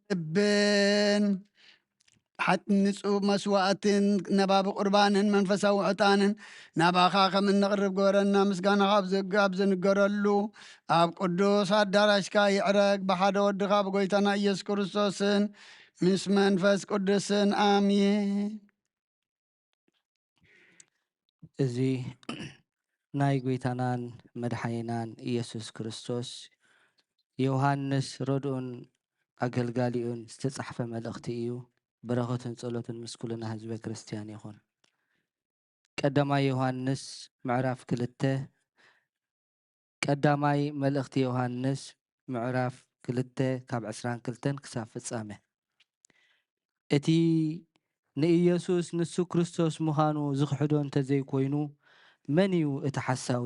ልብን ሓት ንጹህ መስዋእትን ነባቢ ቁርባንን መንፈሳዊ ዕጣንን ናባኻ ከም እነቕርብ ግበረና። ምስጋናኻ ኣብ ዘግ-፣ ኣብ ዝንገረሉ ኣብ ቅዱስ ኣዳራሽካ ይዕረግ፣ ብሓደ ወድኻ ብጎይታና ኢየሱስ ክርስቶስን ምስ መንፈስ ቅዱስን ኣሜን። እዚ ናይ ጎይታናን መድሓኒናን ኢየሱስ ክርስቶስ ዮሃንስ ረድኡን ኣገልጋሊኡን ዝተጻሕፈ መልእኽቲ እዩ። በረኸቱን ጸሎቱን ምስ ኩልና ህዝበ ክርስትያን ይኹን። ቀዳማይ ዮሃንስ ምዕራፍ ክልተ፣ ቀዳማይ መልእኽቲ ዮሃንስ ምዕራፍ ክልተ ካብ ዕስራን ክልተን ክሳብ ፍጻመ። እቲ ንኢየሱስ ንሱ ክርስቶስ ምዃኑ ዝኽሕዶ እንተ ዘይኮይኑ፣ መን እዩ እቲ ሓሳዊ?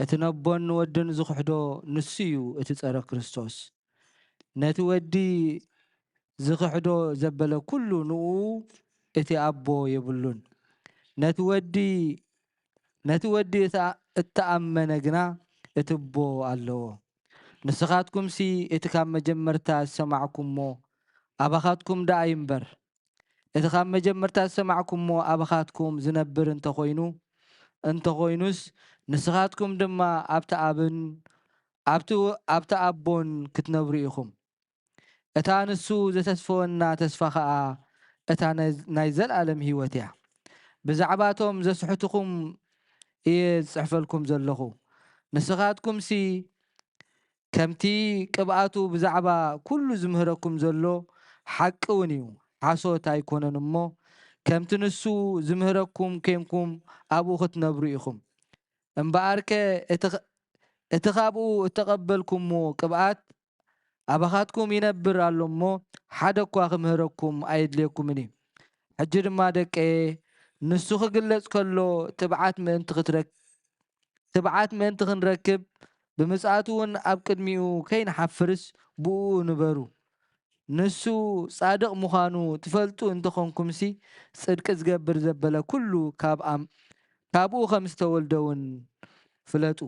እቲ ነቦን ንወድን ዝኽሕዶ ንሱ እዩ እቲ ጸረ ክርስቶስ። ነቲ ወዲ ዝኽሕዶ ዘበለ ኩሉ ንኡ እቲ ኣቦ የብሉን። ነቲ ወዲ፣ ነቲ ወዲ እታ-፣ እተኣመነ ግና እቲ ኣቦ ኣለዎ። ንስኻትኩምሲ እቲ ካብ መጀመርታ ዝሰማዕኩሞ ኣባኻትኩም ደኣ ይንበር። እቲ ካብ መጀመርታ ዝሰማዕኩሞ ኣባኻትኩም ዝነብር እንተኾይኑ፣ እንተኾይኑስ፣ ንስኻትኩም ድማ ኣብቲ ኣብን ኣብቲ፣ ኣብቲ ኣቦን ክትነብሩ ኢኹም። እታ ንሱ ዘተስፈወና ተስፋ ኸኣ እታ ናይ፣ ናይ ዘለኣለም ህይወት እያ። ብዛዕባ እቶም ዘስሕቱኹም እየ ዝጽሕፈልኩም ዘለኹ። ንስኻትኩምሲ ከምቲ ቅብኣቱ ብዛዕባ ኩሉ ዝምህረኩም ዘሎ ሓቂ እውን እዩ፣ ሓሶት ኣይኮነን እሞ፣ ከምቲ ንሱ ዝምህረኩም ኬንኩም ኣብኡ ክትነብሩ ኢኹም። እምበኣርከ እቲ ኸ-፣ እቲ ኻብኡ እተቐበልኩሞ ቅብኣት ኣባኻትኩም ይነብር ኣሎ እሞ፣ ሓደ እኳ ክምህረኩም ኣየድልየኩምን እዩ። ሕጂ ድማ ደቀየ፣ ንሱ ክግለጽ ከሎ ትብዓት ምእንቲ ክትረክ-፣ ትብዓት ምእንቲ ክንረክብ፣ ብምጽኣቱ እውን ኣብ ቅድሚኡ ከይንሓፍርስ ብእኡ ንበሩ። ንሱ ጻድቕ ምዃኑ ትፈልጡ እንተኾንኩምሲ፣ ጽድቂ ዝገብር ዘበለ ኩሉ ካብ ኣም-፣ ካብኡ ከም ዝተወልደ እውን ፍለጡ።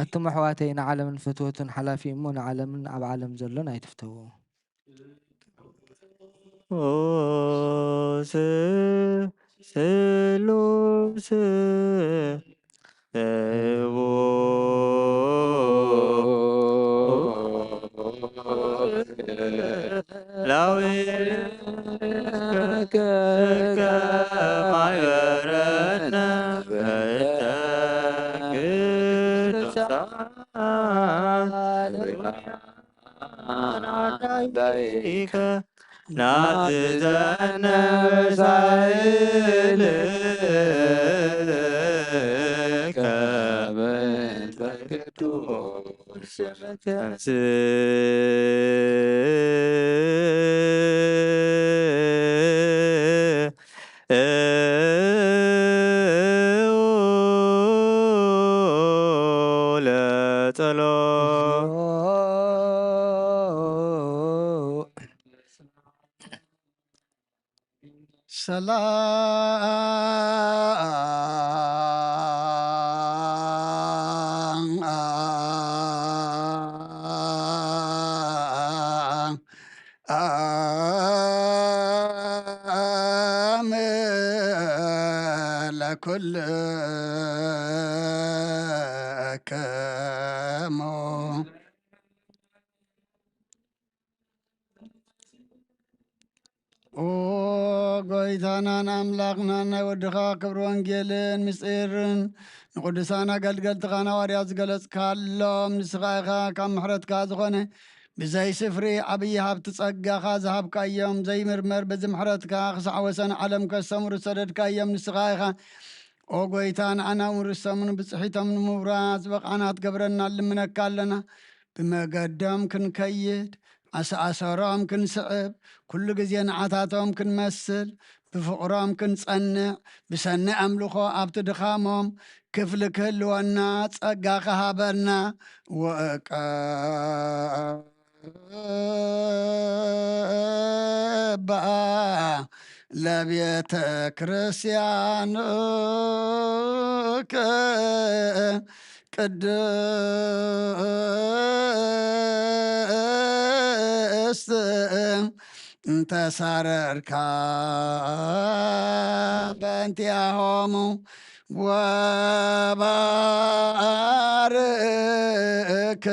ኣቱም ኣሕዋተይ፣ ንዓለምን ፍትወቱን ሓላፊ እሞ፣ ንዓለምን ኣብ ዓለም ዘሎን ኣይትፍተዉ። ኦ ስ-፣ ስሉስ ናትዘነ ሳይልከ መንፈስ ቅዱስ ስምከ ለጸሎ ሰላም ለኩልክሙ። ኦ ጎይታናን ኣምላኽናን፣ ናይ ወድኻ ክብሪ ወንጌልን ምስጢርን ንቅዱሳን ኣገልገልትኻን ሃዋርያት ዝገለጽካሎም፣ ንስኻ ኢኻ ካብ ምሕረትካ ዝኾነ ብዘይ ስፍሪ ዓብዪ ሃብቲ ጸጋኻ ዝሃብካዮም፣ ዘይምርመር በዚ ምሕረትካ ክሳዕ ወሰን ዓለም ከስተምሩ ዝሰደድካዮም ንስኻ ኢኻ። ኦ ጎይታ፣ ንዓና እውን ርስቶምን ብጽሒቶም ንምውራስ ዝበቓዕና ክትገብረና ንልምነካ ኣለና። ብመገዶም ክንከይድ፣ ኣሰኣሰሮም ክንስዕብ፣ ኩሉ ግዜ ንዓታቶም ክንመስል፣ ብፍቕሮም ክንጸንዕ፣ ብሰኒ ኣምልኾ ኣብቲ ድኻሞም ክፍሊ ክህልወና ጸጋ ክሃበና። ወእቀባ ለቤተ ክርስቲያንከ ቅድስት እንተሳረርካ በእንቲአሆሙ ወባርክ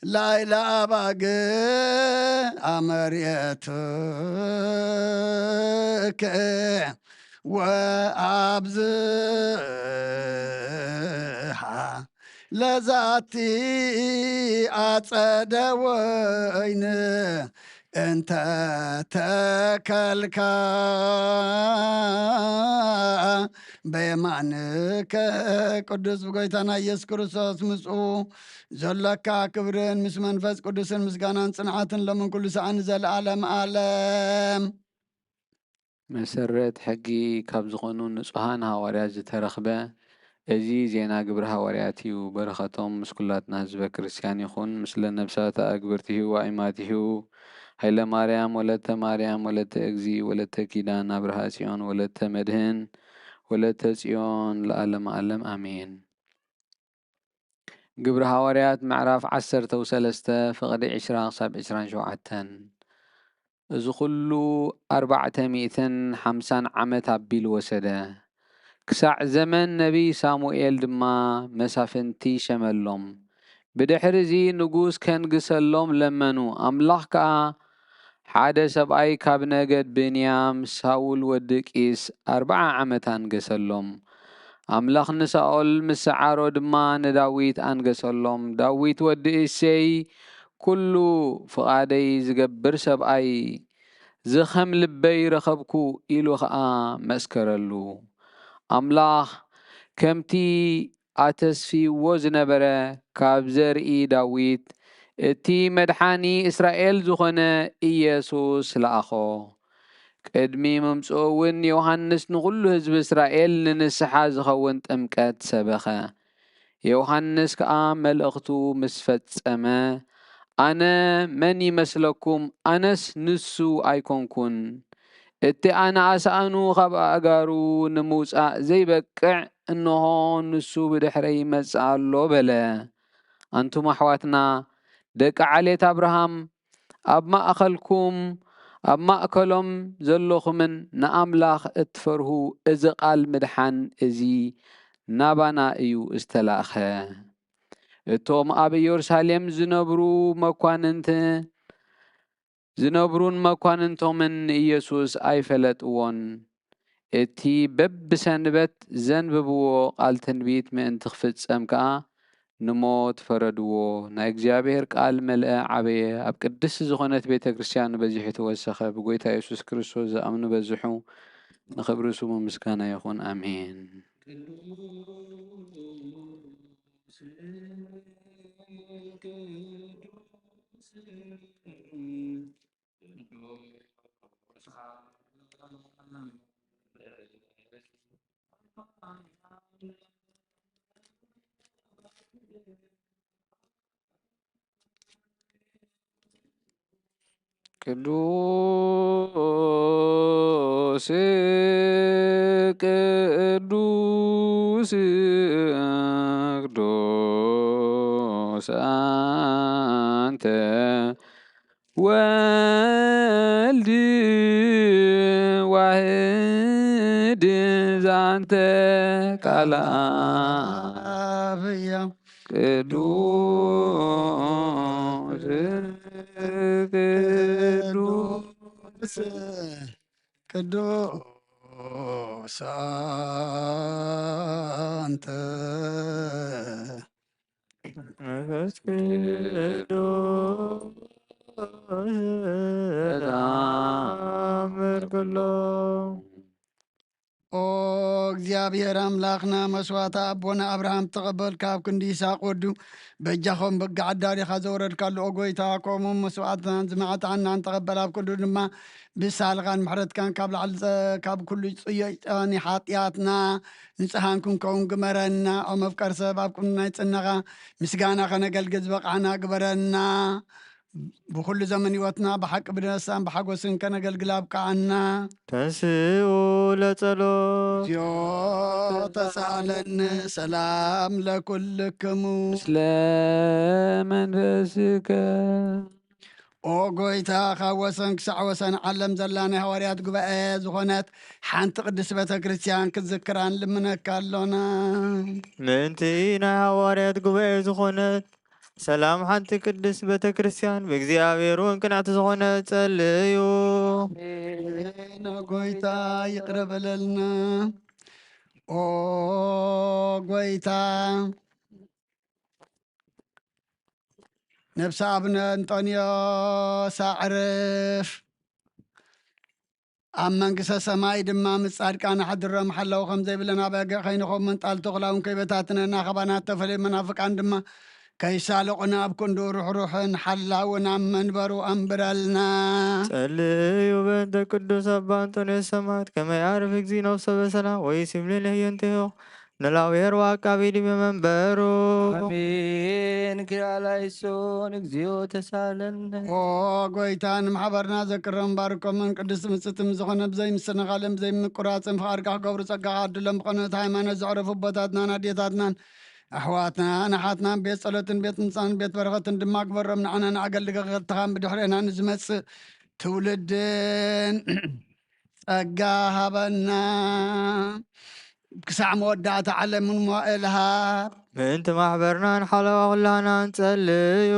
ላይለ አባግ አመርየትክ ወአብዝሃ ለዛቲ አጸደ ወይን እንተ ተከልካ በየማንከ። ቅዱስ ብጎይታና ኢየሱስ ክርስቶስ ምስኡ ዘለካ ክብርን ምስ መንፈስ ቅዱስን ምስጋናን ጽንዓትን ሎምን ኩሉ ሰዓን ዘለዓለም ዓለም። መሰረት ሕጊ ካብ ዝኾኑ ንጹሃን ሃዋርያት ዝተረኽበ እዚ ዜና ግብረ ሃዋርያት እዩ። በረኸቶም ምስ ኩላትና ህዝበ ክርስቲያን ይኹን፣ ምስለ ነብሳተ ኣግብርቲ ህዋ ኢማቲሁ ኃይለ ማርያም ወለተ ማርያም ወለተ እግዚ ወለተ ኪዳን ኣብርሃ ጽዮን ወለተ መድህን ወለተ ጽዮን ለዓለመ ዓለም ኣሜን። ግብሪ ሃዋርያት ምዕራፍ ዓሰርተ ወሰለስተ ፍቕዲ ዕስራ ክሳብ ዕስራን ሸውዓተን። እዚ ኹሉ ኣርባዕተ ሚእትን ሓምሳን ዓመት ኣቢሉ ወሰደ። ክሳዕ ዘመን ነቢይ ሳሙኤል ድማ መሳፍንቲ ሸመሎም። ብድሕሪ እዚ ንጉስ ከንግሰሎም ለመኑ። ኣምላኽ ከኣ ሓደ ሰብኣይ ካብ ነገድ ብንያም ሳውል ወዲ ቂስ ኣርብዓ ዓመት ኣንገሰሎም። ኣምላኽ ንሳኦል ምስ ሰዓሮ ድማ ንዳዊት ኣንገሰሎም። ዳዊት ወዲ እሴይ ኩሉ ፍቓደይ ዝገብር ሰብኣይ፣ ዝኸም ልበይ ረኸብኩ ኢሉ ኸኣ መስከረሉ። ኣምላኽ ከምቲ ኣተስፊዎ ዝነበረ ካብ ዘርኢ ዳዊት እቲ መድሓኒ እስራኤል ዝኾነ ኢየሱስ ለኣኾ። ቅድሚ ምምጽኡ እውን ዮሃንስ ንኹሉ ህዝቢ እስራኤል ንንስሓ ዝኸውን ጥምቀት ሰበኸ። ዮሃንስ ከኣ መልእኽቱ ምስ ፈጸመ፣ ኣነ መን ይመስለኩም? ኣነስ ንሱ ኣይኮንኩን። እቲ ኣነ ኣሳእኑ ካብ ኣእጋሩ ንምውጻእ ዘይበቅዕ፣ እንሆ ንሱ ብድሕረይ ይመጽእ ኣሎ በለ። ኣንቱም ኣሕዋትና ደቂ ዓሌት ኣብርሃም፣ ኣብ ማእኸልኩም ኣብ ማእከሎም ዘለኹምን ንኣምላኽ እትፈርሁ፣ እዚ ቃል ምድሓን እዚ ናባና እዩ ዝተላእኸ። እቶም ኣብ ኢየሩሳሌም ዝነብሩ መኳንንት ዝነብሩን መኳንንቶምን ንኢየሱስ ኣይፈለጥዎን። እቲ በብሰንበት ዘንብብዎ ቃል ትንቢት ምእንቲ ክፍጸም ከኣ ንሞት ፈረድዎ። ናይ እግዚኣብሔር ቃል መልአ፣ ዓበየ፣ ኣብ ቅድስቲ ዝኾነት ቤተ ክርስቲያን በዚሑ ተወሰኸ። ብጎይታ የሱስ ክርስቶስ ዝኣምኑ በዝሑ፣ ንኽብሪ ስሙ ምስጋና ይኹን። ኣሜን። ቅዱስ ቅዱስ ቅዱስ አንተ ወልድ ዋህድ ዛንተ ቃል አብ ቅዱስ ቅዱስ ቅዱስ አንተ መንፈስ ቅዱስ ተአምር ኩሎ። ኦ እግዚኣብሔር ኣምላኽና፣ መስዋዕቲ ኣቦና ኣብርሃም ተቐበል፣ ካብ ክንዲ ይስሐቅ ወዱ በጃ ኾን በግዕ ኣዳሊኻ ዘውረድካሉ፣ ኦ ጎይታ፣ ከምኡ መስዋዕትናን ዝማዕጣናን ተቐበል፣ ኣብ ክንዱ ድማ ብሳልኻን ምሕረትካን ካብ ላዕሊ ጸ-፣ ካብ ኩሉ ጽዮይጣን ሓጢኣትና ንጽሃን ክንከውን ግበረና። ኦ መፍቀር ሰብ፣ ኣብ ቅድሚ ናይ ጽነኻ ምስጋና ከነገልግል ዝበቃዕና ግበረና። ብኹሉ ዘመን ህይወትና ብሓቂ ብደስታን ብሓጎስን ከነገልግል ኣብቃዓና። ተንስኡ ለጸሎት። እግዚኦ ተሳለኒ፣ ሰላም ለኩልክሙ። ምስለ መንፈስከ። ኦ ጎይታ፣ ካብ ወሰን ክሳዕ ወሰን ዓለም ዘላ ናይ ሃዋርያት ጉባኤ ዝኾነት ሓንቲ ቅድስት ቤተ ክርስቲያን ክትዝክራ ንልምነካ ኣሎና። ምእንቲ ናይ ሃዋርያት ጉባኤ ዝኾነት ሰላም ሓንቲ ቅድስት ቤተ ክርስቲያን ብእግዚኣብሔር እውን ቅንዕቲ ዝኾነ ጸልዩ። ኣሜን። ኦ ጎይታ፣ ይቕረ በለልና። ኦ ጎይታ፣ ነፍሲ ኣቡነ እንጦንዮስ ኣዕርፍ፣ ኣብ መንግስተ ሰማይ ድማ ምስ ጻድቃን ኣሕድሮም ሓለው ከም ዘይብለን ኣብ ኣገ ከይንኸውን መንጣል ተኹላውን ከይበታትነና፣ ካባና እተፈለዩ መናፍቃን ድማ ከይሳለቑና ኣብ ክንዱ ርሕሩሕን ሓላውን ኣብ መንበሩ ኣንብረልና። ጸልዩ በእንተ ቅዱስ ኣባ እንጦንዮስ ሰማዕት ከመ ይዓርፍ እግዚእ ነፍሶ በሰላም ወይሲምልል ህየንቴሁ ንላውሔር ወአቃቢ ዲበ መንበሩ። አሜን። ኪርያላይሶን እግዚኦ ተሳለነ። ኦ ጎይታ፣ ንማሕበርና ዘክሮም ባርኮምን ቅድስት ምጽእትን ዝኾነ ብዘይ ምስትንኻልን ብዘይ ምቁራጽን ፍቓድካ ክገብሩ ጸጋኻ ኣድሎም። ብቐኖት ሃይማኖት ዘዕረፉ ኣቦታትናን ኣዴታትናን ኣሕዋትናን ኣሓትናን ቤት ጸሎትን ቤት ምጻን ቤት በረኸትን ድማ ግበሮም። ንዓና ንኣገልግሎትካን ብድሕሬና ንዝመጽእ ትውልድን ጸጋ ሃበና። ክሳዕ መወዳእታ ዓለምን መዋእልሃ። ምእንቲ ማሕበርናን ሓለዋ ኩላና እንጸልዩ።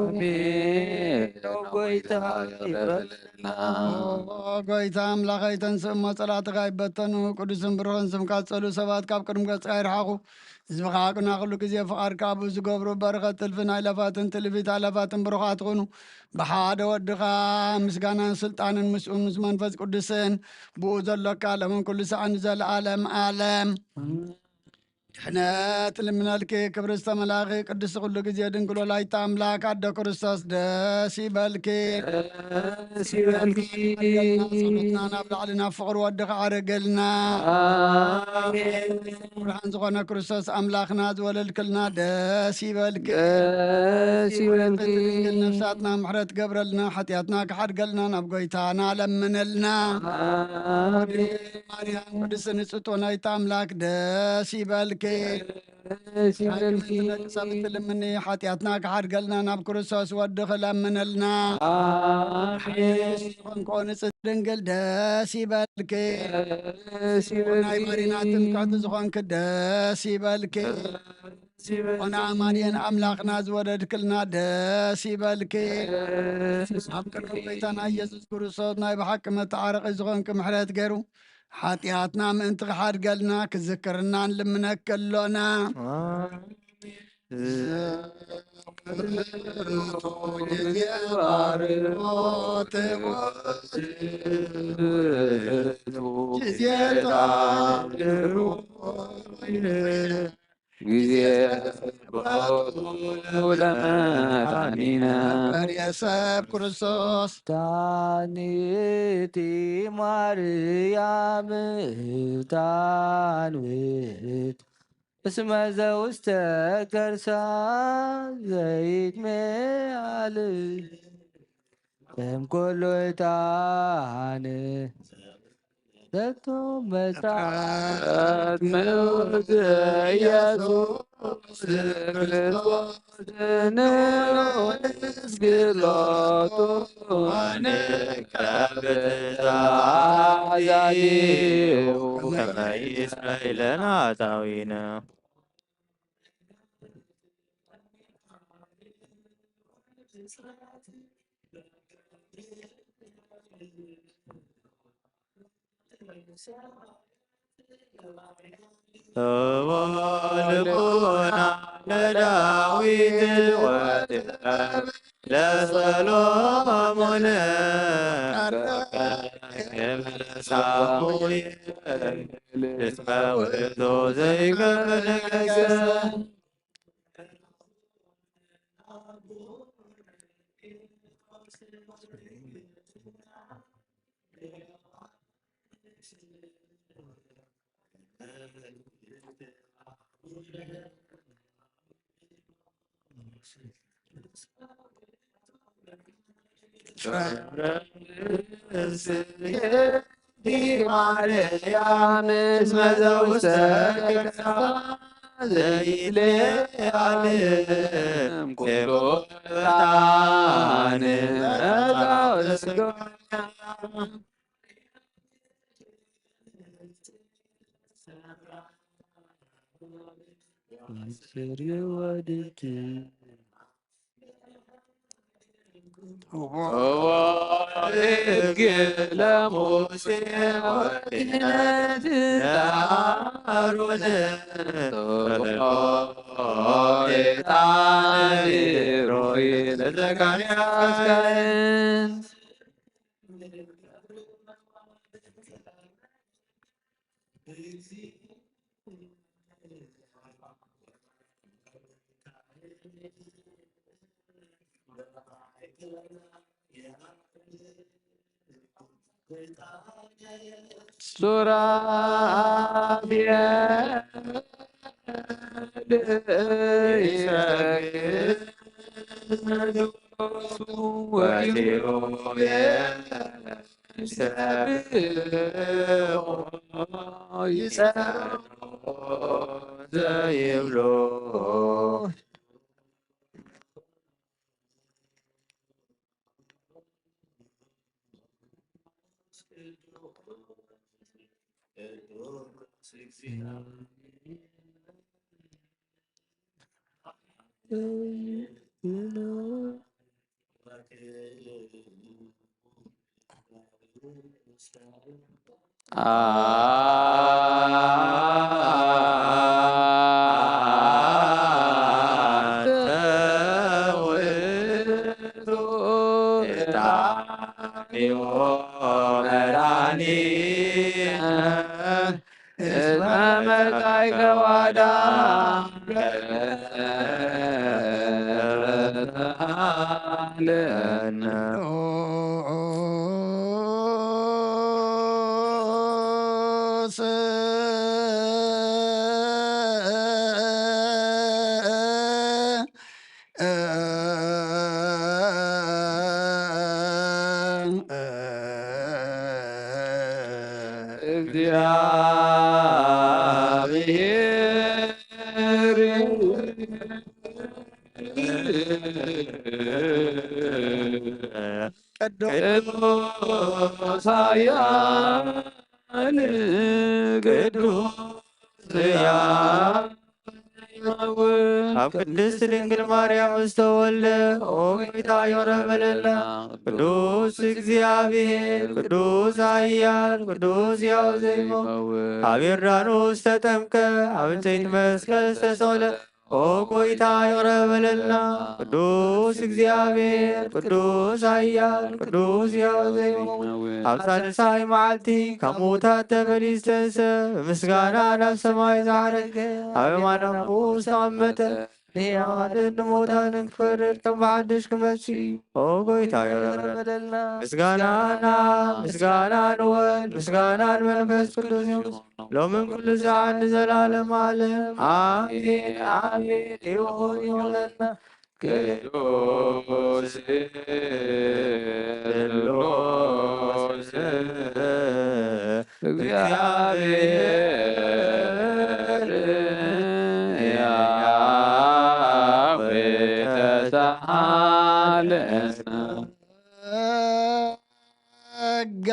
ኣሜን። ኦ ጎይታ፣ ይቕረ በለልና። ኦ ጎይታ ኣምላኸይ፣ ተንስእ እሞ ጸላእትኻ ይበተኑ። ቅዱስን ብሩኽን ስምካ ዝጸልኡ ሰባት ካብ ቅድሚ ገጽካ ይርሓቑ። ህዝብኻ ግና ኩሉ ግዜ ፍቓድካ ኣብኡ ዝገብሩ በረኸት ጥልፊ ናይ ለፋትን ትልፊት ኣለፋትን ብሩኻት ኩኑ። ብሓደ ወድኻ ምስጋናን ስልጣንን ምስኡ ምስ መንፈስ ቅዱስን ብኡ ዘሎካ ለምን ኩሉ ሳዕ ንዘለኣለም ኣለም። ድሕነት ልምነልኪ ክብሪ ዝተመላኺ ቅድስቲ ኩሉ ግዜ ድንግል ወላዲተ ኣምላክ ኣደ ክርስቶስ ደስ ይበልኪ። ደስ ይበልኪ። ጸሎትና ናብ ላዕሊ ናብ ፍቕሪ ወድኻ ዓረገልና። ኣሜን። ብርሃን ዝኾነ ክርስቶስ ኣምላኽና ዝወለድክልና ደስ ይበልኪ። ደስ ይበልኪ። ድንግል ነፍሳትና ምሕረት ገብረልና ሓጢኣትና ክሓድገልና ናብ ጎይታና ለምንልና። ኣሜን። ማርያም ቅድስቲ ንጽሕቲ ወላዲተ ኣምላክ ደስ ይበልኪ። ደስ ይበልኪ። ሓኪም ንነቅሰብ ትልምኒ ሓጢኣትና ክሓድገልና ናብ ክርስቶስ ወዲ ክለምንልና። ኣሜን። ዝኾንኮ ንጽሕቲ ድንግል ደስ ይበልኪ። ደስ ይበልኪ። ናይ መሪና ትምክሕቲ ዝኾንኪ ደስ ይበልኪ። ደስ ይበልኪ። ኦና ኣማኑኤል ኣምላኽና ዝወለድክልና ደስ ይበልኪ። ደስ ኣብ ቅድሚ ጎይታና ኢየሱስ ክርስቶስ ናይ ብሓቂ መተዓረቒ ዝኾንኪ ምሕረት ገይሩ ሓጢኣትና ምእንቲ ክሓድገልና ክዝክርና ንልምነኪ ኣሎና። ኣሜን። ግዜ ለመድኃኒነ ሰብ ክርስቶስ። ታንይቲ ማርያም ታንዊት እስመ ዘውስተ ከርሳ ዘይትሜ ኣል እም ኩሉ ዕጣን ዘቶ መጽሓት መውት ኢየሱስ ክርስቶስ ንስግሎቱ ንከብዛ ዛዲው ከመ ኢይስረይ ለነ ኃጣውኢነ። እወ ልቡና ለዳዊት ወጥበብ ለሰሎሞን ለሳሙኤል እስመ ውእቱ ዘይገብር ነገሥት። ማርያም እስመ ዘውስተ ከርሳ ዘይትለዓል እምኩሉ ዕጣን ዘውስተ ሕጊ ለሙሴ ወክህነት ለአሮን ዕጣን ሌሮይ ለዘካርያስ ካህን። ሱራፌል ይሰግዱ ወኪሩቤል ይሰብሑ ይጸሩ ዘይብሉ። ተሃለነ። እግዚአብሔር ቅዱስ ኃያል ቅዱስ ሕያው ኣብ ቅድስት ድንግል ማርያም ዝተወልደ፣ ኦ ጌታ፣ ይቕረ በለልና። ቅዱስ እግዚኣብሔር፣ ቅዱስ ኃያል፣ ቅዱስ ሕያው ዘይመውት፣ ኣብ ዮርዳኖስ ተጠምቀ፣ ኣብ ዕንጨይቲ መስቀል ዝተሰቕለ፣ ኦ ጐይታ፣ ይቕረ በለልና። ቅዱስ እግዚኣብሔር፣ ቅዱስ ኃያል፣ ቅዱስ ሕያው ዘይመውት፣ ኣብ ሳልሳይ መዓልቲ ካብ ምዉታት ተፈልዩ ዝተንስአ፣ ብምስጋና ናብ ሰማይ ዝዓረገ፣ ኣብ የማን ኣቦኡ ዝተቐመጠ፣ ንሕያዋንን ንሙታንን ክፈርድ ከም ብሓድሽ ክመጽእ እዩ። ኦ ጐይታ፣ ይቕረ በለልና። ምስጋና ናብ ምስጋና ንወልድ፣ ምስጋና ንመንፈስ ቅዱስ ይኹን። ሎምን ኩሉ ሰዓት ንዘላለም ዓለም። ኣሜን፣ ኣሜን። ይኹን፣ ይኹነልና። ቅዱስ፣ ቅዱስ እግዚኣብሔር ያህዌ ተሳሃለነ። ጸጋ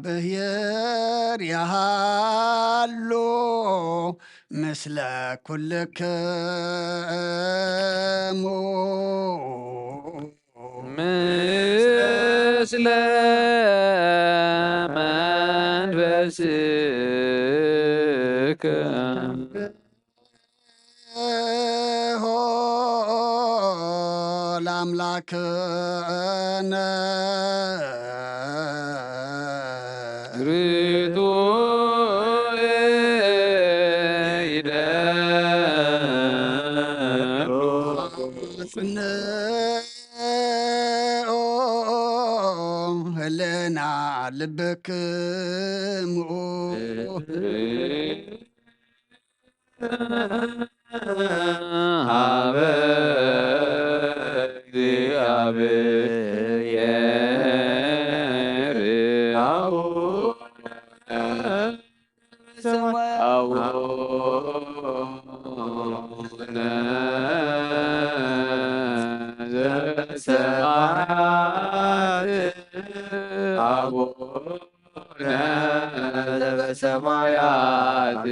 ዘእግዚኣብሔር ያሃሉ ምስለ ኩልክሙ። ምስለ መንፈስከ። ሆ ለአምላክነ። ርቱዕ ይደሉ። ጽንኦ ህልና ልብክሙ። ሀበ እግዚአብሔር አቡነ ሰማይ፣ አቡነ ዘበሰማያት፣ አቡነ ዘበሰማያት፣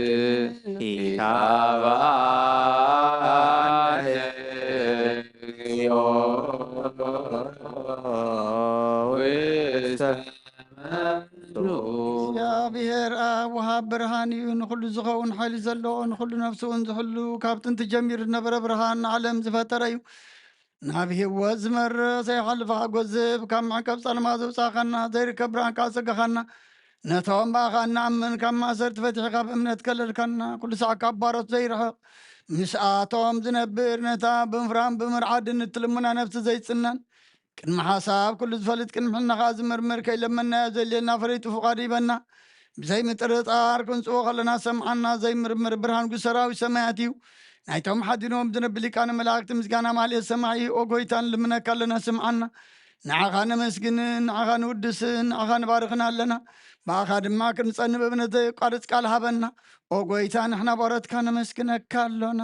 ይትባረክ ስምከ። እግዚኣብሔር ኣብ ወሃብ ብርሃን እዩ። ንኹሉ ዝኸውን ሓይሊ ዘለዎ፣ ንኹሉ ነፍሱ እውን ዝሕሉ፣ ካብ ጥንቲ ጀሚሩ ዝነበረ ብርሃን ንዓለም ዝፈጠረ እዩ። ናብ ህይወት ዝመርሕ ዘይሓልፍ ሓጎስ ዝህብ፣ ካብ መዕቀብ ጸልማት ዘውጻእካና፣ ዘይርከብ ብርሃን ከኣ ዘጸጋኻና፣ ነቶም ብኣኻ እንኣምን ካብ ማእሰርቲ ፈቲሕካ ብእምነት ከለልካና፣ ኩሉ ሳዕ ካብ ባሮት ዘይርሕቕ፣ ምስኣቶም ዝነብር፣ ነታ ብምፍራም ብምርዓድን እትልምና ነፍሲ ዘይጽነን፣ ቅድሚ ሓሳብ ኩሉ ዝፈልጥ፣ ቅድሚ ሕልና ከኣ ዝምርምር፣ ከይለመናዮ ዘድልየና ፈሊጡ ፍቓዱ ይበና። ብዘይምጥርጣር ክንጽዎ ከለና ሰምዓና። ዘይምርምር ብርሃን ሰራዊት ሰማያት እዩ። ናይቶም ሓዲኖም ዝነብ ሊቃነ መላእክቲ ምስጋና ማልኤት ሰማይ እዩ። ኦ ጎይታ፣ ንልምነካ ኣለና፣ ስምዓና። ንዓኻ ነመስግንን ንዓኻ ንውድስን ንዓኻ ንባርኽን ኣለና። ብኣኻ ድማ ክንጸንብ እምነት ዘየቋርጽ ቃል ሃበና። ኦ ጎይታ፣ ንሕና ባሮትካ ነመስግነካ ኣሎና።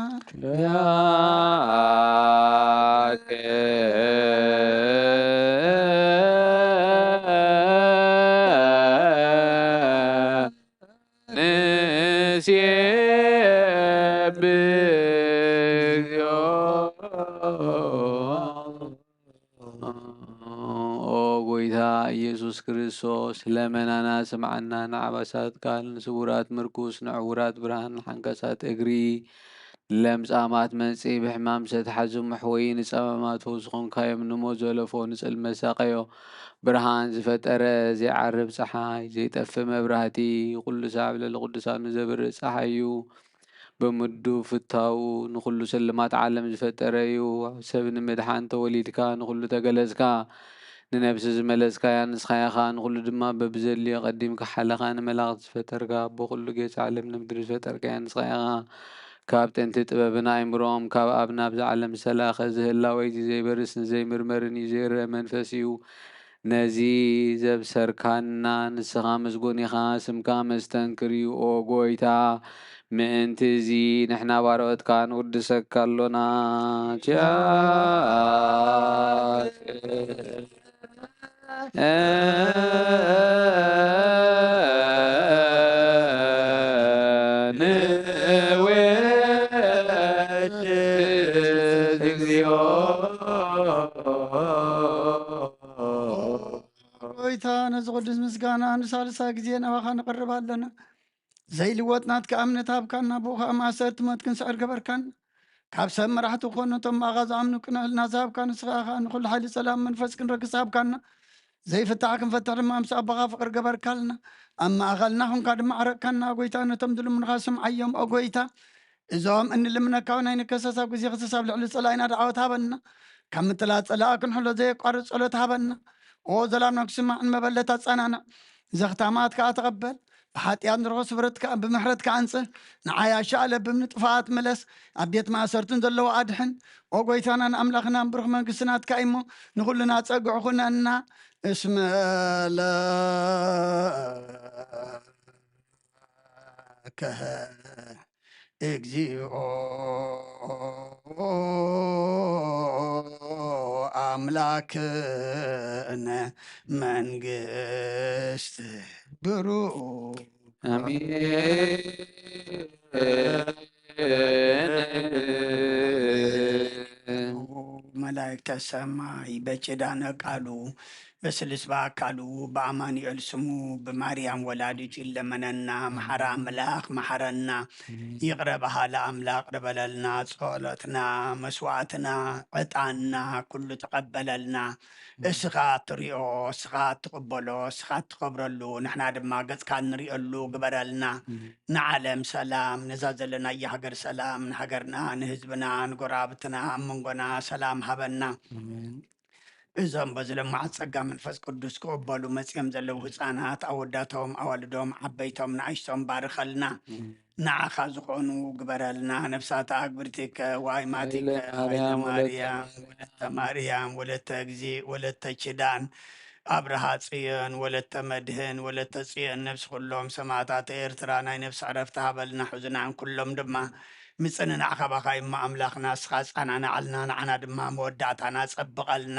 ያከ ንሴብህ እግዚኦ። ኦ ጎይታ ኢየሱስ ክርስቶስ፣ ለመናና ስምዓና። ንዓባሳት ቃል፣ ንስቡራት ምርኩስ፣ ንዕውራት ብርሃን፣ ንሓንካሳት እግሪ፣ ለምጻማት መንጽኢ ብሕማም ዝተታሕዙ መሕወዪ ንጸማማት ፈውሲ ኾንካዮም። ንሞት ዘለፎ ንጽልመት ሳቐዮ። ብርሃን ዝፈጠረ ዘይዓርብ ጸሓይ፣ ዘይጠፍእ መብራህቲ፣ ኩሉ ሳዕ ኣብ ልዕሊ ቅዱሳኑ ዘብርህ ጸሓይ እዩ። ብምዱብ ፍታዉ ንኹሉ ስልማት ዓለም ዝፈጠረ እዩ። ሰብ ንምድሓን ተወሊድካ ንኹሉ ተገለጽካ። ንነብሲ ዝመለስካያ ንስኻ ኢኻ፣ ንኹሉ ድማ በብዘድልዮ ቀዲምካ ሓለኻ። ንመላእኽቲ ዝፈጠርካ፣ ኣቦ ኩሉ ጌጽ ዓለም ንምድሪ ዝፈጠርካያ ንስኻ ኢኻ። ካብ ጥንቲ ጥበብን ኣእምሮኦም ካብ ኣብ ናብዛ ዓለም ዝተላእኸ፣ እዚ ህላወ እዚ ዘይበርስን ዘይምርመርን እዩ፣ ዘይረአ መንፈስ እዩ። ነዚ ዘብሰርካና ንስኻ ምስጉን ኢኻ፣ ስምካ መስተንክር እዩ፣ ኦ ጎይታ። ምእንቲ እዚ ንሕና ባርዖትካ ንውድሰካ ኣሎና። ቻ ንወድስ እግዚኦ። ጎይታ፣ ነዚ ቅዱስ ምስጋና ንሳልሳይ ግዜ ናባኻ ንቕርብ ኣለና። ዘይልወጥ ናትካ እምነት ሃብካና፣ ብኡ ኸኣ ማእሰርቲ ሞት ክንስዕር ገበርካና። ካብ ሰብ መራሕቲ ክኾኑ ነቶም ብኣኻ ዝኣምኑ ቅንዕልና ዝሃብካ ንስኻ ኢኻ። ንኹሉ ሓይሊ ጸላም መንፈስ ክንረግጽ ሃብካና። ዘይፍታሕ ክንፈትሕ ድማ ምስ ኣቦኻ ፍቕሪ ገበርካልና። ኣብ ማእኸልና ኹንካ ድማ ዓረቅካና፣ ኦ ጎይታ፣ ነቶም ዝልምኑኻ ስምዓዮም፣ ኦ ጎይታ። እዞም እንልምነካ እውን ኣይንከሰስ፣ ኣብ ግዜ ክሰስ ኣብ ልዕሊ ጸላኢና ደዓወት ሃበና። ካብ ምጥላት ጸላኢ ክንሕሎ ዘየቋርጽ ጸሎት ሃበና። ኦ ዘላምና ክስማዕን መበለት ኣጸናንዕ። ዘኽታማት ከኣ ተቐበል። ብሓጢኣት ንረኽቦ ስብረትካ ብምሕረትካ ኣንጽህ። ንዓይ ኣሻ ኣለብም ንጥፋኣት ምለስ። ኣብ ቤት ማእሰርትን ዘለዉ ኣድሕን። ኦ ጎይታናን ኣምላኽናን ብሩኽ መንግስቲ ናትካ እሞ ንኹልና ጸግዒ ኩነና። እስመ ለከ እግዚኦ ኣምላክነ መንግስት ብሩክ። ኣሜን። መላእክተ ሰማይ በኪዳነ ቃሉ በስልስ በአካሉ በአማኑኤል ስሙ ብማርያም ወላዲቱ ይለመነና። መሓራ ኣምላኽ መሓረና። ይቕረ በሃሊ ኣምላኽ ይቕረ በለልና። ጸሎትና፣ መስዋዕትና፣ ዕጣንና ኩሉ ተቐበለልና። እስኻ እትሪኦ፣ እስኻ እትቕበሎ፣ እስኻ እትኸብረሉ፣ ንሕና ድማ ገጽካ እንሪኦሉ ግበረልና። ንዓለም ሰላም፣ ነዛ ዘለናያ ሃገር ሰላም፣ ንሃገርና፣ ንህዝብና፣ ንጎረባብትና፣ ኣብ መንጎና ሰላም ሃበና። እዞም በዚ ለማዓት ጸጋ መንፈስ ቅዱስ ክቕበሉ መጺኦም ዘለዉ ህጻናት፣ ኣወዳቶም፣ ኣዋልዶም፣ ዓበይቶም፣ ንኣሽቶም ባርኸልና። ንዓኻ ዝኾኑ ግበረልና። ነፍሳት ኣግብርቲከ፣ ዋይማቲከ፣ ኃይለ ኃይለ ማርያም፣ ማርያም፣ ወለተ ማርያም፣ ወለተ እግዚእ፣ ወለተ ኪዳን፣ ኣብርሃ ጽዮን፣ ወለተ መድህን፣ ወለተ ጽዮን፣ ነፍሲ ኩሎም ሰማዕታት ኤርትራ ናይ ነፍሲ ዕረፍቲ ሃበልና። ሕዙናን ኩሎም ድማ ምጽንናዕ ካባኻ እሞ ኣምላኽና፣ እስኻ ኣጸናንዓልና፣ ንዓና ድማ መወዳእታና ጸብቐልና።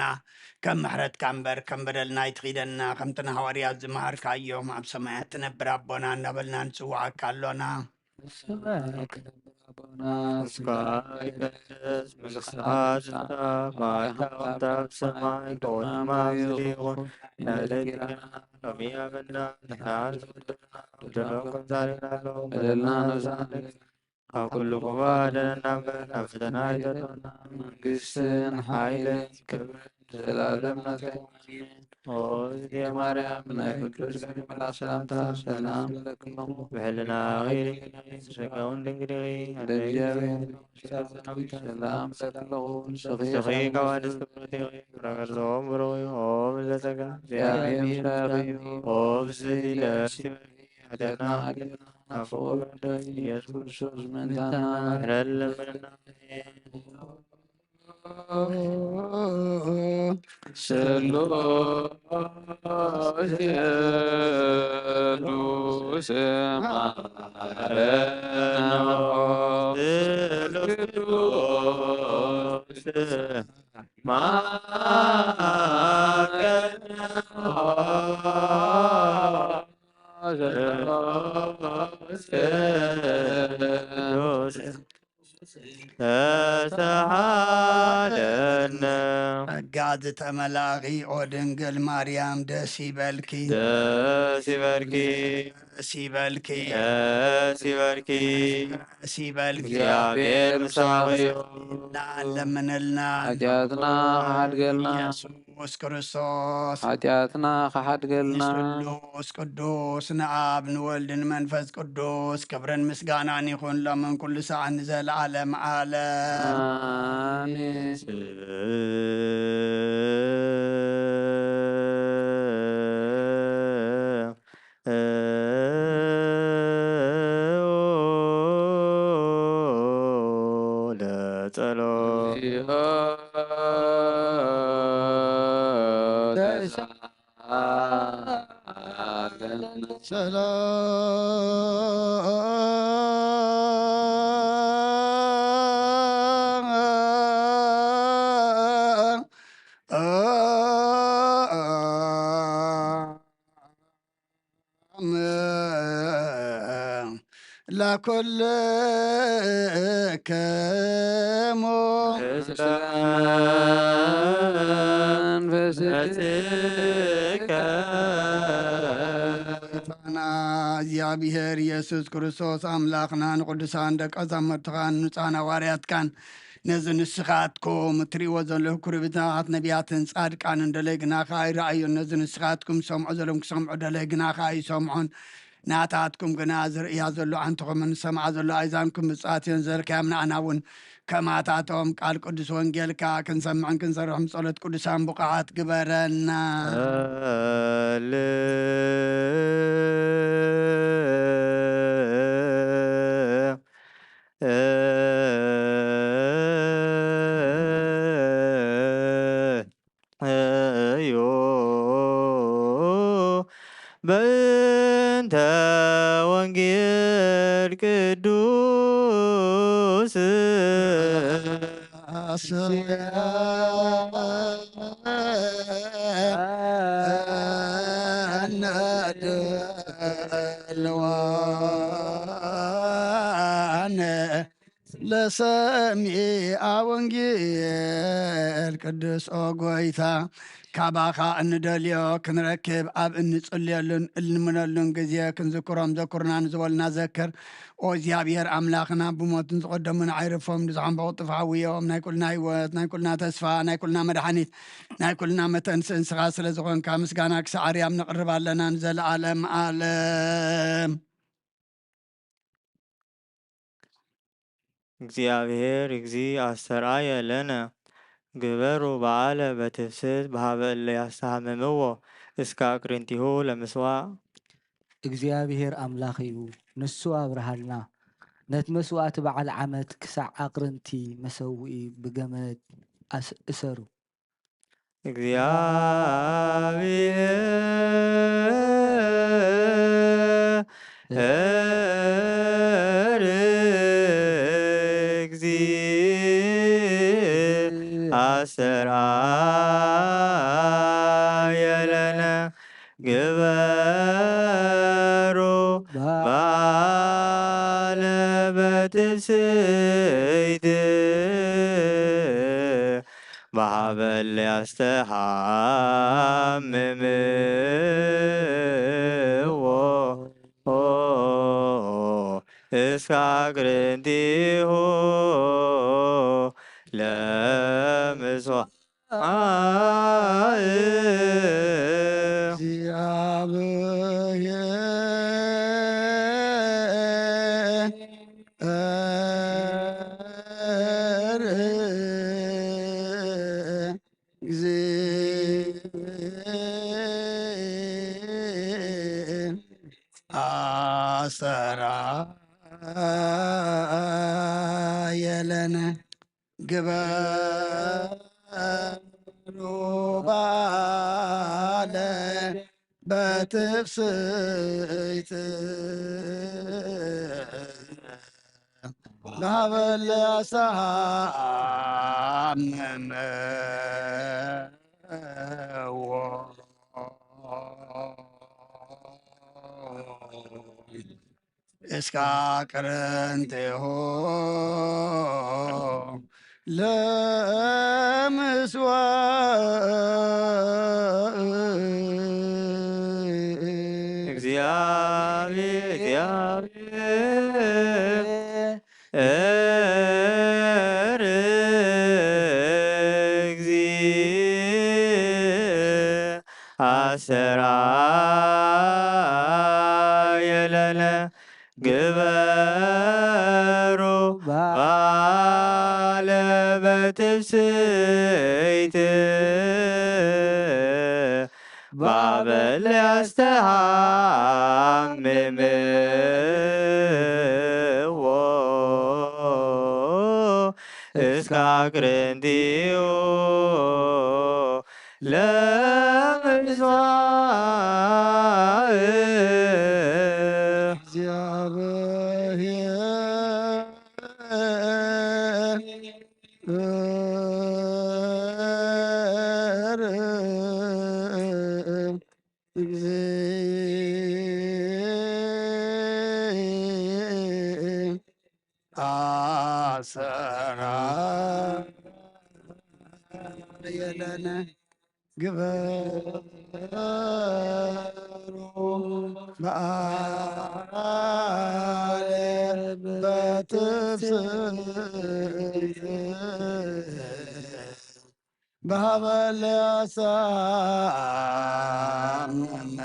ከም ምሕረትካ እምበር ከም በደልና ኣይትኺደና። ከምቲ ንሃዋርያት ዝመሃርካዮም፣ ኣብ ሰማያት ትነብር ኣቦና እናበልና ንጽውዓካ ኣሎና። ኣብ ሰማያት ትነብር ኣቦና፣ ስምካ ይቀደስ፣ መንግስትኻ ትምጻእ፣ ፈቃድካ ከምቲ ኣብ ሰማይ ከምኡ ድማ ኣብ ምድሪ ይኹን። የዕለትና ሎሚ ሃበና፣ ንሕና ንበደልና፣ በደልና ከም ዛሬና ኣሎ፣ በደልና ነብሳና ካብ ኩሉ ክፉእ ኣድነና እምበር፣ ናብ ፈተና ኣይተእትወና። መንግስትን ሓይልን ክብርን ንዘለኣለም ናትካ እዩ። ኣሜን። ኦ እግዝእትየ ማርያም፣ ናይ ቅዱስ ገብርኤል መልኣክ ሰላምታ ሰላም እብለኪ ኣለኹ። ብሕልና ኺሪ፣ ብስጋውን ድንግል ኢኺ፣ ኣደ እግዚኣብሔር፣ ሰላም እብለኪ ኣለኹ። ንስኺ ንስኺ ካብ ኣንስቲ ብሩክቲ ኢኺ፣ ፍረ ከርስኺ ብሩክ እዩ። ኦ ምልዕተ ጸጋ፣ እግዚኣብሔር ምሳኺ እዩ። ኦ ብስቲ ደስ ይበልኪ፣ ሓጢኣትና ሓጢኣትና ናፍቆ ወልደ ኢየሱስ ክርስቶስ ምእንታና ምሕረት ለምንና። ስሉስ ስሉስ ማረነ። ስሉስ ማረነ። ስሉስ ተሳሃለነ። ጸጋ ዝተመላኺ ኦ ድንግል ማርያም ደስ ይበልኪ። ደስ ይበልኪ። ደስ ይበልኪ። ደስ ይበልኪ። ደስ ይበልኪ። እግዚኣብሔር ምሳኺ እዩ። እና ለምንልና። ሓጢኣትና ክሓድገልና። ኢየሱስ ክርስቶስ ሓጢኣትና ክሓድገልና። ንስሉስ ቅዱስ ንኣብ ንወልድ ንመንፈስ ቅዱስ ክብርን ምስጋናን ይኹን ሎምን ኩሉ ሰዓት ንዘለዓለም ዓለም። ኣሜን። ለጸሎት። ሰላም ለኩልክሙ። ጌታና እግዚኣብሔር ኢየሱስ ክርስቶስ ኣምላኽና ንቅዱሳን ደቀ መዛሙርትኻን ንጻን ሃዋርያትካን ነዚ ንስኻትኩም እትርእይዎ ዘለኹም ኩርብታት ነቢያትን ጻድቃንን ደለይ ግና ኸኣ ይረኣዩን፣ ነዚ ንስኻትኩም ዝሰምዑ ዘለኹም ክሰምዑ ደለይ ግና ኸኣ ይሰምዑን። ናታትኩም ግና ዝርእያ ዘሎ ኣንትኹምን ዝሰምዓ ዘሎ ኣእዛንኩም ብፅኣት እየን ዝበልካዮም፣ ንኣና እውን ከማታቶም ቃል ቅዱስ ወንጌልካ ክንሰምዕን ክንሰርሕን ብጸሎት ቅዱሳን ብቑዓት ግበረና። እዩ በእንተ ወንጌል ቅዱስ ለሰሚዐ ወንጌል ቅዱስ ኦ ጎይታ፣ ካባኻ እንደልዮ ክንረክብ ኣብ እንጽልየሉን እንልምነሉን ግዜ ክንዝክሮም ዘኩርና ንዝበሉና ዘክር። ኦ እግዚኣብሔር ኣምላኽና፣ ብሞት ንዝቐደሙና ኣይርፎም፣ ንዝሓንበቑ ጥፍ ሓውዮም። ናይ ኩልና ህይወት፣ ናይ ኩልና ተስፋ፣ ናይ ኩልና መድሓኒት፣ ናይ ኩልና መተንስእ ንስኻ ስለ ዝኾንካ ምስጋና ክሳዕ ኣርያም ነቕርብ ኣለና ንዘለኣለም ኣለም። እግዚኣብሔር እግዚእ ኣስተርኣየ ለነ፣ ግበሩ በዓለ በትፍስሕት በሀበ እለ ያስተሃምምዎ እስከ አቅርንቲሁ ለምስዋዕ። እግዚኣብሔር ኣምላኽ እዩ፣ ንሱ ኣብርሃልና። ነቲ መስዋእቲ በዓል ዓመት ክሳዕ ኣቕርንቲ መሰውኢ ብገመድ ኣስ-፣ እሰሩ። እግዚእ ኣስተርኣየ ለነ ግበሩ በዓለ በትስይት በሀበ እለ ያስተሃምምዎ እስከ አቅርንቲሁ ለምስዋዕ። አስተርኣየ ለነ ግበሩ በዓለ በትፍስሕት በሀበ እለ ያስተሃምምዎ። እስካ ቅርንቴሆ ለምስዋዕ። እግዚአብሔር እግዚእ አስተርአየ ለነ ግበሩ ባለ በትፍስሕት ባበል ያስተሃምምዎ እስከ አቅርንቲዮ ለምስዋዕ። እግዚእ አሰራ የለነ ግበሩ በዓለ በትፍስሕት በሀበለ አሳምነ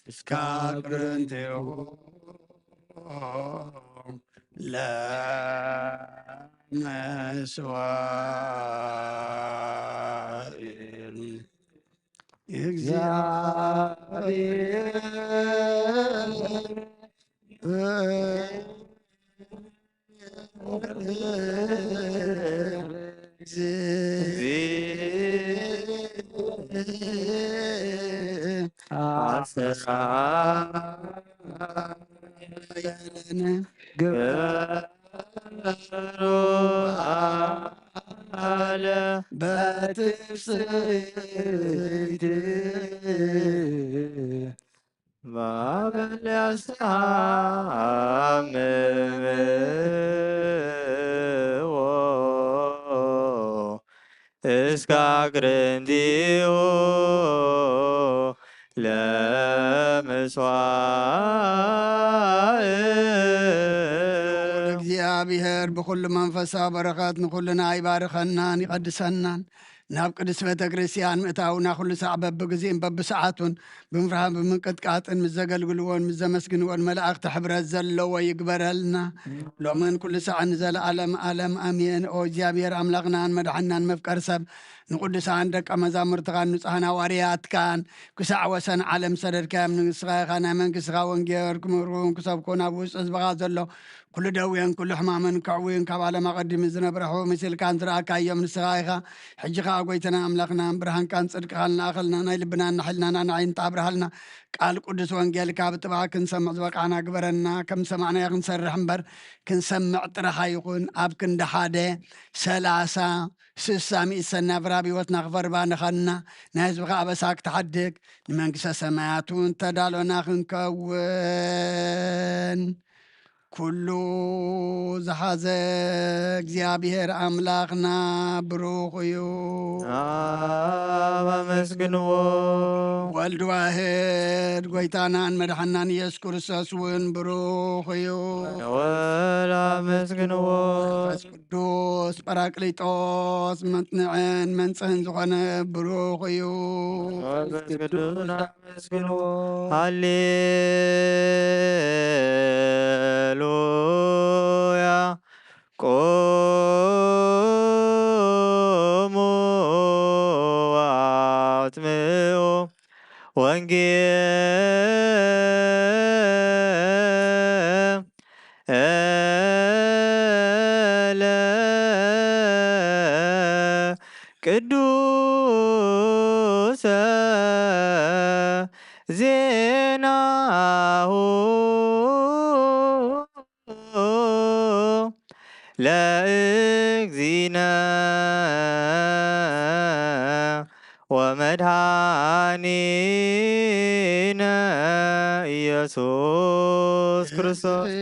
እስከ አቅርንቴሁ ለመስዋዕት እግዚአብሔር አሰራ ገበሩ አለ በትፍስሕት ባበል ያስተሃምምዎ እስከ አቅርንቲሁ ለምስዋዕ። ልዑል እግዚኣብሔር ብኹሉ መንፈሳዊ በረኸት ንኹልና ይባርኸናን ይቐድሰናን። ናብ ቅድስት ቤተ ክርስቲያን ምእታውና ኩሉ ሳዕ በብግዜን በብሰዓቱን ብምፍራህን ብምንቅጥቃጥን ምስ ዘገልግልዎን ምስ ዘመስግንዎን መላእኽቲ ሕብረት ዘለዎ ይግበረልና። ሎምን ኩሉ ሳዕ ንዘለዓለም ዓለም ኣሜን። ኦ እግዚኣብሔር ኣምላኽናን መድሓናን መፍቀር ሰብ ንቅዱሳን ደቀ መዛሙርትኻን ንጹሓን ሃዋርያትካን ክሳዕ ወሰን ዓለም ሰደድካዮም። ንስኻ ኢኻ ናይ መንግስትኻ ወንጌል ክምህሩን ክሰብኩን ኣብ ውሽጢ ህዝብኻ ዘሎ ኩሉ ደዌን ኩሉ ሕማምን ከዕውዩን ካብ ዓለም ኣቐዲሙ ዝነብረ ሕቡእ መሲልካን ዝረኣካዮም ንስኻ ኢኻ። ሕጂ ኸኣ ጎይታና ኣምላኽና ብርሃንካን ጽድቅኻን ንኣኸልና ናይ ልብናን ንሕልናና ንዓይንታ ኣብርሃልና። ቃል ቅዱስ ወንጌልካ ብጥበቓ ክንሰምዕ ዝበቃዕና ግበረና። ከም ሰማዕናዮ ክንሰርሕ እምበር ክንሰምዕ ጥራሕ ኣይኹን። ኣብ ክንዲ ሓደ ሰላሳ ስሳ ሚእቲ ሰናይ ብራብ ህይወትና ክፈርባ ንኸና ናይ ህዝብኻ ኣበሳ ክትሓድግ ንመንግስተ ሰማያት እውን ተዳሎና ክንከውን ኩሉ ዝሓዘ እግዚኣብሔር ኣምላኽና ብሩኽ እዩ። ኣብ ኣመስግንዎ። ወልድ ዋህድ ጎይታናን መድሓናን ኢየሱስ ክርስቶስ እውን ብሩኽ እዩ። ወል ኣመስግንዎ። መንፈስ ቅዱስ ጳራቅሊጦስ መጽንዕን መንጽህን ዝኾነ ብሩኽ እዩ። መንፈስ ቅዱስ ኣመስግንዎ። ሃሌሉያ። ቁሙ ወአጽምዑ ወንጌለ ቅዱሰ ዜናሁ ለእግዚእነ ወመድኃኒነ ኢየሱስ ክርስቶስ።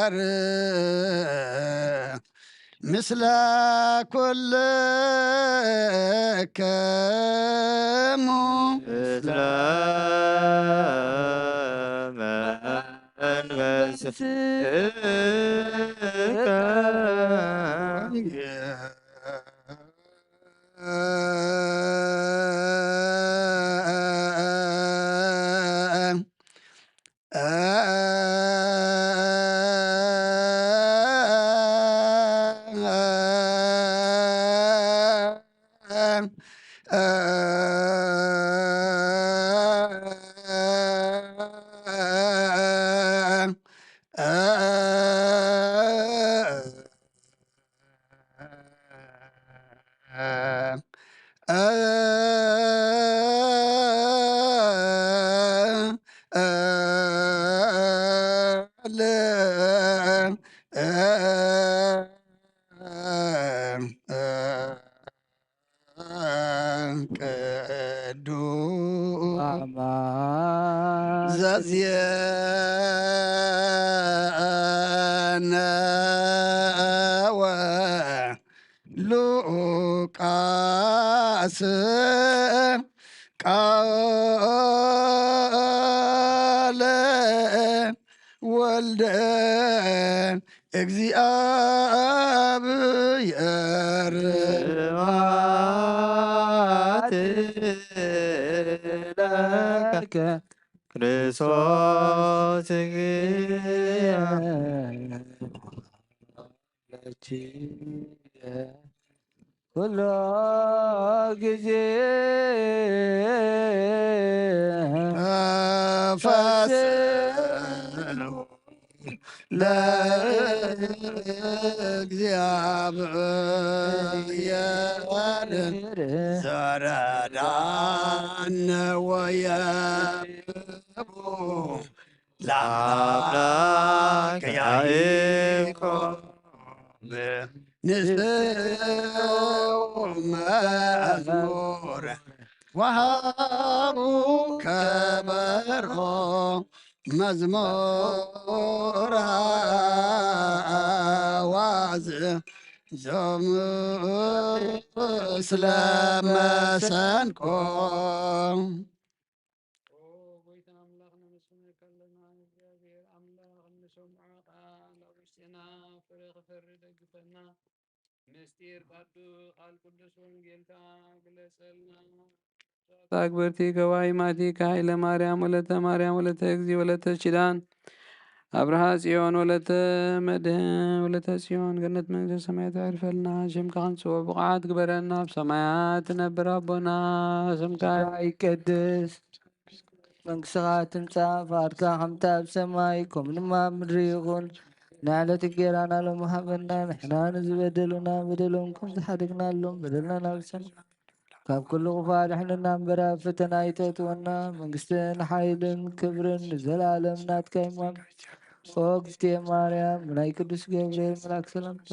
እግዚአብሔር ምስለ ኩልክሙ። ምስለ መንፈስከ። ቅዱስ ዘዜነ ወሉቃስ ቃለ ወልደ እግዚአብሔር። ስብሐት ለከ ክርስቶስ እግዚአ። ኩሎ ጊዜ ተፈስሑ ለእግዚአብሔር ዘረዳነ ወየብቡ ለአምላክ ያዕቆብ። ንስኡ መዝሙር ወሃቡ ከበሮ መዝሙር አዋዝ ዘምስለ መሰንቆ። ኦ ጎይታ ኣምላኽና፣ ንስምካ ኣለና። እግዚኣብሔር ኣምላኽ፣ እንሰምዖ ቃል ኣብ ውሽጥና ፍረ ክፈሪ ደግፈና። ምስጢር ቃዱ ቃል ቅዱስ ወንጌልካ ግለጸልና። ኣግበርቲ ገባይ ማቲካ ኢለ ማርያም ወለተ ማርያም ወለተ እግዚ ወለተ ኪዳን አብርሃ ጽዮን ወለተ መድህን ወለተ ጽዮን ገነት መንግስተ ሰማያት ያዕርፈልና። ሽምካ ክንጽዎ ብቑዓት ግበረና። ኣብ ሰማያት ትነብር ኣቦና፣ ስምካ ይቀደስ፣ መንግስትኻ ትምጻእ፣ ፍቓድካ ከምቲ ኣብ ሰማይ ከምኡ ድማ ኣብ ምድሪ ይኹን። ንዕለት እንጌራና ሎሚ ሃበና፣ ንሕና ንዝበደሉና በደሎም ከም ዝሓደግናሎም በደልና ናብ ሰማይ ካብ ኩሉ ክፉእ ኣድሕነና እምበር ኣብ ፈተና ኣይተእትወና። መንግስትን ሓይልን ክብርን ንዘለኣለም ናትካ እዩ። እሞ ኦ እግዝእትየ ማርያም፣ ብናይ ቅዱስ ገብርኤል መልኣክ ሰላምታ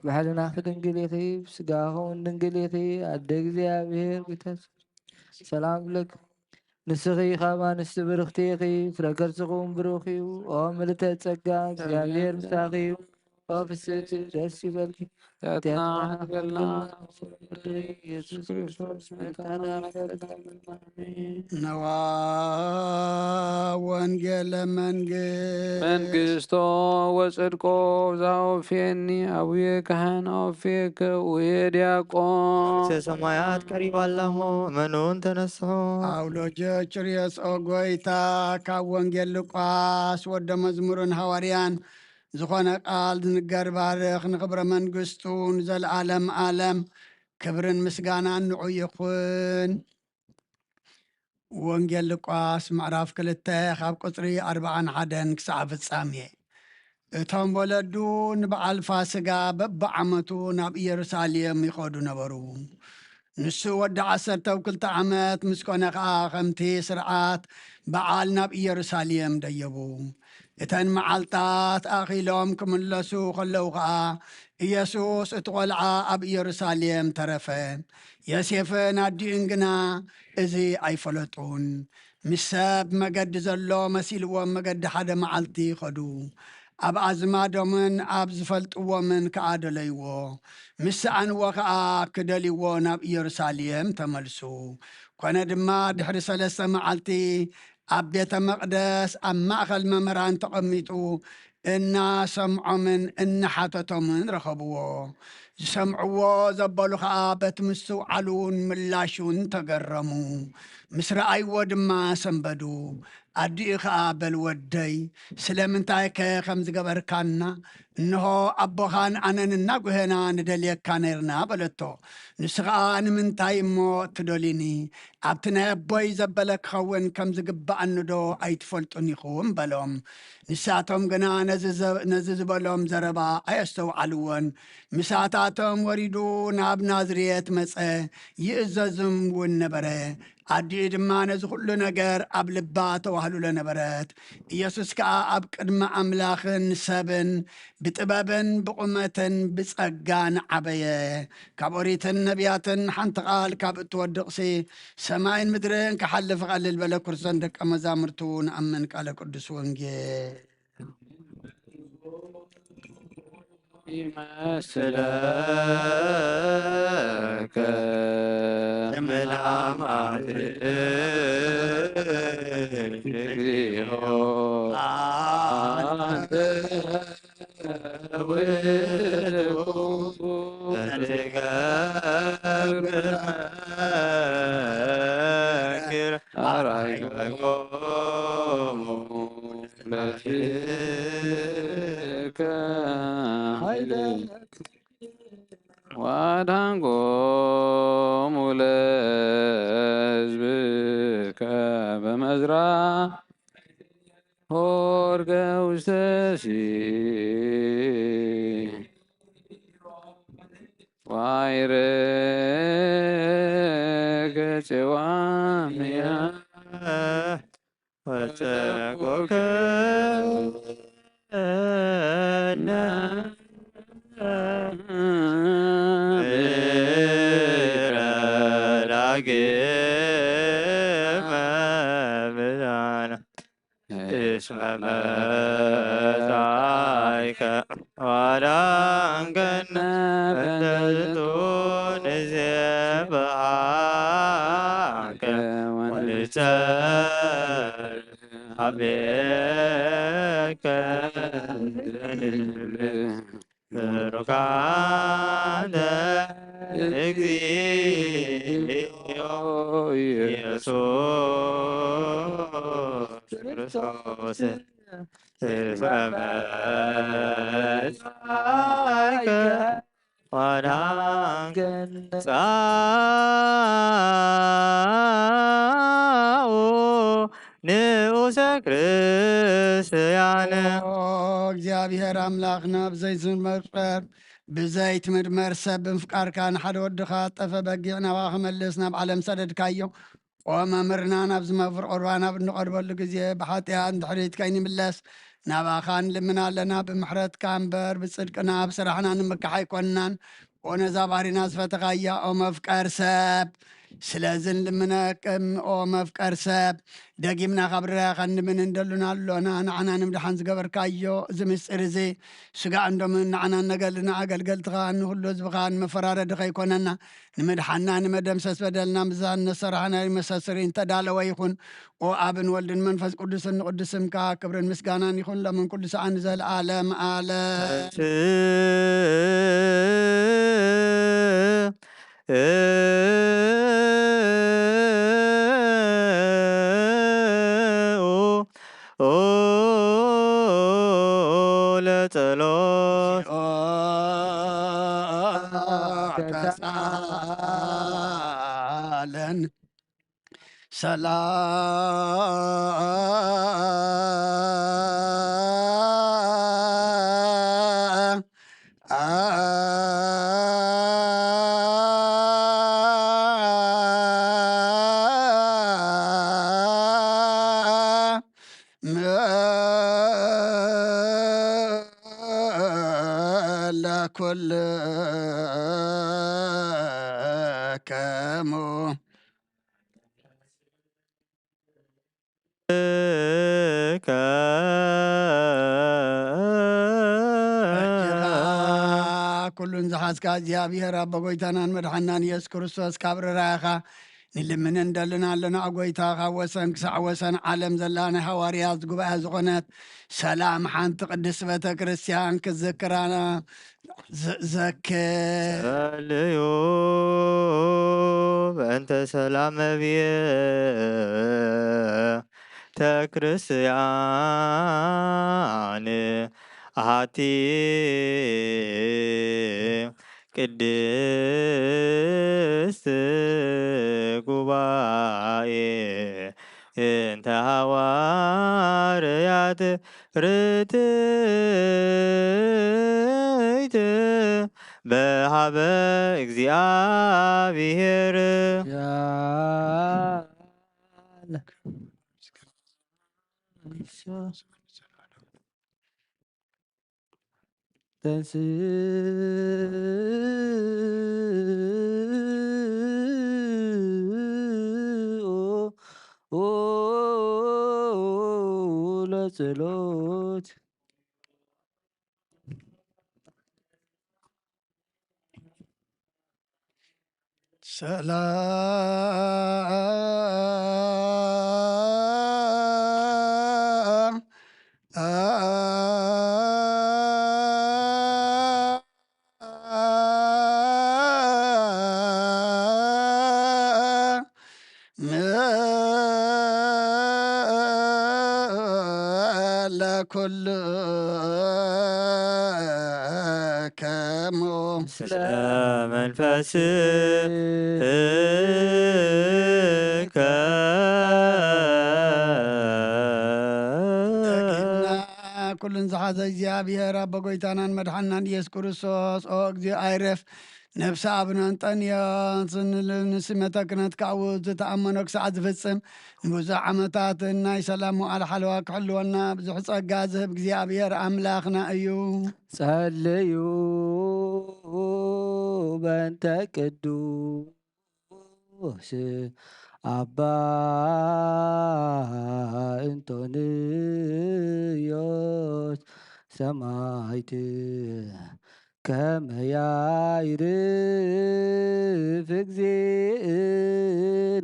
ብሕልናኺ ድንግል ኢኺ፣ ብስጋኺ እውን ድንግል ኢኺ። ኣደ እግዚኣብሔር ጎይታ ሰላም ይብለኪ። ንስኺ ካብ ኣንስቲ ብርኽቲ ኢኺ፣ ፍረ ከርስኺ እውን ብሩኽ እዩ። ኦ ምልእተ ጸጋ፣ እግዚኣብሔር ምሳኺ እዩ። ኦ ፍስሕቲ ደስ ይበልኪ። ጣትና ገልና ኢየሱስ ክርስቶስ መታና። ነዋ ወንጌለ መንግስት መንግስቶ ወጽድቆ ዛውፌኒ አቡየ ካህን አውፌከ ውየ ዲያቆን። መንግስተ ሰማያት ቀሪባ ኣላሞ እመኑን ተነስሑ። አውሎጀ ጭርዮስ ኦ ጎይታ ካብ ወንጌል ሉቃስ ወደ መዝሙርን ሃዋርያን ዝኾነ ቃል ዝንገር ባርኽ ንኽብረ መንግስቱ ንዘለዓለም ዓለም ክብርን ምስጋናን ንዑ ይኹን። ወንጌል ሉቃስ ምዕራፍ ክልተ ካብ ቁፅሪ ኣርባዓን ሓደን ክሳዕ ፍጻሜ። እቶም ወለዱ ንበዓል ፋስጋ በብዓመቱ ናብ ኢየሩሳሌም ይኸዱ ነበሩ። ንሱ ወዲ ዓሰርተ ክልተ ዓመት ምስ ኮነ ኸዓ ከምቲ ስርዓት በዓል ናብ ኢየሩሳሌም ደየቡ። እተን መዓልታት ኣኺሎም ክምለሱ ከለዉ ኸኣ፣ ኢየሱስ እቲ ቈልዓ ኣብ ኢየሩሳሌም ተረፈ። ዮሴፍን ኣዲኡን ግና እዚ ኣይፈለጡን። ምስ ሰብ መገዲ ዘሎ መሲልዎም መገዲ ሓደ መዓልቲ ኸዱ። ኣብ ኣዝማዶምን ኣብ ዝፈልጥዎምን ከኣ ደለይዎ። ምስ ሰኣንዎ ኸኣ ክደልይዎ ናብ ኢየሩሳሌም ተመልሱ። ኰነ ድማ ድሕሪ ሰለስተ መዓልቲ ኣብ ቤተ መቕደስ ኣብ ማእከል መምህራን ተቐሚጡ እናሰምዖምን እናሓተቶምን ረኸብዎ። ዝሰምዕዎ ዘበሉ ኸኣ በቲ ምስትውዓሉን ምላሹን ተገረሙ። ምስ ረኣይዎ ድማ ሰንበዱ። ኣዲኡ ኸኣ በል ወደይ፣ ስለምንታይከ ከም ዝገበርካና? እንሆ ኣቦኻን ኣነን እናጉሄና ንደልየካ ነይርና በለቶ። ንሱ ኸኣ ንምንታይ እሞ ትደልዩኒ? ኣብቲ ናይ ኣቦይ ዘበለ ክኸውን ከም ዝግብኣኒዶ ኣይትፈልጡን ኢኹም? በሎም። ንሳቶም ግና ነዚ ዘ-፣ ነዚ ዝበሎም ዘረባ ኣየስተውዓልዎን። ምሳታቶም ወሪዱ ናብ ናዝሬት መጸ፣ ይእዘዝም እውን ነበረ። ኣዲኡ ድማ ነዚ ኹሉ ነገር ኣብ ልባ ተዋህሉለ ነበረት። ኢየሱስ ከኣ ኣብ ቅድሚ ኣምላኽን ሰብን ብጥበብን ብቑመትን ብጸጋን ዓበየ። ካብ ኦሪትን ነቢያትን ሓንቲ ቃል ካብ እትወድቕሲ፣ ሰማይን ምድርን ክሓልፍ እቐልል በለ። ክርስቶን ደቀ መዛሙርቱ ንኣምን ቃለ ቅዱስ ወንጌል። ይመስለከ ምላማት እግዚኦ፣ አንተ ውእቱ ዘትገብር አራይኮሙ ለትከ ኃይለ ዋድኃንኮሙ ለሕዝብከ በመዝራ ሆርገ ውስተ ሲኦል ዋይረከ ጽዋምያ ወጸቆከ ዳግመ ብዛና እስመ መጻእከ ዋዳንከነ በእንተ ዝንቱ ንሴብሐከ ወንጸር አቤከ ብሩካንተ እግዚኦ ኢየሱስ ክርስቶስ እስመ መጻእከ ዋዳንከነ ጻኡ ንዑሰ ክርስቲያን። ኦ እግዚኣብሔር ኣምላኽና፣ ብዘይትምርመር፣ ብዘይትምርመር ሰብ ብምፍቃርካ፣ ንሓደ ወድኻ ጠፈ በጊዕ ናባኻ ክመልስ ናብ ዓለም ሰደድካዮ። ኦ መምህርና፣ ናብዚ መፍር ቁርባን ኣብ እንቐርበሉ ግዜ ብሓጢኣት ንድሕሪት ከይንምለስ ናባኻ ንልምን ኣለና። ብምሕረትካ እምበር ብጽድቅና ብስራሕና ንምካሕ ኣይኮንናን። ኦ ነዛ ባህሪና ዝፈተኻያ ኦ መፍቀር ሰብ፣ ስለዚ ንልምነክም ኦ መፍቀር ሰብ፣ ደጊምና ካብ ርያ ከንምን እንደሉና ኣሎና። ንዓና ንምድሓን ዝገበርካዮ እዚ ምስጢር እዚ ስጋ እንዶምን ንዓና እነገልና ኣገልገልትኻ ንኹሉ ህዝብኻ ንመፈራረዲ ከይኮነና ንምድሓና ንመደምሰስ በደልና ምዛን ነሰራሕናዮ መሰስሪ እንተዳለወ ይኹን። ኦ ኣብን ወልድን መንፈስ ቅዱስን ንቅዱስ ስምካ ክብርን ምስጋናን ይኹን ሎምን ኩሉ ሰዓን ንዘለዓለም ኣለም። ለጸሎት ተሳለን ሰላም ኩልከሙ። እካ ኩሉን ዝሓዝካ እግዚኣብሔር ኣቦ ጎይታናን መድሓናን ኢየሱስ ክርስቶስ ካብ ርራኻ ንልምንን ደልን ኣለና። ጎይታ ካብ ወሰን ክሳዕ ወሰን ዓለም ዘላ ናይ ሃዋርያት ጉባኤ ዝኾነት ሰላም ሓንቲ ቅድስት ቤተ ክርስቲያን ክትዝክራና ዘክር። ጸልዩ በእንተ ሰላም ቤተ ክርስቲያን ኣሃቲ ቅድስት ጉባኤ እንተ ሃዋርያት ርትዕት በሃበ እግዚኣብሔር። ተንሥኡ ለጸሎት። ሰላም ለኩልከሙ። ስለ መንፈስከ ደጊምና ኩሉን ዝሓዘ እግዚኣብሔር ኣቦ ጎይታናን መድሓናን ኢየሱስ ክርስቶስ፣ ኦ እግዚኦ ኣይረፍ። ነፍሲ ኣቡነ እንጠንዮስ ንስመተ ክህነት ካብኡ ዝተኣመኖ ክሳዕ ዝፍጽም ንብዙሕ ዓመታት ናይ ሰላም መዋዕል ሓለዋ ክሕልወና ብዙሕ ጸጋ ዝህብ እግዚኣብሔር ኣምላኽና እዩ። ጸልዩ በእንተ ቅዱስ ኣባ እንጦንዮስ ሰማዕት ከመ ያዕርፍ እግዚእ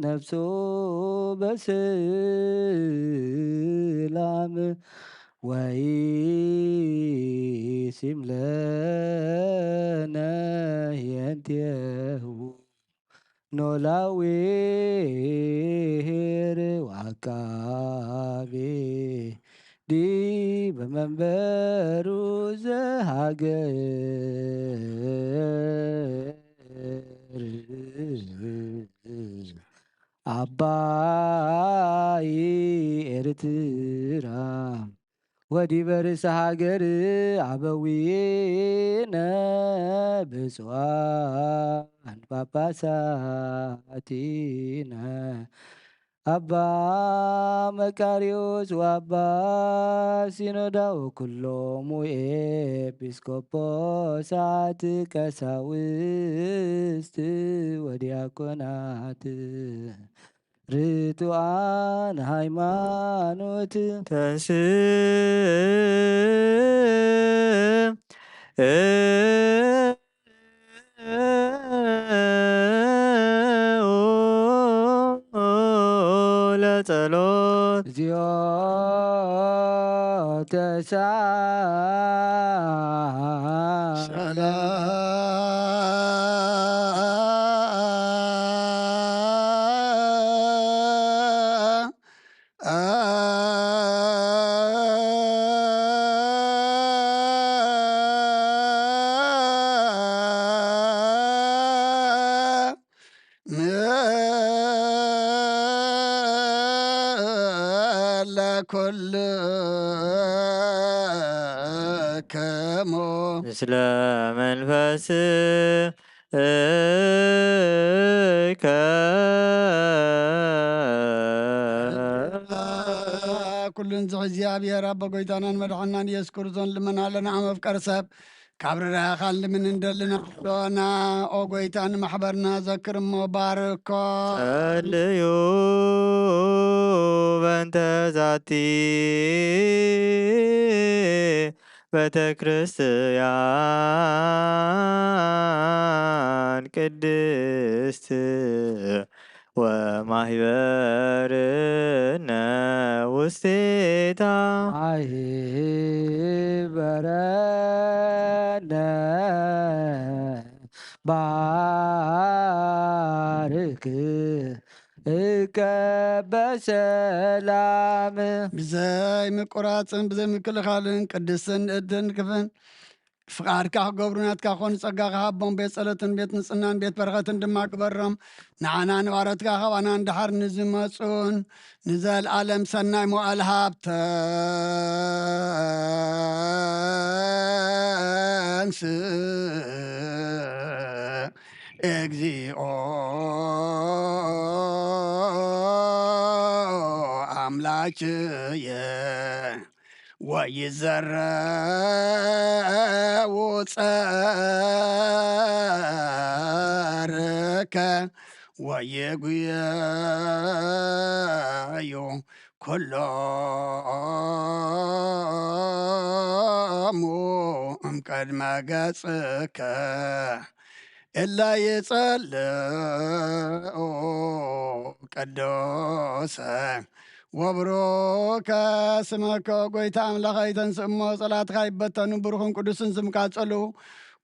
ነፍሶ በሰላም ወይሲም ለነ ህየንቴሁ ኖላዊ ኄር ወዐቃቤ ዲበ መንበሩ ዘሃገር አባይ ኤርትራ ወዲበ ርእሰ ሃገር አበዊነ ብፁዓን ጳጳሳቲነ አባ መቃርዮስ ወአባ ሲኖዳ ወኩሎሙ ኤጲስቆጶሳት ቀሳውስት ወዲያቆናት ርቱዓን ሃይማኖት ተንስ ለጸሎት እግዚኦ ተሳ ለኩልክሙ ምስለ መንፈስከ ኩሉን ዝሕ እግዚኣብሔር ኣቦ ጎይታናን መድሓናን ኢየሱስ ክርስቶስ ልመና ኣለና። መፍቀር ሰብ ካብ ርራኻ ልምን እንደልና ሎና ኦ ጎይታ ንማሕበርና ዘክር እሞ ባርኮ። ጸልዩ በእንተ ዛቲ ቤተ ክርስቲያን ቅድስት ወማህበርነ ውስቴታ። ማህበረነ ባርክ እቀበ ሰላም። ብዘይ ምቁራፅን ብዘይ ምክልኻልን ቅድስትን ንእድን ክፍን ፍቓድካ ክገብሩ ናትካ ክኾኑ ጸጋኻ ሃቦም። ቤት ጸሎትን ቤት ንጽህናን ቤት በረኸትን ድማ ግበሮም። ንዓና ንባሮትካ ካባና ንድሓር ንዝመጹን ንዘለኣለም ሰናይ መዋእል ሃብተን ስእ እግዚኣብሔር አምላክየ ወይዘረው ጸርከ ወይጉየዩ ኩሎሙ እምቅድመ ገጽከ እለ ይጸልኡ ቅዱሰ ወብሩከ ስመከ። ጎይታ ኣምላኸይ፣ ተንስእ እሞ ጸላትኻ ይበተኑ፣ ብሩኽን ቅዱስን ስምካ ጸልኡ።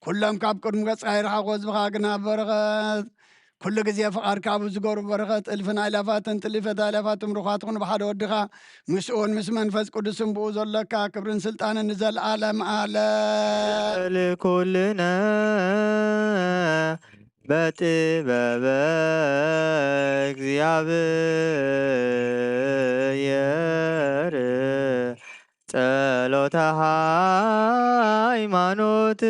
ኩሎም ካብ ቅድሚ ገጽካ ይርሓቑ፣ ህዝብኻ ግና በረኸት ኩሉ ግዜ ፍቓድካ ኣብ ዝገብሩ በረኸት እልፍን ኣእላፋትን ጥሊፈት ኣእላፋት ትምርኳት ትኹን ብሓደ ወድኻ ምስኡን ምስ መንፈስ ቅዱስን ብኡ ዘሎካ ክብርን ስልጣንን ንዘለኣለም ኣለም። ልኩልነ በጥበበ እግዚኣብሔር ጸሎተ ሃይማኖት።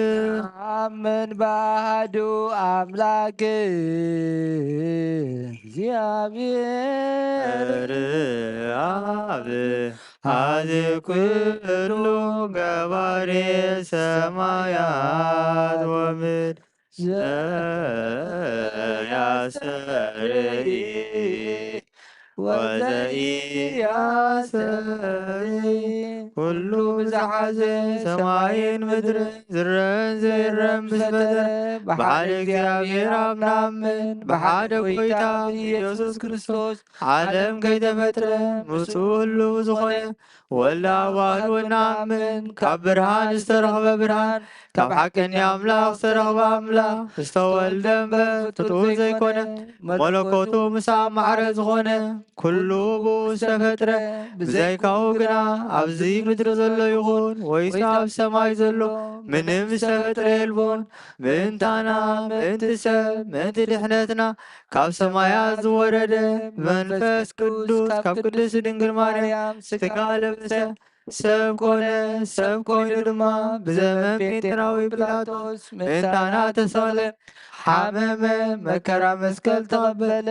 አምን በአሐዱ አምላክ እግዚአብሔር ር አብ አዚ ኩሉ ገባሬ ሰማያት ወምድር ዘያስተርኢ ወዘኢያስተርኢ ኩሉ ዝሓዘ ሰማይን ምድርን ዝረን ዘይረን ምስ ፈጠረ ብሓደ እግዚኣብሔር ኣብ ንኣምን፣ ብሓደ ጎይታ ኢየሱስ ክርስቶስ ዓለም ከይተፈጥረ ምስኡ ህልው ዝኾነ ወልድ ኣብ ኣሃዱ ንኣምን። ካብ ብርሃን ዝተረኽበ ብርሃን፣ ካብ ሓቀኛ ኣምላኽ ዝተረኽበ ኣምላኽ፣ ዝተወልደ እምበር ፍጡር ዘይኮነ፣ መለኮቱ ምስ ኣብ ማዕረ ዝኾነ፣ ኩሉ ብኡ ዝተፈጥረ፣ ብዘይካኡ ግና ኣብዚ ምድሪ ዘሎ ይኹን ወይስ ኣብ ሰማይ ዘሎ ምንም ዝተፈጥረ የልቦን። ምእንታና፣ ምእንቲ ሰብ፣ ምእንቲ ድሕነትና ካብ ሰማያት ዝወረደ መንፈስ ቅዱስ ካብ ቅድስት ድንግል ማርያም ስጋ ለበሰ፣ ሰብ ኮነ። ሰብ ኮይኑ ድማ ብዘመን ጴንጤናዊ ጲላጦስ ምእንታና ተሰቕለ፣ ሓመመ፣ መከራ መስቀል ተቐበለ፣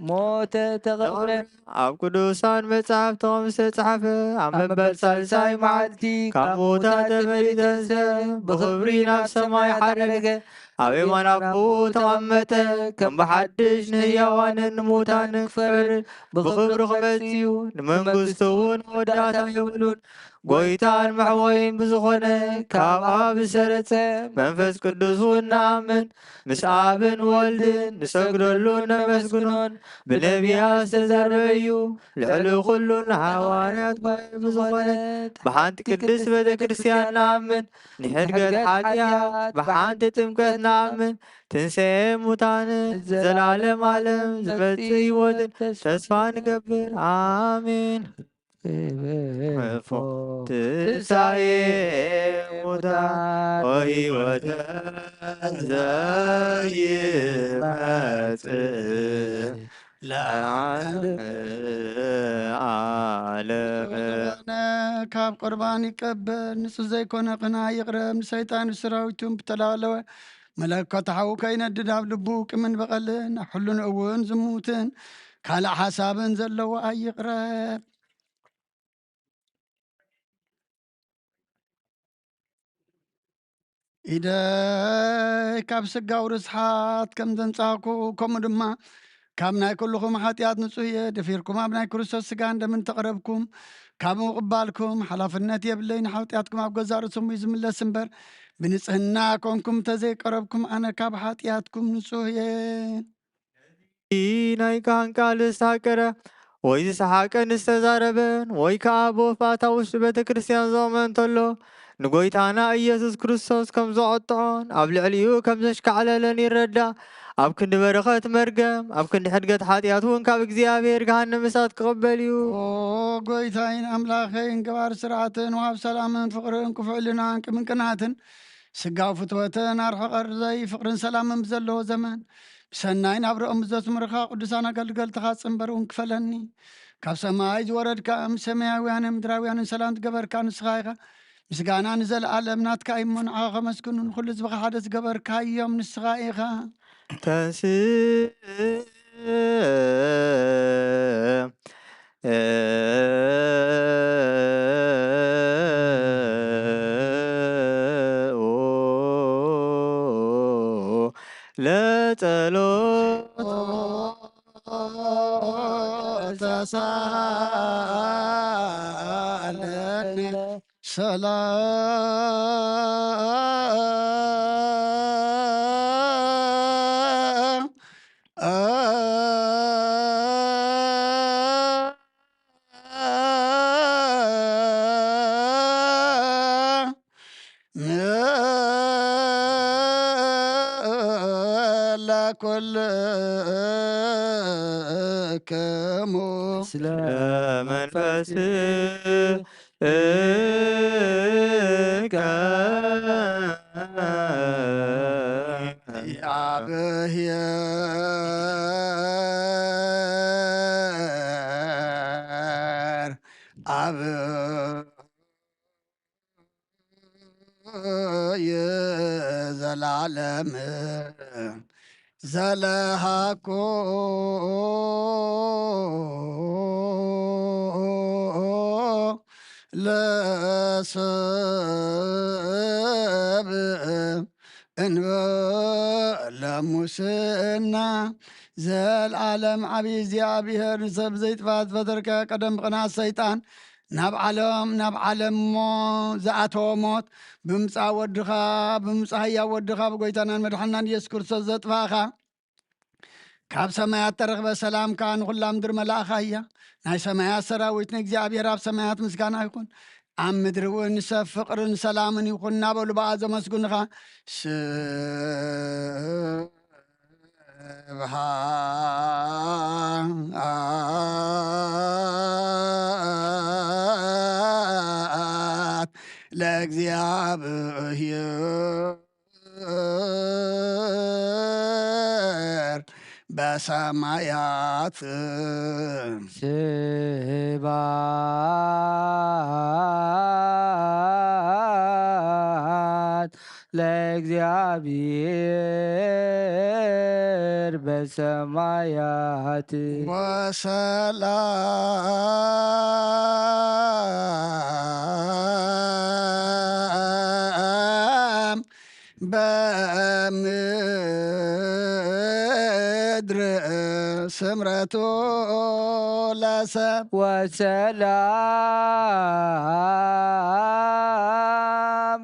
ሞተ፣ ተቐብረ። ኣብ ቅዱሳን መጻሕፍቲ ከም ዝተጻሕፈ፣ ኣብ መበል ሳልሳይ መዓልቲ ካብ ምዉታት ተፈልዩ ተንስአ፣ ብኽብሪ ናብ ሰማይ ሓረገ፣ ኣብ የማን ኣቦኡ ተቐመጠ። ከም ብሓድሽ ንህያዋንን ንምዉታንን ክፈርድ ብኽብሪ ክመጽእ እዩ። ንመንግስቱ እውን መወዳእታ የብሉን። ጎይታን መሕወይን ብዝኾነ ካብ ኣብ ዝሰረጸ መንፈስ ቅዱስ እውን ንኣምን። ምስ ኣብን ወልድን ንሰግደሉን ነመስግኖን ብነቢያት ዝተዛረበ እዩ። ልዕሊ ኩሉ ንሃዋርያት ጉባኤ ብዝኾነት ብሓንቲ ቅድስት ቤተ ክርስቲያን ንኣምን። ንሕድገት ሓጢኣት ብሓንቲ ጥምቀት ንኣምን። ትንሣኤ ሙታን ዘላለም ዓለም ዝመጽእ ህይወትን ተስፋ ንገብር። ኣሜን። ትንሣኤ ሙታን ወሕይወተ ዘይመጽእ ለዓለም። ዝኾነ ካብ ቁርባን ይቀበል፣ ንጹህ ዘይኮነ ቅንኣ ይቕረብ፣ ንሰይጣን ብሰራዊቱን ብተዳለወ መለኮት ሓው ከይነድድ ኣብ ልቡ ቂምን በቐልን ኣብ ሕሉን እውን ዝሙትን ካልእ ሓሳብን ዘለዎ ኣይቕረብ። ኢደይ ካብ ስጋዊ ርስሓት ከም ዘንጻህኩ፣ ከምኡ ድማ ካብ ናይ ኩልኹም ሓጢኣት ንጹህ እየ። ደፊርኩም ኣብ ናይ ክርስቶስ ስጋን ደምን ተቐረብኩም፣ ካብ ምቕባልኩም ሓላፍነት የብለይ። ንሓጢኣትኩም ኣብ ገዛእ ርእስኹም እዩ ዝምለስ እምበር፣ ብንጽህና ኮንኩም እንተዘይቀረብኩም፣ ኣነ ካብ ሓጢኣትኩም ንጹህ እየ። እቲ ናይ ካህን ቃል ዝተሃቀረ ወይ ዝሰሓቀ ንዝተዛረበን ወይ ከኣ ብወፋታ ውሽጢ ቤተ ክርስቲያን ዝቖመ እንተሎ፣ ንጎይታና ኢየሱስ ክርስቶስ ከም ዘቐጥዖን ኣብ ልዕሊኡ ከም ዘሽካዕለለን ይረዳእ። ኣብ ክንዲ በረኸት መርገም፣ ኣብ ክንዲ ሕድገት ሓጢኣት እውን ካብ እግዚኣብሔር ገሃነመ እሳት ክቕበል እዩ። ኦ ጎይታይን ኣምላኸይን፣ ገባር ስርዓትን ወሃብ ሰላምን ፍቕርን ክፉዕ ልናን ቅምንቅናትን ስጋዊ ፍትወትን ኣርሕቐ ርዘይ ፍቕርን ሰላምን ብዘለዎ ዘመን፣ ብሰናይ ናብርኦም ብዘስምሩኻ ቅዱሳን ኣገልገልትኻ ጽንበር እውን ክፈለኒ። ካብ ሰማይ ዝወረድካ፣ እም ሰማያውያንን ምድራውያንን ሰላም ዝገበርካ ንስኻ ኢኻ። ምስጋና ንዘለኣለም ናትካ እዩ እሞ፣ ንዓኻ ከመስግኑ፣ ንኹሉ ህዝብኻ ሓደ ዝገበርካዮም ንስኻ ኢኻ። ተንስእ ለጸሎት ተሳለነ ሰላም ለኩልክሙ ስለ መንፈስከ እግዚአብሔር አብ የዘላለም ዘለሃኮ ለሰብ እንበለ ሙስና። ዘልዓለም ዓብዪ እግዚኣብሔር፣ ንሰብ ዘይጥፋእ ዝፈጠርከ፣ ቀደም ብቕንዓት ሰይጣን ናብ ዓለም፣ ናብ ዓለም እሞ ዝኣተወ ሞት፣ ብምጻእ ወድኻ፣ ብምጻእ ህያው ወድኻ፣ ብጎይታናን መድሓናን ኢየሱስ ክርስቶስ ዘጥፋእኻ፣ ካብ ሰማያት ተረኽበ ሰላም ከኣ ንኹላ ምድሪ መላእኻ እያ። ናይ ሰማያት ሰራዊት ንእግዚኣብሔር ኣብ ሰማያት ምስጋና ይኹን፣ ኣብ ምድሪ እውን ንሰብ ፍቕርን ሰላምን ይኹን እናበሉ ብኣ ዘመስግኑኻ። ስብሐት ለእግዚኣብሔር በሰማያት። ስብሐት ለእግዚኣብሔር በሰማያት። ወሰላም በምድር ስምረቱ ለሰብ። ወሰላም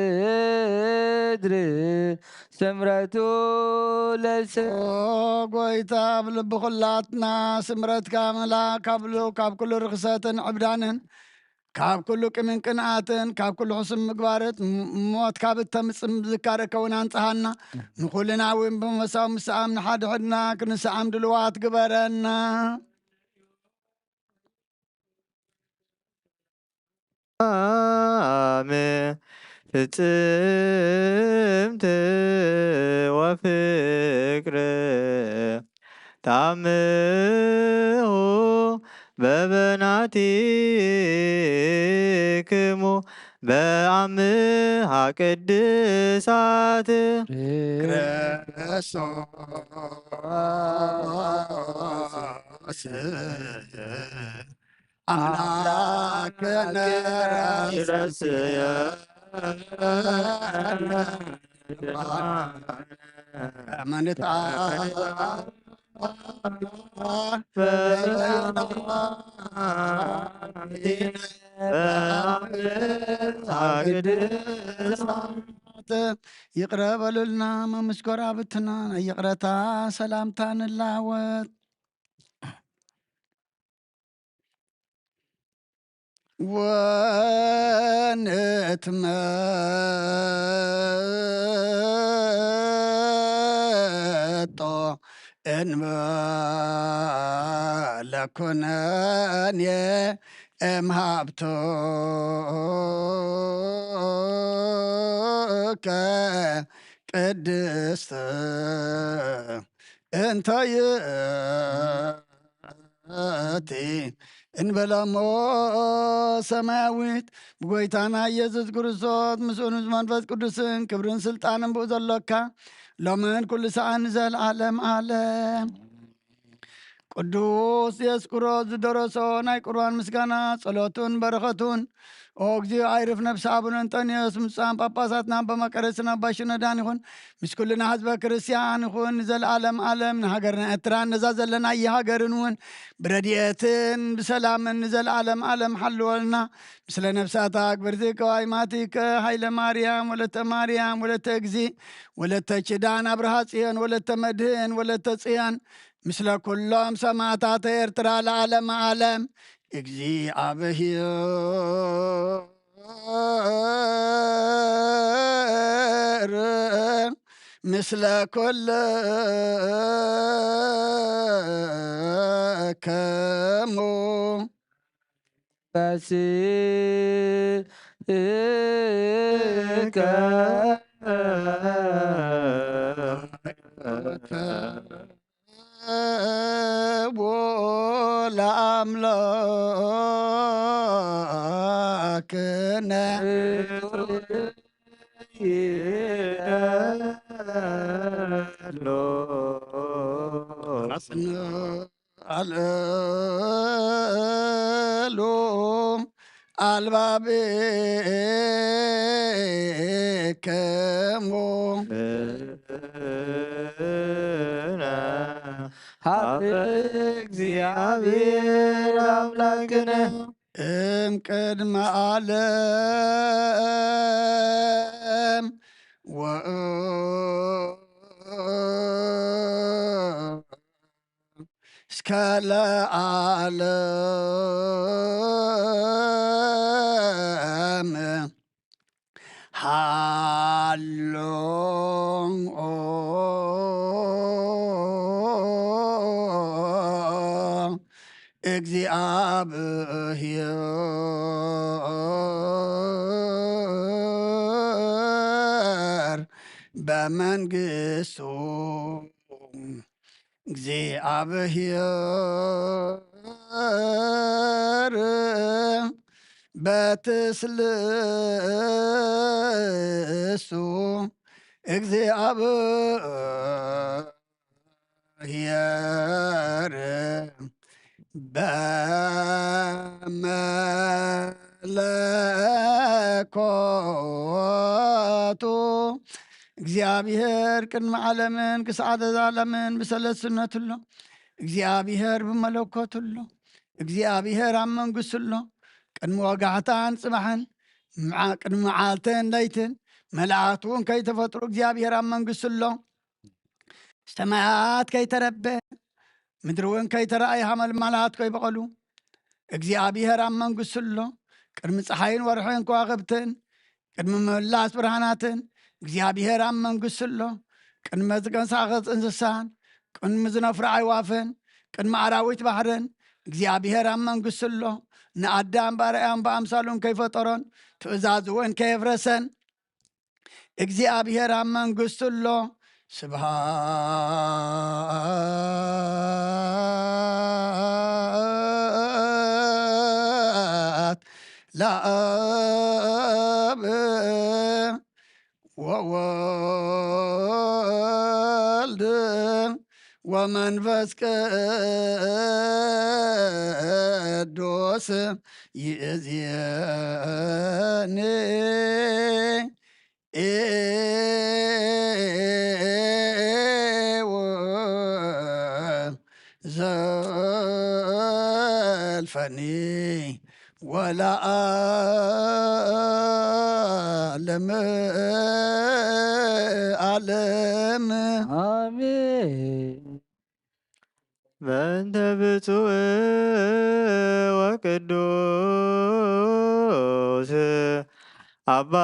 በምድር ስምረቱ ለሰብ። ኦ ጎይታ፣ ኣብ ልቢ ኩላትና ስምረትካ ምላ፣ ካብ ሉ-፣ ካብ ኩሉ ርኽሰትን ዕብዳንን፣ ካብ ኩሉ ቅምን ቅንኣትን፣ ካብ ኩሉ ሕሱም ምግባርት ም-፣ ሞት ካብ እተምጽእ ምዝካር ከውን ኣንጽሃና። ንኹልና እውን ብመንፈሳዊ ምስኣም ንሓድሕድና ክንስኣም ድልዋት ግበረና። ኣሜ ፍጽምቲ ወፍቅር ታምሁ በበናቲክሙ በአምሃ ቅድሳት ክርስቶስ አምላክነ ረስየ ይቕረ በሉልና፣ መምስ ጎረባብትና ናይ ይቕረታ ሰላምታ ንላወጥ። ወንትመጦ እንበለ ኩነኔ እምሃብቱከ ቅድስት እንተ ይእቲ እንበለሞ ሰማያዊት ብጎይታና ኢየሱስ ክርስቶስ ምስኡን ምስ መንፈስ ቅዱስን ክብርን ስልጣንን ብኡ ዘሎካ ሎምን ኩሉ ሰዓን ንዘለዓለም ዓለም። ቅዱስ ዲዮስቆሮስ ዝደረሶ ናይ ቁርባን ምስጋና ጸሎቱን በረኸቱን። ኦ እግዚኦ፣ ኣይርፍ ነፍሲ ኣቡነ እንጠንዮስ፣ ምጻን ጳጳሳትና፣ ኣባ መቃርዮስን ኣባ ሽኖዳን ይኹን፣ ምስ ኩልና ህዝበ ክርስቲያን ይኹን፣ ንዘለዓለም ዓለም። ንሃገርና ኤርትራን ነዛ ዘለናያ ሃገርን እውን ብረድኤትን ብሰላምን ንዘለዓለም ዓለም ሓልወልና። ምስለ ነፍሳታ ግብርቲ ቀዋይማቲከ ሃይለ ማርያም፣ ወለተ ማርያም፣ ወለተ እግዚ፣ ወለተ ኪዳን፣ ኣብርሃ ጽዮን፣ ወለተ መድህን፣ ወለተ ጽዮን፣ ምስለ ኩሎም ሰማዕታተ ኤርትራ ለዓለመ ዓለም። እግዚኣብሔር ምስለ ኩልክሙ። በስከ ለአምላክነ አጽንዕ። አልዕሉ አልባብክሙ ሀበ እግዚአብሔር አምላክነ እምቅድመ ዓለም ወ እስከ ለዓለም ሃሎ እግዚኣብሔር በመንግስቱ። እግዚኣብሔር በትስልሱ። እግዚኣብሔር በመለኮቱ። እግዚኣብሔር ቅድሚ ዓለምን ክሳዕ ዘዛለምን ብሰለስነቱ ኣሎ። እግዚኣብሔር ብመለኮቱ ኣሎ። እግዚኣብሔር ኣብ መንግስቱ ኣሎ። ቅድሚ ወጋሕታን ጽባሕን፣ ምዓ-፣ ቅድሚ መዓልትን ለይትን፣ መላእኽቲ እውን ከይተፈጥሩ እግዚኣብሔር ኣብ መንግስቱ ኣሎ። ሰማያት ከይተረበ፣ ምድሪ እውን ከይተረኣየ፣ ሓመልማላት ከይበቐሉ፣ እግዚኣብሔር ኣብ መንግስቱ ኣሎ። ቅድሚ ፀሓይን ወርሕን ከዋኽብትን፣ ቅድሚ ምምላስ ብርሃናትን፣ እግዚኣብሔር ኣብ መንግስቱ ኣሎ። ቅድሚ ዝንቀሳቐስ እንስሳን፣ ቅድሚ ዝነፍሩ ኣዕዋፍን፣ ቅድሚ ኣራዊት ባሕርን፣ እግዚኣብሔር ኣብ መንግስቱ ኣሎ። ንኣዳም ባርያን ብኣምሳሉን ከይፈጠሮን፣ ትእዛዝ እውን ከየፍረሰን፣ እግዚኣብሔር ኣብ መንግስቱ ኣሎ። ስብሃት ለአብ ወወልድ ወመንፈስ ቅዱስ ይእዜኒ። ፈኒ ወለዓለመ ዓለም። ኣሜን። በእንተ ብፁዕ ወቅዱስ ኣባ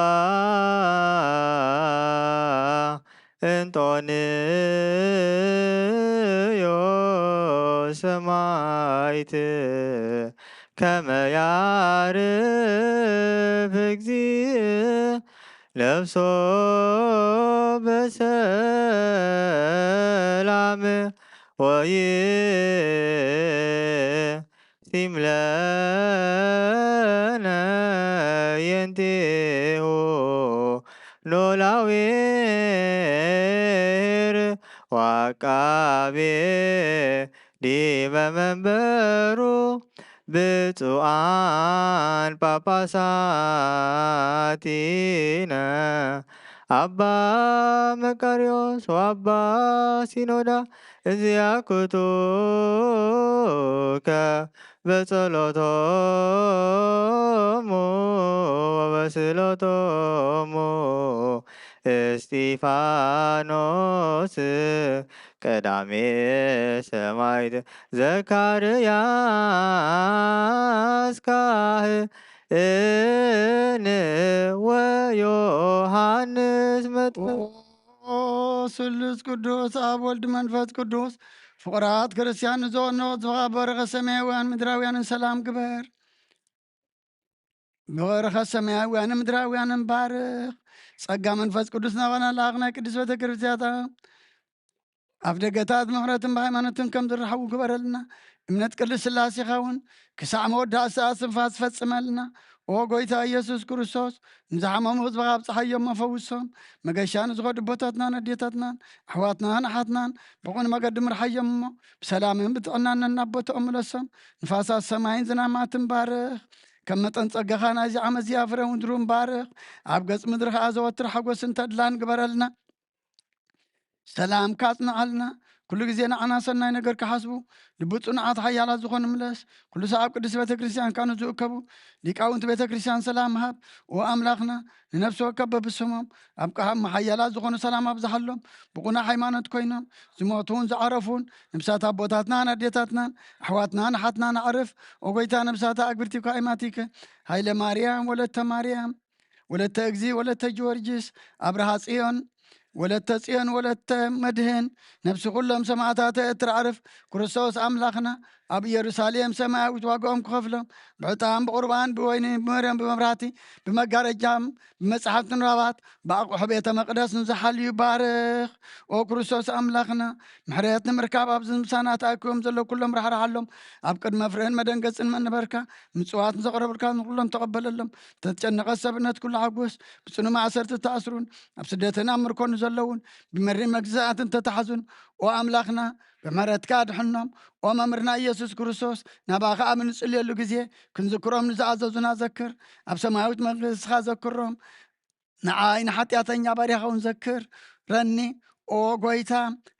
እንጦንዮስ ሰማዕት ከመ ያዕርፍ እግዚእ ነፍሶ በሰላም ወይሲም ለነ የንቴሁ ኖላዊር ወአቃቤ ዲበ መንበሩ ብፁዓን ጳጳሳቲነ አባ መቃርዮስ ወአባ ሲኖዳ እንዚያኩቱከ በጸሎቶሙ ወበስእሎቶሙ እስጢፋኖስ ቀዳሜ ሰማዕት ዘካርያስ ካህን ወዮሃንስ መጥምቅ። ኦ ስሉስ ቅዱስ ኣብ ወልድ መንፈስ ቅዱስ ፍቑራት ክርስቲያን ንዝኾኑ ዝኸበርኸ ሰማያውያን ምድራውያንን ሰላም ግበር። በረኸት ሰማያውያንን ምድራውያንን ባርኽ። ጸጋ መንፈስ ቅዱስ ናባና ለኣኽ ናይ ቅድስት ቤተ ክርስቲያታ ኣብ ደገታት ምሕረትን ብሃይማኖትን ከም ዝረሓቡ ግበረልና። እምነት ቅድስት ስላሴኻ እውን ክሳዕ መወዳእታ ሰዓት ስንፋስ ፈጽመልና። ኦ ጎይታ ኢየሱስ ክርስቶስ፣ ንዝሓመሙ ህዝብኻ ኣብጽሓዮሞ ፈውሶም። መገሻ ንዝኸዱ ኣቦታትናን ኣዴታትናን ኣሕዋትናን ኣሓትናን ብቕን መገዲ ምርሓዮም እሞ ብሰላምን ብጥዕናን ነናብ ቦታኦም ምለሶም። ንፋሳት ሰማይን ዝናማትን ባርኽ። ከም መጠን ጸጋኻ ናይዚ ዓመት እዚኣ ፍረ ምድሩን ባርኽ። ኣብ ገጽ ምድሪ ኸኣ ዘወትር ሓጎስን ተድላን ግበረልና። ሰላም ካጽንዓልና። ኩሉ ግዜ ንዓና ሰናይ ነገር ክሓስቡ ልቢ ጽኑዓት ሓያላት ዝኾኑ ምለስ። ኩሉ ሰዓብ ቅድስቲ ቤተ ክርስቲያን ካኑ ዝእከቡ ሊቃውንቲ ቤተ ክርስቲያን ሰላም ሃብ። ኦ ኣምላኽና፣ ንነፍሲ ወከፍ በብስሞም ኣብ ቀሃም ሓያላት ዝኾኑ ሰላም ኣብዝሓሎም። ብቑና ሃይማኖት ኮይኖም ዝሞቱን ዝዓረፉን ነብሳት ኣቦታትናን ኣዴታትናን ኣሕዋትናን ኣሓትናን ኣዕርፍ። ኦ ጎይታ፣ ነብሳት ኣግብርቲካ ኣይማቲከ። ሃይለ ማርያም፣ ወለተ ማርያም፣ ወለተ እግዚ፣ ወለተ ጊዮርጊስ፣ ኣብርሃ ጽዮን፣ ወለተ ጽዮን፣ ወለተ መድህን፣ ነብሲ ኩሎም ሰማዕታት ኤርትራ ኣዕርፍ። ክርስቶስ ኣምላኽና ኣብ ኢየሩሳሌም ሰማያዊት ዋጋኦም ክኸፍሎም ብዕጣን ብቑርባን ብወይኒ ብመርዮም ብመብራህቲ ብመጋረጃም ብመጽሓፍቲ ንባባት ብኣቑሑ ቤተ መቕደስ ንዝሓልዩ ባርኽ። ኦ ክርስቶስ ኣምላኽና፣ ምሕረት ንምርካብ ኣብዚ ምሳና ተኣኪቦም ዘለዉ ኩሎም ራሕርሓሎም። ኣብ ቅድሚ መፍርህን መደንገጽን መንበርካ ምጽዋት ንዘቕረቡልካ ንኩሎም ተቐበለሎም። ተጨነቐ ሰብነት ኩሉ ሓጎስ ብጽኑ ማእሰርቲ ተኣስሩን ኣብ ስደትን ኣብ ምርኮን ዘለውን ብመሪ መግዛእትን ተታሕዙን ኦ ኣምላኽና ብምሕረትካ ኣድሕኖም። ኦ መምህርና ኢየሱስ ክርስቶስ፣ ናባኻ ኣብ እንጽልየሉ ግዜ ክንዝክሮም ንዝኣዘዙና ዘክር። ኣብ ሰማያዊት መንግስትኻ ዘክሮም። ንዓይ ንሓጢኣተኛ ባሪኻ እውን ዘክር ረኒ። ኦ ጎይታ፣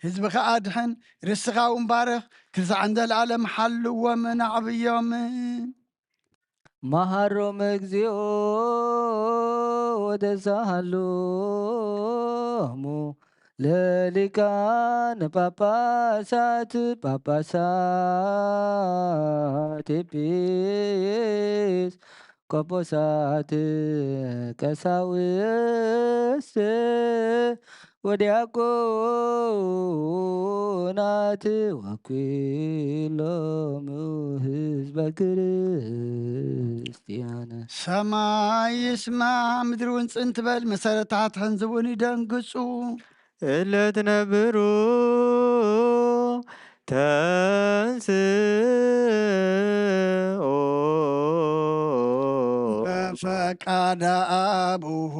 ህዝብኻ ኣድሕን፣ ርስኻ እውን ባርኽ። ክሳዕ እንዘለኣለም ሓልዎምን ኣዕብዮምን። መሃሮም እግዚኦ ወተሳሃሎሙ ለሊቃነ ጳጳሳት ጳጳሳት ኤጲስ ቆጶሳት ቀሳውስት ወዲያቆናት ወኩሎም ህዝበ ክርስቲያን። ሰማይ ይስማዕ፣ ምድሪ እውን ጽን ትበል፣ መሰረታት ሕንዚ እውን ይደንግጹ። እለ ትነብሩ ተንስኡ በፈቃደ አቡሁ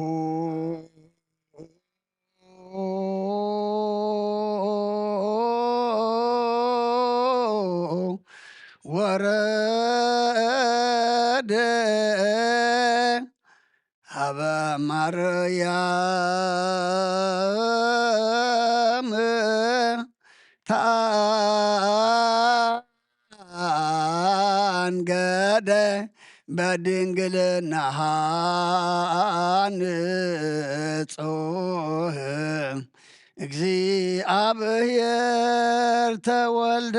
ወረደ ሀበ ማርያም ተአ ገደ በድንግልናሃ ንጹህ እግዚኣብሔር ተወልደ።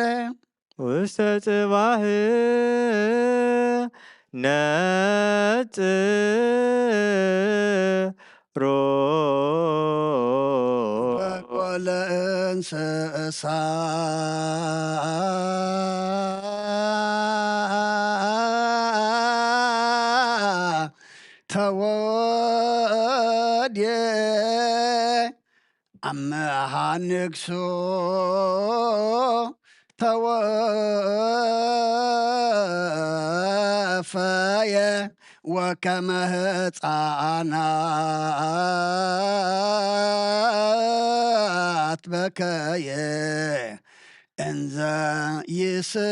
ውስተ ጽባህ ነጽሮ በቆለ እንስሳ ተወድየ ኣመሃ ንግሱ ተወፈየ ወከመ ህፃናት በከየ እንዘ ይስእል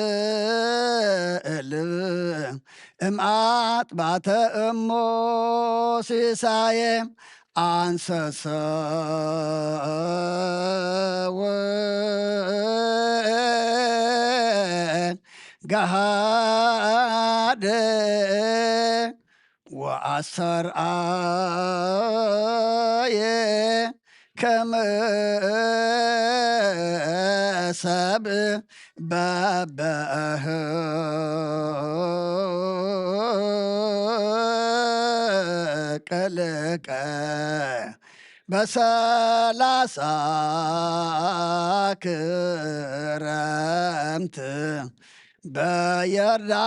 እምኣጥባተ እሞ ሲሳየ ኣንሰሰወ ገሃደ ወኣስተርኣየ ከመ ሰብ በበህቀልቀ በሰላሳ ክረምት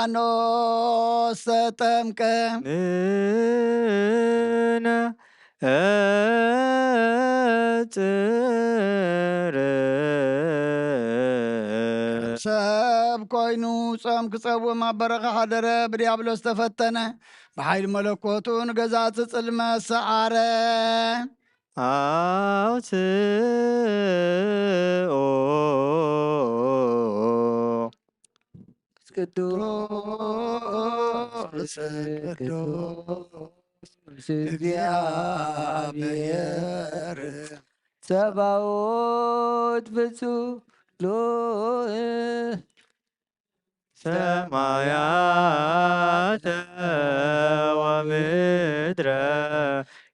በዮርዳኖስ ተጠምቀ። ንነ እጽር ሰብ ኮይኑ ጾም ክጸውም ኣብ በረኻ ሓደረ፣ ብዲያብሎስ ተፈተነ፣ ብሓይሊ መለኮቱ ንገዛእቲ ጽልመት ሰዓረ። ኣውፅኦ ቅዱስ ቅዱስ እግዚኣብሔር ጸባኦት ፍጹም ልዑል ሰማያተ ወምድረ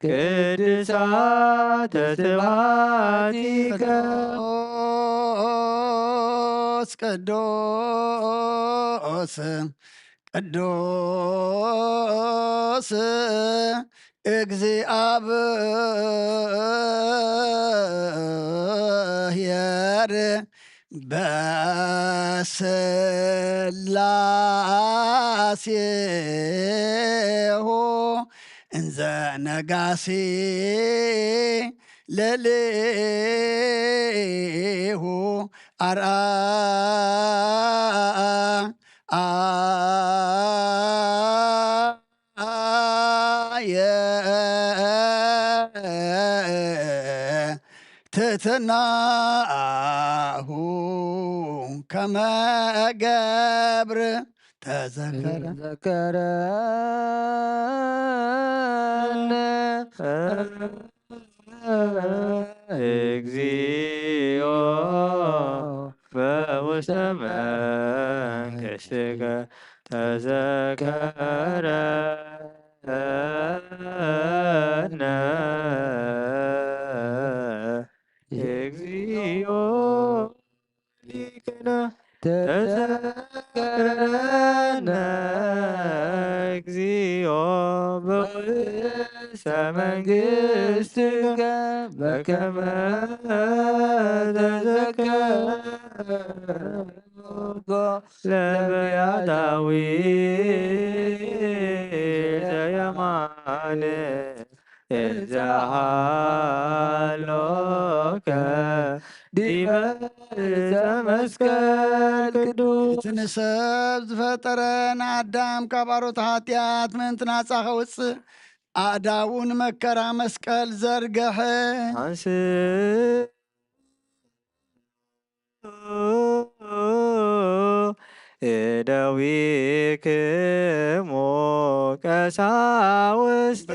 ቅዱሳተ ስብሐቲከ። ቅዱስ ቅዱስ ቅዱስ እግዚኣብሔር በስላሴሁ እንዘ ነጋሲ ለሌሁ ኣርኣየ ትሕትናሁ ከመ ገብር ተዘከረ። ተዘከረነ እግዚኦ በውስተ መንግሥትከ ተዘከረነ እግዚኦ ሊቅነ ተዘከረነ እግዚኦ በውስተ መንግሥትከ በከመ ተዘከርኮ ለነቢያት ዳዊት ዘየማነ እዛሃሎከ ዲበ ዕፀ መስቀል ቅዱስ። እቲ ንሰብ ዝፈጠረ ንኣዳም ካብ ኣሮት ሓጢኣት ምእንቲ ናፃ ከውፅእ ኣእዳዉ ንመከራ መስቀል ዘርገሐ። ኣንስ እደዊክሙ ቀሳውስት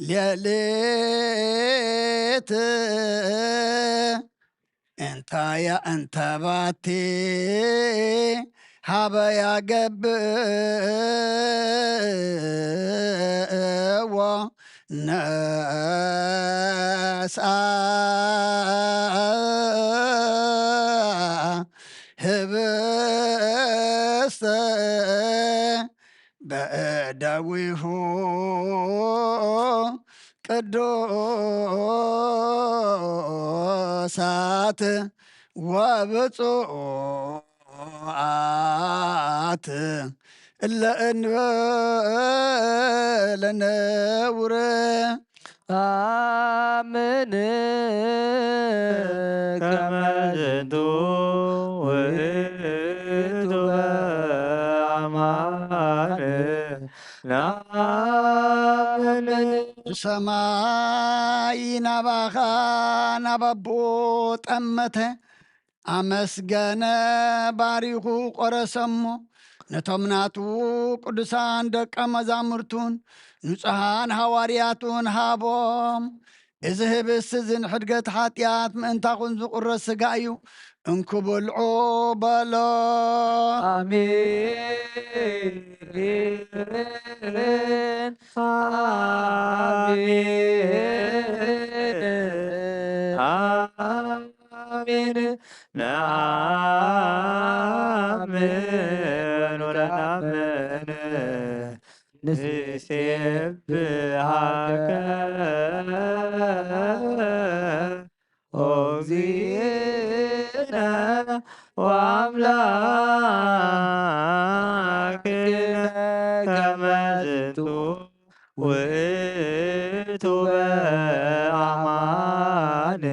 ሌሊት እንታያ እንተባቲ ሃበያ ገብእዎ ነስኣ ህብስተ በእደዊሁ ቅዱሳት ወብፁዓት እለ እንበለ ነውር ኣምን ከመ ዝንቱ ውእቱ በአማን ናምን ሰማይ ናባኻ ናብ ኣቦ ጠመተ ኣመስገነ ባሪኹ ቆረሰሞ ነቶም ናቱ ቅዱሳን ደቀ መዛሙርቱን ንጹሓን ሃዋርያቱን ሃቦም። እዚ ህብስት እዚ ንሕድገት ሓጢኣት ምእንታኹም ዝቑረስ ስጋ እዩ። እንኩ ብልዑ በሎ። ኣሜን። ኣሜን። ኣሜን። ንኣምን ወነኣምን ንሴብሃከ ኦ እግዚእነ ወአምላክነ ከመ ዝንቱ ውእቱ በአማን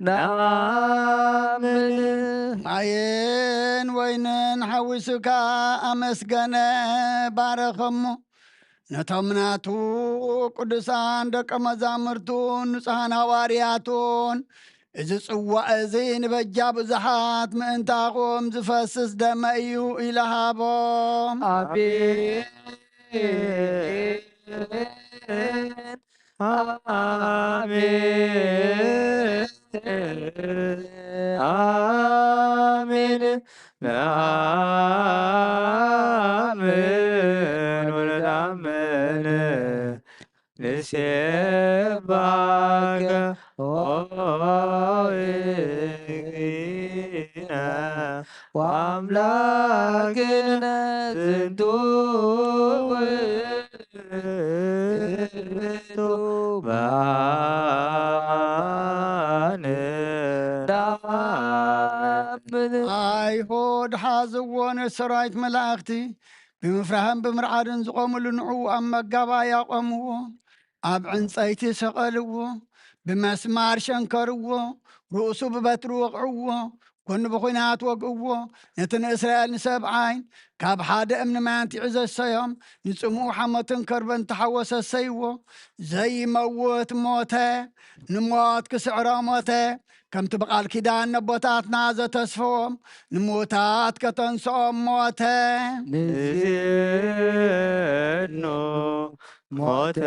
ነአምን። ማይን ወይንን ሓዊሱካ ኣመስገነ ባረኸሞ። ነቶም ናቱ ቅዱሳን ደቀ መዛሙርቱን ንጹሓን ሃዋርያቱን፣ እዚ ጽዋእ እዚ ንበጃ ብዙሓት ምእንታኹም ዝፈስስ ደመ እዩ ኢሉ ሃቦም። ኣሜን። ኣሜን። ኣሜን። ንኣምን ወነኣምን ንሴባከ ኦ እግዚእነ ወአምላክነ ዝንቱ ውእቱ በአማን ነአምን። ኣይሁድ ሓዝዎ ነቲ ሰራዊት መላእኽቲ ብምፍራህን ብምርዓድን ዝቖምሉ ንዕኡ ኣብ መጋባእያ ኣቖምዎ። ኣብ ዕንጸይቲ ሰቐልዎ፣ ብመስማር ሸንከርዎ፣ ርእሱ ብበትሪ ወቕዕዎ፣ ጎኑ ብኹናት ወግእዎ። ነቲ ንእስራኤል ንሰብዓይን ካብ ሓደ እምኒ ማንቲዒ ዘሰዮም፣ ንጽምኡ ሓሞትን ከርበን ተሓወሰ ሰይዎ። ዘይመውት ሞተ፣ ንሞት ክስዕሮ ሞተ። ከምቲ ብቓል ኪዳን ነቦታትና ዘተስፈዎም፣ ንምዉታት ከተንስኦም ሞተ። ንዜኑ ሞተከ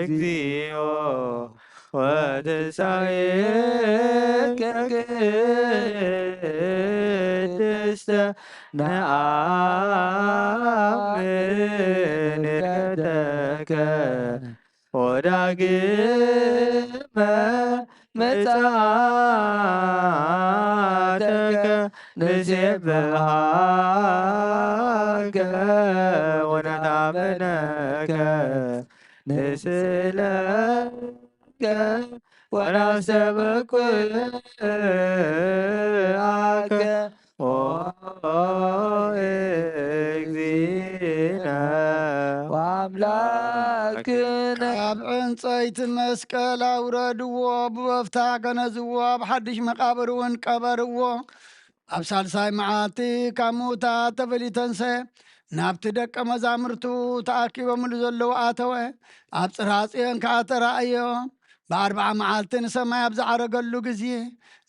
እግዚኦ ወትንሳኤከ ቅድስተ ነአምን ልደተከ ወዳግመ ምጽኣተከ ንሴብሃከ ወነታመነከ ንስእለከ ወናስተበኩዓከ ኦ እግዚእነ ወአምላክነ። ካብ ዕንጸይቲ መስቀል ኣውረድዎ፣ ብበፍታ ገነዝዎ፣ ኣብ ሓድሽ መቓብር እውን ቀበርዎ። ኣብ ሳልሳይ መዓልቲ ካብ ምዉታት ተፈልዩ ተንሰ፣ ናብቲ ደቀ መዛሙርቱ ተኣኪቦምሉ ዘለዉ ኣተወ። ኣብ ጽርሐ ጽዮን ከኣ ተራእዮ። ብኣርብዓ መዓልቲ ንሰማይ ኣብ ዝዓረገሉ ግዜ፣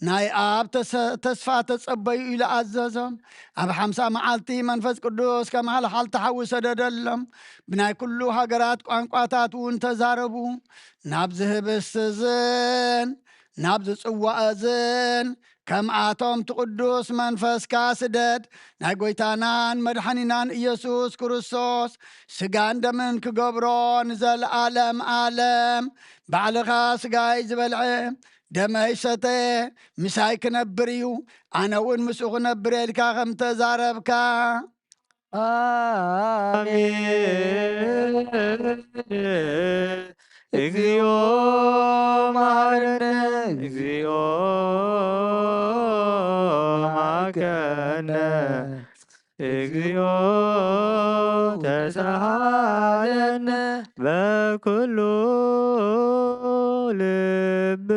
ናይ ኣብ ተሰ-፣ ተስፋ ተጸበዩ ኢሉ ኣዘዞም። ኣብ ሓምሳ መዓልቲ መንፈስ ቅዱስ ከም ሃልሓልቲ ሓዊ ሰደደሎም። ብናይ ኩሉ ሃገራት ቋንቋታት እውን ተዛረቡ። ናብ ዝህብስትን ናብ ዝጽዋእዝን ከምኣቶም እቲ ቅዱስ መንፈስካ ስደድ። ናይ ጐይታናን መድሓኒናን ኢየሱስ ክርስቶስ ስጋን ደምን ክገብሮ ንዘለኣለም ኣለም ባዕልኻ ስጋይ ዝበልዐ ደመይ ሰተየ ምሳይ ክነብር እዩ፣ ኣነ እውን ምስኡ ክነብር እየ ኢልካ ከም ተዛረብካ። ኣሜን። እግዚኦ መሐረነ፣ እግዚኦ መሐረነ፣ እግዚኦ ተሳሃለነ። በኩሉ ልብ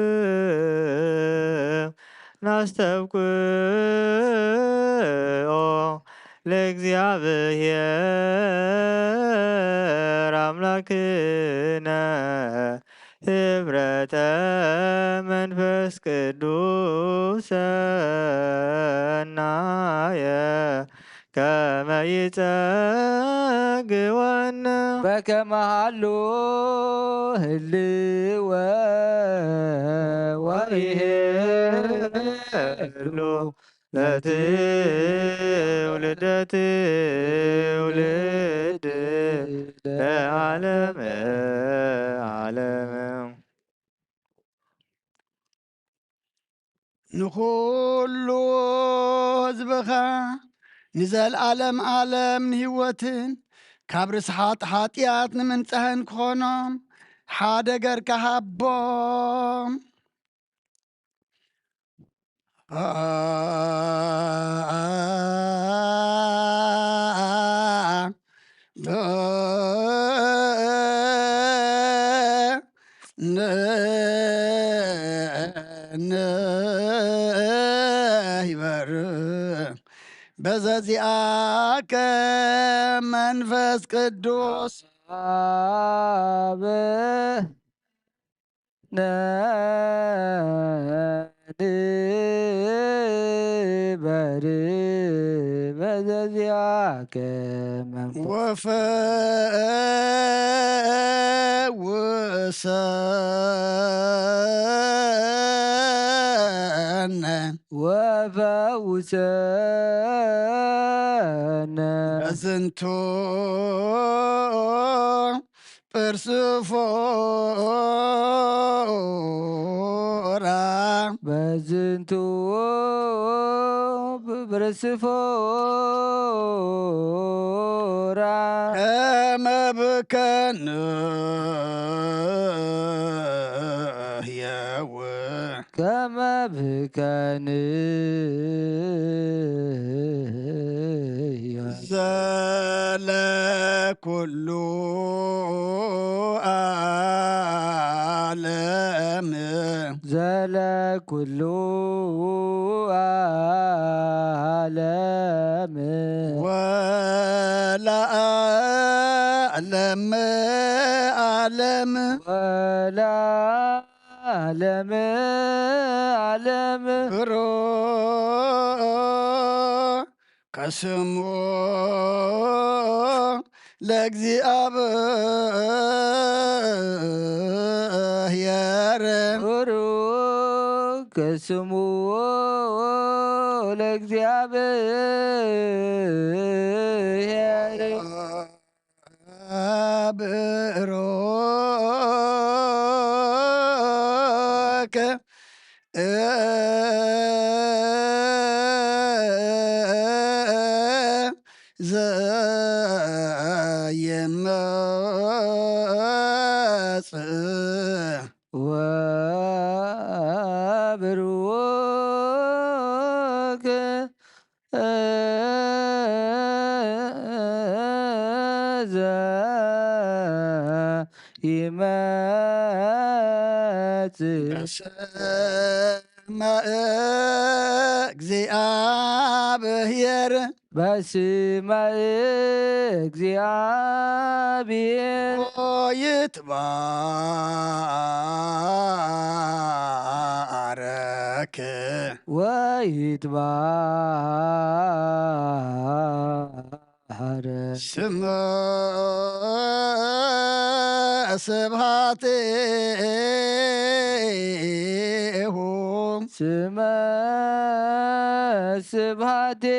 ናስተብቅኦ ለእግዚኣብሔር ኣምላክነ ህብረተ መንፈስ ቅዱስ ሰናየ ከመ ይጸግወነ። በከመ ሀሎ ህልወ ወይሄሉ ለትውልደ ትውልድ ለዓለመ ዓለም። ንኹሉ ህዝብኻ ንዘለኣለም ኣለም ንህይወትን ካብ ርስሓት ሓጢኣት ንምንጻህን ክኾኖም ሓደ ገርካ ሃቦም። ንይበር በዘዚኣከ መንፈስ ቅዱስ ኣብ ነንበር በዘዚኣከ መንፈስ ወፈውሰነ ወፈውሰነ በዝንቱ ጵርስፎራ በዝንቱ ጵርስፎራ ከመ ብከንህየው ከመ ብከንህየው ዘለ ኩሉ ዓለም ዘለ ኩሉ ዓለም ወለዓለም ዓለም ወለዓለም ዓለም ብሩክ ከስሙ ለእግዚኣብሔር ብሩክ ከስሙ ለእግዚኣብሔር ብሩክ ዘይመጽእ ወብሩክ ዘ ይመጽእ በስመ እግዚአብሔር በስመ እግዚአብሔር ወይትባረክ ወይትባረክ ስመ ስብሐቲሁ ስመ ስብሐቲሁ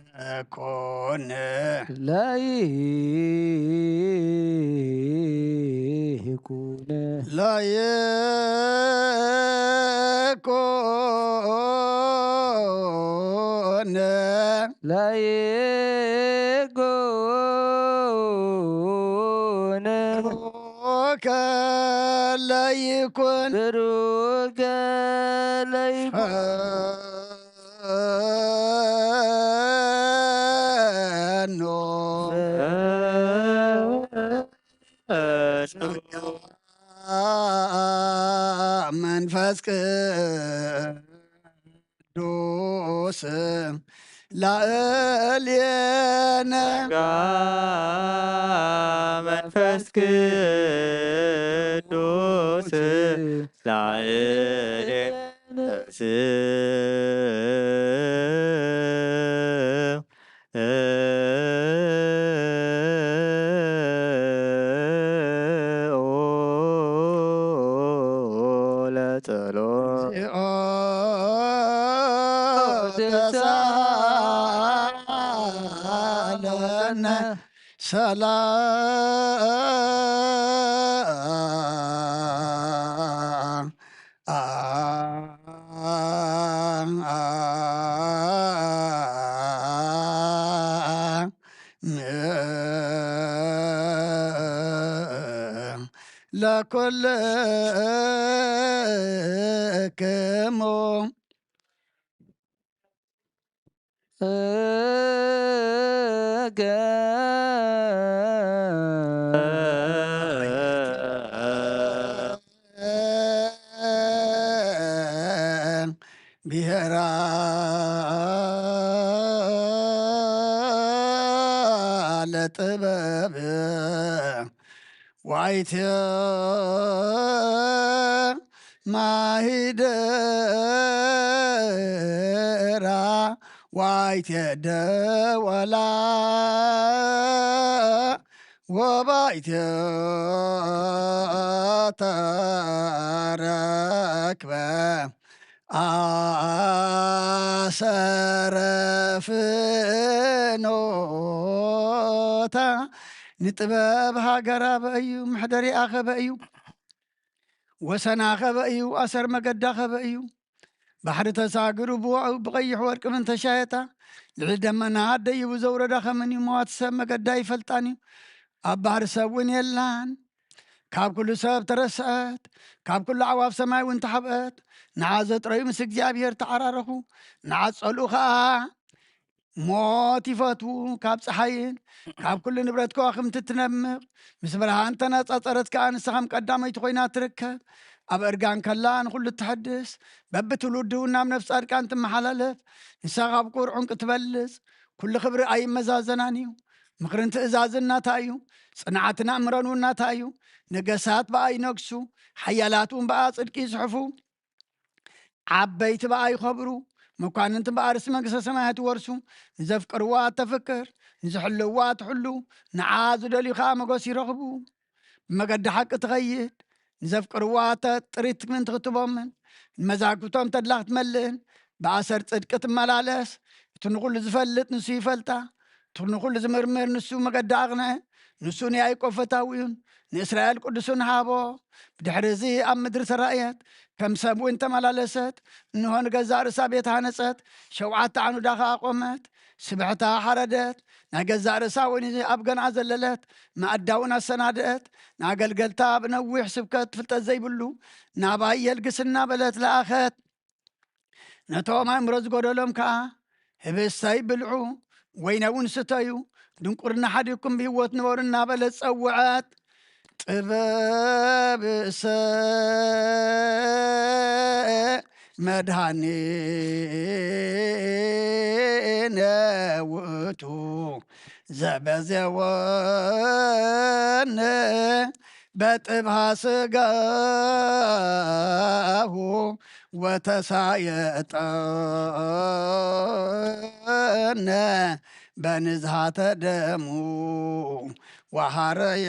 ለይኩን ለይኩን ለይኩን ለይኩን ብሩከ ለይኩን ብሩከ ለይኩን ፈኖ መንፈስ ቅዱስ ላዕሌነ ጸጋ መንፈስ ቅዱስ ላዕሌነ ለጸሎት ተሳለነ ሰላም ለኩልክሙ ብሔራ ለጥበብ ዋይቴ ማሂደራ ዋይቴ ደወላ ወባይቴ ተረክበ ኣሰረ ፍኖታ ንጥበብ ሃገር ኣበ እዩ፣ መሕደሪኣ ከበ እዩ፣ ወሰና ከበ እዩ፣ ኣሰር መገዳ ከበ እዩ። ባሕሪ ተሳግሩ ብውዑ ብቐይሕ ወርቂ ምን ተሻየጣ ልዕሊ ደመና ደይቡ ዘውረዳ ኸምን እዩ። መዋቲ ሰብ መገዳ ይፈልጣን እዩ፣ ኣብ ባሕሪ ሰብ እውን የላን። ካብ ኩሉ ሰብ ተረስዐት፣ ካብ ኩሉ ኣዕዋፍ ሰማይ እውን ተሓብአት። ንዓ ዘጥረዩ ምስ እግዚኣብሔር ተዓራረኹ፣ ንዓ ዝጸልኡ ኸኣ ሞት ይፈትዉ። ካብ ጸሓይን ካብ ኩሉ ንብረት ከዋኽብቲ ትነምቕ፣ ምስ ብርሃን ተነጻጸረት ከኣ ንሳ ከም ቀዳመይቲ ኮይና ትርከብ። ኣብ እርጋን ከላ ንኹሉ እትሕድስ፣ በብትውልዱ ናብ ነፍሲ ጻድቃን ትመሓላለፍ። ንሳ ካብ ቁር ዑንቂ ትበልጽ። ኩሉ ክብሪ ኣይመዛዘናን እዩ። ምኽርን ትእዛዝን ናታ እዩ። ጽንዓትን ኣእምሮን እውን ናታ እዩ። ነገሳት ብኣ ይነግሱ፣ ሓያላት እውን ብኣ ጽድቂ ይጽሕፉ። ዓበይቲ ብኣ ይኸብሩ፣ መኳንንቲ ብኣ ርእሲ መንግስተ ሰማያት ይወርሱ። ንዘፍቅርዋ እተፍቅር፣ ንዝሕልዋ ትሕሉ፣ ንዓ ዝደልዩ ኸኣ መጎስ ይረኽቡ። ብመገዲ ሓቂ ትኸይድ፣ ንዘፍቅርዋ ተ-፣ ጥሪት ምእንቲ ክትቦምን፣ ንመዛግብቶም ተድላ ክትመልእን፣ ብኣሰር ጽድቂ ትመላለስ። እቲ ንኹሉ ዝፈልጥ ንሱ ይፈልጣ፣ እቲ ንኹሉ ዝምርምር ንሱ መገዲ ኣቕንዐ። ንሱ ንያዕቆብ ፈታዊኡን ንእስራኤል ቅዱሱን ሃቦ። ብድሕሪ እዚ ኣብ ምድሪ ተራእየት፣ ከም ሰብ እውን ተመላለሰት። እንሆ ንገዛእ ርእሳ ቤት ሃነጸት፣ ሸውዓተ ዓኑዳ ኸኣ ኣቖመት። ስብሕታ ሓረደት፣ ናይ ገዛእ ርእሳ ወይኒ ኣብ ገንኣ ዘለለት፣ መኣዳ እውን ኣሰናድአት። ንኣገልገልታ ብነዊሕ ስብከት ፍልጠት ዘይብሉ ናባይ የልግስ እናበለት ለኣኸት። ነቶም ኣእምሮ ዝጎደሎም ከኣ ህብስተይ ብልዑ፣ ወይነ እውን ስተዩ፣ ድንቁርና ሓዲግኩም ብህይወት ንበሩ እናበለት ጸውዐት። ጥበብሰ መድኃኒነ ውእቱ ዘበዘወነ በጥብሃ ሥጋሁ ወተሳየጠነ በንዝሃተ ደሙ ወሐረየ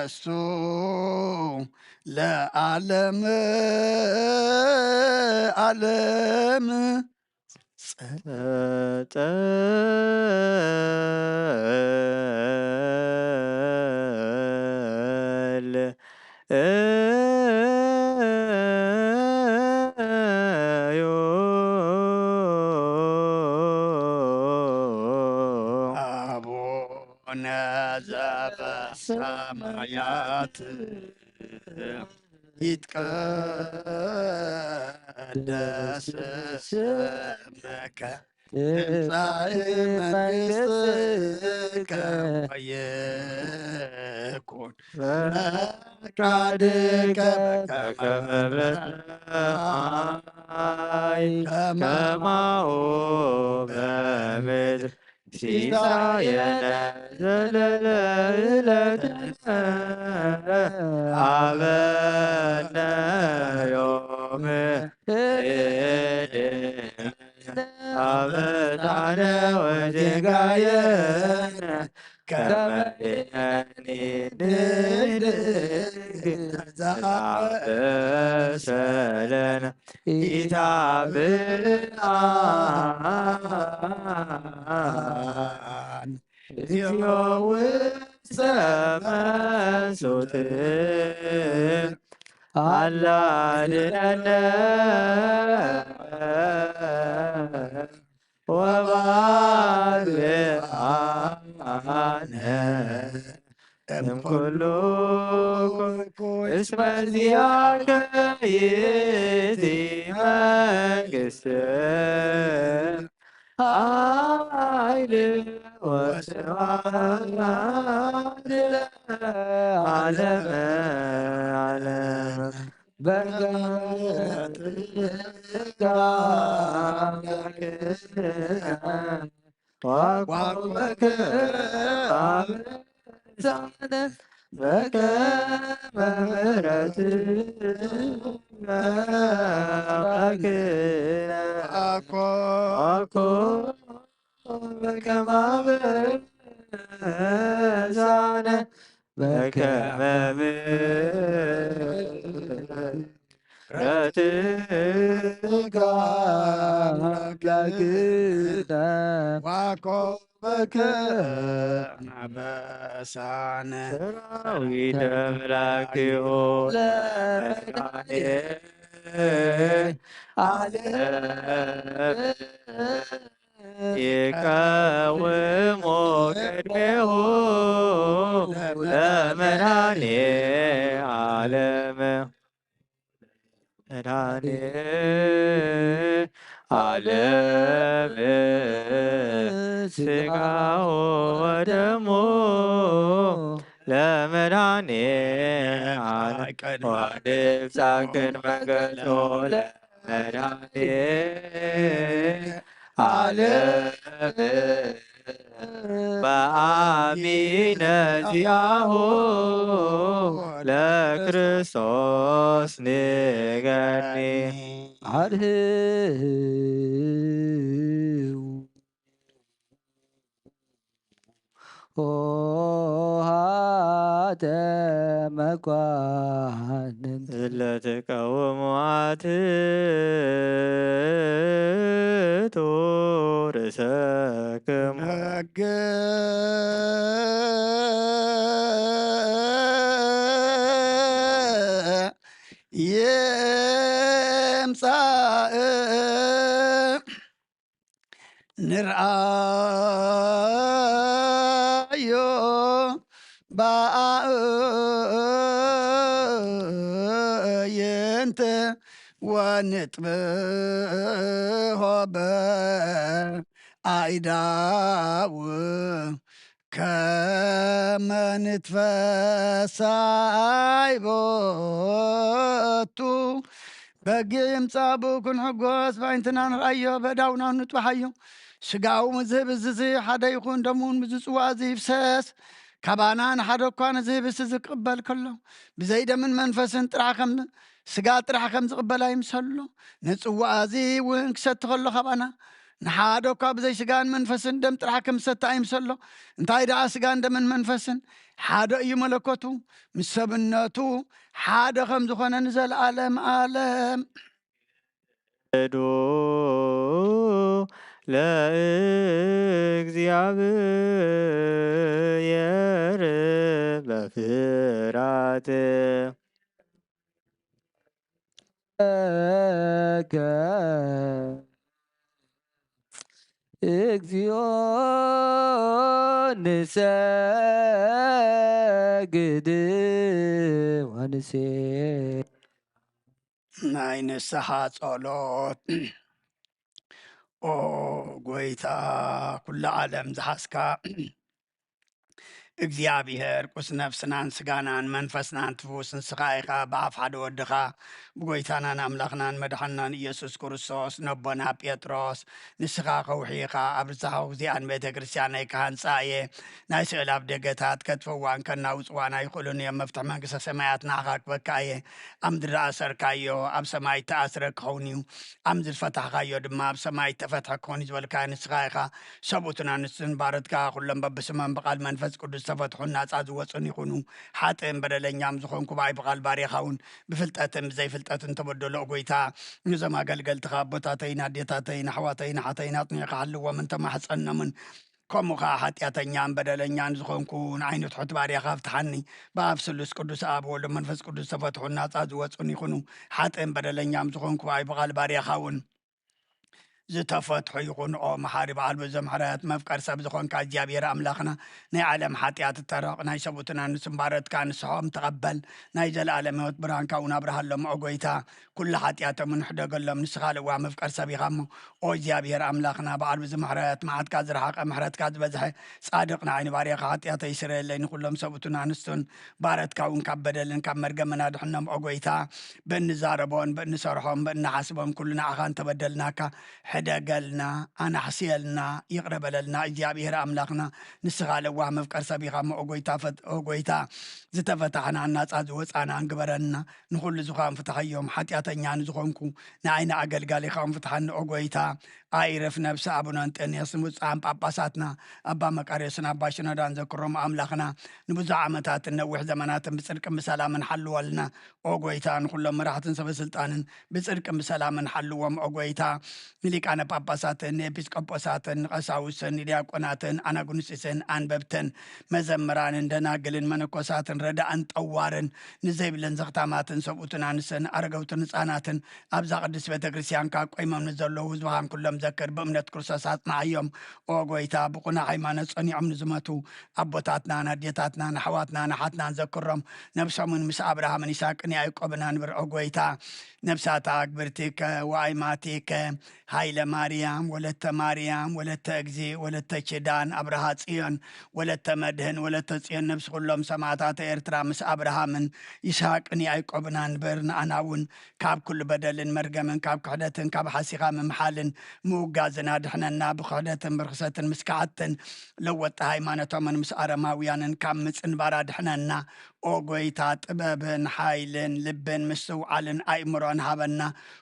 ለመንግስቱ ለዓለም ዓለም። ጸጸል እዩ። አቡነ ዘበሰማያት ይትቀደስ ስምከ ትምጻእ መንግሥትከ ወይኩን ፈቃድከ በከመ በሰማይ ከማሁ በምድር። ሲሳየነ ዘለለ ዕለትነ ሀበነ ዮም። አበሳነ ወጌጋየነ ከመ ንሕነኒ ንህድግ ለዘአበሰ ለነ ኢታብአነ እግዚኦ ውስተ መንሱት አላ አድነነ ወባልዓነ እምኩሉ ኩኩይ እስመ ዚአከ ይእቲ መንግስት ኃይል ወስብሐት ለዓለመ ዓለም። በረከትከ አምላክነ ወኮንከ አበሳነ በከመ ምሕረትከ አምላክነ አኮ በከመ አበሳነ በከመ ምሕረትከ አምላክነ ወኮንከ አበሳነ። ሰራዊተ መላእክቲሁ ለመድኃኔ ዓለም ይቀውሙ ቅድሜሁ ለመድኃኔ ዓለም። መድኃኔ ዓለም ሥጋሁ ወደሙ ለመድኃኔ ዓለም። ወድብጻክን መንገሶ ለመድኃኔ ዓለም። በአሚነ ዚአሁ ለክርስቶስ ንገኒ። አድህው ኦ ኃጥእ መኳንንት እለ ትቀውሙ አትቱ ርእሰክሙ። ሕግ ይምጻእ ንርኣዮ በአእማነ። እንተ ወንጥብሖ በአይዳው ከመ ንትፈሳይ ቦቱ። በጊዕ ይምጻእ ብኡ ክንሕጎስ፣ በዒንትና ንርኣዮ፣ በእዳውና ንጥባሓዮ። ስጋኡ ዝህብ እዚ ሓደ ይኹን፣ ደሙ እውን ብዚ ጽዋእ እዚ ይፍሰስ። ካባና ንሓደ እኳ ነዚ ህብስቲ ዝቅበል ከሎ፣ ብዘይ ደምን መንፈስን ጥራሕ ከም ስጋ ጥራሕ ከም ዝቕበል ኣይምሰሎ። ንጽዋእ እዚ እውን ክሰቲ ከሎ ካባና ንሓደ እኳ ብዘይ ስጋን መንፈስን ደም ጥራሕ ከም ዝሰቲ ኣይምሰሎ። እንታይ ደኣ ስጋን ደምን መንፈስን ሓደ እዩ መለኮቱ፣ ምስ ሰብነቱ ሓደ ከም ዝኾነ ንዘለኣለም ኣለም። ዶ ለእግዚኣብሔር በፍርሃት ለከ እግዚኦ ንሰግድ ወንሴ ናይ ንስሓ ጸሎት። ኦ ጎይታ፣ ኩላ ዓለም ዝሓዝካ እግዚኣብሔር፣ ቁስ ነፍስናን ስጋናን መንፈስናን ትፍውስ ንስኻ ኢኻ። ብኣፍ ሓደ ወድኻ ብጎይታናን ኣምላኽናን መድሓንናን ኢየሱስ ክርስቶስ ነቦና ጴጥሮስ፣ ንስኻ ከውሒ ኢኻ፣ ኣብ ርሳሕ እዚኣን ቤተ ክርስቲያነይ ክሃንጻ እየ፣ ናይ ስዕል ኣብ ደገታት ከጥፍዋን ከናውጽዋን ኣይኽእሉን እዮም። መፍትሒ መንግስተ ሰማያት ንዓኻ ክበካ እየ። ኣብ ምድሪ ዝኣሰርካዮ ኣብ ሰማይ ተኣስረ ክኸውን እዩ፣ ኣብ ምድሪ ዝፈታሕካዮ ድማ ኣብ ሰማይ ተፈትሐ ክኸውን እዩ ዝበልካ ንስኻ ኢኻ። ሰብኡትን ኣንስትን ባረትካ ኩሎም በብስሞም ብቓል መንፈስ ቅዱስ ዝተፈትሑን ናጻ ዝወጹን ይኹኑ። ሓጥእን በደለኛም ዝኾንኩ ብኣይ ብቓል ባርያኻ እውን ብፍልጠትን ብዘይፍልጠትን ተበደሎ ጎይታ፣ ነዞም ኣገልገልትኻ ኣቦታተይን ኣዴታተይን ኣሕዋተይን ኣሓተይን ኣጽኒዕካ ሓልዎምን ተማሕጸኖምን። ከምኡ ኸዓ ሓጢኣተኛን በደለኛን ዝኾንኩ ንዓይኒ ትሑት ባርያኻ ፍትሓኒ። ብኣብ ስሉስ ቅዱስ ኣብ ወልድ መንፈስ ቅዱስ ዝተፈትሑን ናጻ ዝወጹን ይኹኑ። ሓጥእን በደለኛም ዝኾንኩ ብኣይ ብቓል ባርያኻ እውን ዝተፈትሑ ይኹኑ። ኦ መሓሪ በዓል ብዙሕ ምሕረት መፍቀር ሰብ ዝኾንካ እግዚኣብሔር ኣምላኽና፣ ናይ ዓለም ሓጢኣት እተረቕ፣ ናይ ሰብኡትን ኣንስትን ባረትካ ንስሖም ተቐበል። ናይ ዘለኣለም ህይወት ብርሃንካ እውን ኣብርሃሎም ኦ ጎይታ። ኩሉ ሓጢኣቶም ንሕደገሎም ንስኻ ለዋህ መፍቀር ሰብ ኢኻ እሞ። ኦ እግዚኣብሔር ኣምላኽና በዓል ብዙሕ ምሕረት መዓትካ ዝረሓቐ ምሕረትካ ዝበዝሐ ጻድቕ ንዓይኒ ባርያኻ ሓጢኣተይ ስረየለይ ንኹሎም ሰብኡትን ኣንስቱን ባረትካ እውን ካብ በደልን ካብ መርገምን ኣድሕኖም ኦ ጎይታ። ብእንዛረቦን ብእንሰርሖም ብእንሓስቦም ኩሉ ንዓኻ እንተበደልናካ ሕደገልና፣ ኣናሕስየልና፣ ይቕረ በለልና እግዚኣብሔር ኣምላኽና። ንስኻ ለዋህ መፍቀር ሰብ ኢኻ እሞ ኦ ጎይታ ፈት-፣ ኦ ጎይታ ዝተፈታሕናን ናጻ ዝወጻናን ግበረና። ንኹሉ ዝኻን ፍትሐዮም። ሓጢኣተኛ ንዝኾንኩ ንዓይኒ ኣገልጋሊኻውን ፍትሓኒ ኦ ጎይታ። ኣይረፍ ነብሲ ኣቡነ እንጠንዮስ ንብፁዓን ጳጳሳትና ኣባ መቃርዮስን ኣባ ሽኖዳን ዘክሮም ኣምላኽና ንብዙሕ ዓመታትን ነዊሕ ዘመናትን ብጽድቅን ብሰላምን ሓልወልና ኦ ጎይታ። ንኹሎም መራሕትን ሰበ ስልጣንን ብጽድቅን ብሰላምን ሓልዎም ኦ ጎይታ። ንሊቃነ ጳጳሳትን ንኤጲስቆጶሳትን ንቐሳውስትን ንዲያቆናትን ኣናጉንስስን ኣንበብትን መዘምራንን ደናግልን መነኮሳትን ረዳእን ጠዋርን ንዘይብለን ዘኽታማትን ሰብኡትን ኣንስትን ኣረገውትን ህፃናትን ኣብዛ ቅድስት ቤተ ክርስቲያንካ ቆይሞም ንዘለዉ ህዝብኻን ኩሎም ዘክር። ብእምነት ክርስቶስ ኣጽንዓዮም ኦ ጎይታ። ብቑና ሃይማኖት ጸኒዖም ንዝመቱ ኣቦታትናን ኣዴታትናን ኣሕዋትናን ኣሓትናን ዘክሮም። ነብሶምን ምስ ኣብርሃምን ይስሐቅን ያዕቆብን ኣንብር ኦ ጎይታ። ነብሳታ ኣግብርቲከ ወኣይማቲከ ሃይለ ማርያም ወለተ ማርያም ወለተ እግዚ ወለተ ኪዳን ኣብርሃ ጽዮን ወለተ መድህን ወለተ ጽዮን ነብሲ ኩሎም ሰማዕታተ ኤርትራ ምስ ኣብርሃምን ይስሐቅን ያዕቆብን ኣንብር። ንኣና እውን ካብ ኩሉ በደልን መርገምን ካብ ክሕደትን ካብ ሓሲኻ ምምሓልን ምውጋዝን ኣድሕነና። ብክሕደትን ብርኽሰትን ምስ ከሓድትን ለወጥቲ ሃይማኖቶምን ምስ ኣረማውያንን ካብ ምጽንባር ኣድሕነና። ኦ ጎይታ፣ ጥበብን ሓይልን ልብን ምስትውዓልን ኣእምሮን ሃበና።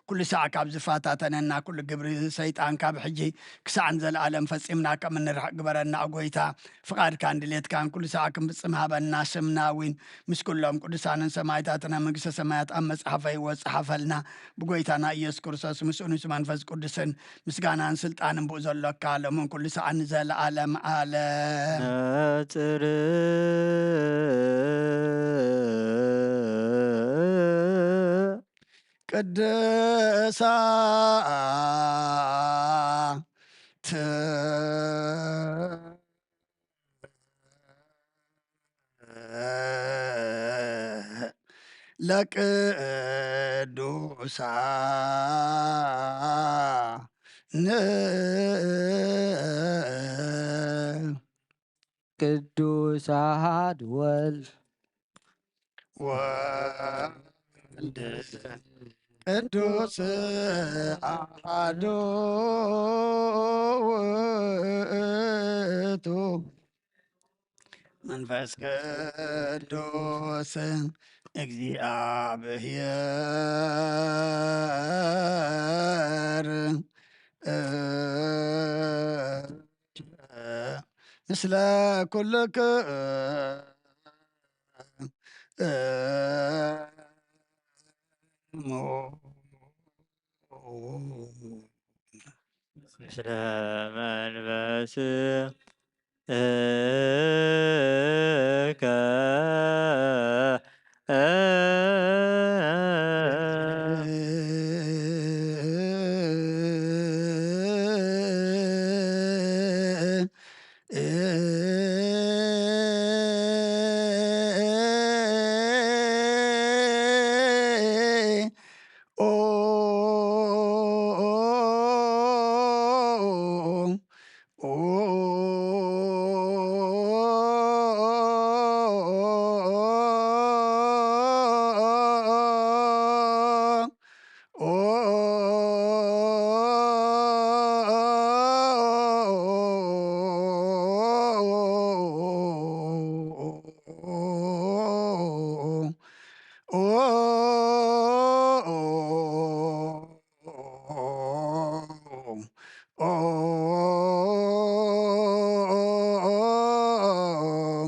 ኩሉ ሳዕ ካብ ዝፈታተነና ኩሉ ግብሪ ሰይጣን ካብ ሕጂ ክሳዕ ንዘለኣለም ፈጺምና ከም እንርሕቅ ግበረና። ኦ ጎይታ፣ ፍቓድካን ድሌትካን ኩሉ ሳዕ ክንፍጽም ሃበና። ስምና እውን ምስ ኩሎም ቅዱሳንን ሰማዕታትን ኣብ መንግስተ ሰማያት ኣብ መጽሓፈ ህይወት ጸሓፈልና። ብጎይታና ኢየሱስ ክርስቶስ ምስኡን ምስ መንፈስ ቅዱስን ምስጋናን ስልጣንን ብኡ ዘሎካ ሎምን ኩሉ ሳዕን ንዘለኣለም ዓለም። ነጽር ቅድሳት ለቅዱሳን ቅዱስ አሐድ ወልድ ወልድ ቅዱስ አሐዱ ውእቱ መንፈስ ቅዱስ እግዚአብሔር ምስለ ኩልክሙ። ምስለ መንፈስከ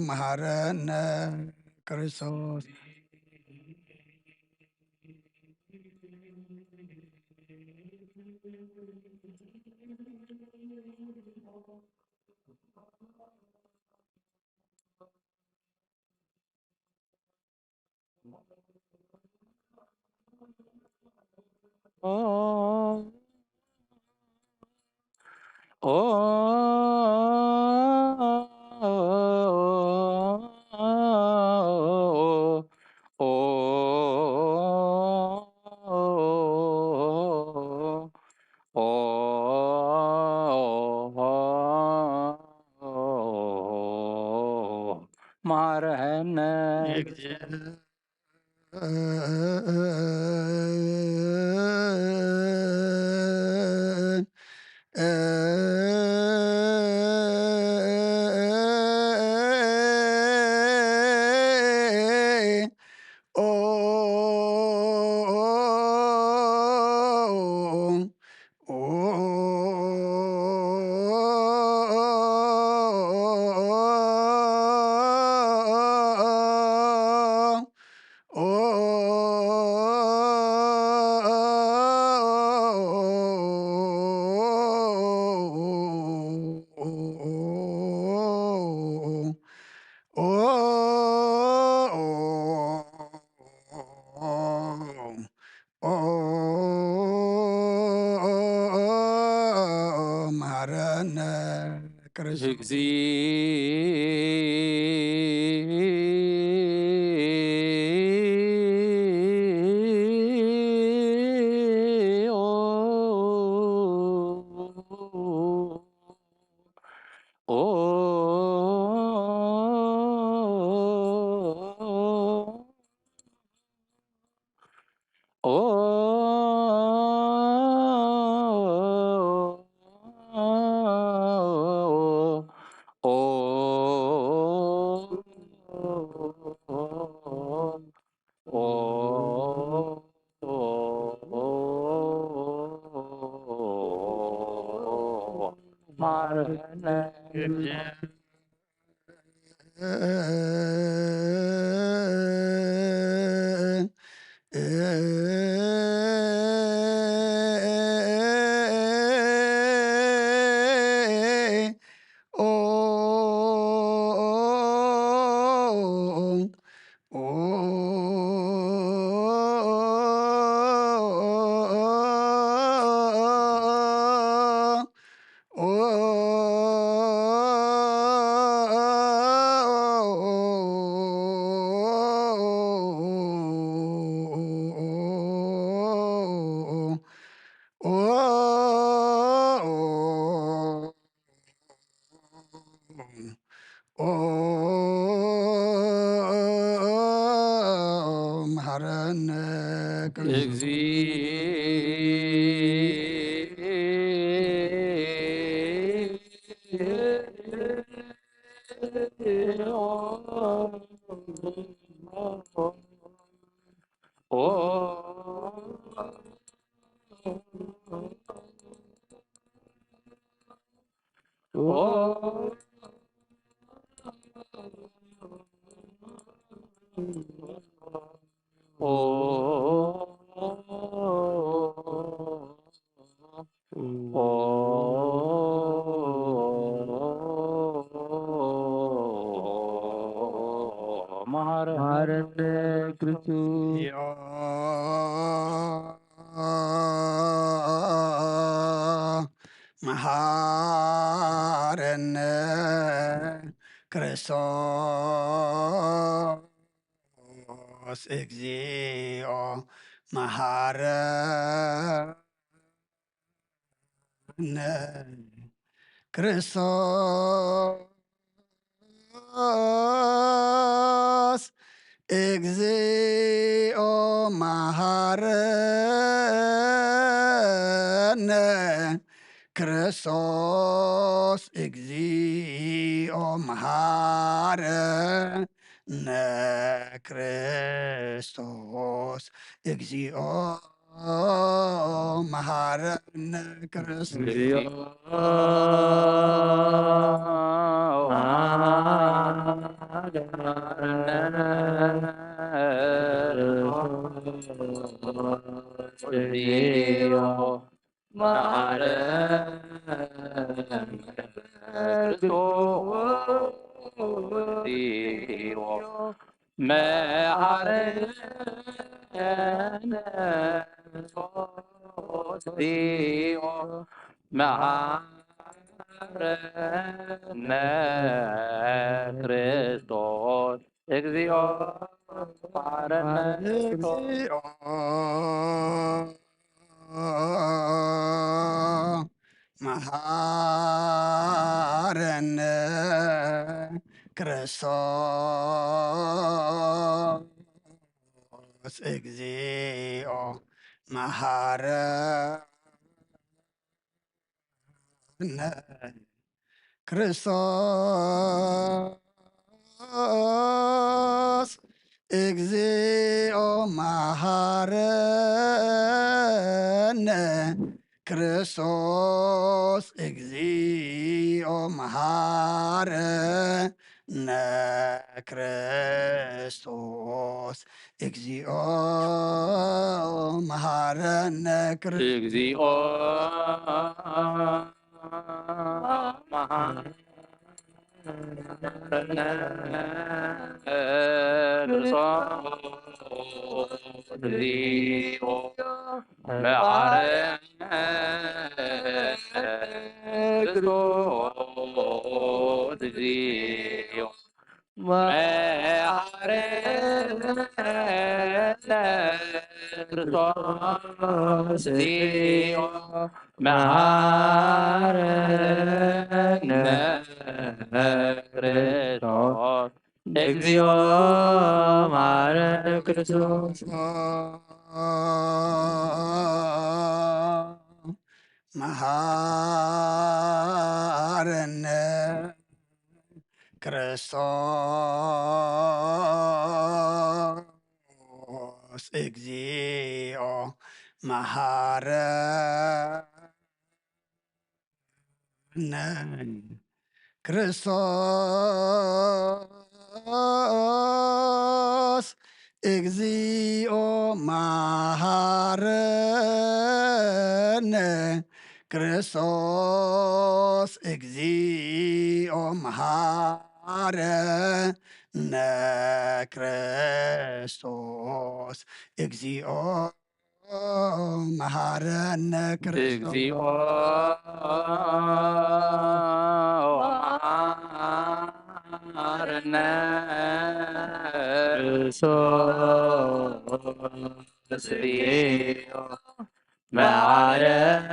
መሐረነ ክርስቶስ። መሐረነ መሐረነ ክርስቶስ። መሃረነ ክርስቶስ። መሃረነ ክርስቶስ። ክርስቶስ እግዚኦ መሃረነ ክርስቶስ። እግዚኦ መሃረነ ክርስቶስ። እግዚኦ መሃረነ ክርስቶስ። እግዚኦ መሃረነ ክርስቶስ። መሃረነ ክርስቶስ። መሃረነ ክርስቶስ። እግዚኦ መሃረነ። እግዚኦ መሃረነ ክርስቶስ። እግዚኦ መሃረ ክርስቶስ። እግዚኦ መሃረነ ክርስቶስ። እግዚኦ መሃረነ ክርስቶስ። እግዚኦ መሃረነ ክርስቶስ። እግዚኦ መሃረነ ክርስቶስ። እግዚኦ መሃረነ ክርስቶስ። እግዚኦ መሃረነ ክርስቶስ። እግዚኦ መሃረነ ክርስቶስ። እግዚኦ መሃረነ ክርስቶስ። መሃረነ ክርስቶስ። እግዚኦ መሃረነ ክርስቶስ። እግዚኦ መሃረነ ክርስቶስ። እግዚኦ መሃረነ ክርስቶስ። እግዚኦ መሃረነ ክርስቶስ። እግዚኦ መሃረነ ክርስቶስ። እግዚኦ መሃረነ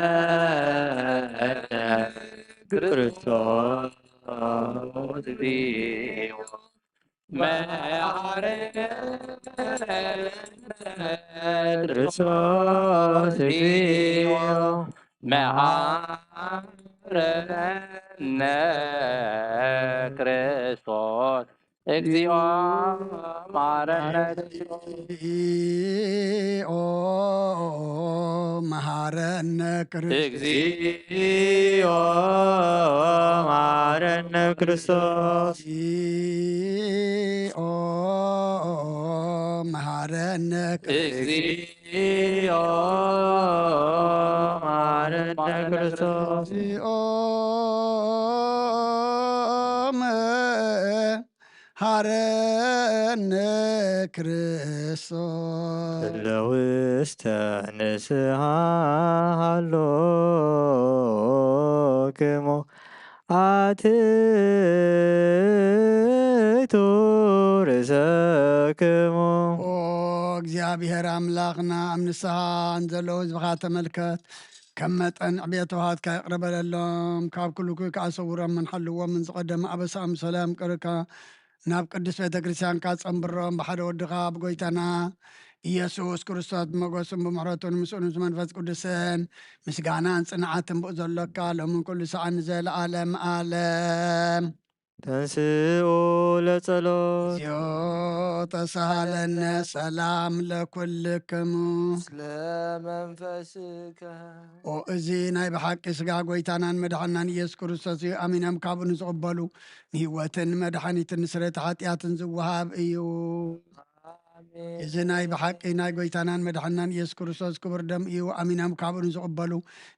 ክርስቶስ። እግዚኦ መሃረነ ክርስቶስ። እግዚኦ መሃረነ ክርስቶስ። እግዚኦ መሐረነ ክርስቶስ። እግዚኦ መሐረነ ክርስቶስ። እግዚኦ መሐረነ ክርስቶስ። እግዚኦ መሐረነ እግዚኦ መሐረነ ክርስቶስ። እግዚኦ መሐረነ ክርስቶስ። ለውስተ ንስሓ ሃሎክሙ ኣትሕቱ ርእሰክሙ። ኦ እግዚኣብሔር ኣምላኽና፣ ኣብ ንስሓ ንዘለዉ ህዝብኻ ተመልከት። ከም መጠን ዕቤት ውሃትካ ይቕረ በለሎም። ካብ ኩሉ እኩይ ከኣ ሰውሮምን ሓልዎምን። ዝቐደመ ኣበሳኦም ሰላም ቅርካ ናብ ቅድስት ቤተ ክርስቲያንካ ጸንብሮም። ብሓደ ወድኻ ብጎይታና ኢየሱስ ክርስቶስ ብመጎስን ብምሕረቱን ምስኡን ምስ መንፈስ ቅዱስን ምስጋናን ጽንዓትን ብኡ ዘሎካ ሎምን ኩሉ ሰዓት ንዘለዓለም ዓለም። ተንስኡ ለጸሎት። እግዚኦ ተሳሃለነ ሰላም ለኩልክሙ። ስለ መንፈስከ። ኦ እዚ ናይ ብሓቂ ስጋ ጎይታናን መድሓናን ኢየሱስ ክርስቶስ እዩ። ኣሚኖም ካብኡ ንዝቕበሉ ንህይወትን መድሓኒትን ንስርየት ሓጢኣትን ዝወሃብ እዩ። ኣሜን። እዚ ናይ ብሓቂ ናይ ጎይታናን መድሓናን ኢየሱስ ክርስቶስ ክቡር ደም እዩ። ኣሚኖም ካብኡ ንዝቕበሉ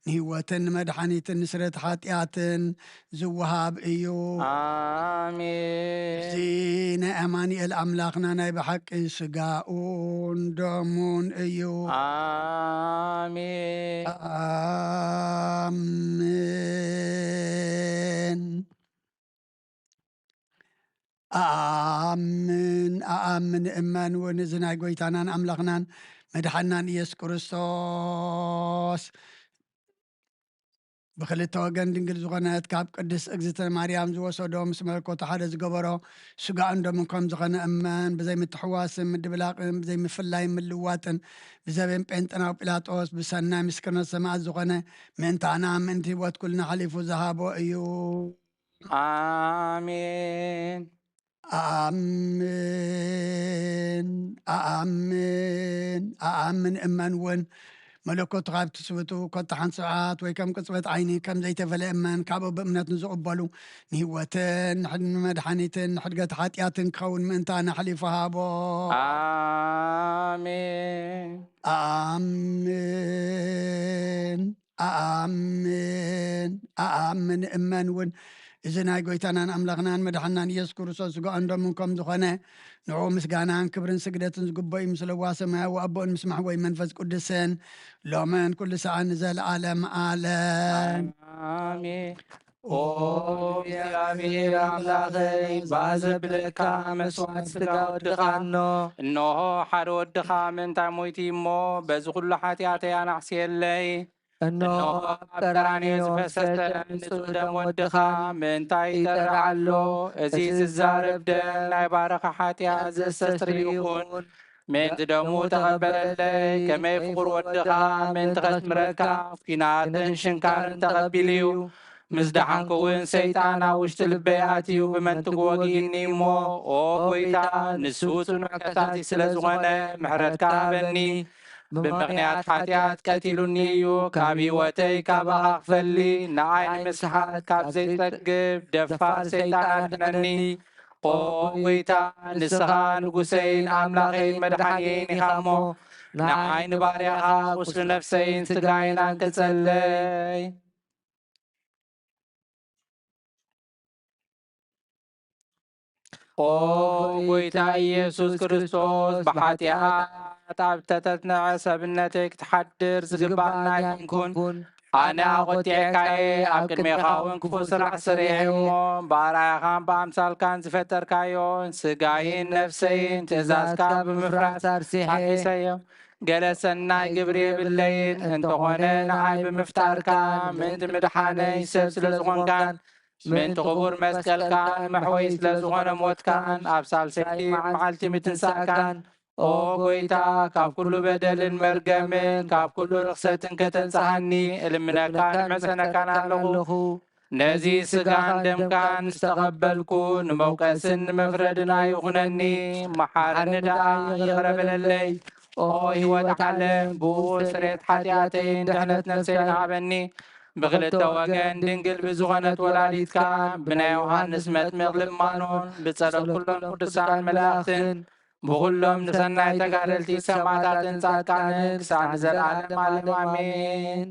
ንህይወትን ንመድሓኒትን ንስርየት ሓጢኣትን ዝወሃብ እዩ። ኣሜን። እዚ ናይ ኣማኑኤል ኣምላኽና ናይ ብሓቂ ስጋኡን ደሙን እዩ። ኣሜን። ኣሜን። ኣኣምን ኣኣምን እመን እውን እዚ ናይ ጎይታናን ኣምላኽናን መድሓናን ኢየሱስ ክርስቶስ ብክልተ ወገን ድንግል ዝኾነት ካብ ቅድስት እግዝእትነ ማርያም ዝወሰዶ ምስ መለኮቱ ሓደ ዝገበሮ ስጋኡን ደሙን ከም ዝኾነ እመን። ብዘይ ምትሕዋስን ምድብላቕን ብዘይ ምፍላይን ምልዋጥን ብዘበን ጴንጠናዊ ጲላጦስ ብሰናይ ምስክርነት ሰማዕት ዝኾነ ምእንታና ምእንቲ ህይወት ኩልና ሓሊፉ ዝሃቦ እዩ። ኣሜን። ኣኣምን ኣኣምን ኣኣምን እመን እውን መለኮቱ ካብ ትስብቱ ኮታ ሓንቲ ሰዓት ወይ ከም ቅጽበት ዓይኒ ከም ዘይተፈለ እመን። ካብኡ ብእምነት ንዝቕበሉ ንህይወትን ንሕድ- ንመድሓኒትን ንሕድገት ሓጢኣትን ክኸውን ምእንታና ኣሕሊፉ ሃቦ። ኣሜን። ኣኣምን ኣኣምን ኣኣምን እመን እውን እዚ ናይ ጎይታናን ኣምላኽናን መድሓናን ኢየሱስ ክርስቶስ ስጋኡን ደሙን ከም ዝኾነ ንዕኡ ምስጋናን ክብርን ስግደትን ዝግበኦ እዩ። ምስ ለዋ ሰማያዊ ኣቦኡን ምስ ማሕወይ መንፈስ ቅዱስን ሎምን ኩሉ ሰዓት ንዘለዓለም ዓለም። ኣሜን። ኦ እግዚኣብሔር ኣምላኸይ፣ ብኣ ዘብለካ መስዋዕት ስጋ ወድኻ እኖ። እንሆ ሓደ ወድኻ ምእንታይ ሞይቱ እሞ፣ በዚ ኩሉ ሓጢኣተይ ኣናሕስየለይ። እንሆ ኣብ ቀራንዮ ዝፈሰሰ ንጹህ ደም ወድኻ ምእንታይ ይጠርዕ ኣሎ። እዚ ዝዛረብ ደም ናይ ባረኻ ሓጢኣት ዘስተስሪ ይኹን። ምእንቲ ደሙ ተቐበለለይ። ከመይ ፍቑር ወድኻ ምእንቲ ከስምረካ ኲናትን ሽንካርን ተቐቢሉ እዩ። ምስ ደሓንኩ እውን ሰይጣን ኣብ ውሽጢ ልበይ ኣትዩ ብመንትጉ ወጊእኒ እሞ፣ ኦ ጎይታ፣ ንሱ ጽኑዕ ከሳሲ ስለ ዝኾነ ምሕረትካ ሃበኒ። ብምኽንያት ሓጢኣት ቀቲሉኒ እዩ። ካብ ህይወተይ ካባኻ ክፈሊ ንኣይ ንምስሓት ካብ ዘይጸግብ ደፋር ሰይጣን ኣድሕነኒ። ኦ ጎይታ፣ ንስኻ ንጉሰይን ኣምላኸይን መድሓኒየይን ኢኻ እሞ፣ ንዓይ ንባርያኻ ቁስሊ ነፍሰይን ስጋይን ኣንቅጸለይ። ኦ ጎይታ ኢየሱስ ክርስቶስ፣ ብሓጢኣት ኣብ ተተጽንዐ ሰብነተይ ክትሓድር ዝግባኣኒ ኣይኮንኩን። ኣነ ኣቖጢዕካየ፣ ኣብ ቅድሜኻ እውን ክፉእ ስራሕ ሰሪሐ እሞ፣ ብኣርኣያኻን ብኣምሳልካን ዝፈጠርካዮ ስጋይን ነፍሰይን ትእዛዝካ ብምፍራስ ኣርሲሐ ሓቂሰዮ። ገለ ሰናይ ግብሪ የብለይን፣ እንተኾነ ንዓይ ብምፍጣርካ ምእንቲ ምድሓነይ ሰብ ስለ ዝኾንካን ምእንቲ ክቡር መስቀልካን መሕወይ ስለ ዝኾነ ሞትካን ኣብ ሳልሰይቲ መዓልቲ ምትንሳእካን፣ ኦ ጎይታ፣ ካብ ኩሉ በደልን መርገምን ካብ ኩሉ ርኽሰትን ከተንጽሃኒ እልምነካን እምሕጸነካን ኣለኹ። ነዚ ስጋን ደምካን ዝተቐበልኩ፣ ንመውቀስን ንመፍረድን ኣይኹነኒ፣ መሓረኒ ደኣ ይቕረ በለለይ። ኦ ህይወት ዓለም፣ ብኡ ስሬት ሓጢኣተይን ድሕነት ነፍሰይን ሃበኒ። ብኽልተ ወገን ድንግል ብዝኾነት ወላዲትካ፣ ብናይ ዮሃንስ መጥምቕ ልማኖን ብጸሎት ኩሎም ቅዱሳን መላእኽትን፣ ብኹሎም ንሰናይ ተጋደልቲ ሰማዕታትን ጻድቃንን ክሳዕ ንዘለዓለም ዓለም ኣሜን።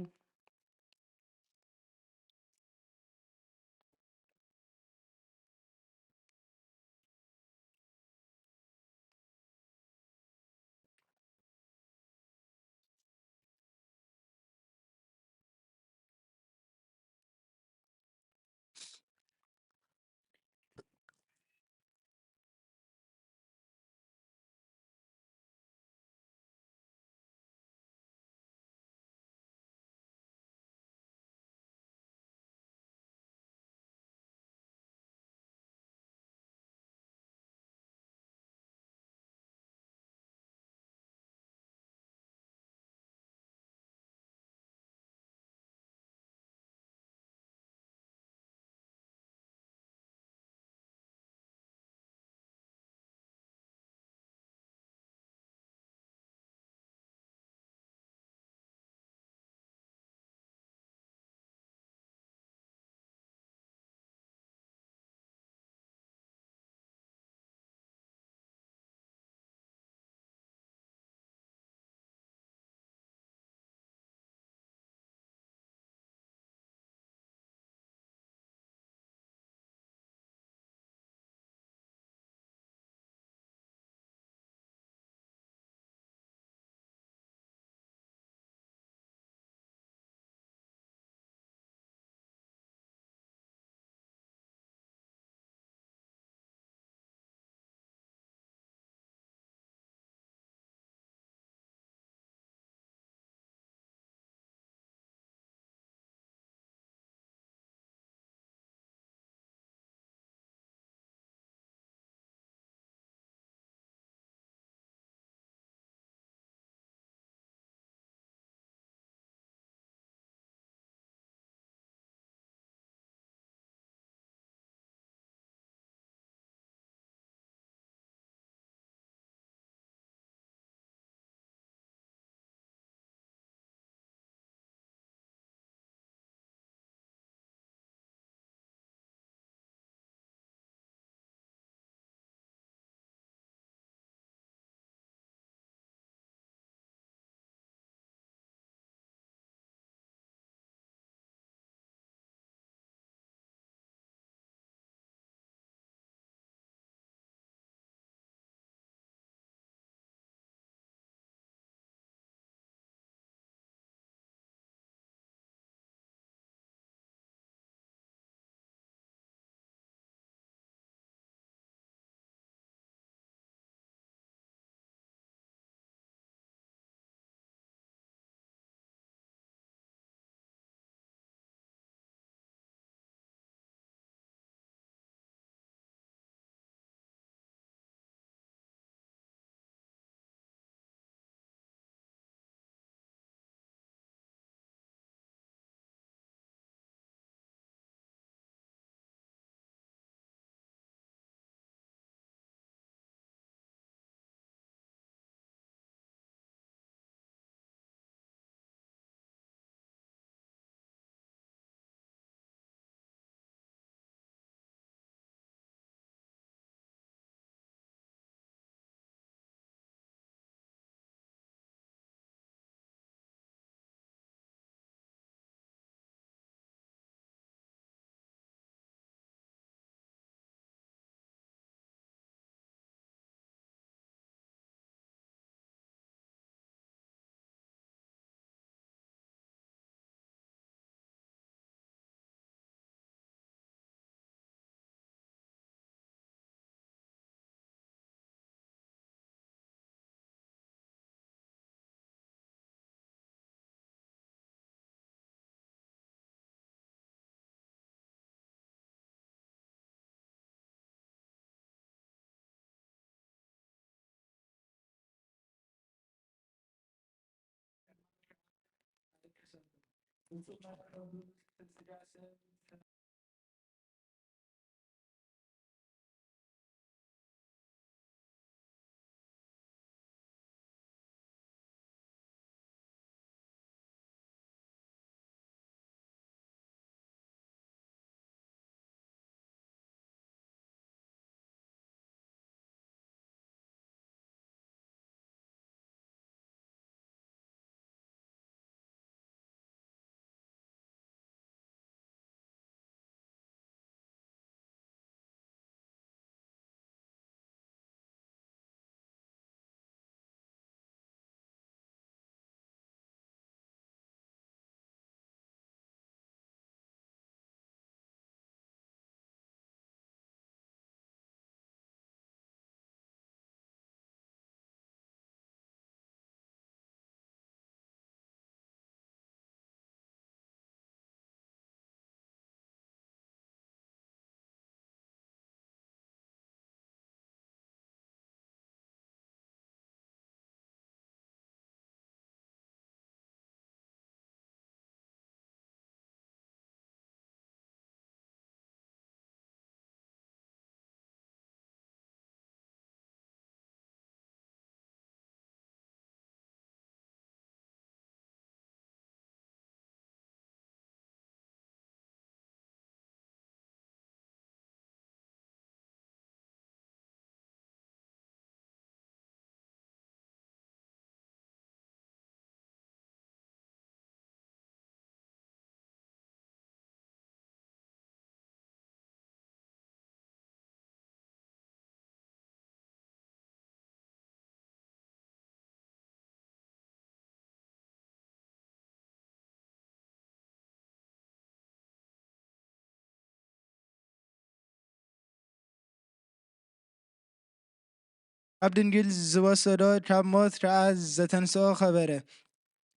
ካብ ድንግል ዝወሰዶ፣ ካብ ሞት ከኣ ዘተንስኦ ከበረ።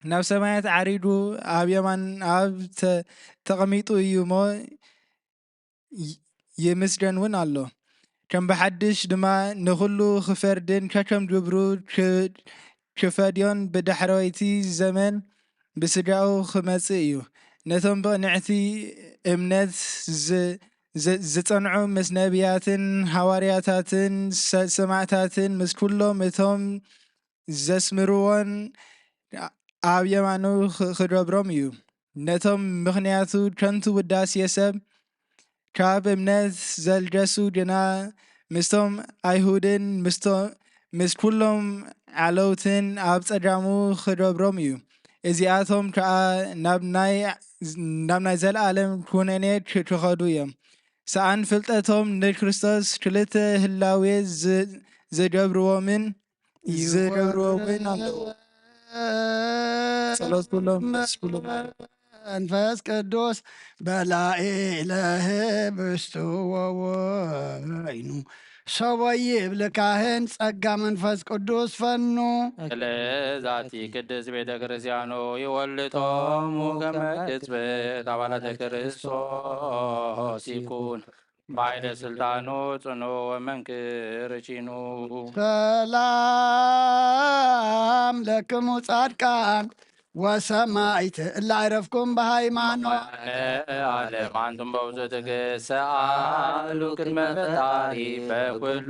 ናብ ሰማያት ዓሪዱ ኣብ የማን ኣብ ተ-፣ ተቐሚጡ እዩ እሞ ይ-፣ ይምስገን እውን ኣሎ። ከም ብሓድሽ ድማ ንኹሉ ክፈርድን ከከም ግብሩ ክ-፣ ክፈድዮን ብዳሕረወይቲ ዘመን ብስጋኡ ክመጽእ እዩ። ነቶም ብቕንዕቲ እምነት ዝ-፣ ዝ-፣ ዝጸንዑ ምስ ነቢያትን ሃዋርያታትን ሰ-፣ ሰማዕታትን ምስ ኩሎም እቶም ዘስምርዎን ኣብ የማኑ ኽ-፣ ክገብሮም እዩ። ነቶም ምኽንያቱ ከንቱ ውዳሴ ሰብ ካብ እምነት ዘልገሱ ግና ምስቶም ኣይሁድን ምስቶ-፣ ምስ ኩሎም ዓለውትን ኣብ ጸጋሙ ክገብሮም እዩ። እዚኣቶም ከኣ ናብ ናይ፣ ናብ ናይ ዘለኣለም ኩነኔ ክ-፣ ክኸዱ እዮም። ሰኣን ፍልጠቶም ንክርስቶስ ክልተ ህላዌ ዝ-፣ ዝገብርዎምን ዝገብርዎ እውን ኣለዉ። ጸሎት ኩሎም ምስ ኩሎም መንፈስ ቅዱስ በላዒ ለህብስቱ ወወይኑ ሰቦ ይብል ካህን ጸጋ መንፈስ ቅዱስ ፈኑ። ለዛቲ ቅድስት ቤተ ክርስቲያኑ ይወልቶሙ ከመ ቅጽበት አባላተ ክርስቶስ ይኩን ባይደ ስልጣኑ ጽኑ ወመንክር ቺኑ። ሰላም ለክሙ ጻድቃን ወሰማይት እለ ዕረፍኩም በሃይማኖት። ዓለም አንቱም በውስጥ ትግሰአሉ ቅድመ ፈጣሪ በኩሉ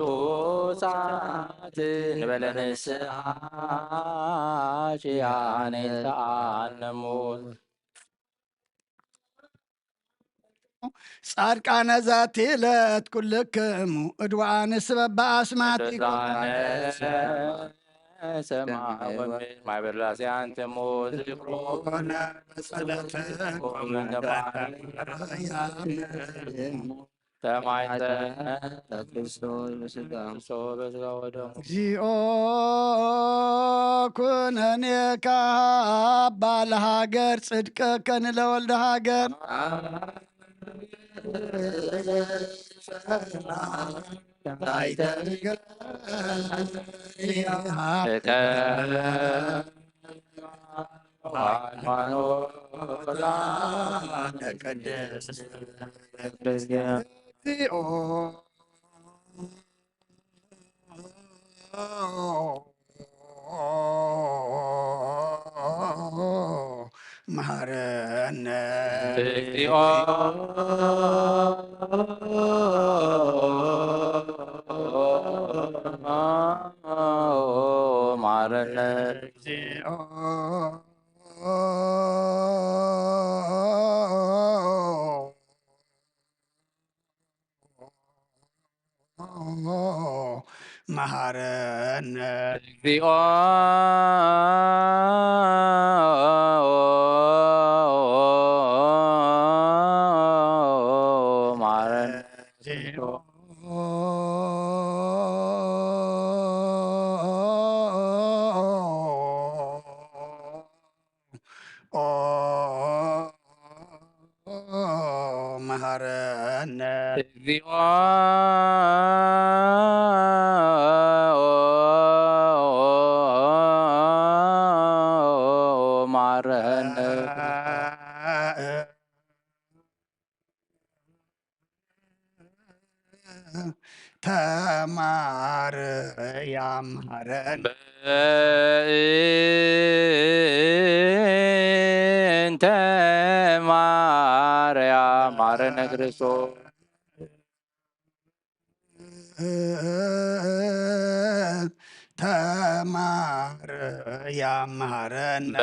ሰዓት ንበለ ንስሐ ኪያነ ተአነሙ። ጻድቃነ ዛቲ ዕለት ኩልክሙ እድዋን ስበብ በአስማቲኩም። ቅዱሳነ ሰማይ ወምድር ማይበላሲ አንትሙ ዝክሮነ በጸሎትኩም ሰማይተ ክርስቶስ በስጋ ወደሙ። እግዚኦ ኩነኔ ካባ ለሃገር ጽድቀከ ንለወልደ ሃገር። ሃይማኖት ቅድስት ክርስቲያን። መሐረነ። እግዚኦ መሐረነ። እግዚኦ መሐረነ። እግዚኦ መሐረነ። መሐረነ። እግዚኦ መሐረነ። ተማርያም መሐረነ። በእንተ ማርያም መሐረነ ክርስቶስ። ተማርያም መሐረነ።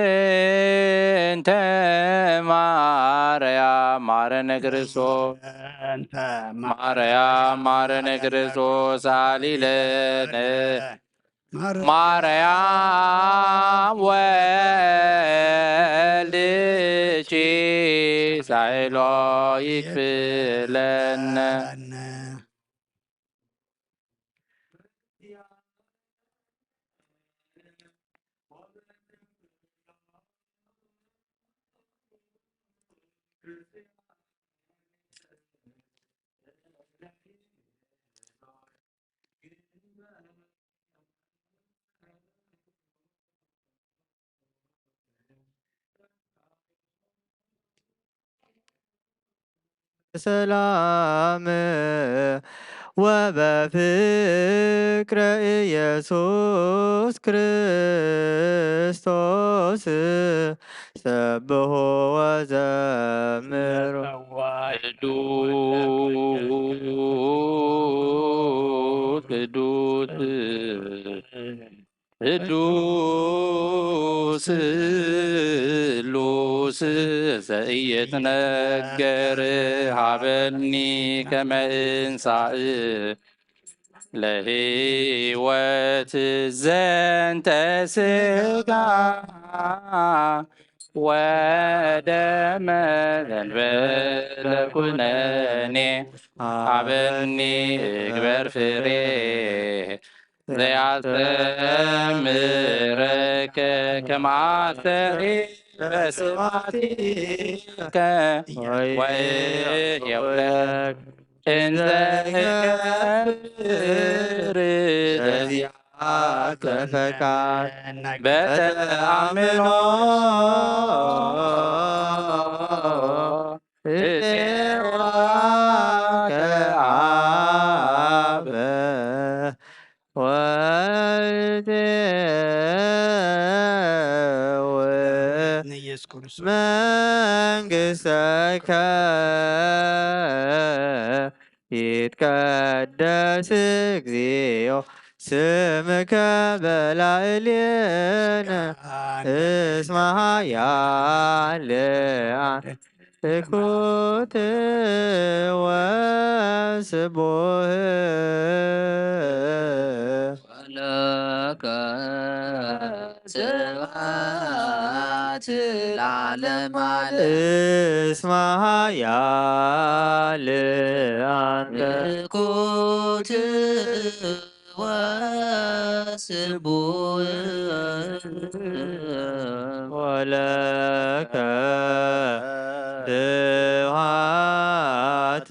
በእንተ ማርያም መሐረነ ክርስቶስ። በእንተ ማርያም መሐረነ ክርስቶስ። አሊለነ። ማርያም ወልድኪ ሳይሎ ይክፍለነ። በሰላም ወበፍቅረ ኢየሱስ ክርስቶስ ሰብሖ ወዘምሮ። ቅዱስ ቅዱስ ቅዱስ ስሉስ ዘኢይትነገር ሃበኒ ከመ እንሳእ ለህይወት ዘንተ ስጋ ወደመ ዘንበለ ኩነኔ ሃበኒ እግበር ፍሬ ዘያስተምረከ ከማስተሪ በስማቲከ ወየውለክ እንዘ እገብር በዚያከ ፈቃድ በተአምኖ እጼዋከ አበ ወይቴው ኢየሱስ ክርስቶስ መንግሥተከ ይትቀደስ እግዚኦ ስምከ በላዕሌነ እስመ ኃያል ትኩት ወስቡህ ለከ ስብሐት ለዓለመ ዓለም። እስመ ኃያል አንተ ትኩት ወስቡህ ወለከ ስብሐት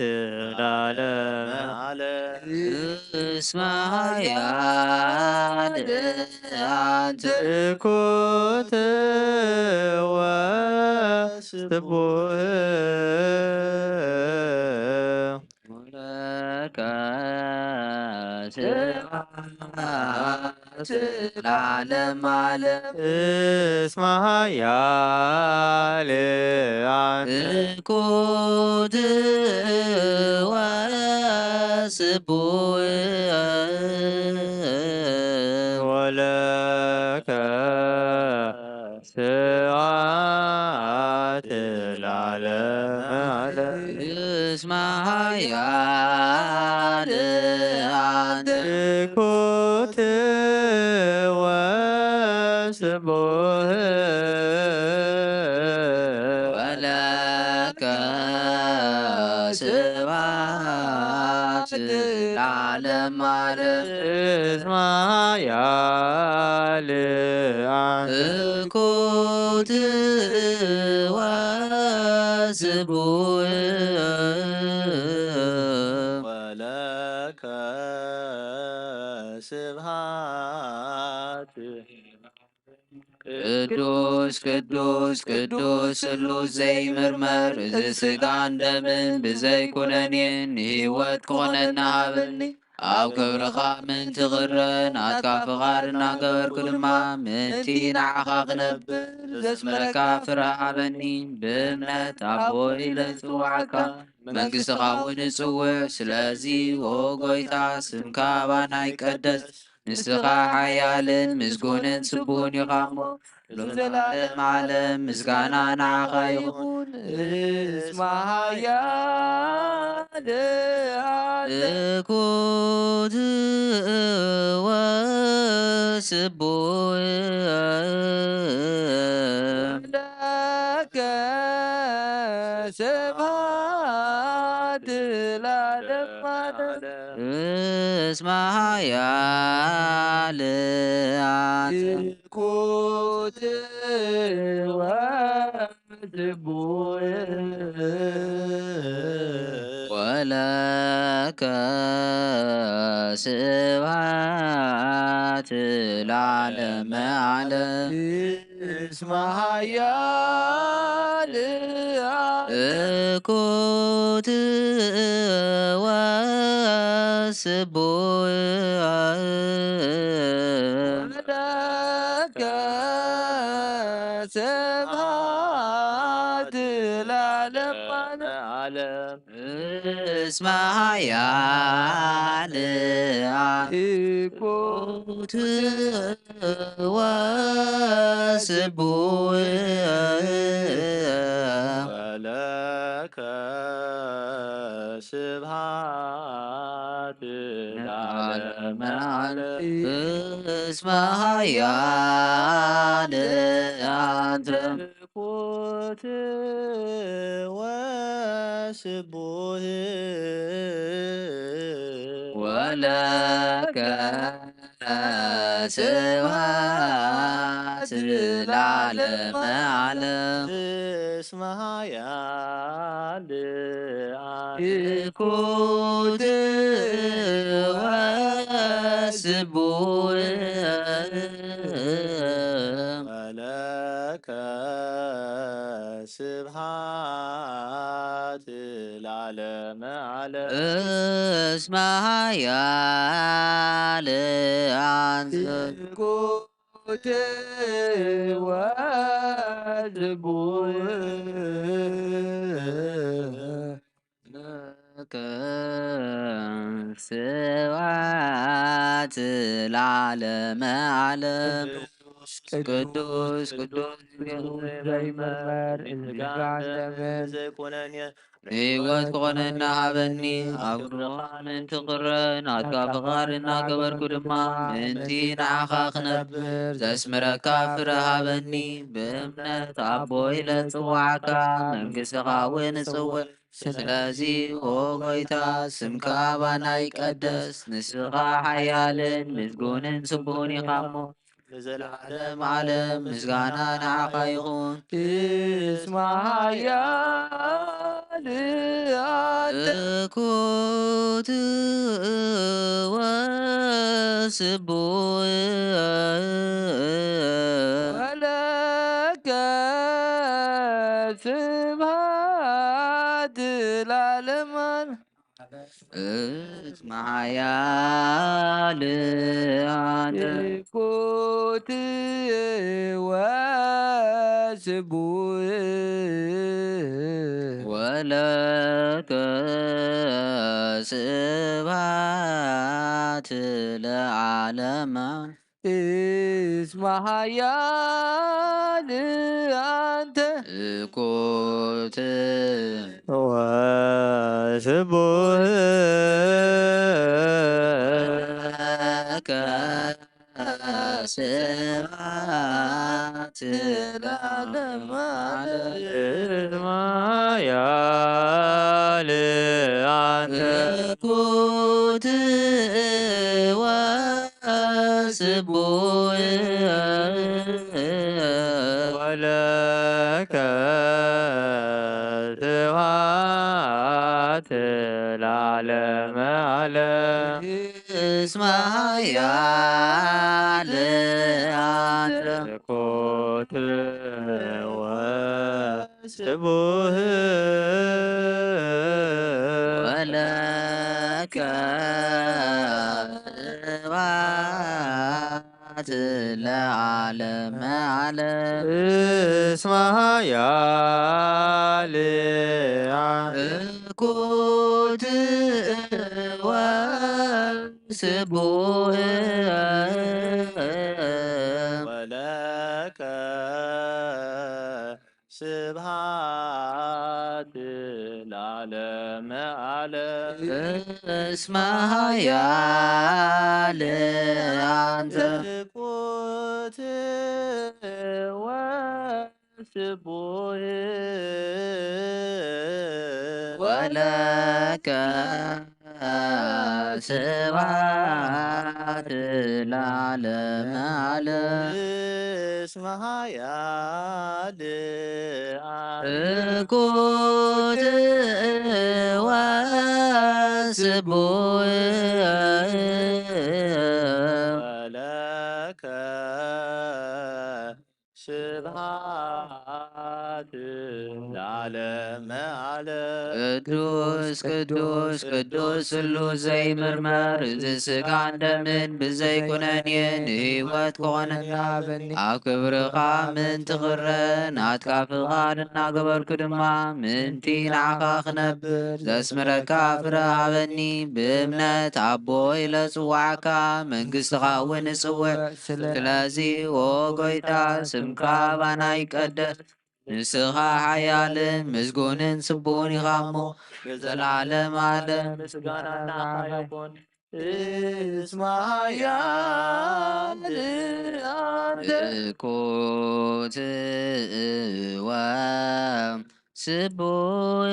ለዓለመ ዓለም። እስመ ኃያል አንተ ትኩት ወስቡህ ወለከ ስብሐት ለዓለመ ዓለም። እስመ ኃያል አንተ ትኩት ወስቡህ ወለከ ስብሐት ለዓለመ ዓለም። እስመ ኃያል አንተ ትኩት ወስቡህ ወለከ ስብሐት ለዓለመ ዓለም። እስመ ኃያል አንተ ትኩት ወስቡህ ወለከ ስብሐት። ቅዱስ ቅዱስ ቅዱስ ስሉስ ዘይምርመር፣ እዚ ስጋን ደምን ብዘይ ኩነኔ ንህይወት ክኾነና ሃበኒ። ኣብ ክብርኻ ምእንቲ ክረ ናትካ ፍቓድ እናገበርኩ ድማ ምእንቲ ንዓኻ ክነብር ዘስመረካ ፍረ ሃበኒ። ብእምነት ኣቦ ኢለ ዝጽውዓካ መንግስትኻ እውን እጽውዕ። ስለዚ ኦ ጎይታ ስምካ ኣባና ይቀደስ። ንስኻ ሓያልን ምስጉንን ስቡህን ኢኻ እሞ ንዘለዓለም ዓለም ምስጋና ንዓኻ ይኹን። እስመ ኃያል ትኩት ወስቡህ ለከ ስብሐት ለዓለመ ዓለም። እስመ ኃያል አንተ ትኩት ወስቡህ ወለከ ስብሐት ለዓለመ ዓለም። እስመ ኃያል አንተ ኩት ወስቡእ ወለከ ስብሐት ለዓለመ ዓለም። እስመ ኃያል ኩት ወስቡእ ወለከ ስብሐት ለዓለመ ዓለም። እስመ ኃያል አንተ ኩት ወስቡህ ወለከ ስብሐት ለዓለመ ዓለም። እስመ ኃያል ኩት ወስቡህ ወለከ ስብሐት ለዓለመ ዓለም። እስመ ኃያል አንተ ኩት ወስቡህ ለከ ስብሐት ለዓለመ ዓለም። ቅዱስ ቅዱስ ዘይመርመር እንስሳ ዘይኮነን ሕይወት ክኾነና ሃበኒ። ኣብ ግብርኻ ምእንቲ ክረ ናትካ ፍቓድ እናገበርኩ ድማ ምእንቲ ንዓኻ ክነብር ዘስምረካ ፍረ ሃበኒ። ብእምነት ኣቦ ኢለ ጽዋዕካ መንግስትኻ እውን እጽውዕ። ስለዚ ኦ ጎይታ ስምካ ኣባና ይቀደስ። ንስኻ ሓያልን ምስጉንን ስቡህን ኢኻ እሞ ንዘለዓለም ዓለም ምስጋና ንዓኻ ይኹን። እስመ ኃያል ኣንተ ኩት ወስቡህ ወለከ ስብሐት ለዓለመ ዓለም። እስመ ኃያል አንተ ኩት ወስቡህ ወለከ ስብሐት ለዓለመ። እስመ ኃያል አንተ ኩት ወስቡህ ወለከ ስብሐት ለዓለመ ዓለም። እስመ ኃያል አንተ ኩት ወስቡህ ወለከ ስብሐት ለዓለመ ዓለም። እስመ ኃያል አንተ ኩት ወስቡህ ወለከ ስብሐት ለዓለመ ዓለም። እስመ ኃያል ኩት ወስቡህ ወለከ ስብሐት ለዓለመ ዓለም። እስመ ኃያል አንተ ኩት ወስቡህ ወለከ ስብሐት ለዓለመ ዓለም። እስመ ኃያል ኩት ወስቡህ ወለከ ስብሐት ለዓለመ ዓለም። ቅዱስ ቅዱስ ቅዱስ ስሉስ ዘይምርመር፣ እዚ ስጋን ደምን ብዘይ ኩነኔ ንህይወት ክኾነኒ ሃበኒ። ኣብ ክብርኻ ምእንቲ ክረ ናትካ ፍቓድ እናገበርኩ ድማ ምእንቲ ንዓኻ ክነብር ዘስምረካ ፍረ ሃበኒ። ብእምነት ኣቦ ኢለ ጽዋዕካ መንግስትኻ እውን እጽውዕ። ስለዚ ኦ ጎይታ ስምካ ባና ይቀደስ። ንስኻ ሓያልን ምስጉንን ስቡን ኢኻ እሞ ንዘለዓለም ዓለም ምስጋና ንዓኻ ይኹን። እስመ ሓያል ኣንተ። እኩት እወ ስቡሕ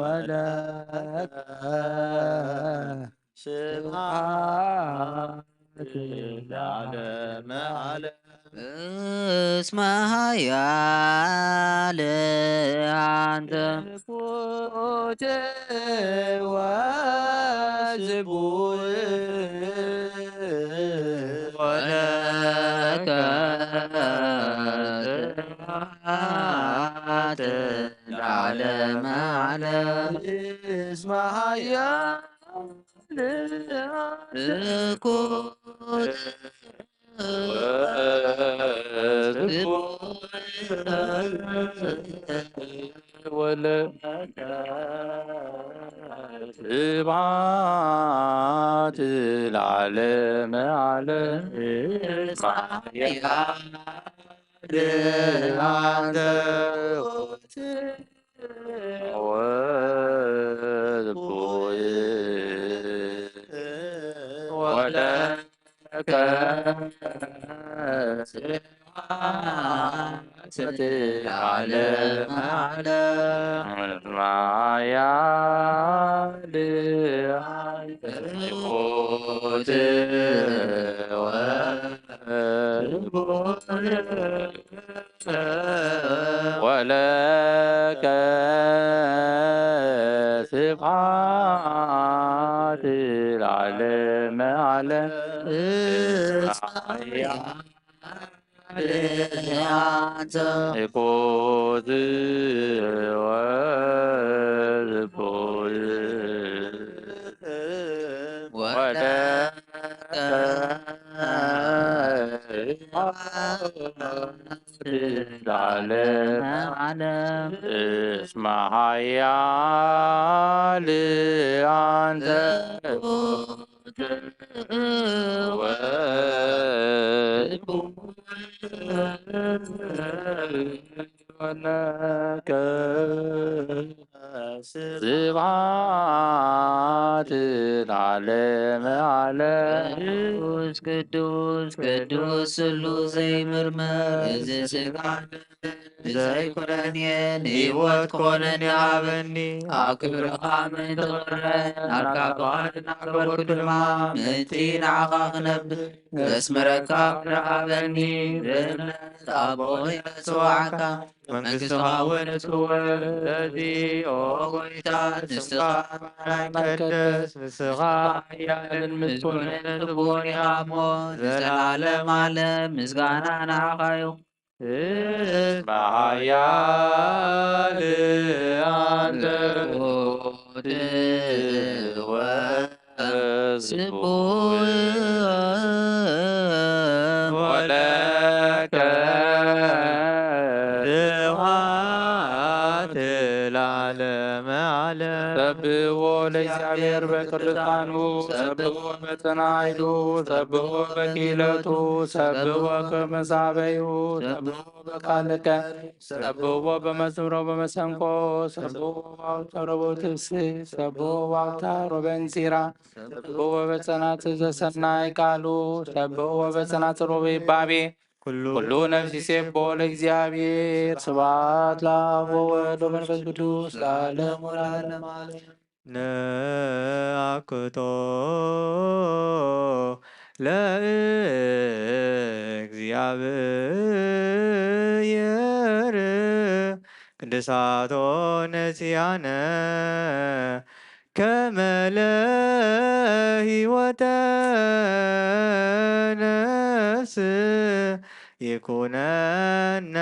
ወለከ ስብሐት ለዓለመ ዓለም። እስመ ኃያል አንተ። እኩት ወስቡሕ ወለከ ስብሐት ለዓለመ ዓለም። እስመ ኃያል እኩል ወለ ስብሐት ለዓለመ ዓለም። እስመ ኃያል አንተ ወስቡሕ ወለከ ስብሐት ለዓለመ ዓለም። እስመ ኃያል አንተ ወስቡሕ ወለከ ስብሐት ለዓለመ ዓለም። እኩት ወስቡሕ ወለከ ለዓለመ ዓለም። እስመ ኃያል አንተ ወለከ ስብሐት ለዓለመ ዓለም። ቅዱስ ቅዱስ ቅዱስ ስሉስ ዘይምርመር፣ እዚ ስጋ ዘይኮነን እየ፣ ንህይወት ክኾነኒ ሃበኒ። ኣብ ክብርኻ ምእንቲ ክረ ናትካ ፍቓድ እናገበርኩ ድማ ምእንቲ ንዓኻ ክነብር ዘስመረካ ፍረ ሃበኒ። ብእምነት ኣቦ ኢለ ጽዋዕካ መንግስትኻ እውን እትክወል። ስለዚ ኦ ጎይታ ንስኻ ባሕራይ መርከስ፣ ንስኻ ሓያልን ምስጉንን ስቡን ኢኻ እሞ ንዘለዓለም ዓለም ምስጋና ንዓኻ ይኹን። እስመ ኃያል አንተ ወስቡሕ ወለከ ስብሐት ለዓለመ ዓለም። ሰብሕዎ ለእግዚኣብሔር በቅዱሳኑ፣ ሰብሕዎ በጸናይቱ፣ ሰብሕዎ በኪለቱ፣ ሰብሕዎ ከመሳበዩ፣ ሰብሕዎ በቃልከ፣ ሰብሕዎ በመዝሙሮ በመሰንቆ፣ ሰብሕዎ በአውታሮ በትፍስሕት፣ ሰብሕዎ በአውታሮ በእንዚራ፣ ሰብሕዎ በጸናጽል ዘሰናይ ቃሉ፣ ሰብሕዎ በጸናጽል ወበይባቤ። ኩሉ ነፍስ ይሴብሖ ለእግዚኣብሔር። ስብሐት ለአብ ወወልድ ወመንፈስ ቅዱስ ለዓለሙ ለዓለመ ዓለም። ነአኩቶ ለእግዚኣብሔር ቅድሳቶ ነሲያነ ከመ ለህይወተ ነፍስ ይኩነነ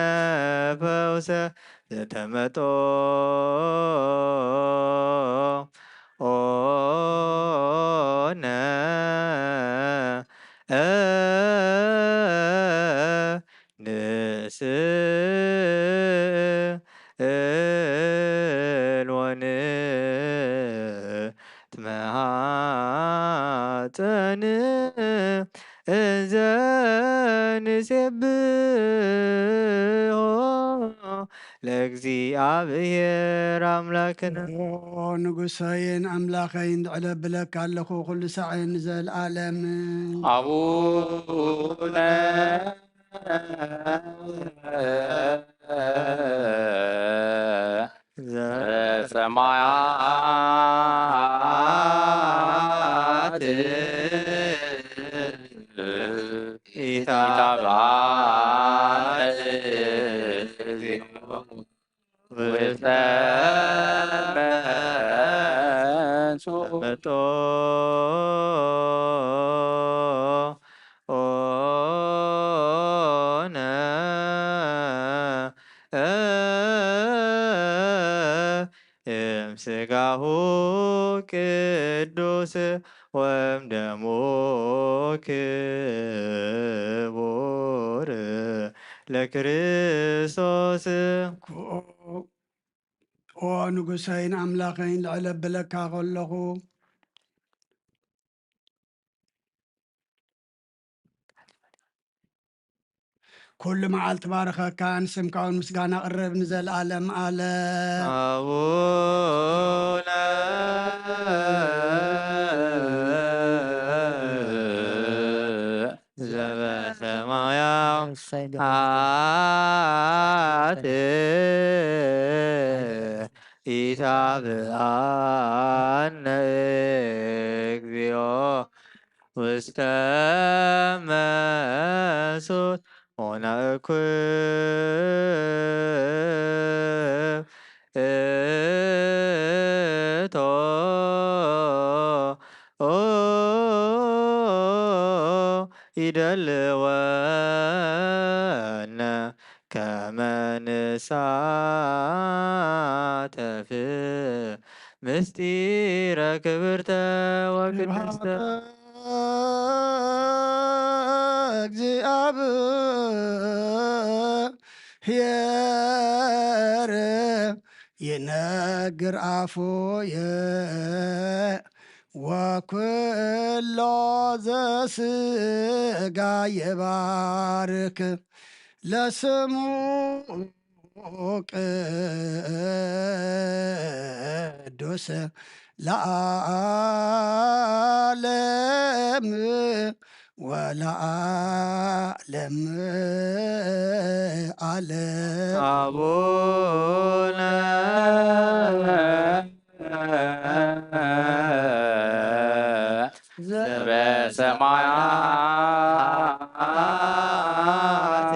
ፈውሰ ዘተመጦ ኦነ ንስእል ወንትመሃፀን እንዘ ንሴብሖ ለእግዚኣብሔር ኣምላክነ። ንጉሰይን ኣምላኸይን ልዕለ ብለካ ኣለኹ ኩሉ ሳዕን ንዘለኣለም። ኣቡነ ዘበሰማያት ኢታብአነ እግዚኦ ውስተ መንሱት ኦነ እምስጋሁ ቅዱስ ወእምደሙ ክቡር ለክርስቶስ። ኦ ንጉሰይን ኣምላኸይን ልዕለ ብለካ ከለኹ ኩሉ መዓልቲ ባርኸካ ንስምካ እውን ምስጋና ቅርብ ንዘለኣለም ኣለ። ኣቡነ ዘበሰማያት ኢታብአነ እግዚኦ ውስተ መንሱት ሞናእኩ እቶ ይደልወነ ከመ ንሳተፍ ምስጢረ ክብርተ ወቅድስተ። ስብሐተ እግዚአብሔር ይነግር አፉየ ወኩሎ ዘስጋ ይባርክ ለስሙ ቅዱስ ለዓለም ወለዓለም ዓለም። አቡነ ዘበሰማያት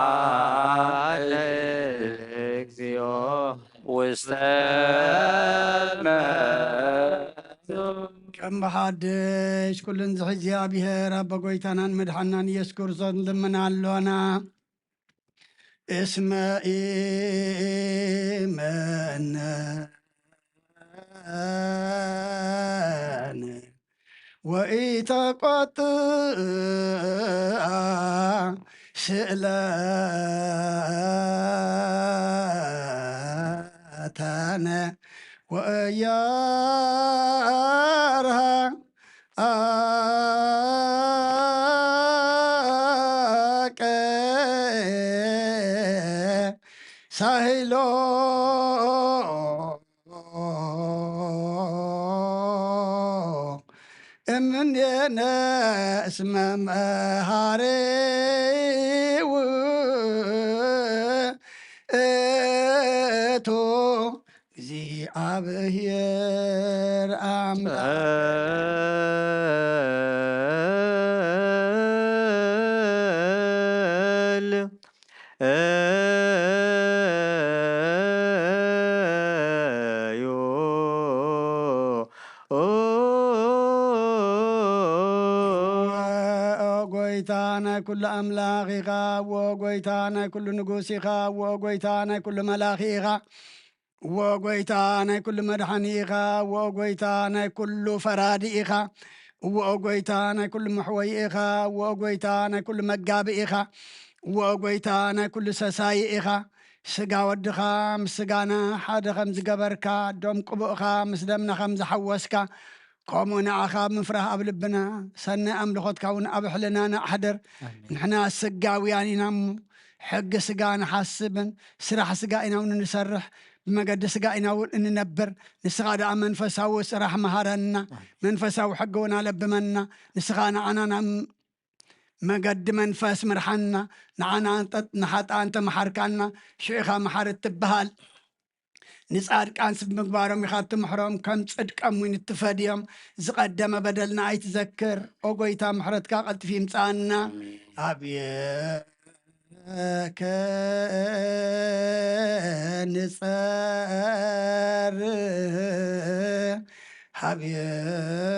ኢታብአነ እግዚኦ ውስተ መ- ከም ብሓድሽ ኩሉን ዝሕዚ እግዚኣብሔር ኣቦ ጎይታናን መድሓናን ኢየሱስ ክርስቶስ ንልምን ኣሎና። እስመ ኢመነን ወኢተቆጥአ ስእለተነ ወእያርሃ አቀ ሳሂሎ እምኔነ እስመ መሃሪ ውእቱ እግዚአብሔር አምላክ። ጎይታ ናይ ኩሉ ኣምላኽ ኢኻ። እዎ ጎይታ ናይ ኩሉ ንጉስ ኢኻ። እዎ ጎይታ ናይ ኩሉ መላኺ ኢኻ። እዎ ጎይታ ናይ ኩሉ መድሓኒ ኢኻ። እዎ ጎይታ ናይ ኩሉ ፈራዲ ኢኻ። እዎ ጎይታ ናይ ኩሉ መሕወይ ኢኻ። እዎ ጎይታ ናይ ኩሉ መጋቢ ኢኻ። እዎ ጎይታ ናይ ኩሉ ሰሳይ ኢኻ። ስጋ ወድኻ ምስ ስጋና ሓደ ከም ዝገበርካ፣ ደም ቅቡእኻ ምስ ደምና ከም ዝሓወስካ፣ ከምኡ ንዓኻ ምፍራህ ኣብ ልብና፣ ሰናይ ኣምልኾትካ እውን ኣብ ሕልናና ኣሕድር። ኣሜን። ንሕና ስጋውያን ኢና እሞ፣ ሕጊ ስጋ ንሓስብን ስራሕ ስጋ ኢና እውን እንሰርሕ፣ ብመገዲ ስጋ ኢና እውን እንነብር። ንስኻ ደኣ መንፈሳዊ ስራሕ መሃረና፣ ኣሜን። መንፈሳዊ ሕጊ እውን ኣለብመና። ንስኻ ንዓና ናብ መገዲ መንፈስ ምርሓና። ንዓና እንተ-፣ ንሓጥኣን ተመሓርካና፣ ሽዑኻ መሓሪ እትበሃል። ንጻድቃንስ ብምግባሮም ኢኻ እትምሕሮም፣ ከም ጽድቆም እውን እትፈድዮም። ዝቐደመ በደልና ኣይትዘክር። ኦ ጎይታ፣ ምሕረትካ ቀልጢፉ ይምጽኣና። ኣሜን። ኣብየከ ንጸርህ፣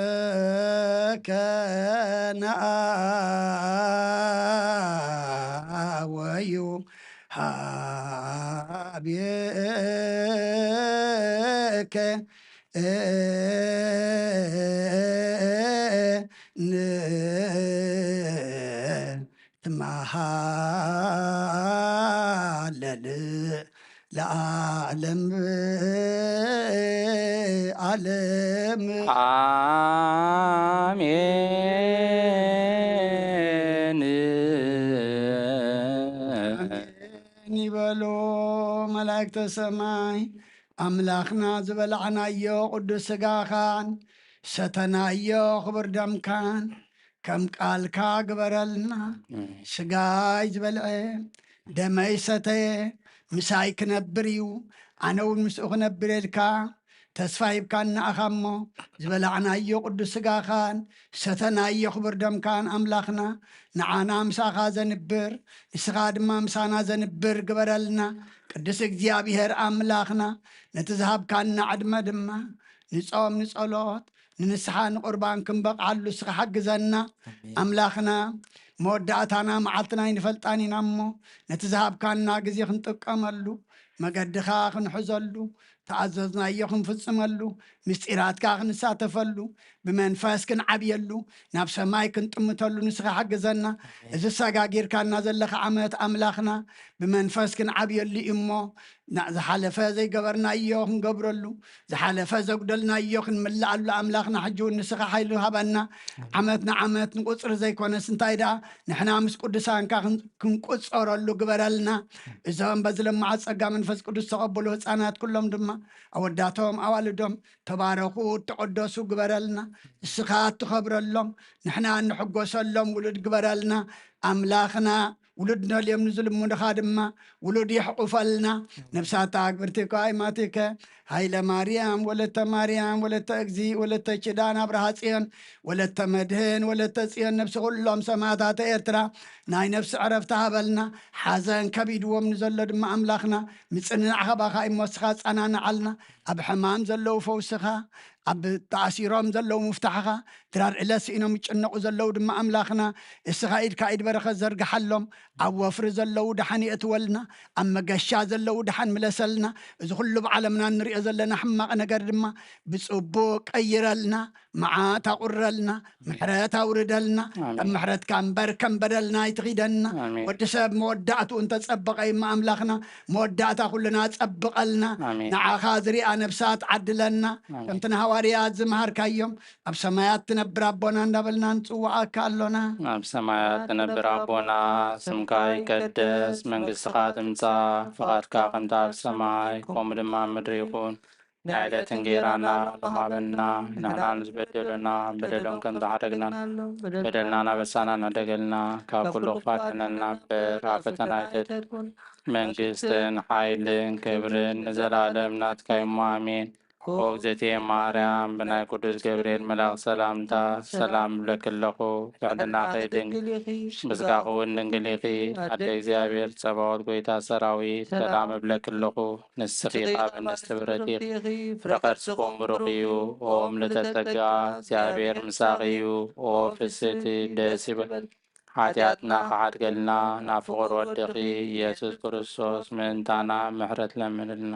ሃብየከ ነኣወዩ፣ ሃብየከ ንትመሃለል ለዓለም ዓለም። ኣሜን። ኣሜን ይበሉ መላእክተ ሰማይ። ኣምላኽና ዝበላዕናዮ ቅዱስ ስጋኻን ሰተናዮ ክቡር ደምካን ከም ቃልካ ግበረልና። ኣሜን። ስጋይ ዝበልዐ ደመይ ሰተየ ምሳይ ክነብር እዩ፣ ኣነ እውን ምስኡ ክነብር ኢልካ ተስፋ ሂብካና ኢኻ እሞ፣ ዝበላዕናዮ ቅዱስ ስጋኻን ሰተናዮ ክቡር ደምካን ኣምላኽና፣ ንዓና ምሳኻ ዘንብር፣ ንስኻ ድማ ምሳና ዘንብር ግበረልና። ቅዱስ እግዚኣብሔር ኣምላኽና፣ ነቲ ዝሃብካና ዕድመ ድማ ንጾም፣ ንጸሎት፣ ንንስሓ፣ ንቁርባን ክንበቕዓሉ ንስኻ ሓግዘና። ኣሜን። ኣምላኽና፣ መወዳእታና መዓልትና ኣይንፈልጣን ኢና እሞ፣ ነቲ ዝሃብካና ግዜ ክንጥቀመሉ፣ መገድኻ ክንሕዘሉ፣ ተኣዘዝናዮ ክንፍጽመሉ፣ ምስጢራትካ ክንሳተፈሉ፣ ብመንፈስ ክንዓብየሉ፣ ናብ ሰማይ ክንጥምተሉ ንስኻ ሓግዘና። ኣሜን። እዚ ሰጋጊርካና ዘለኻ ዓመት ኣምላኽና፣ ብመንፈስ ክንዓብየሉ እዩ እሞ፣ ና-፣ ዝሓለፈ ዘይገበርናዮ ክንገብረሉ፣ ዝሓለፈ ዘጉደልናዮ ክንምልኣሉ ኣምላኽና ሕጂ እውን ንስኻ ሓይሊ ሃበና። ኣሜን። ዓመት ንዓመት ንቁጽሪ ዘይኮነስ እንታይ ደኣ ንሕና ምስ ቅዱሳንካ ክን-፣ ክንቁጸረሉ ግበረልና። ኣሜን። እዞም በዚ ለማዓት ጸጋ መንፈስ ቅዱስ ዝተቐበሉ ህጻናት ኩሎም ድማ ኣወዳቶም ኣዋልዶም ተባረኹ፣ ተቐደሱ ግበረልና። እስኻ እትኸብረሎም ንሕና እንሕጎሰሎም ውሉድ ግበረልና። ኣምላኽና ውሉድ ነልዮም ንዝልምኑኻ ድማ ውሉድ የሕቑፈልና። ነብሳታ ግብርቲ እኳ ኣይማቲከ ሃይለ ማርያም ወለተ ማርያም ወለተ እግዚ ወለተ ኪዳን ኣብርሃ ጽዮን ወለተ መድህን ወለተ ጽዮን ነብሲ ኩሎም ሰማዕታተ ኤርትራ ናይ ነብሲ ዕረፍቲ ሃበልና። ሓዘን ከቢድዎም ንዘሎ ድማ ኣምላኽና ምጽንናዕ ካባኻ እሞ እስኻ ጸናንዓልና። ኣብ ሕማም ዘለዉ ፈውስኻ፣ ኣብ ተኣሲሮም ዘለዉ ምፍታሕኻ፣ ድራር ዕለት ስኢኖም ይጭነቑ ዘለዉ ድማ ኣምላኽና እስኻ ኢድካ ኢድ በረኸት ዘርግሓሎም። ኣብ ወፍሪ ዘለዉ ደሓን የእትወልና፣ ኣብ መገሻ ዘለዉ ደሓን ምለሰልና። እዚ ኩሉ ብዓለምና እንሪኦ ዘለና ሕማቕ ነገር ድማ ብጽቡቕ ቀይረልና፣ መዓት ኣቑረልና፣ ምሕረት ኣውርደልና። ኣሜን። ከም ምሕረትካ እምበር ከም በደልና ኣይትኺደና። ኣሜን። ወዲ ሰብ መወዳእትኡ እንተጸበቐ እሞ ኣምላኽና መወዳእታ ኩልና ጸብቐልና። ኣሜን። ንዓኻ ዝሪኣ ነብሳት ዓድለና። ኣሜን። ከምቲ ንሃዋርያት ዝመሃርካዮም ኣብ ሰማያት ትነብር ኣቦና እንዳበልና ንጽውዓካ ኣሎና። ኣብ ሰማያት ትነብር ኣቦና፣ ስምካ ይቀደስ፣ መንግስትኻ ትምጻእ፣ ፍቓድካ ከምቲ ኣብ ሰማይ ከምኡ ድማ ኣብ ምድሪ ይኹን። ናይ ዕለት እንጌራና ሎም ሃበና፣ ንሕና ንዝበደሉና በደሎም ከም ዝሓደግና በደልና ናበሳና ንዕደገልና፣ ካብ ኩሉ ክፋት ሕነና እምበር፣ ኣብ ፈተና ኣይተድኩን። መንግስትን ሓይልን ክብርን ንዘለኣለም ናትካ እሞ ኣሜን። ኦ እግዝእትየ ማርያም፣ ብናይ ቅዱስ ገብርኤል መልኣኽ ሰላምታ ሰላም እብለኪ ኣለኹ። ብሕልናኺ ድንግል ኢኺ፣ ብስጋኺ እውን ድንግል ኢኺ። ኣደ እግዚኣብሔር ጸባኦት፣ ጎይታ ሰራዊት፣ ሰላም እብለኪ ኣለኹ። ንስኺ ካብ ኣንስቲ ብርኽቲ ኢኺ፣ ፍረ ከርስኺ እውን ብሩኽ እዩ። ኦ ምልዕተ ጸጋ፣ እግዚኣብሔር ምሳኺ እዩ። ኦ ፍስሕቲ፣ ደስ ይበል ሓጢኣትና ክሓድገልና ናብ ፍቑር ወድኺ ኢየሱስ ክርስቶስ ምእንታና ምሕረት ለምንልና።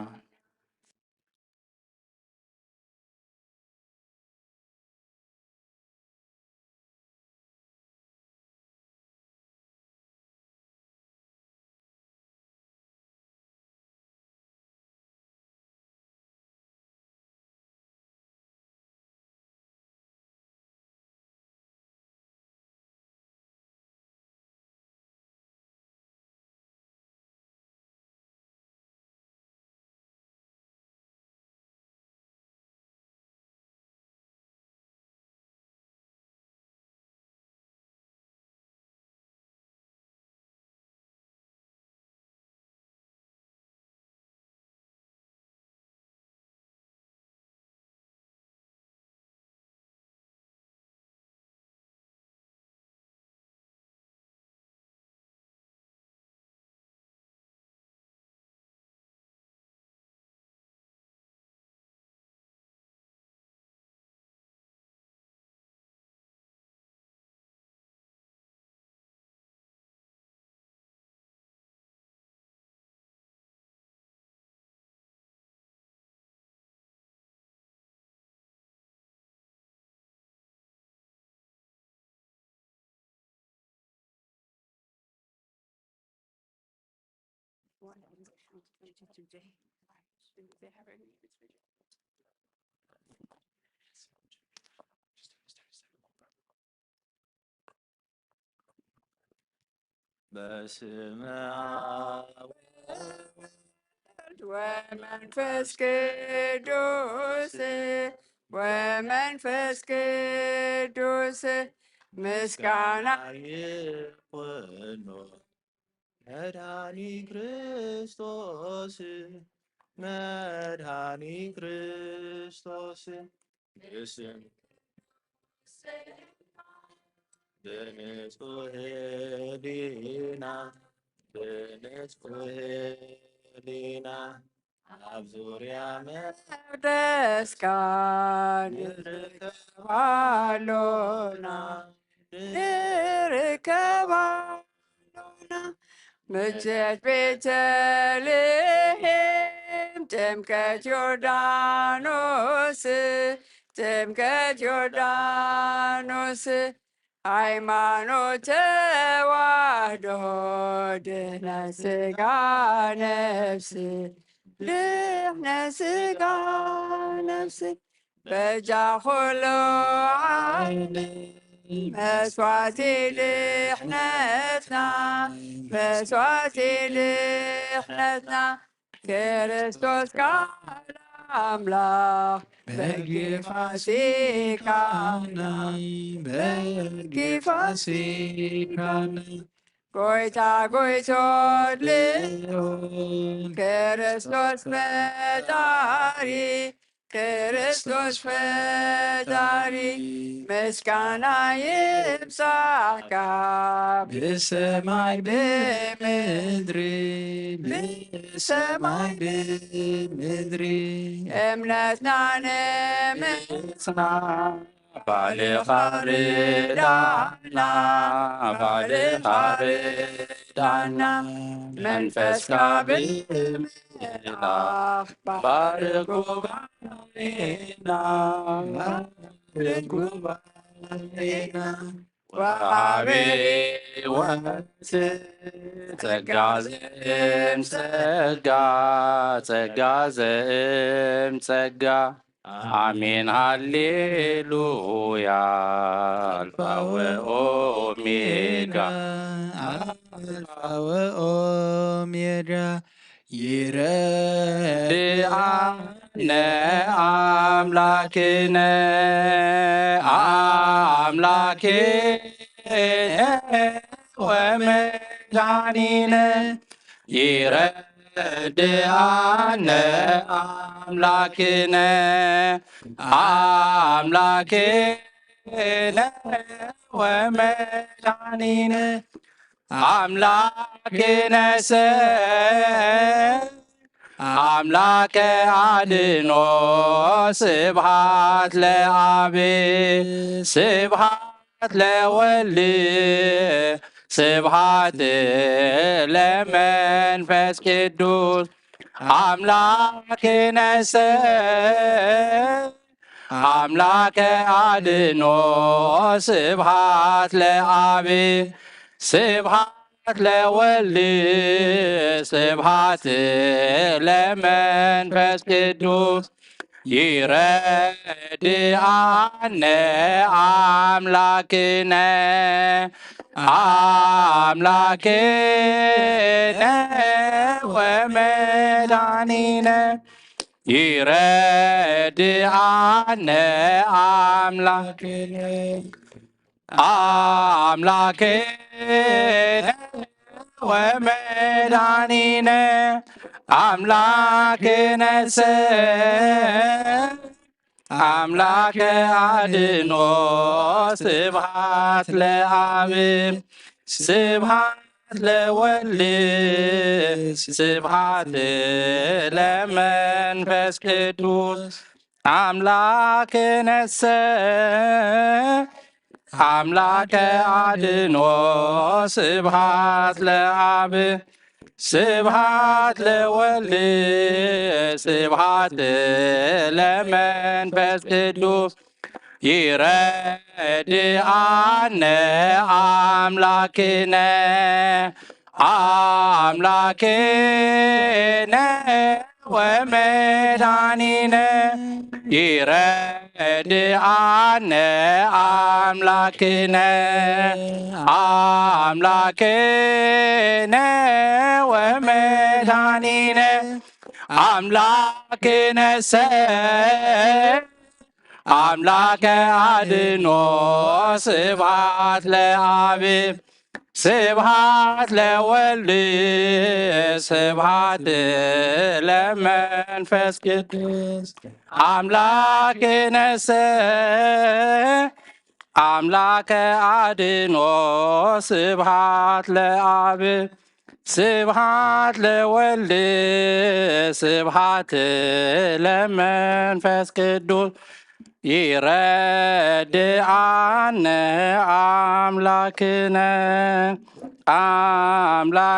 በስመ አብ ወወልድ ወመንፈስ ቅዱስ፣ ወመንፈስ ቅዱስ ምስጋና ይኹኖ። መድኃኒ ክርስቶስ፣ መድኃኒ ክርስቶስ፣ ብስም ብንጹህ ሕሊና፣ ብንጹህ ሕሊና ኣብ ዙርያ መቅደስካ ንርከብ ኣሎና፣ ንርከብ ኣሎና። ምሸት ቤተልሔም፣ ጥምቀት ዮርዳኖስ፣ ጥምቀት ዮርዳኖስ፣ ሃይማኖት ተዋህዶ፣ ድህነት ስጋ ነፍስ፣ ድህነት ስጋ ነፍስ፣ በጃ ኩሉ ዓለም መስዋዕቲ ድሕነትና፣ መስዋዕቲ ድሕነትና፣ ክርስቶስ ቃል ኣምላኽ በጊ ፋሲካና፣ በጊ ፋሲካና፣ ጎይታ ጎይቶት ልዑል ክርስቶስ ፈጣሪ፣ ክርስቶስ ፈጣሪ፣ ምስጋና ይብጻሕካ ብሰማይ ብምድሪ፣ ብሰማይ ብምድሪ። እምነትና ንምጽና ባልኻ ርዳና፣ ባልኻ ርዳና፣ መንፈስካ ብምልኣኽ ባርኽ ጉባኤና፣ ባርኽ ጉባኤና። ወሃቢ ሕይወት ጸጋ ዘእም ጸጋ፣ ጸጋ ዘእም ጸጋ። ኣሜን ሃሌሉያ። ኣልፋ ወኦሜጋ፣ ኣልፋ ወኦሜጋ። ይረድኣነ ኣምላክነ፣ ኣምላክነ ወመድኃኒነ። ይረድኣነ ኣምላክነ፣ ኣምላክነ ወመድኃኒነ። ኣምላክነሰ ኣምላከ ኣድኖ። ስብሃት ለኣብ፣ ስብሃት ስብሐት ለወልድ ስብሐት ለመንፈስ ቅዱስ አምላክነሰ አምላከ አድኖ ስብሐት ለአብ ስብሐት ለወልድ ስብሐት ለመንፈስ ቅዱስ ይረድአነ አምላክነ አምላክነ ወመድኃኒነ ይረድአነ አምላክነ አምላክነ ወመድኃኒነ አምላክነሰ አምላከ አድኖ ስብሐት ለአብ ስብሐት ለወልድ ስብሐት ለመንፈስ ቅዱስ አምላክነሰ አምላከ አድኖ ስብሐት ለአብ ስብሐት ለወልድ ስብሐት ለመንፈስ ቅዱስ ይረድአነ አምላክነ አምላክነ ወመድኃኒነ ይረድአነ አምላክነ አምላክነ ወመድኃኒነ አምላክነሰ አምላከ አድኖ ስብሐት ለአብ ስብሐት ለወልድ ስብሐት ለመንፈስ ቅዱስ አምላክነሰ አምላከ አድኖ ስብሐት ለአብ ስብሐት ለወልድ ስብሐት ለመንፈስ ቅዱስ ይረድአነ አምላክነ አምላክነ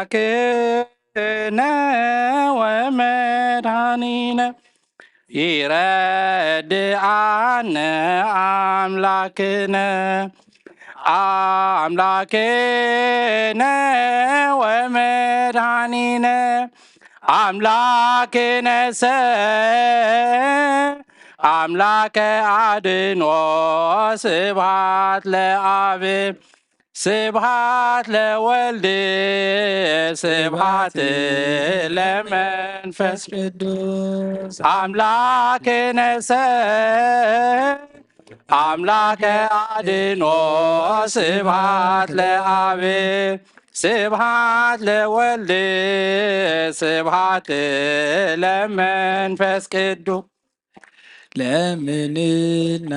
ወመድኃኒነ ይረድአነ አምላክነ አምላክነ ወመድኃኒነ አምላክነሰ አምላከ አድኖ ስብሐት ለአብ ስብሐት ለወልድ ስብሐት ለመንፈስ ቅዱስ አምላክነሰ አምላከ አድኖ ስብሐት ለአብ ስብሐት ለወልድ ስብሐት ለመንፈስ ቅዱስ ለምንና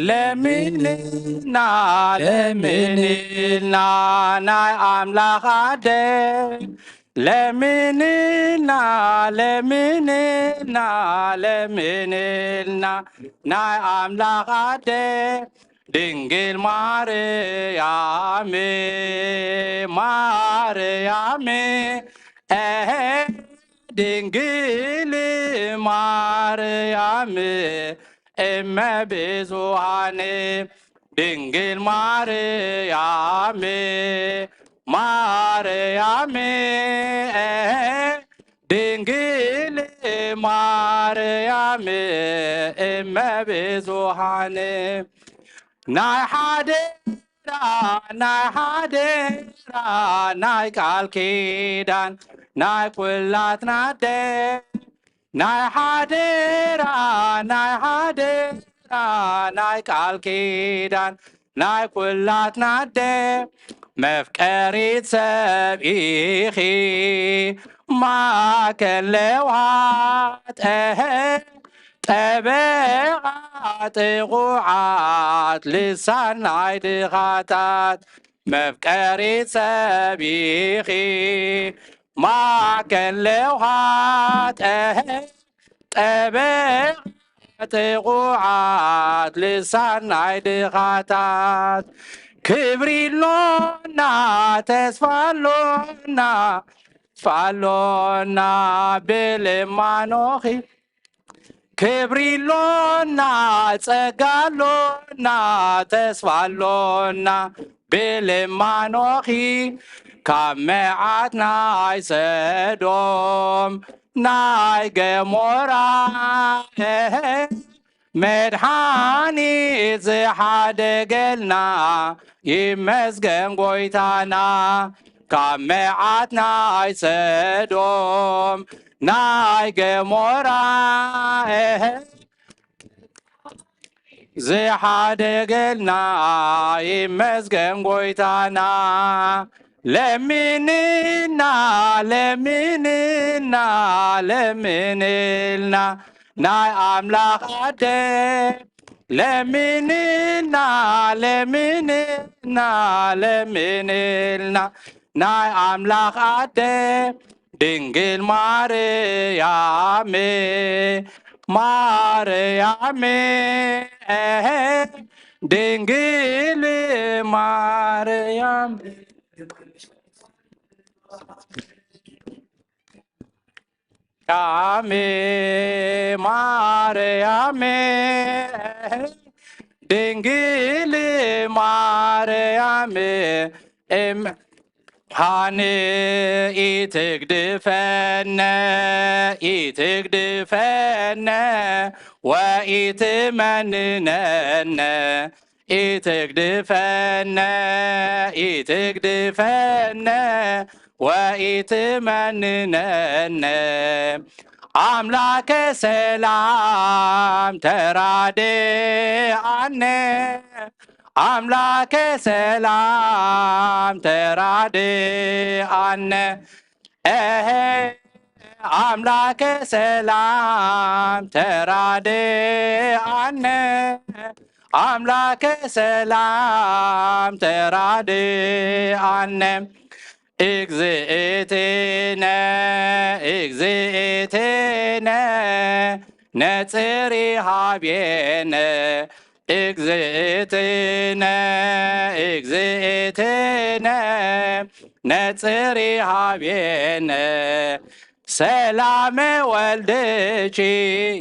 ለምንና ለምንና ናይ ኣምላኽ ኣደ ለምንና ለምንና ለምንልና ናይ ኣምላኽ ኣደ ድንግል ማርያም ማርያም እሄ ድንግል ማርያም እመ ብዙኃን ድንግል ማርያም ማርያም ድንግል ማርያም እመ ብዙኃን ናይ ሓደራ ናይ ሓደራ ናይ ቃል ኪዳን ናይ ኩላትና ኣደ ናይ ሓደራ ናይ ሓደራ ናይ ቃል ኪዳን ናይ ኩላትና ኣደ መፍቀሪት ሰብ ኢኺ ማእከል ለውሃት እህ ጠበቓ ጥቑዓት ልሳን ናይ ድኻታት መፍቀሪት ሰብ ኢኺ ማእከል ለውሃት እህ ጠበቓ ጥቑዓት ልሳን ናይ ድኻታት ክብሪ ኣሎና ተስፋ ኣሎና ተስፋ ኣሎና ብልማኖኺ ክብሪ ኣሎና ጸጋ ኣሎና ተስፋ ኣሎና ብልማኖኺ ካብ መዓት ናይ ሰዶም ናይ ገሞራ መድሓኒት ዝሓደገልና ይመስገን ጎይታና ካብ መዓት ናይ ሰዶም ናይ ገሞራ ዝሓደገልና ይመስገን ጎይታና ለምንና ለምንና ለምንልና ናይ ኣምላኽ ኣደ ለምንና ለምንና ለምንልና ናይ ኣምላኽ ኣደ ድንግል ማርያም ማርያም ድንግል ማርያም ያሜ ማርያም ድንግል ማርያም እም ሃኒ ኢትግድፈነ ኢትግድፈነ ወኢትመንነነ ኢትግድፈነ ኢትግድፈነ ወኢትመንነነ ኣምላከ ሰላም ተራድኣነ ኣምላከ ሰላም ተራድኣነ እሄ ኣምላከ ሰላም ተራድኣነ ኣምላከ ሰላም ተራድኣነ እግዝእትነ እግዝእትነ ነጽሪ ሃብየነ እግዝእትነ እግዝእትነ ነጽሪ ሃብየነ ሰላም ወልድኪ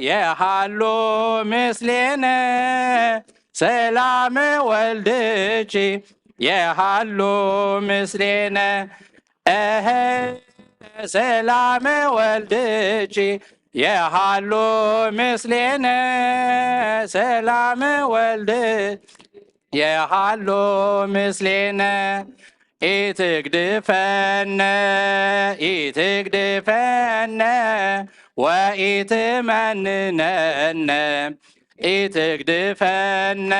የሃሉ ምስሌነ ሰላም ወልድኪ የሃሉ ምስሌነ እሄ ሰላም ወልድኪ የሃሉ ምስሌነ ሰላም ወልድ የሃሉ ምስሌነ ኢትግድፈነ ኢትግድፈነ ወኢትመንነነ ኢትግድፈነ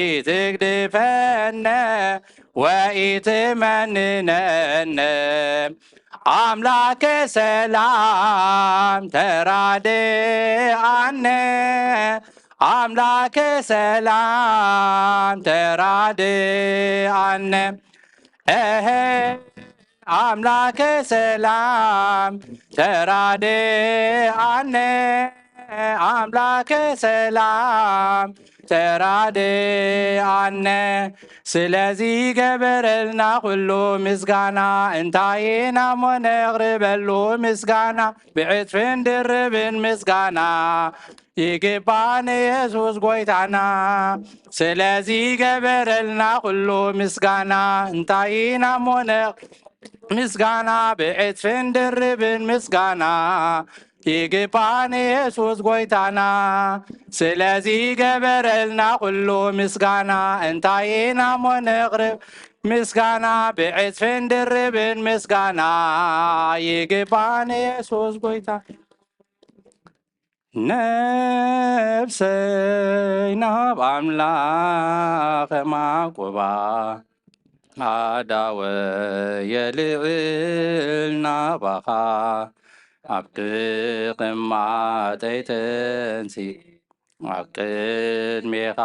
ኢትግድፈነ ወኢትመንነነ ኣምላከ ሰላም ተራድኣነ ኣምላከ ሰላም ተራድኣነ እሄ ኣምላከ ሰላም ተራድኣነ ኣምላከ ሰላም ተራድኣነ ስለዚ ገበረልና ኩሉ ምስጋና እንታይ ኢና እሞ ነቕርበሉ ምስጋና ብዕፅፍን ድርብን ምስጋና ይግባን የሱስ ጎይታና ስለዚ ገበረልና ኩሉ ምስጋና እንታይ ኢና እሞ ነቕርብ ምስጋና ብዕፅፍን ድርብን ምስጋና ይግባን የሱስ ጎይታና ስለዚ ገበረልና ኩሉ ምስጋና እንታይ ኢና እሞ ነቕርብ ምስጋና ብዕፅፍን ድርብን ምስጋና ይግባን የሱስ ጎይታ ነፍሰይ ናብ ኣምላኽ ማቁባ ኣዳወ የልዕል ናባኻ ኣብ ድቕማጠይ ተንሲ ኣብ ቅድሜኻ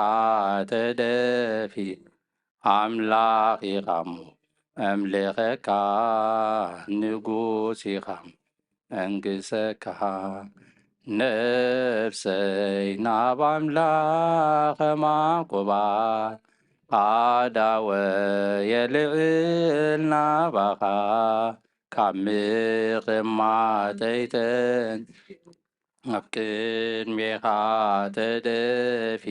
ተደፊ ኣምላኽ ኢኻሞ ኣምልኸካ ንጉስ ኢኻ መንግሰካ ነፍሰይ ናብ ኣምላኽ ማቁባ፣ ኣዳወየ ልዕል ናባኻ፣ ካብ ምቕማጠይ ተን-፣ ኣብ ቅድሜኻ ተደፊ፣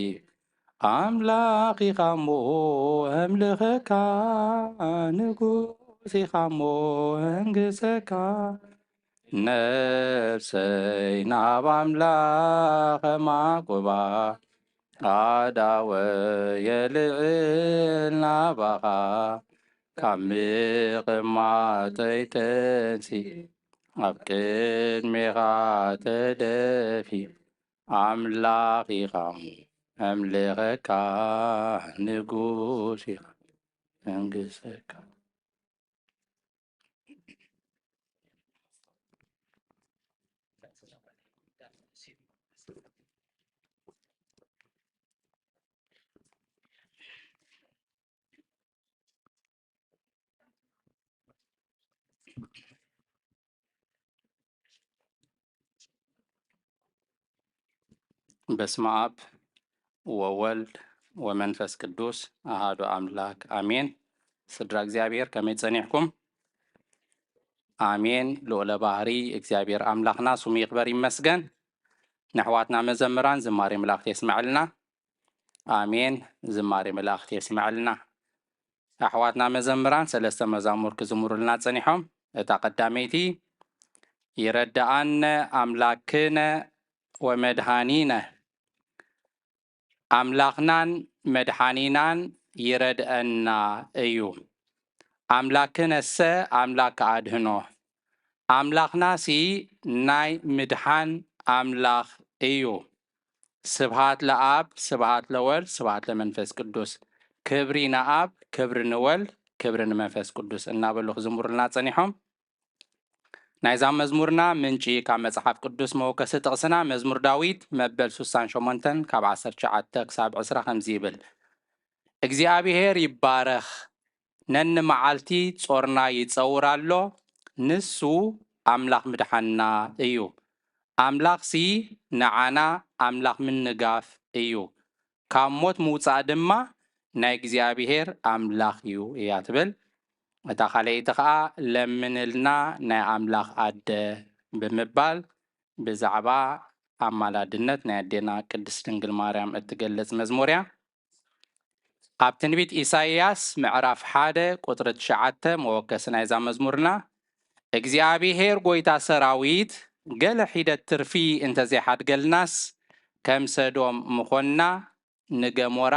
ኣምላኽ ኢኻ እሞ ኣምልኸካ፣ ንጉስ ኢኻ እሞ ኣንግሰካ። ነፍሰይ ናብ ኣምላኽ ማቁባ፣ ኣዳወየ ልዕል ናባኻ፣ ካብ ምቕማጠይ ተንሲ፣ ኣብ ቅድሜኻ ተደፊ፣ ኣምላኽ ኢኻ ኣምልኸካ፣ ንጉስ ኢኻ መንግሰካ። በስመ አብ ወወልድ ወመንፈስ ቅዱስ አሃዱ አምላክ አሜን። ስድራ እግዚኣብሔር ከመይ ጸኒሕኩም? ኣሜን። ልዑለ ባህሪ እግዚኣብሔር ኣምላኽና ስሙ ይኽበር ይመስገን። ንኣሕዋትና መዘምራን ዝማሬ መላእኽቲ የስመዐልና። ኣሜን። ዝማሬ መላእኽቲ የስመዐልና። ኣሕዋትና መዘምራን ሰለስተ መዛሙር ክዝምሩልና ጸኒሖም። እታ ቀዳመይቲ፣ ይረድኣነ ኣምላክነ ወመድሃኒነ፣ ኣምላኽናን መድሓኒናን ይረድኣና እዩ። ኣምላክነሰ ኣምላክ ኣድህኖ፣ ኣምላኽናሲ ናይ ምድሓን ኣምላኽ እዩ። ስብሃት ለኣብ፣ ስብሃት ለወልድ፣ ስብሃት ለመንፈስ ቅዱስ። ክብሪ ንኣብ፣ ክብሪ ንወልድ፣ ክብሪ ንመንፈስ ቅዱስ እናበሉ ክዝምሩልና ጸኒሖም። ናይዛ መዝሙርና ምንጪ ካብ መጽሓፍ ቅዱስ መወከሲ ጥቕስና መዝሙር ዳዊት መበል ስሳን ሸሞንተን ካብ ዓሰርተ ትሽዓተ ክሳብ ዕስራ ከምዚ ይብል፣ እግዚኣብሔር ይባረኽ፣ ነንመዓልቲ ጾርና ይጸውር ኣሎ፣ ንሱ ኣምላኽ ምድሓንና እዩ። ኣምላኽሲ ንዓና ኣምላኽ ምንጋፍ እዩ፣ ካብ ሞት ምውጻእ ድማ ናይ እግዚኣብሔር ኣምላኽ እዩ እያ ትብል። እታ ካልኣይቲ ኸኣ ለምንልና ናይ ኣምላኽ ኣደ ብምባል ብዛዕባ ኣማላድነት ናይ ኣዴና ቅድስት ድንግል ማርያም እትገልጽ መዝሙር እያ። ኣብ ትንቢት ኢሳይያስ ምዕራፍ ሓደ ቁጽሪ ትሽዓተ መወከሲ ናይዛ መዝሙርና፣ እግዚኣብሔር ጐይታ ሰራዊት ገለ ሒደት ትርፊ እንተ ዘይሓድገልናስ ከም ሰዶም ምኾንና፣ ንገሞራ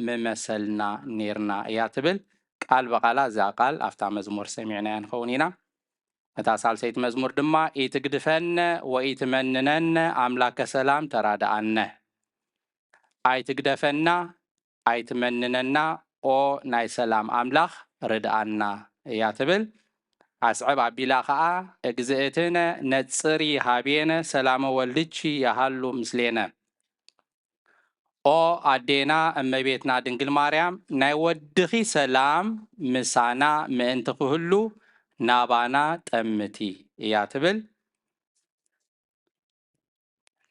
ምመሰልና ኔርና እያ ትብል። ቃል ብቓላ እዛ ቃል ኣብታ መዝሙር ሰሚዕናያ ንኸውን ኢና። እታ ሳልሰይቲ መዝሙር ድማ፣ ኢትግድፈነ ወኢትመንነነ ኣምላከ ሰላም ተራድኣነ። ኣይትግደፈና፣ ኣይትመንነና፣ ኦ ናይ ሰላም ኣምላኽ ርድኣና እያ ትብል። ኣስዕብ ኣቢላ ኸኣ፣ እግዝእትነ ነጽሪ ሃቤነ ሰላመ ወልድኪ የሃሉ ምስሌነ። ኦ ኣዴና እመቤትና ድንግል ማርያም፣ ናይ ወድኺ ሰላም ምሳና ምእንቲ ክህሉ ናባና ጠምቲ እያ ትብል።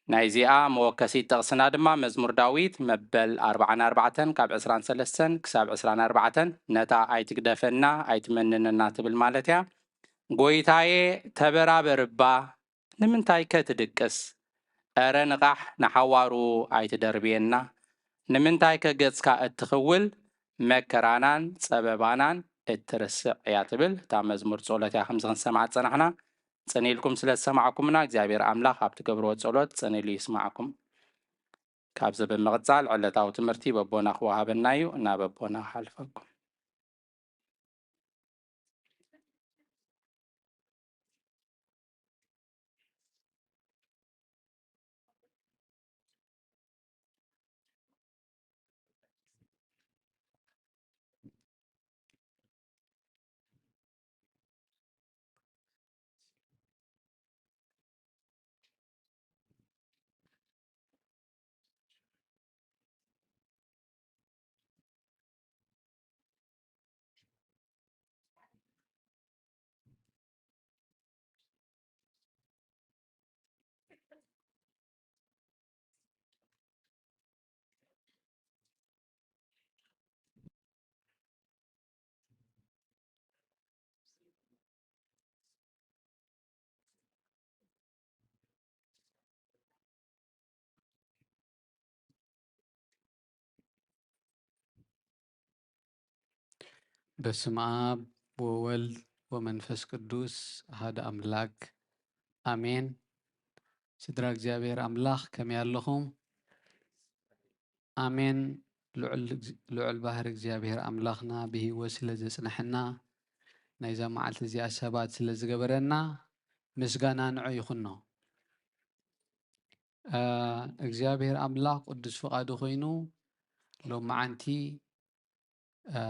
ናይዚኣ መወከሲት ጥቕስና ድማ መዝሙር ዳዊት መበል ኣርብዓን ኣርባዕተን ካብ ዕስራን ሰለስተን ክሳብ ዕስራን ኣርባዕተን፣ ነታ ኣይትግደፈና ኣይትመንነና ትብል ማለት እያ። ጐይታዬ ተበራበር እባ፣ ንምንታይከ ትድቅስ? ኧረ ንቓሕ ንሓዋሩ ኣይትደርብየና፣ ንምንታይከ ገጽካ እትኽውል መከራናን ጸበባናን እትርስዕ እያ ትብል እታ መዝሙር ጸሎት እያ። ከምዚ ክንሰምዓ ዝጸናሕና ጽን ኢልኩም ስለ ዝሰማዕኩምና እግዚኣብሔር ኣምላኽ ኣብ ትገብርዎ ጸሎት ጽን ኢሉ ይስማዕኩም። ካብዚ ብምቕጻል ዕለታዊ ትምህርቲ በቦና ክወሃበና እዩ። ናብ ኣቦና ክሓልፈኩም። በስመ አብ ወወልድ ወመንፈስ ቅዱስ አሐደ አምላክ አሜን። ስድራ እግዚኣብሔር አምላኽ ከመይ ኣለኹም? ኣሜን። ልዑል እግ-፣ ልዑል ባህሪ እግዚኣብሔር ኣምላኽና ብህይወት ስለ ዘጽንሐና፣ ናይዛ መዓልቲ እዚኣ ሰባት ስለ ዝገበረና፣ ምስጋና ንዑ ይኹኖ። እ፣ እግዚኣብሔር ኣምላኽ ቅዱስ ፍቓዱ ኮይኑ፣ ሎመዓንቲ፣ እ፣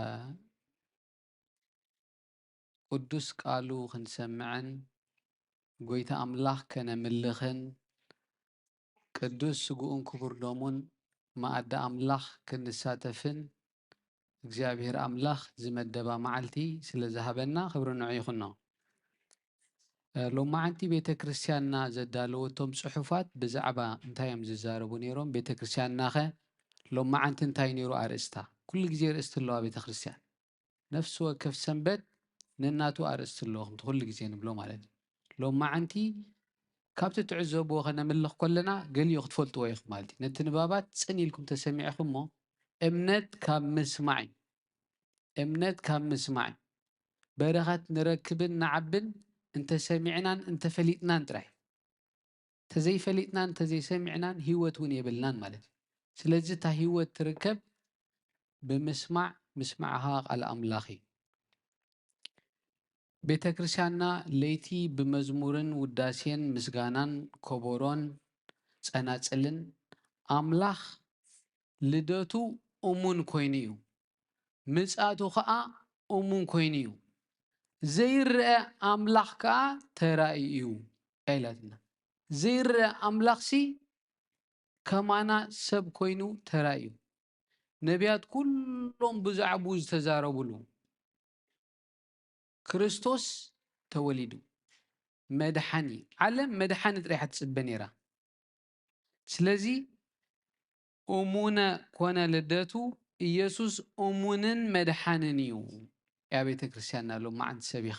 ቅዱስ ቃሉ ክንሰምዕን፣ ጎይታ ኣምላኽ ከነምልኽን፣ ቅዱስ ስግኡን ክቡር ደሙን መኣዲ ኣምላኽ ክንሳተፍን፣ እግዚኣብሔር ኣምላኽ ዝመደባ መዓልቲ ስለ ዝሃበና ክብሪ ንዑ ይኹኖ። እ፣ ሎመዓንቲ ቤተ ክርስቲያንና ዘዳለወቶም ጽሑፋት ብዛዕባ እንታይ እዮም ዝዛረቡ ነይሮም? ቤተ ክርስቲያንናኸ ሎመዓንቲ እንታይ ነይሩ ኣርእስታ? ኩሉ ግዜ ኣርእስቲ ኣለዋ ቤተ ክርስቲያን። ነፍሲ ወከፍ ሰንበት ነናቱ ኣርእስቲ ኣለዎ፣ ከምቲ ኩሉ ግዜ ንብሎ ማለት እዩ። ሎመዓንቲ ካብቲ ትዕዘብዎ ከነምልኽ ከለና ገሊኡ ክትፈልጥዎ ኢኹም ማለት እዩ። ነቲ ንባባት ጽን ኢልኩም ተሰሚዕኹሞ፣ እምነት ካብ ምስማዕ እዩ። እምነት ካብ ምስማዕ እዩ። በረኸት ንረክብን ንዓብን እንተሰሚዕናን እንተፈሊጥናን ጥራይ። እንተዘይፈሊጥናን እንተዘይሰሚዕናን ህይወት እውን የብልናን ማለት እዩ። ስለዚ እታ ህይወት ትርከብ ብምስማዕ፣ ምስማዕ ኸኣ ቃል ኣምላኽ እዩ። ቤተ ክርስቲያንና ለይቲ ብመዝሙርን ውዳሴን ምስጋናን ኮቦሮን ጸናጽልን ኣምላኽ ልደቱ እሙን ኮይኑ እዩ፣ ምጽኣቱ ኸኣ እሙን ኮይኑ እዩ፣ ዘይረኣ ኣምላኽ ከኣ ተራእዩ እዩ ኢላትና። ዘይረኣ ኣምላኽሲ ከማና ሰብ ኮይኑ ተራእዩ። ነቢያት ኩሎም ብዛዕባኡ ዝተዛረቡሉ ክርስቶስ ተወሊዱ። መድሓኒ፣ ዓለም መድሓኒ ጥራይ እያ ትጽበ ነይራ። ስለዚ እሙነ ኮነ ልደቱ፣ ኢየሱስ እሙንን መድሓንን እዩ እያ ቤተ ክርስቲያንና ሎመዓንቲ ሰቢኻ።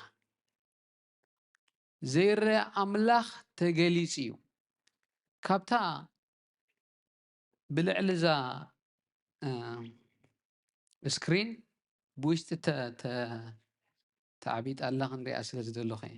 ዘይረኣ ኣምላኽ ተገሊጹ እዩ። ካብታ ብልዕሊ እዛ፣ እ፣ ስክሪን ብውሽጢ ተ-፣ ተ-፣ ተዓቢጣ ኣላ ክንሪኣ ስለ ዝደለኹ እየ።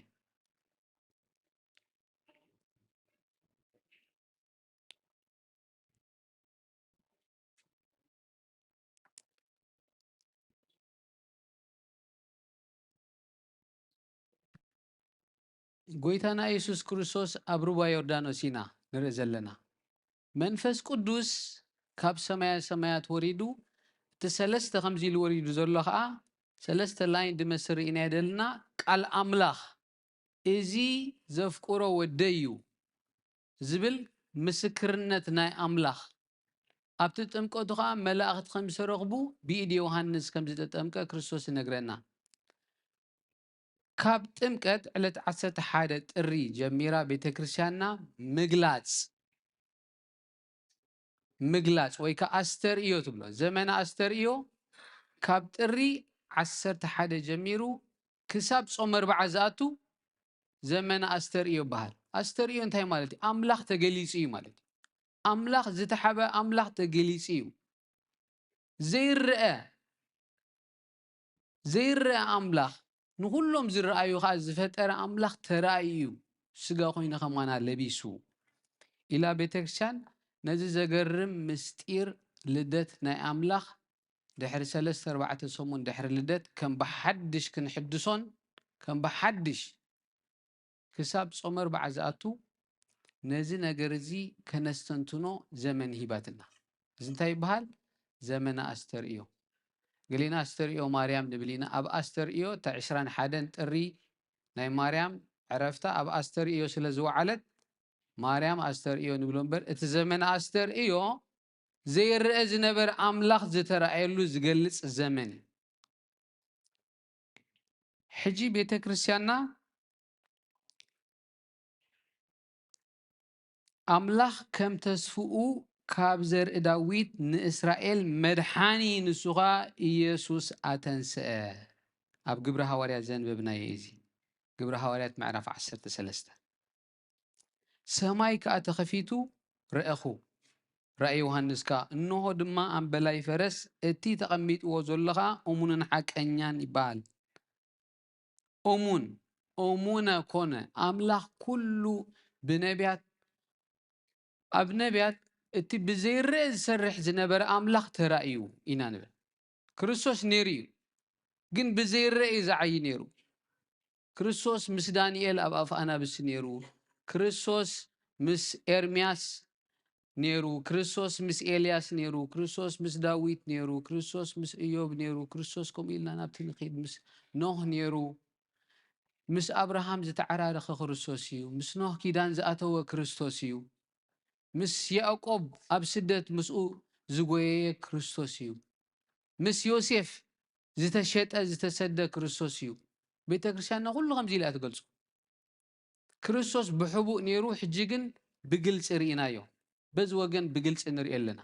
ጎይታና የሱስ ክርስቶስ ኣብ ሩባ ዮርዳኖስ ኢና ንርኢ ዘለና። መንፈስ ቅዱስ ካብ ሰማየ ሰማያት ወሪዱ፣ እቲ ሰለስተ ከምዚ ኢሉ ወሪዱ ዘሎ ኸኣ፣ ሰለስተ ላይን ድመስል ርኢናዮ ደለና፣ ቃል ኣምላኽ፣ "እዚ ዘፍቅሮ ወደይ እዩ" ዝብል ምስክርነት ናይ ኣምላኽ። ኣብቲ ጥምቀቱ ኸኣ መላእኽቲ ከም ዝተረኽቡ፣ ብኢድ ዮሃንስ ከም ዝተጠምቀ ክርስቶስ ይነግረና። ካብ ጥምቀት ዕለት ዓሰርተ ሓደ ጥሪ ጀሚራ ቤተ ክርስቲያንና ምግላጽ፣ ምግላጽ ወይ ከኣ ኣስተርእዮ ትብሎ። ዘመነ ኣስተርእዮ ካብ ጥሪ ዓሰርተ ሓደ ጀሚሩ ክሳብ ጾም ኣርብዓ ዝኣቱ ዘመነ ኣስተርእዮ ይበሃል። ኣስተርእዮ እንታይ ማለት እዩ? ኣምላኽ ተገሊጹ እዩ ማለት እዩ። ኣምላኽ ዝተሓበ ኣምላኽ ተገሊጹ እዩ። ዘይረኣ፣ ዘይረኣ ኣምላኽ፣ ንኹሎም ዝረኣዩ ኸኣ ዝፈጠረ ኣምላኽ ተራእዩ እዩ፣ ስጋ ኾይኑ ኸማና ለቢሱ ኢላ ቤተ ክርስቲያን። ነዚ ዘገርም ምስጢር ልደት ናይ ኣምላኽ ድሕሪ ሰለስተ ኣርባዕተ ሰሙን ድሕሪ ልደት ከም ብሓድሽ ክንሕድሶን ከም ብሓድሽ ክሳብ ጾም ኣርብዓ ዝኣቱ ነዚ ነገር እዚ ከነስተንትኖ ዘመን ሂባትና። እዚ እንታይ ይበሃል? ዘመነ ኣስተርእዮ። ገሊና ኣስተርእዮ ማርያም ንብል ኢና። ኣብ ኣስተርእዮ እታ ዕስራን ሓደን ጥሪ ናይ ማርያም ዕረፍታ ኣብ ኣስተርእዮ ስለ ዝወዓለት ማርያም ኣስተርእዮ ንብሎ እምበር፣ እቲ ዘመነ ኣስተርእዮ ዘይረአ ዝነበረ ኣምላኽ ዝተራእየሉ ዝገልጽ ዘመን እዩ። ሕጂ ቤተ ክርስቲያንና ኣምላኽ ከም ተስፍኡ ካብ ዘርኢ ዳዊት ንእስራኤል መድሓኒ ንሱ ኸኣ ኢየሱስ ኣተንስአ። ኣብ ግብሪ ሃዋርያት ዘንበብናዮ እዩ እዚ። ግብሪ ሃዋርያት ምዕራፍ ዓሰርተ ሰለስተ። ሰማይ ከኣ ተኸፊቱ ረኣኹ። ራእይ ዮሃንስ ከኣ፣ እንሆ ድማ ኣምበላይ ፈረስ፣ እቲ ተቐሚጥዎ ዘሎ ኸኣ እሙንን ሓቀኛን ይበሃል። እሙን፣ እሙነ ኮነ፣ ኣምላኽ ኩሉ ብነቢያት፣ ኣብ ነቢያት እቲ ብዘይረአ ዝሰርሕ ዝነበረ ኣምላኽ ተራእዩ ኢና ንብል። ክርስቶስ ነይሩ እዩ፣ ግን ብዘይረአ እዩ ዝዓዪ ነይሩ። ክርስቶስ ምስ ዳንኤል ኣብ ኣፍ ኣናብስ ነይሩ። ክርስቶስ ምስ ኤርምያስ ነይሩ። ክርስቶስ ምስ ኤልያስ ነይሩ። ክርስቶስ ምስ ዳዊት ነይሩ። ክርስቶስ ምስ እዮብ ነይሩ። ክርስቶስ ከምኡ ኢልና ናብቲ ንኺድ ምስ ኖህ ነይሩ። ምስ ኣብርሃም ዝተዓራረኸ ክርስቶስ እዩ። ምስ ኖህ ኪዳን ዝኣተወ ክርስቶስ እዩ። ምስ ያዕቆብ ኣብ ስደት ምስኡ ዝጎየየ ክርስቶስ እዩ። ምስ ዮሴፍ ዝተሸጠ ዝተሰደ ክርስቶስ እዩ። ቤተ ክርስቲያንና ኩሉ ከምዚ ኢላ እያ ትገልጾ። ክርስቶስ ብሕቡእ ነይሩ፣ ሕጂ ግን ብግልጺ ርኢናዮ። በዚ ወገን ብግልጺ ንርኢ ኣለና።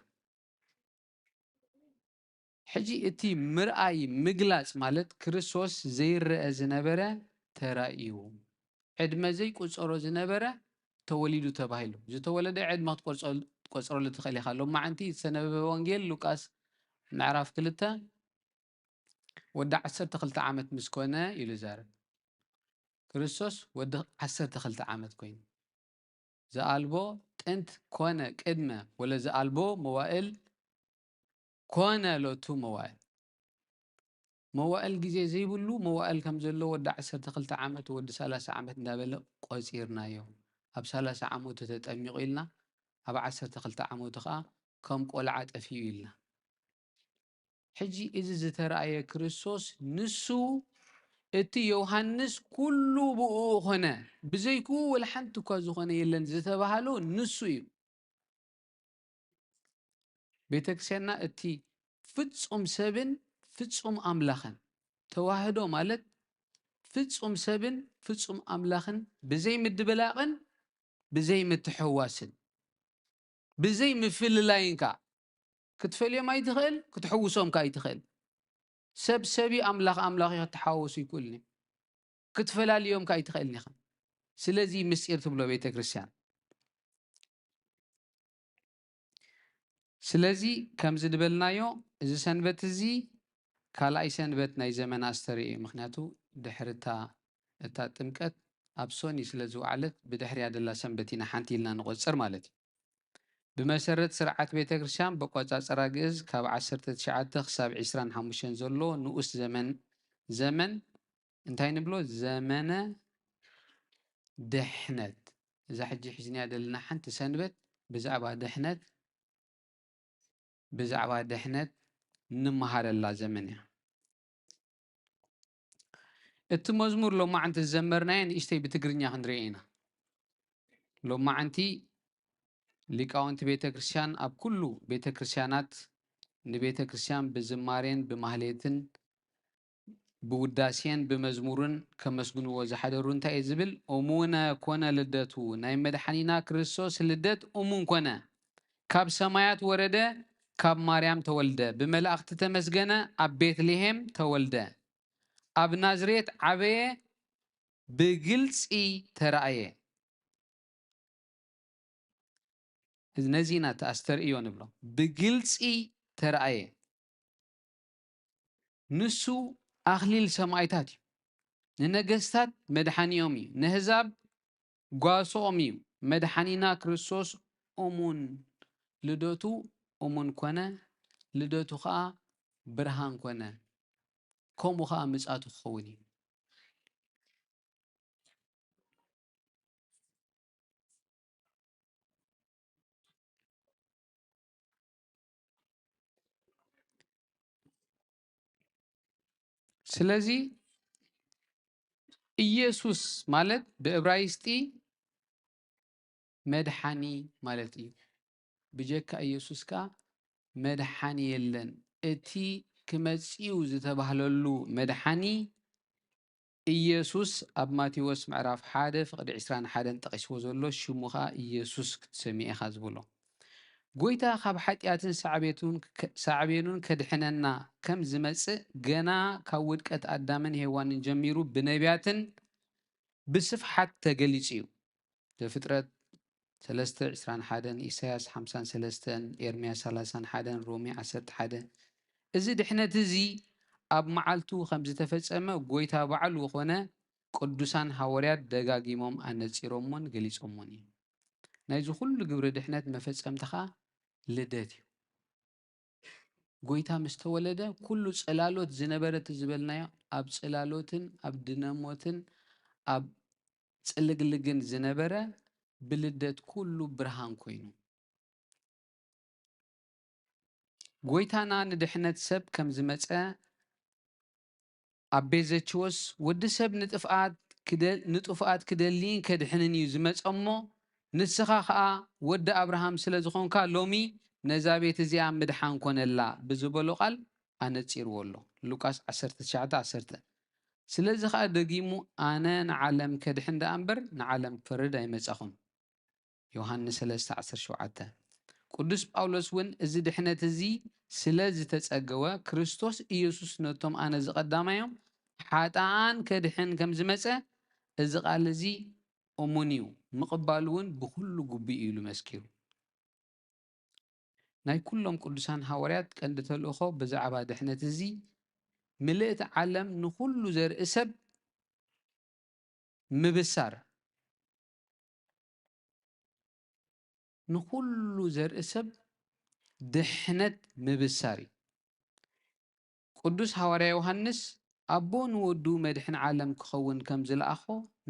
ሕጂ እቲ ምርኣይ፣ ምግላጽ ማለት ክርስቶስ ዘይረአ ዝነበረ ተራእዩ። ዕድመ ዘይቁጸሮ ዝነበረ ተወሊዱ ተባሂሉ። ዝተወለደ ዕድመ ክትቆርጾ-፣ ክትቆጽረሉ ትኽእል ኢኻ። ሎማዓንቲ ዝተነበበ ወንጌል ሉቃስ ምዕራፍ ክልተ ወዲ ዓሰርተ ክልተ ዓመት ምስ ኮነ ኢሉ ይዛረብ። ክርስቶስ ወዲ ዓሰርተ ክልተ ዓመት ኮይኑ። ዘኣልቦ ጥንት ኮነ ቅድመ ወለ ዘኣልቦ መዋእል ኮነ ሎቱ መዋእል። መዋእል ግዜ ዘይብሉ መዋእል ከም ዘሎ ወዲ ዓሰርተ ክልተ ዓመት፣ ወዲ ሰላሳ ዓመት እንዳበለ ቆጺርናዮ። ኣብ ሰላሳ ዓመቱ ተጠሚቑ ኢልና፣ ኣብ ዓሰርተ ክልተ ዓመቱ ኸኣ ከም ቆልዓ ጠፊኡ ኢልና። ሕጂ እዚ ዝተራእየ ክርስቶስ ንሱ፣ እቲ ዮሃንስ ኩሉ ብእኡ ኾነ፣ ብዘይክኡ ወላ ሓንቲ እኳ ዝኾነ የለን ዝተባሃሎ ንሱ እዩ። ቤተ ክርስቲያንና እቲ ፍጹም ሰብን ፍጹም ኣምላኽን፣ ተዋህዶ ማለት ፍጹም ሰብን ፍጹም ኣምላኽን ብዘይ ምድብላቕን ብዘይ ምትሕዋስን ብዘይ ምፍልላይን ከኣ ክትፈልዮም ኣይትኽእል፣ ክትሕውሶም ከኣ ኣይትኽእል። ሰብ ሰብ እዩ፣ ኣምላኽ ኣምላኽ እዩ፣ ክተሓዋወሱ ይክእሉን እዮም። ክትፈላልዮም ከኣ ኣይትኽእልን ኢኻ። ስለዚ ምስጢር ትብሎ ቤተ ክርስቲያን። ስለዚ ከምዚ ዝበልናዮ፣ እዚ ሰንበት እዚ ካልኣይ ሰንበት ናይ ዘመን ኣስተርእዮ እዩ። ምኽንያቱ ድሕሪ እታ፣ እታ ጥምቀት ኣብ ሶኒ ስለ ዝወዓለት፣ ብድሕሪያ ደላ ሰንበት ኢና ሓንቲ ኢልና ንቆጽር ማለት እዩ። ብመሰረት ስርዓት ቤተ ክርስቲያን፣ በቆጻጽራ ግእዝ ካብ ዓሰርተ ትሽዓተ ክሳብ ዕስራን ሓሙሽተን ዘሎ ንኡስ ዘመን፣ ዘመን እንታይ ንብሎ? ዘመነ ድሕነት። እዛ ሕጂ ሒዝናያ ዘለና ሓንቲ ሰንበት ብዛዕባ ድሕነት፣ ብዛዕባ ድሕነት እንመሃረላ ዘመን እያ። እቲ መዝሙር ሎማዓንቲ ዝዘመርናዮ ንእሽተይ ብትግርኛ ክንሪኦ ኢና። ሎማዓንቲ ሊቃውንቲ ቤተ ክርስቲያን ኣብ ኩሉ ቤተ ክርስቲያናት ንቤተ ክርስቲያን ብዝማሬን ብማህሌትን ብውዳሴን ብመዝሙርን ከመስግንዎ ዝሓደሩ እንታይ እዩ ዝብል? እሙነ ኮነ ልደቱ፣ ናይ መድሓኒና ክርስቶስ ልደት እሙን ኮነ። ካብ ሰማያት ወረደ፣ ካብ ማርያም ተወልደ፣ ብመላእኽቲ ተመስገነ፣ ኣብ ቤትልሔም ተወልደ፣ ኣብ ናዝሬት ዓበየ፣ ብግልጺ ተራእየ። እዚ ነዚ ኢና እቲ ኣስተርእዮ ንብሎ። ብግልጺ ተራእየ። ንሱ ኣኽሊል ሰማእታት እዩ። ንነገስታት መድሓኒኦም እዩ። ነህዛብ ጓሶኦም እዩ። መድሓኒና ክርስቶስ እሙን፣ ልደቱ እሙን ኮነ፣ ልደቱ ኸኣ ብርሃን ኮነ። ከምኡ ኸኣ ምጽኣቱ ክኸውን እዩ። ስለዚ ኢየሱስ ማለት ብእብራይስጢ መድሓኒ ማለት እዩ። ብጀካ ኢየሱስ ከኣ መድሓኒ የለን። እቲ ክመጽእ እዩ ዝተባህለሉ መድሓኒ ኢየሱስ ኣብ ማቴዎስ ምዕራፍ ሓደ ፍቕዲ ዕስራን ሓደን ጠቒስዎ ዘሎ ሽሙ ኸኣ ኢየሱስ ክትሰምዮ ኢኻ ዝብሎ። ጐይታ ካብ ሓጢኣትን ሳዕቤቱን ከ-፣ ሳዕቤኑን ከድሕነና ከም ዝመጽእ ገና ካብ ውድቀት ኣዳምን ሄዋንን ጀሚሩ ብነቢያትን ብስፍሓት ተገሊጹ እዩ። ዘፍጥረት ሰለስተ ዕስራን ሓደን፣ ኢሳያስ ሓምሳን ሰለስተን፣ ኤርምያስ ሰላሳን ሓደን፣ ሮሜ ዓሰርተ ሓደ። እዚ ድሕነት እዚ ኣብ መዓልቱ ከም ዝተፈጸመ ጎይታ ባዕሉ ኾነ ቅዱሳን ሃዋርያት ደጋጊሞም ኣነጺሮሞን ገሊጾሞን እዮም። ናይዚ ኩሉ ግብሪ ድሕነት መፈጸምታ ኸኣ ልደት እዩ። ጎይታ ምስ ተወለደ ኩሉ ጽላሎት ዝነበረ እቲ ዝበልናዮ ኣብ ጽላሎትን ኣብ ድነሞትን ኣብ ጽልግልግን ዝነበረ ብልደት ኩሉ ብርሃን ኮይኑ። ጎይታና ንድሕነት ሰብ ከም ዝመጸ ኣብ ቤት ዘችዎስ ወዲ ሰብ ንጥፍኣት ክደ-፣ ንጥፉኣት ክደልይን ከድሕንን እዩ ዝመጸ እሞ ንስኻ ኸኣ ወዲ ኣብርሃም ስለ ዝኾንካ ሎሚ ነዛ ቤት እዚኣ ምድሓን ኮነላ ብዝበሎ ቃል ኣነጺርዎ ኣሎ። ሉቃስ ዓሰርተ ትሽዓተ ዓሰርተ። ስለዚ ኸኣ ደጊሙ ኣነ ንዓለም ከድሕን ደኣ እምበር ንዓለም ክፈርድ ኣይመጻኹን። ዮሃንስ ሰለስተ ዓሰርተ ሸውዓተ። ቅዱስ ጳውሎስ እውን እዚ ድሕነት እዚ ስለ ዝተጸገወ ክርስቶስ ኢየሱስ ነቶም ኣነ ዝቐዳማዮም ሓጥኣን ከድሕን ከም ዝመጸ እዚ ቃል እዚ እሙን እዩ፣ ምቕባሉ እውን ብኹሉ ግቡእ እዩ ኢሉ መስኪሩ። ናይ ኩሎም ቅዱሳን ሃዋርያት ቀንዲ ተልእኾ ብዛዕባ ድሕነት እዚ ምልእቲ ዓለም ንኹሉ ዘርኢ ሰብ ምብሳር፣ ንኹሉ ዘርኢ ሰብ ድሕነት ምብሳር እዩ። ቅዱስ ሃዋርያ ዮሃንስ ኣቦ ንወዱ መድሕን ዓለም ክኸውን ከም ዝለኣኾ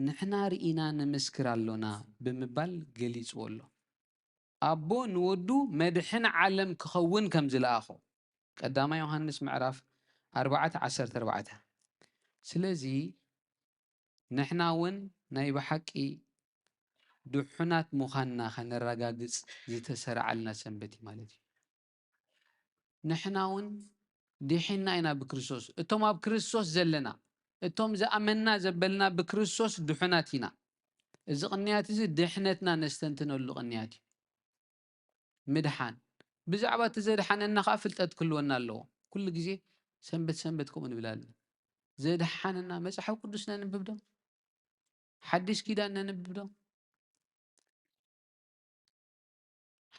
ንሕና ርኢና ንምስክር ኣሎና ብምባል ገሊጽዎ ኣሎ። ኣቦ ንወዱ መድሕን ዓለም ክኸውን ከም ዝለኣኾ። ቀዳማይ ዮሃንስ ምዕራፍ ኣርባዕተ ዓሰርተ ኣርባዕተ። ስለዚ ንሕና እውን ናይ ብሓቂ ድሑናት ምዃንና ከነረጋግጽ ዝተሰርዓልና ሰንበት እዩ ማለት እዩ። ንሕና እውን ድሒንና ኢና ብክርስቶስ። እቶም ኣብ ክርስቶስ ዘለና፣ እቶም ዝኣመንና ዘበልና ብክርስቶስ ድሑናት ኢና። እዚ ቅንያት እዚ ድሕነትና ነስተንትነሉ ቅንያት እዩ። ምድሓን። ብዛዕባ እቲ ዘድሓነና ኸዓ ፍልጠት ክህልወና ኣለዎ። ኩሉ ግዜ ሰንበት ሰንበት ከምኡ ንብል ኣለና። ዘድሓነና መጽሓፍ ቅዱስ ነንብብ ዶ? ሓድሽ ኪዳን ነንብብ ዶ?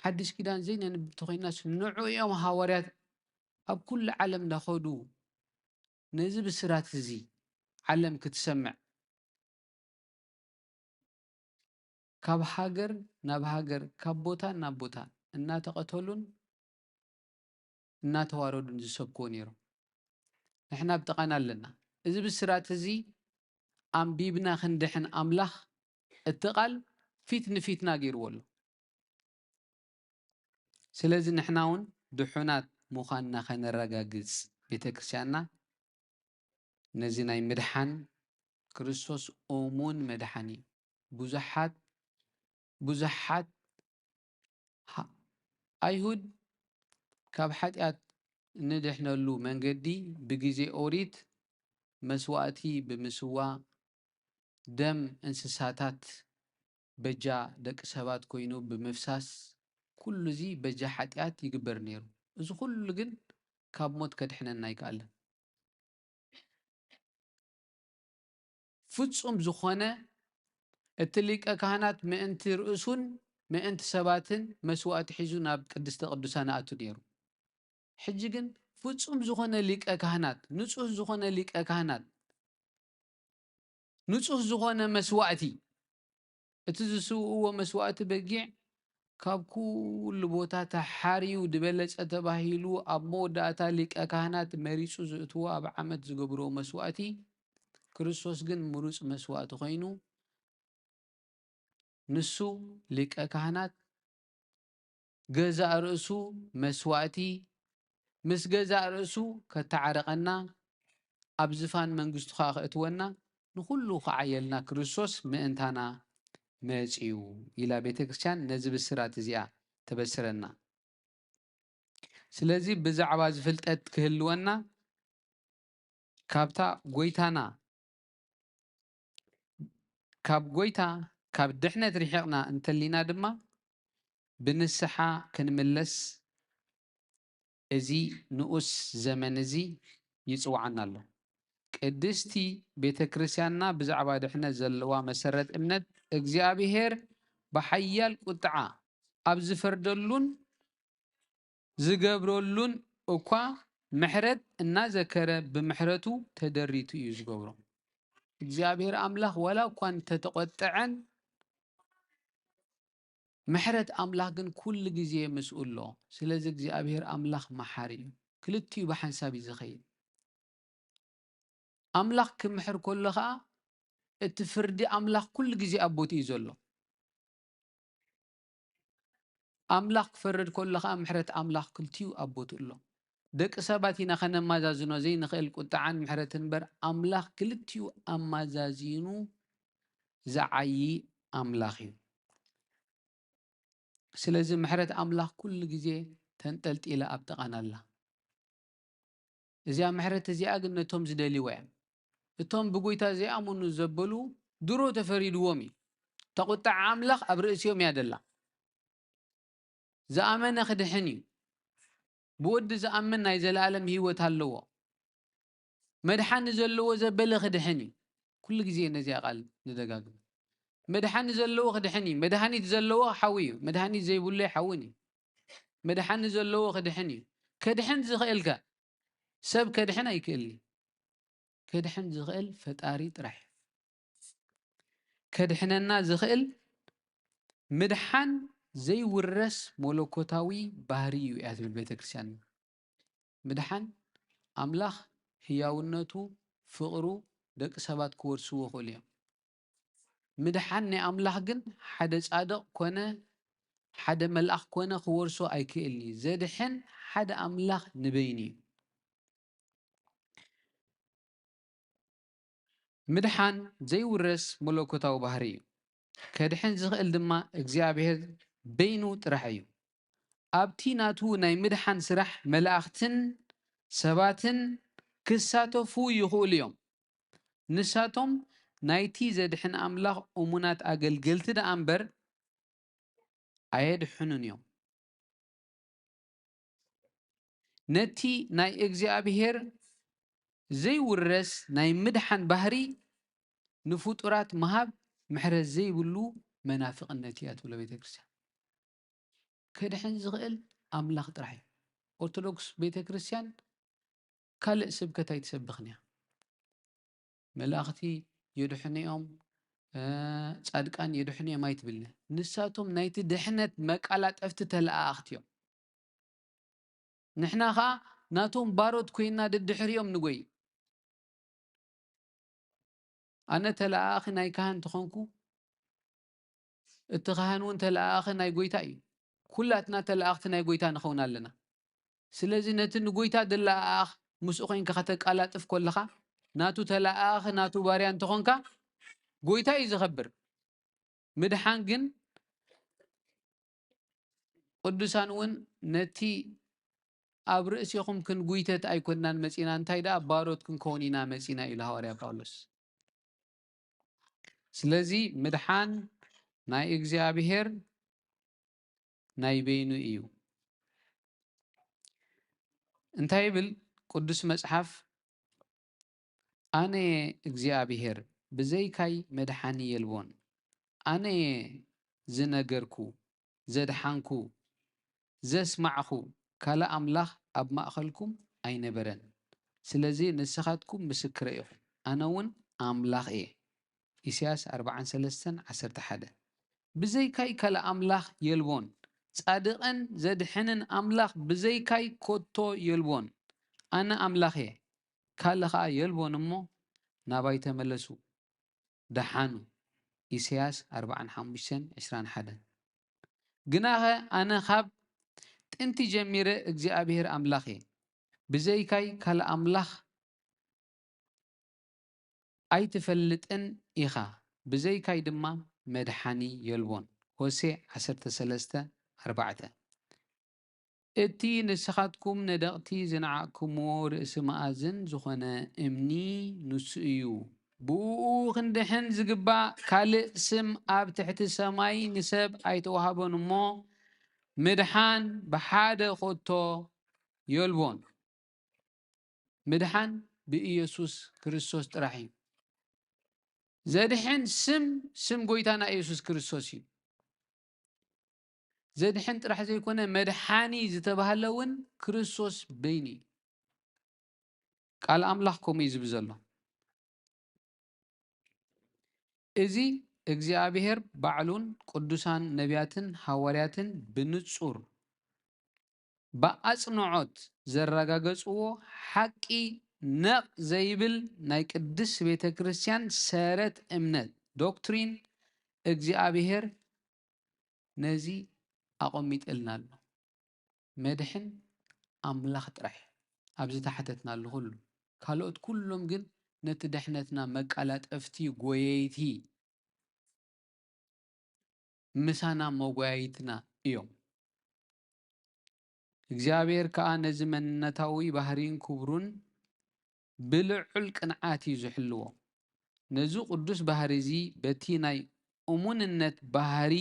ሓድሽ ኪዳን ዘይነንብብ ተኾይናስ ንዑ እዮም ሃዋርያት ኣብ ኩሉ ዓለም እንዳኸዱ ነዚ ብስራት እዚ ዓለም ክትሰምዕ ካብ ሃገር ናብ ሃገር፣ ካብ ቦታ ናብ ቦታ እናተቐተሉን እናተዋረዱን ዝሰብክዎ ነይሮም። ንሕና ኣብ ጥቓና ኣለና። እዚ ብስራት እዚ ኣንቢብና ክንድሕን ኣምላኽ እቲ ቃል ፊት ንፊትና ገይርዎ ኣሎ። ስለዚ ንሕና እውን ድሑናት ምዃንና ከነረጋግጽ ቤተ ክርስቲያንና ነዚ ናይ ምድሓን ክርስቶስ እሙን መድሓኒ እዩ። ብዙሓት፣ ብዙሓት ሃ-፣ ኣይሁድ ካብ ሓጢኣት ንድሕነሉ መንገዲ ብግዜ ኦሪት መስዋእቲ ብምስዋእ፣ ደም እንስሳታት በጃ ደቂ ሰባት ኮይኑ ብምፍሳስ፣ ኩሉ እዚ በጃ ሓጢኣት ይግበር ነይሩ። እዚ ኩሉ ግን ካብ ሞት ከድሕነና ኣይከኣለን። ፍጹም ዝኾነ እቲ ሊቀ ካህናት ምእንቲ ርእሱን ምእንቲ ሰባትን መስዋእቲ ሒዙ ናብ ቅድስተ ቅዱሳን ኣቱ ነይሩ። ሕጂ ግን ፍጹም ዝኾነ ሊቀ ካህናት፣ ንጹህ ዝኾነ ሊቀ ካህናት፣ ንጹህ ዝኾነ መስዋእቲ፣ እቲ ዝስውእዎ መስዋእቲ በጊዕ ካብ ኩሉ ቦታ ተሓርዩ ዝበለጸ ተባሂሉ ኣብ መወዳእታ ሊቀ ካህናት መሪጹ ዝእትዎ ኣብ ዓመት ዝገብሮ መስዋእቲ፣ ክርስቶስ ግን ምሩጽ መስዋእቲ ኮይኑ፣ ንሱ ሊቀ ካህናት ገዛእ ርእሱ መስዋእቲ ምስ ገዛእ ርእሱ ከተዓርቐና፣ ኣብ ዝፋን መንግስቱ ኸኣ ከእትወና፣ ንኹሉ ኸዓየልና ክርስቶስ ምእንታና መጺኡ ኢላ ቤተ ክርስቲያን ነዚ ብስራት እዚኣ ተበስረና። ስለዚ ብዛዕባ እዚ ፍልጠት ክህልወና ካብታ ጎይታና፣ ካብ ጎይታ፣ ካብ ድሕነት ርሒቕና እንተሊና ድማ ብንስሓ ክንምለስ እዚ ንኡስ ዘመን እዚ ይጽውዓና ኣሎ። ቅድስቲ ቤተ ክርስቲያንና ብዛዕባ ድሕነት ዘለዋ መሰረት እምነት እግዚኣብሔር ብሓያል ቁጥዓ ኣብ ዝፈርደሉን ዝገብረሉን እኳ ምሕረት እናዘከረ ብምሕረቱ ተደሪቱ እዩ ዝገብሮ። እግዚኣብሔር ኣምላኽ ዋላ እኳ እንተተቖጥዐን ምሕረት ኣምላኽ ግን ኩሉ ግዜ ምስኡ ኣሎ። ስለዚ እግዚኣብሔር ኣምላኽ መሓሪ እዩ። ክልቲኡ ብሓንሳብ እዩ ዝኸይድ። ኣምላኽ ክምሕር ከሎ ኸኣ እቲ ፍርዲ ኣምላኽ ኩሉ ግዜ ኣብ ቦትኡ እዩ ዘሎ። ኣምላኽ ክፈርድ ከሎ ኸኣ ምሕረት ኣምላኽ ክልቲኡ ኣብ ቦትኡ ኣሎ። ደቂ ሰባት ኢና ኸነማዛዝኖ ዘይንኽእል ቁጥዓን ምሕረትን እምበር ኣምላኽ ክልቲኡ ኣማዛዚኑ ዝዓዪ ኣምላኽ እዩ። ስለዚ ምሕረት ኣምላኽ ኩሉ ግዜ ተንጠልጢላ ኣብ ጥቓና ኣላ። እዚኣ ምሕረት እዚኣ ግን ነቶም ዝደልይዋ እዮም። እቶም ብጎይታ ዘይኣመኑ ዘበሉ ድሮ ተፈሪድዎም እዩ። እታ ቁጥዓ ኣምላኽ ኣብ ርእሲኦም እያ ደላ። ዝኣመነ ክድሕን እዩ። ብወዲ ዝኣምን ናይ ዘለኣለም ህይወት ኣለዎ። መድሓኒ ዘለዎ ዘበለ ክድሕን እዩ። ኩሉ ግዜ ነዚኣ ቃል ንደጋግም። መድሓኒ ዘለዎ ክድሕን እዩ። መድሃኒት ዘለዎ ሓዊ እዩ። መድሃኒት ዘይብሉ ኣይሓውን እዩ። መድሓኒ ዘለዎ ክድሕን እዩ። ከድሕን ዝኽእል ከ? ሰብ ከድሕን ኣይክእልን እዩ። ከድሕን ዝኽእል ፈጣሪ ጥራሕ እዩ። ከድሕነና ዝኽእል ምድሓን ዘይውረስ መለኮታዊ ባህሪ እዩ እያ ትብል ቤተ ክርስቲያን። ምድሓን ኣምላኽ ህያውነቱ፣ ፍቕሩ ደቂ ሰባት ክወርስዎ ይኽእሉ እዮም። ምድሓን ናይ ኣምላኽ ግን ሓደ ጻድቕ ኮነ ሓደ መልኣኽ ኮነ ክወርሶ ኣይክእልን እዩ። ዘድሕን ሓደ ኣምላኽ ንበይኑ እዩ። ምድሓን ዘይውረስ መለኮታዊ ባህሪ እዩ። ከድሕን ዝኽእል ድማ እግዚኣብሔር በይኑ ጥራሕ እዩ። ኣብቲ ናቱ ናይ ምድሓን ስራሕ መላእኽትን ሰባትን ክሳተፉ ይኽእሉ እዮም። ንሳቶም ናይቲ ዘድሕን ኣምላኽ እሙናት ኣገልገልቲ ደኣ እምበር ኣየድሕኑን እዮም። ነቲ ናይ እግዚኣብሔር ዘይውረስ ናይ ምድሓን ባህሪ ንፍጡራት ምሃብ ምሕረት ዘይብሉ መናፍቕነት እያ ትብሎ ቤተ ክርስቲያን። ከድሕን ዝኽእል ኣምላኽ ጥራሕ እዩ። ኦርቶዶክስ ቤተ ክርስቲያን ካልእ ስብከት ኣይትሰብኽን እያ። መላእኽቲ የድሕኑ እዮም፣ እ፣ ጻድቃን የድሕኑ እዮም ኣይትብልን። ንሳቶም ናይቲ ድሕነት መቃላጠፍቲ ተለኣኣኽቲ እዮም። ንሕና ኸኣ ናቶም ባሮት ኮይና ደድሕሪኦም ንጎይ። ኣነ ተለኣኣኺ ናይ ካህን እንተኾንኩ፣ እቲ ካህን እውን ተለኣኣኺ ናይ ጎይታ እዩ። ኩላትና ተለኣኣኽቲ ናይ ጎይታ ንኸውን ኣለና። ስለዚ ነቲ ንጎይታ ድለኣኣኽ ምስኡ ኮይንካ ከተቃላጥፍ ከለኻ፣ ናቱ ተለኣኣኺ፣ ናቱ ባርያ እንተኾንካ፣ ጎይታ እዩ ዝኸብር። ምድሓን ግን ቅዱሳን እውን ነቲ ኣብ ርእሲኹም ክንጉይተት ኣይኮንናን መጺና፣ እንታይ ደኣ ባሮት ክንከውን ኢና መጺና ኢሉ ሃዋርያ ጳውሎስ። ስለዚ ምድሓን ናይ እግዚኣብሔር ናይ በይኑ እዩ። እንታይ ይብል ቅዱስ መጽሓፍ? ኣነ እየ እግዚኣብሔር፣ ብዘይካይ መድሓኒ የልቦን። ኣነ እየ ዝነገርኩ፣ ዘድሓንኩ፣ ዘስማዕኹ፣ ካልእ ኣምላኽ ኣብ ማእኸልኩም ኣይነበረን። ስለዚ ንስኻትኩም ምስክረ ኢኹም፣ ኣነ እውን ኣምላኽ እየ። ኢሳያስ ኣርብዓን ሰለስተን ዓሰርተ ሓደ። ብዘይካይ ካልእ ኣምላኽ የልቦን፣ ጻድቕን ዘድሕንን ኣምላኽ ብዘይካይ ከቶ የልቦን። ኣነ ኣምላኽ እየ፣ ካልእ ኸኣ የልቦን እሞ ናባይ ተመለሱ፣ ደሓኑ። ኢሳያስ ኣርብዓን ሓሙሽተን ዕስራን ሓደን። ግናኸ ኣነ ኻብ ጥንቲ ጀሚረ እግዚኣብሔር ኣምላኽ እየ፣ ብዘይካይ ካልእ ኣምላኽ ኣይትፈልጥን ኢኻ፣ ብዘይካይ ድማ መድሓኒ የልቦን። ሆሴዕ ዓሰርተ ሰለስተ ኣርባዕተ። እቲ ንስኻትኩም ነደቕቲ ዝነዓቕኩምዎ ርእሲ መኣዝን ዝኾነ እምኒ ንሱ እዩ። ብእኡ ክንድሕን ዝግባእ ካልእ ስም ኣብ ትሕቲ ሰማይ ንሰብ ኣይተዋህቦን እሞ፣ ምድሓን ብሓደ ኸቶ የልቦን። ምድሓን ብኢየሱስ ክርስቶስ ጥራሕ እዩ። ዘድሕን ስም፣ ስም ጐይታና ኢየሱስ ክርስቶስ እዩ። ዘድሕን ጥራሕ ዘይኮነ መድሓኒ ዝተባህለ እውን ክርስቶስ በይኑ እዩ። ቃል ኣምላኽ ከምኡ እዩ ዝብል ዘሎ። እዚ እግዚኣብሔር ባዕሉን ቅዱሳን ነቢያትን ሃዋርያትን ብንጹር ብኣጽንዖት ዘረጋገጽዎ ሓቂ ነቕ ዘይብል ናይ ቅድስት ቤተ ክርስቲያን ሰረት እምነት ዶክትሪን እግዚኣብሔር ነዚ ኣቐሚጥልና ኣሎ። መድሕን ኣምላኽ ጥራሕ እዩ። ኣብ ዝተሓተትናሉ ኩሉ። ካልኦት ኩሎም ግን ነቲ ድሕነትና መቀላጠፍቲ፣ ጎየይቲ፣ ምሳና መጓየይትና እዮም። እግዚኣብሔር ከኣ ነዚ መንነታዊ ባህሪን ክብሩን ብልዑል ቅንዓት እዩ ዝሕልዎ። ነዚ ቅዱስ ባህሪ እዚ በቲ ናይ እሙንነት ባህሪ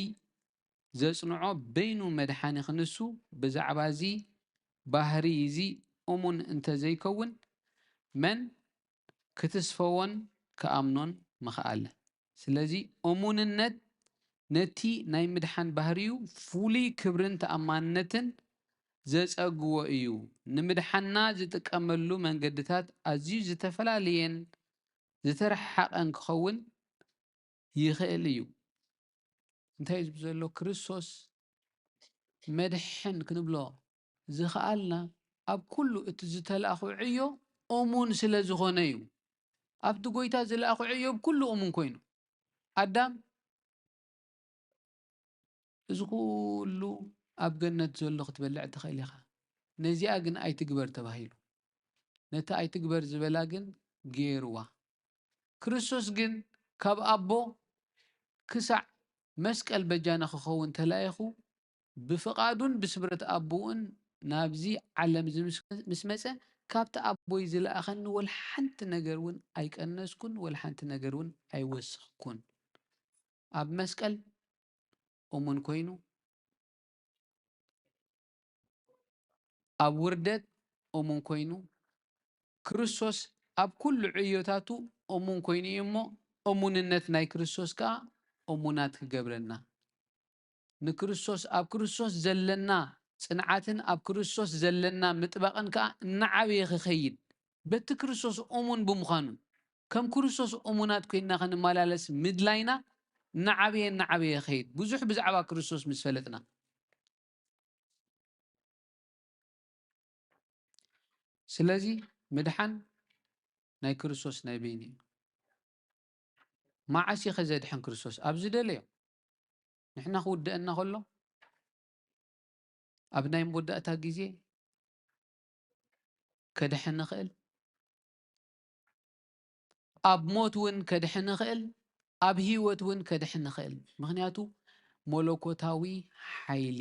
ዘጽንዖ በይኑ መድሓኒ ክንሱ ብዛዕባ እዚ ባህሪ እዚ እሙን እንተ ዘይከውን መን ክትስፈዎን ክኣምኖን ምኸኣለ? ስለዚ እሙንነት ነቲ ናይ ምድሓን ባህሪኡ ፍሉይ ክብርን ተኣማንነትን ዘጸግዎ እዩ። ንምድሓንና ዝጥቀመሉ መንገድታት ኣዝዩ ዝተፈላለየን ዝተረሓሓቐን ክኸውን ይኽእል እዩ። እንታይ እዩ ዝብል ዘሎ? ክርስቶስ መድሕን ክንብሎ ዝኸኣልና ኣብ ኩሉ እቲ ዝተላእኹ ዕዮ እሙን ስለ ዝኾነ እዩ። ኣብቲ ጎይታ ዝለኣኹ ዕዮ ብኩሉ እሙን ኮይኑ። ኣዳም እዚ ኩሉ ኣብ ገነት ዘሎ ክትበልዕ ትኽእል ኢኻ፣ ነዚኣ ግን ኣይትግበር ተባሂሉ። ነቲ ኣይትግበር ዝበላ ግን ገይርዋ። ክርስቶስ ግን ካብ ኣቦ ክሳዕ መስቀል በጃና ክኸውን ተላኢኹ ብፍቓዱን ብስምረት ኣቦኡን ናብዚ ዓለም እዚ ምስ መጸ ካብቲ ኣቦይ ዝለኣኸኒ ወላ ሓንቲ ነገር እውን ኣይቀነስኩን ወላ ሓንቲ ነገር እውን ኣይወሰኽኩን። ኣብ መስቀል እሙን ኮይኑ ኣብ ውርደት እሙን ኮይኑ ክርስቶስ ኣብ ኩሉ ዕዮታቱ እሙን ኮይኑ እዩ እሞ እሙንነት ናይ ክርስቶስ ከኣ እሙናት ክገብረና ንክርስቶስ ኣብ ክርስቶስ ዘለና ጽንዓትን ኣብ ክርስቶስ ዘለና ምጥባቕን ከኣ እናዓበየ ክኸይድ በቲ ክርስቶስ እሙን ብምዃኑ ከም ክርስቶስ እሙናት ኮይንና ክንመላለስ ምድላይና እናዓበየ እናዓበየ ይኸይድ። ብዙሕ ብዛዕባ ክርስቶስ ምስ ፈለጥና ስለዚ ምድሓን ናይ ክርስቶስ ናይ በይኑ እዩ። መዓስ እዩ ከዘድሕን ክርስቶስ? ኣብ ዝደለዮ ንሕና ክውደአና ከሎ ኣብ ናይ መወዳእታ ግዜ ከድሕን ንኽእል ኣብ ሞት እውን ከድሕን ንኽእል ኣብ ህይወት እውን ከድሕን ንኽእል ምክንያቱ መለኮታዊ ሓይሊ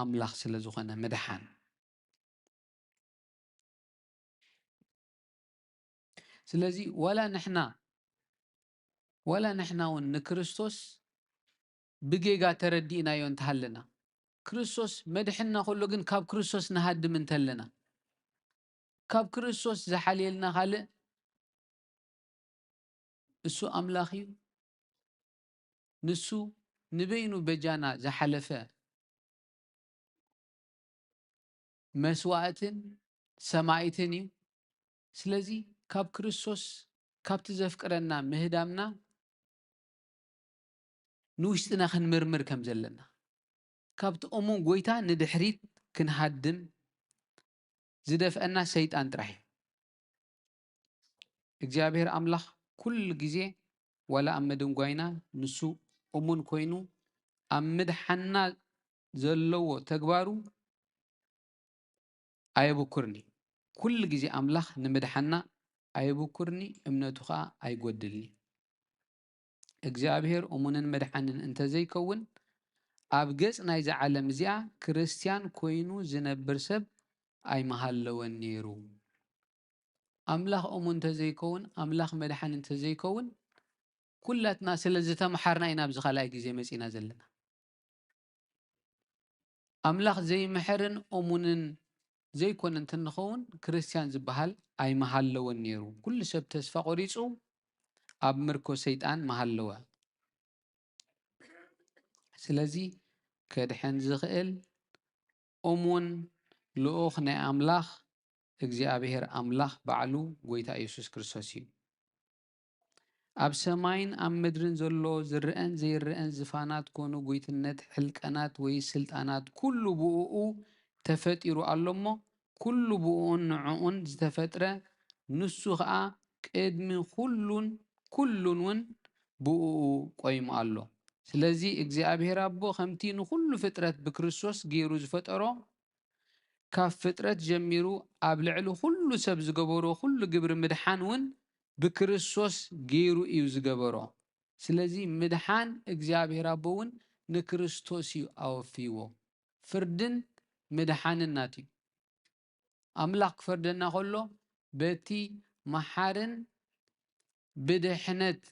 ኣምላኽ ስለ ዝኾነ ምድሓን ስለዚ ዋላ ንሕና ዋላ ንሕና እውን ንክርስቶስ ብጌጋ ተረዲእናዮ እንተሃለና ክርስቶስ መድሕንና ከሎ ግን ካብ ክርስቶስ ንሃድም እንተለና ካብ ክርስቶስ ዝሓልየልና ካልእ እሱ ኣምላኽ እዩ። ንሱ ንበይኑ በጃና ዝሓለፈ መስዋእትን ሰማይትን እዩ። ስለዚ ካብ ክርስቶስ ካብቲ ዘፍቅረና ምህዳምና ንውሽጥና ክንምርምር ከም ዘለና ካብቲ እሙን ጎይታ ንድሕሪት ክንሃድም ዝደፍአና ሰይጣን ጥራሕ እዩ። እግዚኣብሔር ኣምላኽ ኩሉ ግዜ ዋላ ኣብ ምድንጓይና ንሱ እሙን ኮይኑ ኣብ ምድሓንና ዘለዎ ተግባሩ ኣየብኩርን እዩ። ኩሉ ግዜ ኣምላኽ ንምድሓንና ኣየብኩርን እዩ፣ እምነቱ ኸኣ ኣይጎድልን እዩ። እግዚኣብሔር እሙንን መድሓንን እንተዘይከውን ኣብ ገጽ ናይዛ ዓለም እዚኣ ክርስትያን ኮይኑ ዝነብር ሰብ ኣይምሃለወን ነይሩ። ኣምላኽ እሙን እንተዘይከውን ኣምላኽ መድሓኒ እንተዘይከውን ኩላትና ስለ ዝተምሓርና ኢና ኣብዚ ካልኣይ ግዜ መጺና ዘለና። ኣምላኽ ዘይምሕርን እሙንን ዘይኮነ እንትንኸውን ክርስትያን ዝበሃል ኣይምሃለወን ነይሩ። ኩሉ ሰብ ተስፋ ቆሪጹ ኣብ ምርኮ ሰይጣን ምሃለወ። ስለዚ ከድሕን ዝኽእል እሙን ልኡኽ ናይ ኣምላኽ እግዚኣብሔር ኣምላኽ ባዕሉ ጎይታ ኢየሱስ ክርስቶስ እዩ። ኣብ ሰማይን ኣብ ምድርን ዘሎ ዝረኣን ዘይረኣን ዝፋናት ኮኑ ጎይትነት፣ ሕልቀናት ወይ ስልጣናት ኩሉ ብእኡ ተፈጢሩ ኣሎ እሞ፣ ኩሉ ብእኡን ንዕኡን ዝተፈጥረ፣ ንሱ ኸኣ ቅድሚ ኩሉን ኩሉን እውን ብእኡ ቆይሙ ኣሎ። ስለዚ እግዚኣብሔር ኣቦ ከምቲ ንኹሉ ፍጥረት ብክርስቶስ ገይሩ ዝፈጠሮ፣ ካብ ፍጥረት ጀሚሩ ኣብ ልዕሊ ኩሉ ሰብ ዝገበሮ ኩሉ ግብሪ ምድሓን እውን ብክርስቶስ ገይሩ እዩ ዝገበሮ። ስለዚ ምድሓን እግዚኣብሔር ኣቦ እውን ንክርስቶስ እዩ ኣወፍይዎ። ፍርድን ምድሓንን ናቱ እዩ። ኣምላኽ ክፈርደና ከሎ በቲ መሓርን ብድሕነት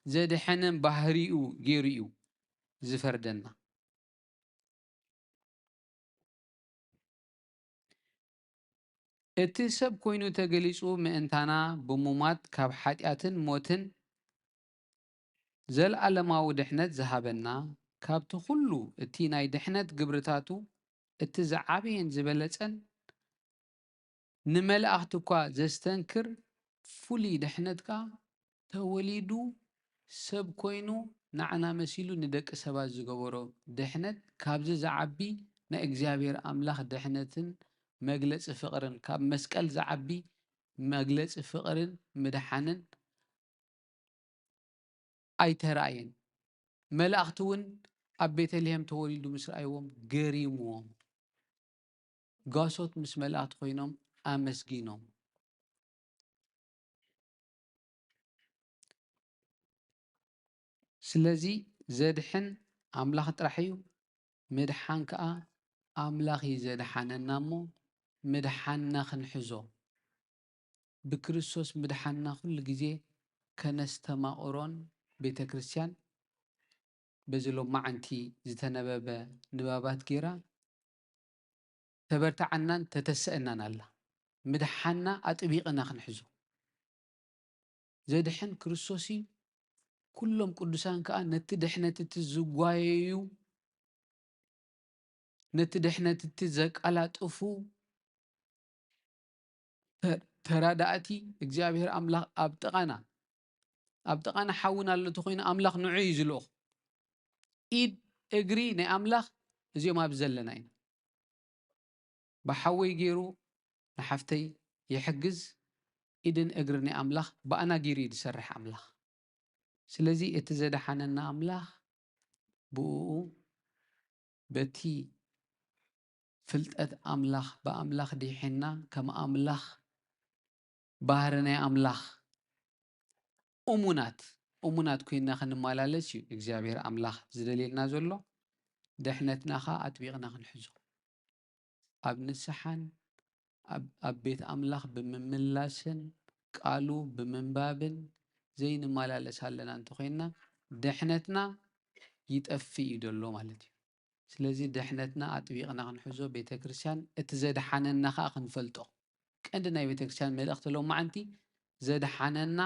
ዘድሐነን ባህሪኡ ገይሩ እዩ ዝፈርደና። እቲ ሰብ ኮይኑ ተገሊጹ ምእንታና ብምሟት ካብ ሓጢኣትን ሞትን ዘልኣለማዊ ድሕነት ዝሃበና፣ ካብቲ ኩሉ እቲ ናይ ድሕነት ግብርታቱ እቲ ዝዓበየን ዝበለጸን፣ ንመላእኽቲ እኳ ዘስተንክር ፍሉይ ድሕነት ከኣ ተወሊዱ ሰብ ኮይኑ ንዓና መሲሉ ንደቂ ሰባት ዝገበሮ ድሕነት ካብዚ ዝዓቢ ናይ እግዚኣብሔር ኣምላኽ ድሕነትን መግለጺ ፍቕርን ካብ መስቀል ዝዓቢ መግለጺ ፍቕርን ምድሓንን ኣይተራእየን። መላእኽቲ እውን ኣብ ቤተልሔም ተወሊዱ ምስ ረኣይዎም ገሪምዎም። ጓሶት ምስ መላእኽቲ ኮይኖም ኣመስጊኖም። ስለዚ ዘድሕን ኣምላኽ ጥራሕ እዩ፣ ምድሓን ከኣ ኣምላኽ እዩ ዘድሓነና እሞ ምድሓንና ክንሕዞ። ብክርስቶስ ምድሓንና ኩሉ ግዜ ከነስተማቕሮን ቤተ ክርስቲያን በዚ ሎማዓንቲ ዝተነበበ ንባባት ገይራ ተበርትዓናን ተተስአናን ኣላ። ምድሓንና ኣጥቢቕና ክንሕዞ። ዘድሕን ክርስቶስ እዩ። ኩሎም ቅዱሳን ከኣ ነቲ ድሕነት እቲ ዝጓየዩ፣ ነቲ ድሕነት እቲ ዘቀላጥፉ ተ-፣ ተራዳእቲ እግዚኣብሔር ኣምላኽ ኣብ ጥቓና፣ ኣብ ጥቓና ሓውና ኣሎ ተኾይኑ ኣምላኽ ንዑ እዩ ዝልእኹ። ኢድ እግሪ ናይ ኣምላኽ እዚኦም ኣብ ዘለና ኢና። ብሓወይ ገይሩ ንሓፍተይ ይሕግዝ። ኢድን እግሪ ናይ ኣምላኽ ብኣና ገይሩ እዩ ዝሰርሕ ኣምላኽ። ስለዚ እቲ ዘድሓነና ኣምላኽ ብእኡ በቲ ፍልጠት ኣምላኽ ብኣምላኽ ድሒንና ከም ኣምላኽ ባህሪ ናይ ኣምላኽ እሙናት እሙናት ኮይንና ክንመላለስ እዩ እግዚኣብሔር ኣምላኽ ዝደልየልና ዘሎ። ድሕነትና ኸኣ ኣጥቢቕና ክንሕዞ ኣብ ንስሓን ኣብ፣ ኣብ ቤት ኣምላኽ ብምምላስን ቃሉ ብምንባብን ዘይንመላለስ ኣለና እንተኾይንና ድሕነትና ይጠፍእ እዩ ዘሎ ማለት እዩ። ስለዚ ድሕነትና ኣጥቢቕና ክንሕዞ ቤተ ክርስቲያን እቲ ዘድሓነና ኸኣ ክንፈልጦ ቀንዲ ናይ ቤተ ክርስቲያን መልእኽቲ ሎማዓንቲ ዘድሓነና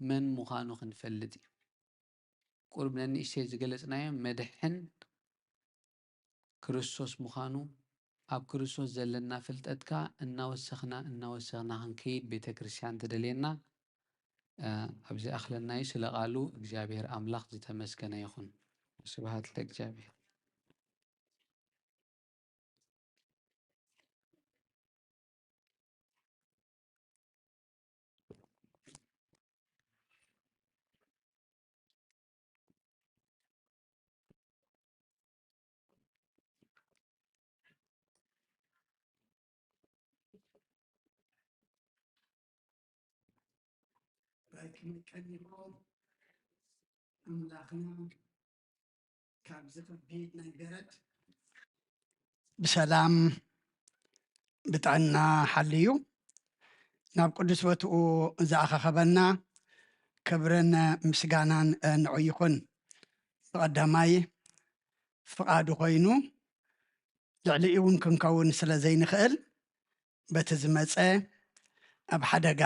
መን ምዃኑ ክንፈልጥ እዩ። ቁሩብ ነንእሽተይ ዝገለጽናዮ መድሕን ክርስቶስ ምዃኑ ኣብ ክርስቶስ ዘለና ፍልጠት ከኣ እናወሰኽና እናወሰኽና ክንከይድ ቤተ ክርስቲያን ትደልየና። ኣብዚ ኣኽለናዩ ስለ ቃሉ እግዚኣብሔር ኣምላኽ ዝተመስገነ ይኹን። ስብሃት ለእግዚኣብሔር። ባይክን ቀኒቦ ኣምላኽና ካብ ዝኸቢድ ናይ በረድ ብሰላም ብጥዕና ሓልዩ ናብ ቅዱስ ቦትኡ ዝኣኸኸበና ክብርን ምስጋናን ንዑ ይኹን። ብቐዳማይ ፍቓዱ ኮይኑ ልዕሊኡ እውን ክንከውን ስለ ዘይንኽእል በቲ ዝመጸ ኣብ ሓደጋ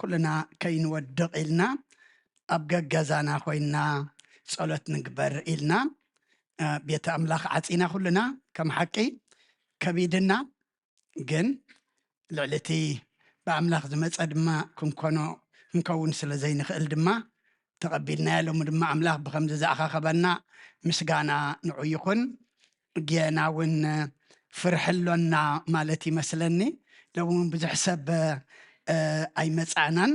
ኩልና ከይንወድቕ ኢልና ኣብ ገገዛና ኮይንና ጸሎት ንግበር ኢልና ቤተ ኣምላኽ ዓጺና ኩልና ከም ሓቂ ከቢድና፣ ግን ልዕሊ እቲ ብኣምላኽ ዝመጸ ድማ ክንኮኖ ክንከውን ስለ ዘይንኽእል ድማ ተቐቢልናዮ። ሎሚ ድማ ኣምላኽ ብኸምዚ ዝኣኻኸበና ምስጋና ንዑ ይኹን። ጌና እውን ፍርሒ ኣሎና ማለት ይመስለኒ። ሎሚ እውን ብዙሕ ሰብ ኣይመጻእናን።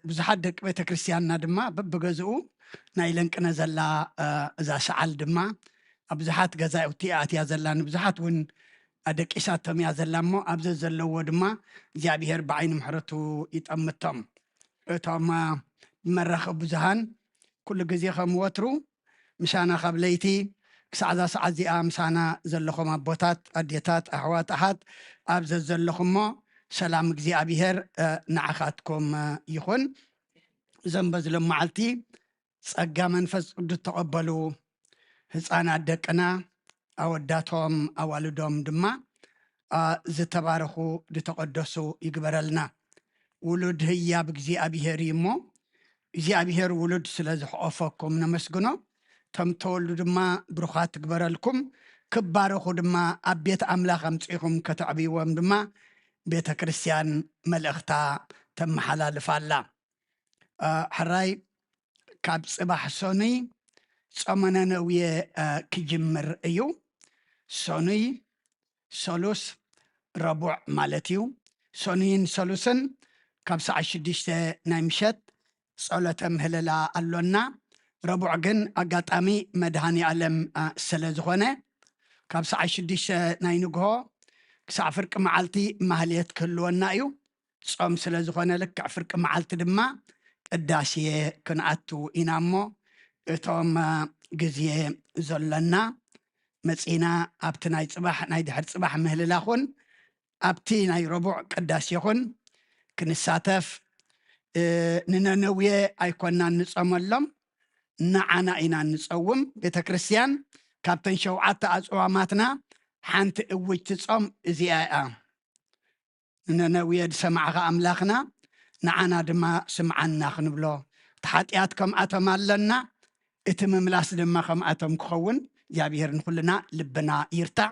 ብዙሓት ደቂ ቤተ ክርስቲያንና ድማ በብገዝኡ ናይ ለንቅነ ዘላ እዛ ሰዓል ድማ ኣብ ብዙሓት ገዛውቲ ኣትያ ዘላ፣ ንብዙሓት እውን ኣደቂሳቶም እያ ዘላ እሞ፣ ኣብ ዘዘለዎ ድማ እግዚኣብሔር ብዓይኒ ምሕረቱ ይጠምቶም። እቶም ብመራኸቢ ብዙሃን ኩሉ ግዜ ከም ወትሩ ምሳና ካብ ለይቲ ክሳዕ እዛ ሰዓት እዚኣ ምሳና ዘለኹም ኣቦታት፣ ኣዴታት፣ ኣሕዋት፣ ኣሓት ኣብ ዘዘለኹሞ ሰላም እግዚኣብሔር ንዓኻትኩም ይኹን። እዞም በዚ ሎም መዓልቲ ጸጋ መንፈስ ቅዱስ ተቐበሉ ህፃናት ደቅና፣ ኣወዳቶም ኣዋልዶም ድማ ዝተባረኹ ዝተቐደሱ ይግበረልና። ውሉድ ህያብ እግዚኣብሔር እዩ እሞ እግዚኣብሔር ውሉድ ስለ ዝሕቆፈኩም ነመስግኖ። እቶም ተወልዱ ድማ ብሩኻት ትግበረልኩም፣ ክባረኹ ድማ ኣብ ቤት ኣምላኽ ኣምፂኹም ከተዕብይዎም ድማ ቤተ ክርስቲያን መልእኽታ ተመሓላልፍ ኣላ። ሕራይ ካብ ጽባሕ ሰኑይ ጾመ ነነውየ ክጅምር እዩ። ሰኑይ፣ ሰሉስ፣ ረቡዕ ማለት እዩ። ሰኑይን ሰሉስን ካብ ሰዓት ሽዱሽተ ናይ ምሸት ጸሎተ ምህለላ ኣሎና። ረቡዕ ግን ኣጋጣሚ መድሃኒ ኣለም ስለ ዝኾነ ካብ ሰዓት ሽዱሽተ ናይ ንግሆ ክሳዕ ፍርቂ መዓልቲ ማህሌት ክህልወና እዩ። ጾም ስለ ዝኾነ ልክዕ ፍርቂ መዓልቲ ድማ ቅዳሴ ክንኣቱ ኢና እሞ እቶም ግዜ ዘሎና መጺና ኣብቲ ናይ ጽባሕ ናይ ድሕር ጽባሕ ምህልላ ኹን ኣብቲ ናይ ረቡዕ ቅዳሴ ኹን ክንሳተፍ ንነነውየ ኣይኮናን ንጸመሎም፣ ንዓና ኢና ንጸውም። ቤተ ክርስቲያን ካብተን ሸውዓተ ኣጽዋማትና ሓንቲ እውጅቲ ጾም እዚኣ እያ። ንነነውየ ዝሰማዕኻ ኣምላኽና ንዓና ድማ ስምዓና ክንብሎ፣ እቲ ሓጢኣት ከምኣቶም ኣለና፣ እቲ ምምላስ ድማ ከምኣቶም ክኸውን እግዚኣብሔር ንኩልና ልብና ይርታዕ።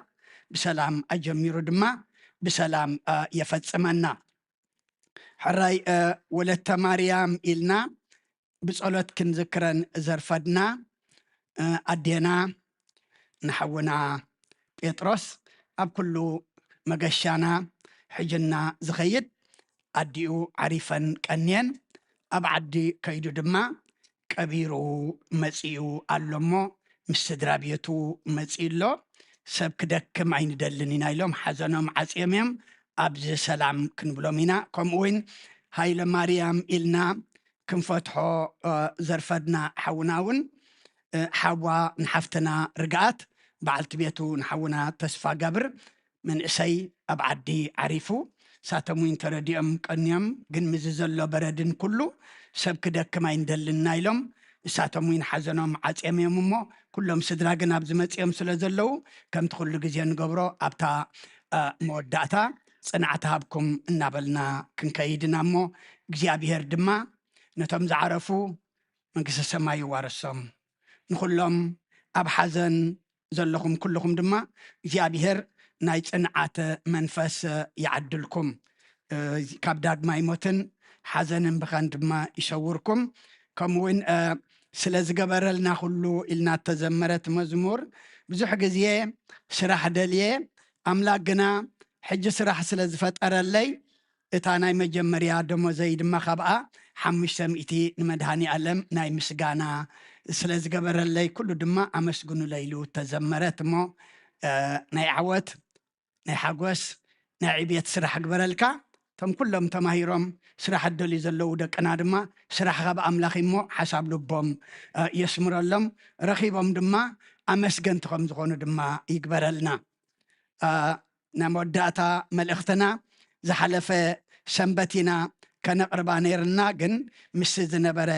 ብሰላም ኣጀሚሩ ድማ ብሰላም የፈጽመና። ሕራይ ወለተ ማርያም ኢልና ብጸሎት ክንዝክረን ዘርፈድና ኣዴና ንሓውና ጴጥሮስ ኣብ ኩሉ መገሻና ሕጅና ዝኸይድ ኣዲኡ ዓሪፈን ቀንየን ኣብ ዓዲ ከይዱ ድማ ቀቢሩ መጺኡ ኣሎ እሞ ምስ ስድራ ቤቱ መጺኡ ኣሎ። ሰብ ክደክም ኣይንደልን ኢና ኢሎም ሓዘኖም ዓጽዮም እዮም። ኣብዚ ሰላም ክንብሎም ኢና። ከምኡ እውን ሃይለ ማርያም ኢልና ክንፈትሖ ዘርፈድና ሓውና እውን ሓዋ ንሓፍትና ርግኣት በዓልቲ ቤቱ ንሓውና ተስፋ ገብር መንእሰይ ኣብ ዓዲ ዓሪፉ እሳቶም እውን ተረዲኦም ቀንዮም ግን ምዚ ዘሎ በረድን ኩሉ ሰብ ክደክም ኣይንደልንና ኢሎም እሳቶም እውን ሓዘኖም ዓፅዮም እዮም እሞ ኩሎም ስድራ ግን ኣብዚ መፅኦም ስለ ዘለዉ ከምቲ ኩሉ ግዜ ንገብሮ ኣብታ መወዳእታ ፅንዓት ሃብኩም እናበልና ክንከይድ ኢና እሞ እግዚኣብሔር ድማ ነቶም ዝዓረፉ መንግስተ ሰማይ ይዋረሶም። ንኩሎም ኣብ ሓዘን ዘለኹም ኩልኹም ድማ እግዚኣብሔር ናይ ፅንዓት መንፈስ ይዓድልኩም። ካብ ዳግማይ ሞትን ሓዘንን ብኻን ድማ ይሰውርኩም። ከምኡውን ስለ ዝገበረልና ኩሉ ኢልና እተዘመረት መዝሙር ብዙሕ ግዜ ስራሕ ደልየ ኣምላክ ግና ሕጂ ስራሕ ስለ ዝፈጠረለይ እታ ናይ መጀመርያ ደሞዘይ ድማ ካብኣ ሓሙሽተ ሚእቲ ንመድሃኒ ኣለም ናይ ምስጋና ስለ ዝገበረለይ ኩሉ ድማ ኣመስግኑለይ ኢሉ ተዘመረት እሞ ናይ ዓወት ናይ ሓጎስ ናይ ዕብየት ስራሕ ግበረልካ። እቶም ኩሎም ተማሂሮም ስራሕ እደልዩ ዘለዉ ደቅና ድማ ስራሕ ካብ ኣምላኽ እሞ ሓሳብ ልቦም የስምረሎም። ረኺቦም ድማ ኣመስገንቲ ከም ዝኾኑ ድማ ይግበረልና። ናይ መወዳእታ መልእኽትና ዝሓለፈ ሰንበት ኢና ከነቕርባ ነይርና ግን ምስ ዝነበረ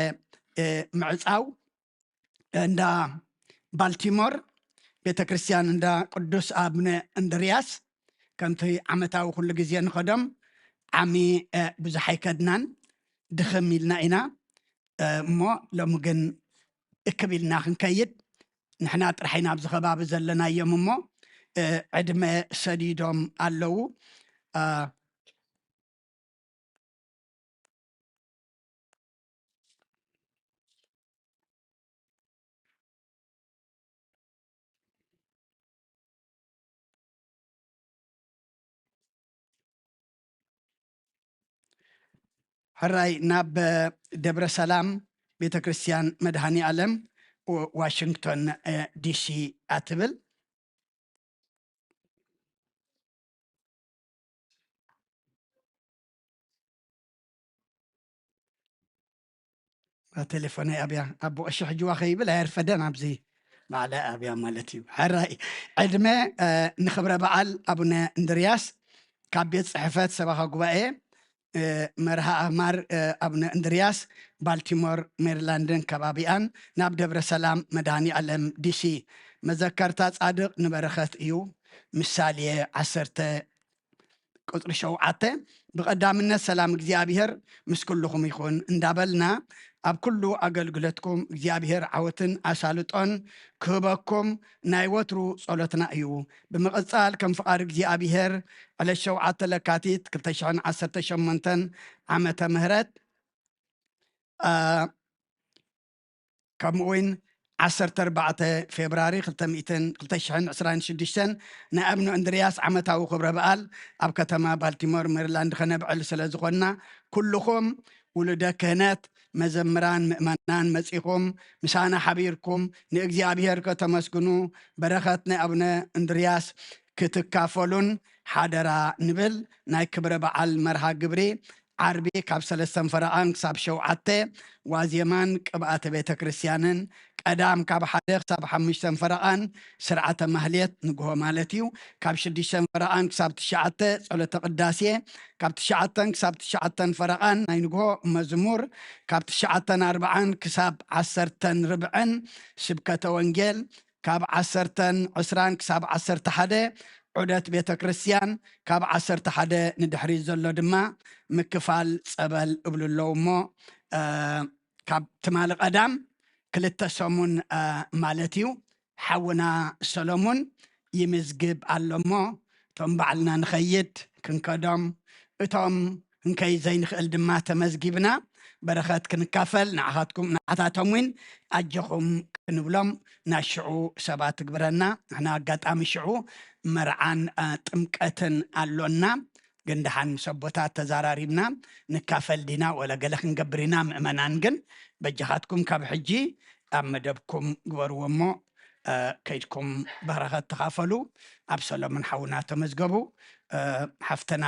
ምዕፃው እንዳ ባልቲሞር ቤተ ክርስቲያን እንዳ ቅዱስ ኣብነ እንድርያስ ከምቲ ዓመታዊ ኩሉ ግዜ ንኸዶም ዓሚ ብዙሕ ኣይከድናን ድኽም ኢልና ኢና እሞ ሎሚ ግን እክብ ኢልና ክንከይድ ንሕና ጥራሕ ኢና ኣብዚ ከባቢ ዘለናዮም እሞ፣ እ፣ ዕድመ ሰዲዶም ኣለዉ። እ፣ ሕራይ ናብ ደብረ ሰላም ቤተ ክርስቲያን መድኃኔ ዓለም ወ-፣ ዋሽንግቶን፣ እ፣ ዲሲ ኣትብል። ቴሌፎነይ ኣብያ ኣቦ ቀሺ ሕጅዋ ከይብል ኣየርፈደን ኣብዚ ባዕለ ኣብያ ማለት እዩ። ሕራይ ዕድመ፣ እ፣ ንኽብረ በዓል ኣቡነ እንድርያስ ካብ ቤት ጽሕፈት ሰበኻ ጉባኤ፣ እ፣ መርሃ ኣማር፣ እ፣ ኣቡነ እንድርያስ ባልቲሞር ሜሪላንድን ከባቢኣን ናብ ደብረ ሰላም መድኃኔ ዓለም ዲሲ መዘከርታ ጻድቕ ንበረኸት እዩ። ምሳሌ ዓሰርተ ቁጽሪ ሸውዓተ፣ ብቐዳምነት ሰላም እግዚኣብሔር ምስ ኩልኹም ይኹን እንዳበልና፣ ኣብ ኩሉ ኣገልግሎትኩም እግዚኣብሔር ዓወትን ኣሳልጦን ክህበኩም ናይ ወትሩ ጸሎትና እዩ። ብምቕጻል ከም ፍቓድ እግዚኣብሔር ዕለት ሸውዓተ ለካቲት ክልተ ሽሕን ዓሰርተ ሸሞንተን ዓመተ ምህረት፣ አ፣ ከምኡ እውን ዓሰርተ ኣርባዕተ ፌብራሪ ክልተ ሚእትን፣ ክልተ ሽሕን ዕስራን ሽዱሽተን ናይ ኣቡነ እንድርያስ ዓመታዊ ክብረ በዓል ኣብ ከተማ ባልቲሞር ሜሪላንድ ከነብዕል ስለ ዝኾንና፣ ኩልኹም ውሉደ ክህነት፣ መዘምራን፣ ምእመናን መጺኹም ምሳና ሓቢርኩም ንእግዚኣብሔር ከተመስግኑ፣ በረኸት ናይ ኣቡነ እንድርያስ ክትካፈሉን ሓደራ ንብል። ናይ ክብረ በዓል መርሃ ግብሪ ዓርቢ ካብ ሰለስተን ፈረቓን ክሳብ ሸውዓተ ዋዜማን ቅብኣተ ቤተ ክርስቲያንን፣ ቀዳም ካብ ሓደ ክሳብ ሓሙሽተን ፈረቓን ስርዓተ ማህሌት ንግሆ ማለት እዩ። ካብ ሽዱሽተን ፈረቓን ክሳብ ትሽዓተ ጸሎተ ቅዳሴ፣ ካብ ትሽዓተን ክሳብ ትሽዓተን ፈረቓን ናይ ንግሆ መዝሙር፣ ካብ ትሽዓተን ኣርባዓን ክሳብ ዓሰርተን ርብዕን ስብከተ ወንጌል፣ ካብ ዓሰርተን ዕስራን ክሳብ ዓሰርተ ሓደ ዑደት ቤተ ክርስቲያን፣ ካብ ዓሰርተ ሓደ ንድሕሪት ዘሎ ድማ ምክፋል ጸበል እብሉ ኣለዉ እሞ፣ እ፣ ካብ ትማሊ ቀዳም ክልተ ሰሙን፣ እ፣ ማለት እዩ፣ ሓውና ሰሎሙን ይምዝግብ ኣሎ እሞ፣ እቶም ባዕልና ንኸይድ ክንከዶም፣ እቶም ክንከይድ ዘይንኽእል ድማ ተመዝጊብና በረኸት ክንካፈል ንዓኻትኩም፣ ንዓታቶም እውን ኣጆኹም ክንብሎም ናይ ሽዑ ሰባት ትግብረና። ንሕና ኣጋጣሚ ሽዑ መርዓን፣ እ፣ ጥምቀትን ኣሎና። ግን ደሓን ምስ ኣቦታት ተዛራሪብና ንካፈል ዲና ወላ ገለ ክንገብር ኢና። ምእመናን ግን በጃኻትኩም ካብ ሕጂ ኣብ መደብኩም ግበርዎ እሞ፣ እ፣ ከይድኩም በረኸት ተኻፈሉ። ኣብ ሰሎሞን ሓውና ተመዝገቡ። እ፣ ሓፍትና፣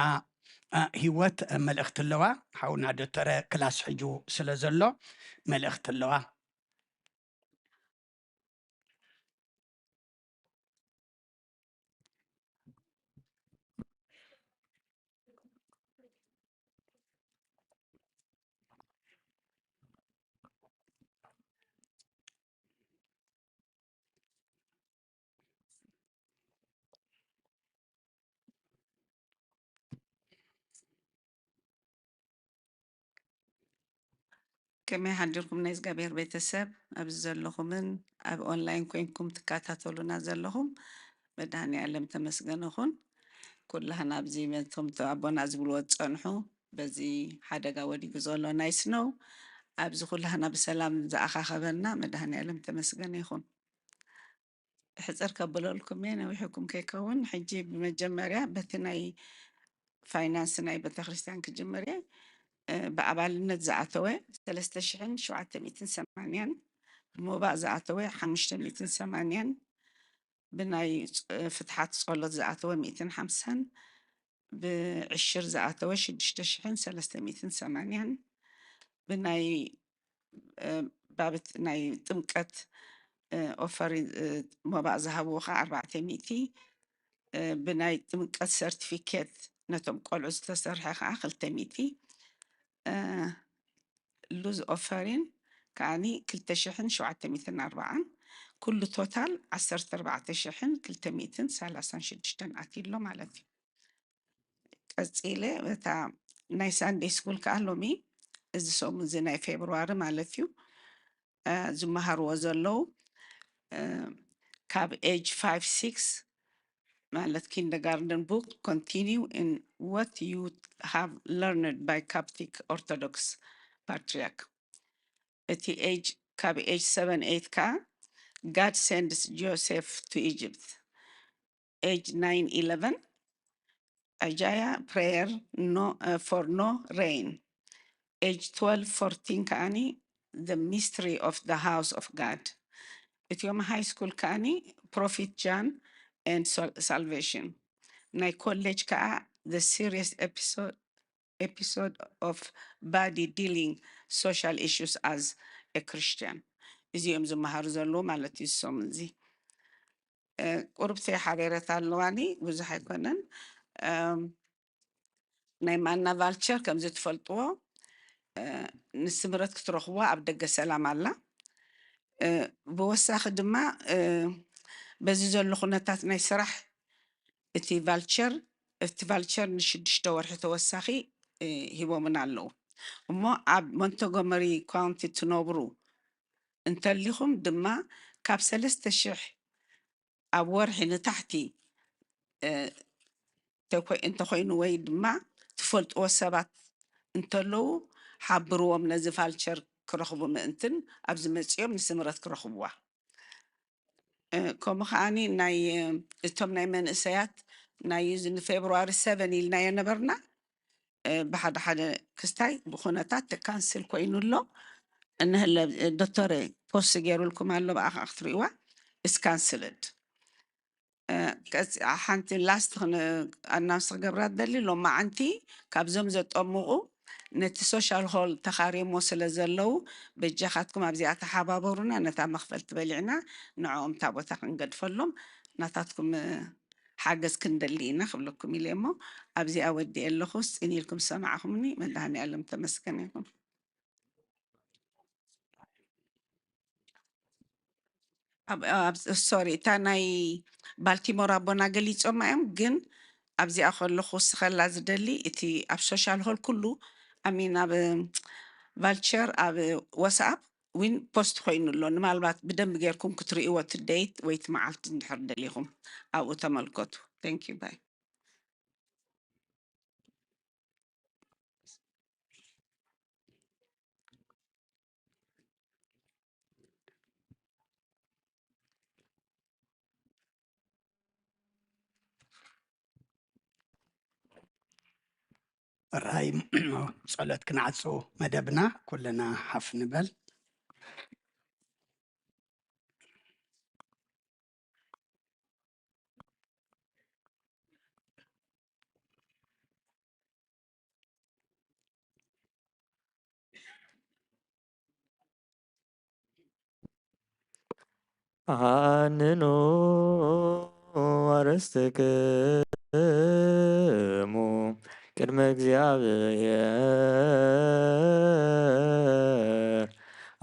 እ፣ ህይወት፣ እ፣ መልእኽቲ ኣለዋ። ሓውና ዶተረ ክላስ ሕጁ ስለ ዘሎ መልእኽቲ ኣለዋ። ከመይ ሓዲርኩም ናይ እግዚኣብሔር ቤተሰብ፣ ኣብዚ ዘለኹምን ኣብ ኦንላይን ኮይንኩም ትከታተሉና ዘለኹም፣ መድኃኔ ዓለም ተመስገነ ይኹን። ኩላህና ኣብዚ፣ ነቶም ኣቦና ዝብልዎ ዝጸንሑ፣ በዚ ሓደጋ ወዲቁ ዘሎ ናይ ስኖው፣ ኣብዚ ኩላህና ብሰላም ዝኣኻኸበና መድኃኔ ዓለም ተመስገነ ይኹን። ሕጽር ከብለልኩም እየ፣ ነዊሕኩም ከይከውን። ሕጂ ብመጀመርያ በቲ ናይ ፋይናንስ ናይ ቤተክርስትያን ክጅምር እየ። እ፣ ብኣባልነት ዝኣተወ ሰለስተ ሽሕን ሸውዓተ ሚእትን ሰማንያን፣ ብሞባእ ዝኣተወ ሓሙሽተ ሚእትን ሰማንያን፣ ብናይ ፅ-፣ ፍትሓት ጸሎት ዝኣተወ ሚእትን ሓምሳን፣ ብዕሽር ዝኣተወ ሽዱሽተ ሽሕን ሰለስተ ሚእትን ሰማንያን፣ ብናይ፣ እ፣ ባብት ናይ ጥምቀት፣ እ፣ ኦፈሪን፣ እ፣ ሞባእ ዝሃብዎ ኸዓ ኣርባዕተ ሚእቲ፣ እ፣ ብናይ ጥምቀት ሰርቲፊኬት ነቶም ቆልዑ ዝተሰርሐ ኸዓ ክልተ ሚእቲ፣ እ፣ ሉዝ ኦፈሪን ከዓኒ ክልተ ሽሕን ሸውዓተ ሚእትን ኣርባዓን፣ ኩሉ ቶታል ዓሰርተ ኣርባዕተ ሽሕን ክልተ ሚእትን ሰላሳን ሽዱሽተን ኣትዩ ኣሎ ማለት እዩ። ቀጺለ እታ ናይ ሳንደይ ስኩል ከኣ ሎሚ፣ እዚ ሰሙን እዚ ናይ ፌብሩዋሪ ማለት እዩ፣ እ፣ ዝመሃርዎ ዘለዉ ካብ age five six ማለት kindergarten book, continue in what you have learned by Coptic Orthodox Patriarch። እቲ age ካብ age seven eight ከኣ God sends Joseph to Egypt። Age nine eleven Ajaya prayer no, uh, for no rain። Age twelve fourteen ከኣኒ the mystery of the house of God። እቲኦም high school ከኣኒ Prophet John and Sal- Salvation። ናይ ኮሌጅ ከኣ the serious episode episode of body dealing social issues as a Christian። እዚኦም ዝመሃሩ ዘለዉ ማለት እዩ ዝሰሙ እዚ። ቁርብተይ ሓቤረታ ኣለዋኒ፣ ብዙሕ ኣይኮነን። ናይ ማና ቫልቸር ከምዚ ትፈልጥዎ ንስምረት ክትረኽቦ ኣብ ደገ ሰላም ኣላ። ብወሳኺ ድማ በዚ ዘሎ ኩነታት ናይ ስራሕ እቲ ቫልቸር እቲ ቫልቸር ንሽዱሽተ ወርሒ ተወሳኺ ሂቦምና ኣለዉ። እሞ ኣብ ሞንቶጎመሪ ካውንቲ ትነብሩ እንተሊኹም ድማ ካብ ሰለስተ ሽሕ ኣብ ወርሒ ንታሕቲ እንተኮይኑ ወይ ድማ ትፈልጥዎ ሰባት እንተለዉ ሓብርዎም ነዚ ቫልቸር ክረኽቡ ምእንትን ኣብዚ መፂኦም ንስምረት ክረኽብዋ። ከምኡ ከዓኒ ናይ እቶም ናይ መንእሰያት ናይ እዚ ንፌብርዋሪ ሰቨን ኢልናዮ ነበርና። ብሓደ ሓደ ክስታይ ብኩነታት ተካንስል ኮይኑ ኣሎ። እንህለ ዶክተር ፖስት ገይሩልኩም ኣሎ፣ ብኣኻ ክትርእይዋ ስካንስልድ። ሓንቲ ላስት ኣናውንስ ክገብራ ደሊ ሎማዓንቲ ካብዞም ዘጠምቑ ነቲ ሶሻል ሆል ተኻሪሞ ስለ ዘለዉ በጃኻትኩም ኣብዚኣ ተሓባበሩና። ነታ መኽፈልቲ በሊዕና ንዕኦም እታ ቦታ ክንገድፈሎም ናታትኩም ሓገዝ ክንደሊ ኢና ክብለኩም ኢለ እሞ ኣብዚኣ ወዲኤ ኣለኹ። ስፂን ኢልኩም ዝሰማዕኹምኒ መድሃኒ ኣለም ተመስገን ይኹን። ሶሪ እታ ናይ ባልቲሞር ኣቦና ገሊፆማ እዮም፣ ግን ኣብዚኣ ከለኹ ክውስኸላ ዝደሊ እቲ ኣብ ሶሻል ሆል ኩሉ ኣሚን ኣብ ቫልቸር ኣብ ዋትስኣፕ ዊን ፖስት ኮይኑ ኣሎ። ንማልባት ብደንብ ጌርኩም ክትርእይዎ እቲ ደይት ወይ እቲ መዓልቲ እንድሕር ደሊኹም ኣብኡ ተመልከቱ። Thank you ባይ። ራይ ጸሎት ክንዓጹ መደብና ኩልና ሓፍ ንበል። ኣንኑ ኣርስትክሙ ቅድመ እግዚኣብሔር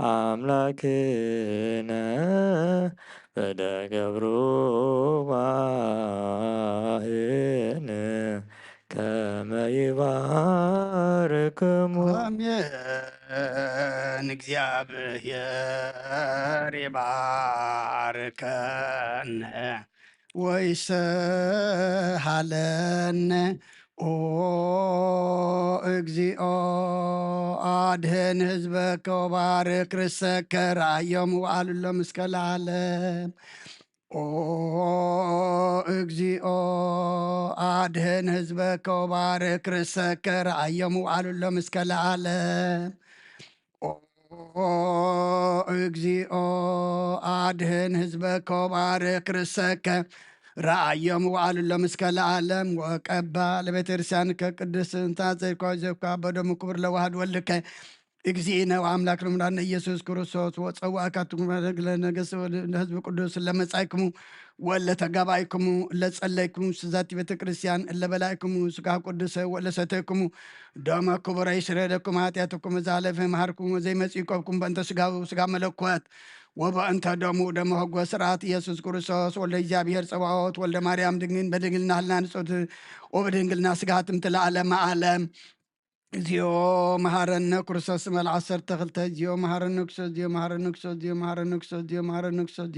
ኣምላክነ በደ ገብሩ ዋህን ከመ ይባርክሙ። ኣሜን። እግዚኣብሔር ይባርከን ወይሰሃለን። ኦ እግዚኦ፣ ኣድህን ህዝበከ ወባርክ ርእሰከ፣ ረኣዮም ወኣልሎም እስከ ለዓለም። ኦ እግዚኦ፣ ኣድህን ህዝበከ ወባርክ ርእሰከ፣ ረኣዮም ወኣልሎም እስከ ለዓለም። ኦ እግዚኦ፣ ኣድህን ህዝበከ ወባርክ ርእሰከ፣ ረኣዮም ወኣልሎም እስከ ለዓለም። ወቀባ ለቤተ ክርስቲያንከ ቅድስት እንተ ዘይኮ ዘካ በደሙ ክቡር ለዋህድ ወልድከ እግዚእነ ወአምላክ ለመድኃኒነ ኢየሱስ ክርስቶስ ወጸዋእካትኩም ለነገሥ ለሕዝብ ቅዱስ ለመጻእክሙ ወለተጋባይክሙ ለጸለይክሙ ስዛቲ ቤተ ክርስቲያን ለበላይክሙ ስጋ ቅዱሰ ወለሰተይክሙ ደመ ክቡረ ይስረይ ለኩም ኃጢአትኩም ዛለፈ መሃርኩም ወዘይመጽእ ይቆብኩም በእንተ ስጋው ስጋ መለኮት ወበእንተ ደሙ ደመ ሕጎ ስርዓት ኢየሱስ ክርስቶስ ወልደ እግዚኣብሔር ጸባኦት ወልደ ማርያም ድንግል በድንግልና ህልና ንጾት ወበድንግልና ስጋ ትምት ለዓለመ ዓለም። እግዚኦ መሐረነ ክርስቶስ መል ዓሰርተ ክልተ። እግዚኦ መሐረነ ክርስቶስ፣ እግዚኦ መሐረነ ክርስቶስ፣ እግዚኦ መሐረነ ክርስቶስ፣ እግዚኦ መሐረነ ክርስቶስ፣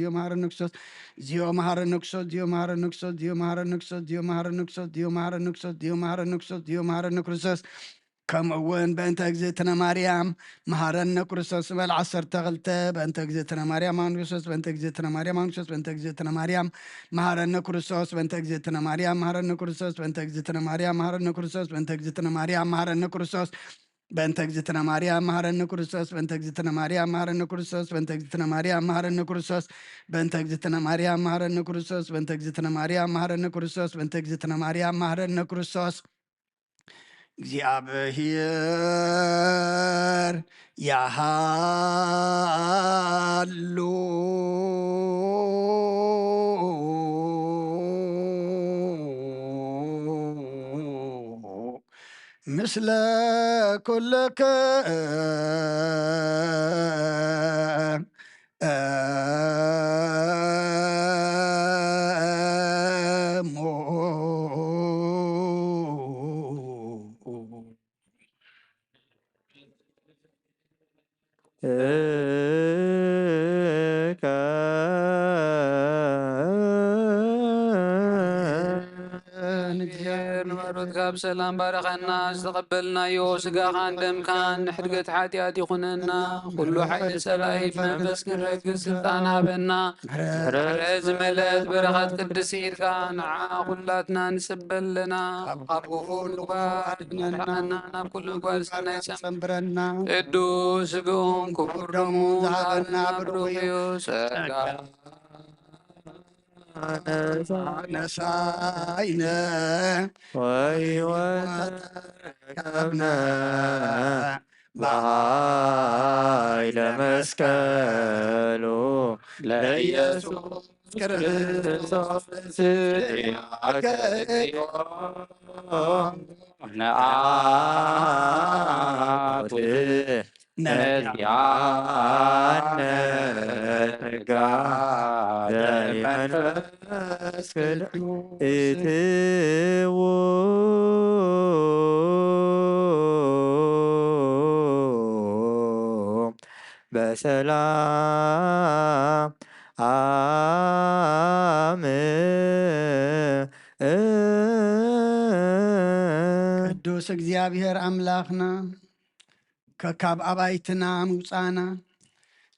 እግዚኦ መሐረነ ክርስቶስ፣ እግዚኦ መሐረነ ክርስቶስ፣ እግዚኦ መሐረነ ክርስቶስ፣ እግዚኦ መሐረነ ክርስቶስ፣ እግዚኦ መሐረነ ክርስቶስ፣ እግዚኦ መሐረነ ክርስቶስ፣ እግዚኦ መሐረነ ክርስቶስ፣ እግዚኦ መሐረነ ክርስቶስ። ከምኡ እውን በእንተ እግዝእትነ ማርያም መሐረነ ክርስቶስ መል ዓሰርተ ክልተ። በእንተ እግዝእትነ ማርያም መሐረነ ክርስቶስ፣ በእንተ እግዝእትነ ማርያም መሐረነ ክርስቶስ፣ በእንተ እግዝእትነ ማርያም መሐረነ ክርስቶስ፣ በእንተ እግዝእትነ ማርያም መሐረነ ክርስቶስ፣ በእንተ እግዝእትነ ማርያም መሐረነ ክርስቶስ፣ በእንተ እግዝእትነ ማርያም መሐረነ ክርስቶስ፣ በእንተ እግዝእትነ ማርያም መሐረነ ክርስቶስ፣ በእንተ እግዝእትነ ማርያም መሐረነ ክርስቶስ፣ በእንተ እግዝእትነ ማርያም መሐረነ ክርስቶስ፣ በእንተ እግዝእትነ ማርያም መሐረነ ክርስቶስ፣ በእንተ እግዝእትነ ማርያም መሐረነ ክርስቶስ፣ በእንተ እግዝእትነ ማርያም መሐረነ ክርስቶስ። እግዚኣብሔር ያሃሉ ምስለ ኩልክም እሙ። ንበሩት ካብ ሰላም ባረኸና፣ ዝተቐበልናዮ ስጋኻን ደምካን ንሕድገት ሓጢኣት ይኹነና። ኩሉ ሓይሊ ጸላኢ መንፈስ ክንረግጽ ስልጣን ሃበና። ምሕረት ዝመልአት በረኸት ቅድስቲ ኢድካ ንዓ ኩላትና ንጽበ ኣለና። ካብ ኩሉ ጓ ኣድነና፣ ናብ ኩሉ ጓ ሰናይ ሰም- ጸንብረና። ቅዱስ ስግኡን ክቡር ደሙ ዝሃበና ብሩኽ እዩ። ጸጋ ነሳይነ ወሕይወት ተረከብነ ብኃይለ መስቀሉ ለኢየሱስ ክርስቶስ ስያከዮ ነአት ነዚያነ ጸጋ ዘመንፈስ ቅዱስ እትዉ በሰላም አም ቅዱስ እግዚኣብሔር ኣምላኽና ከካብ ኣባይትና ምውፃእና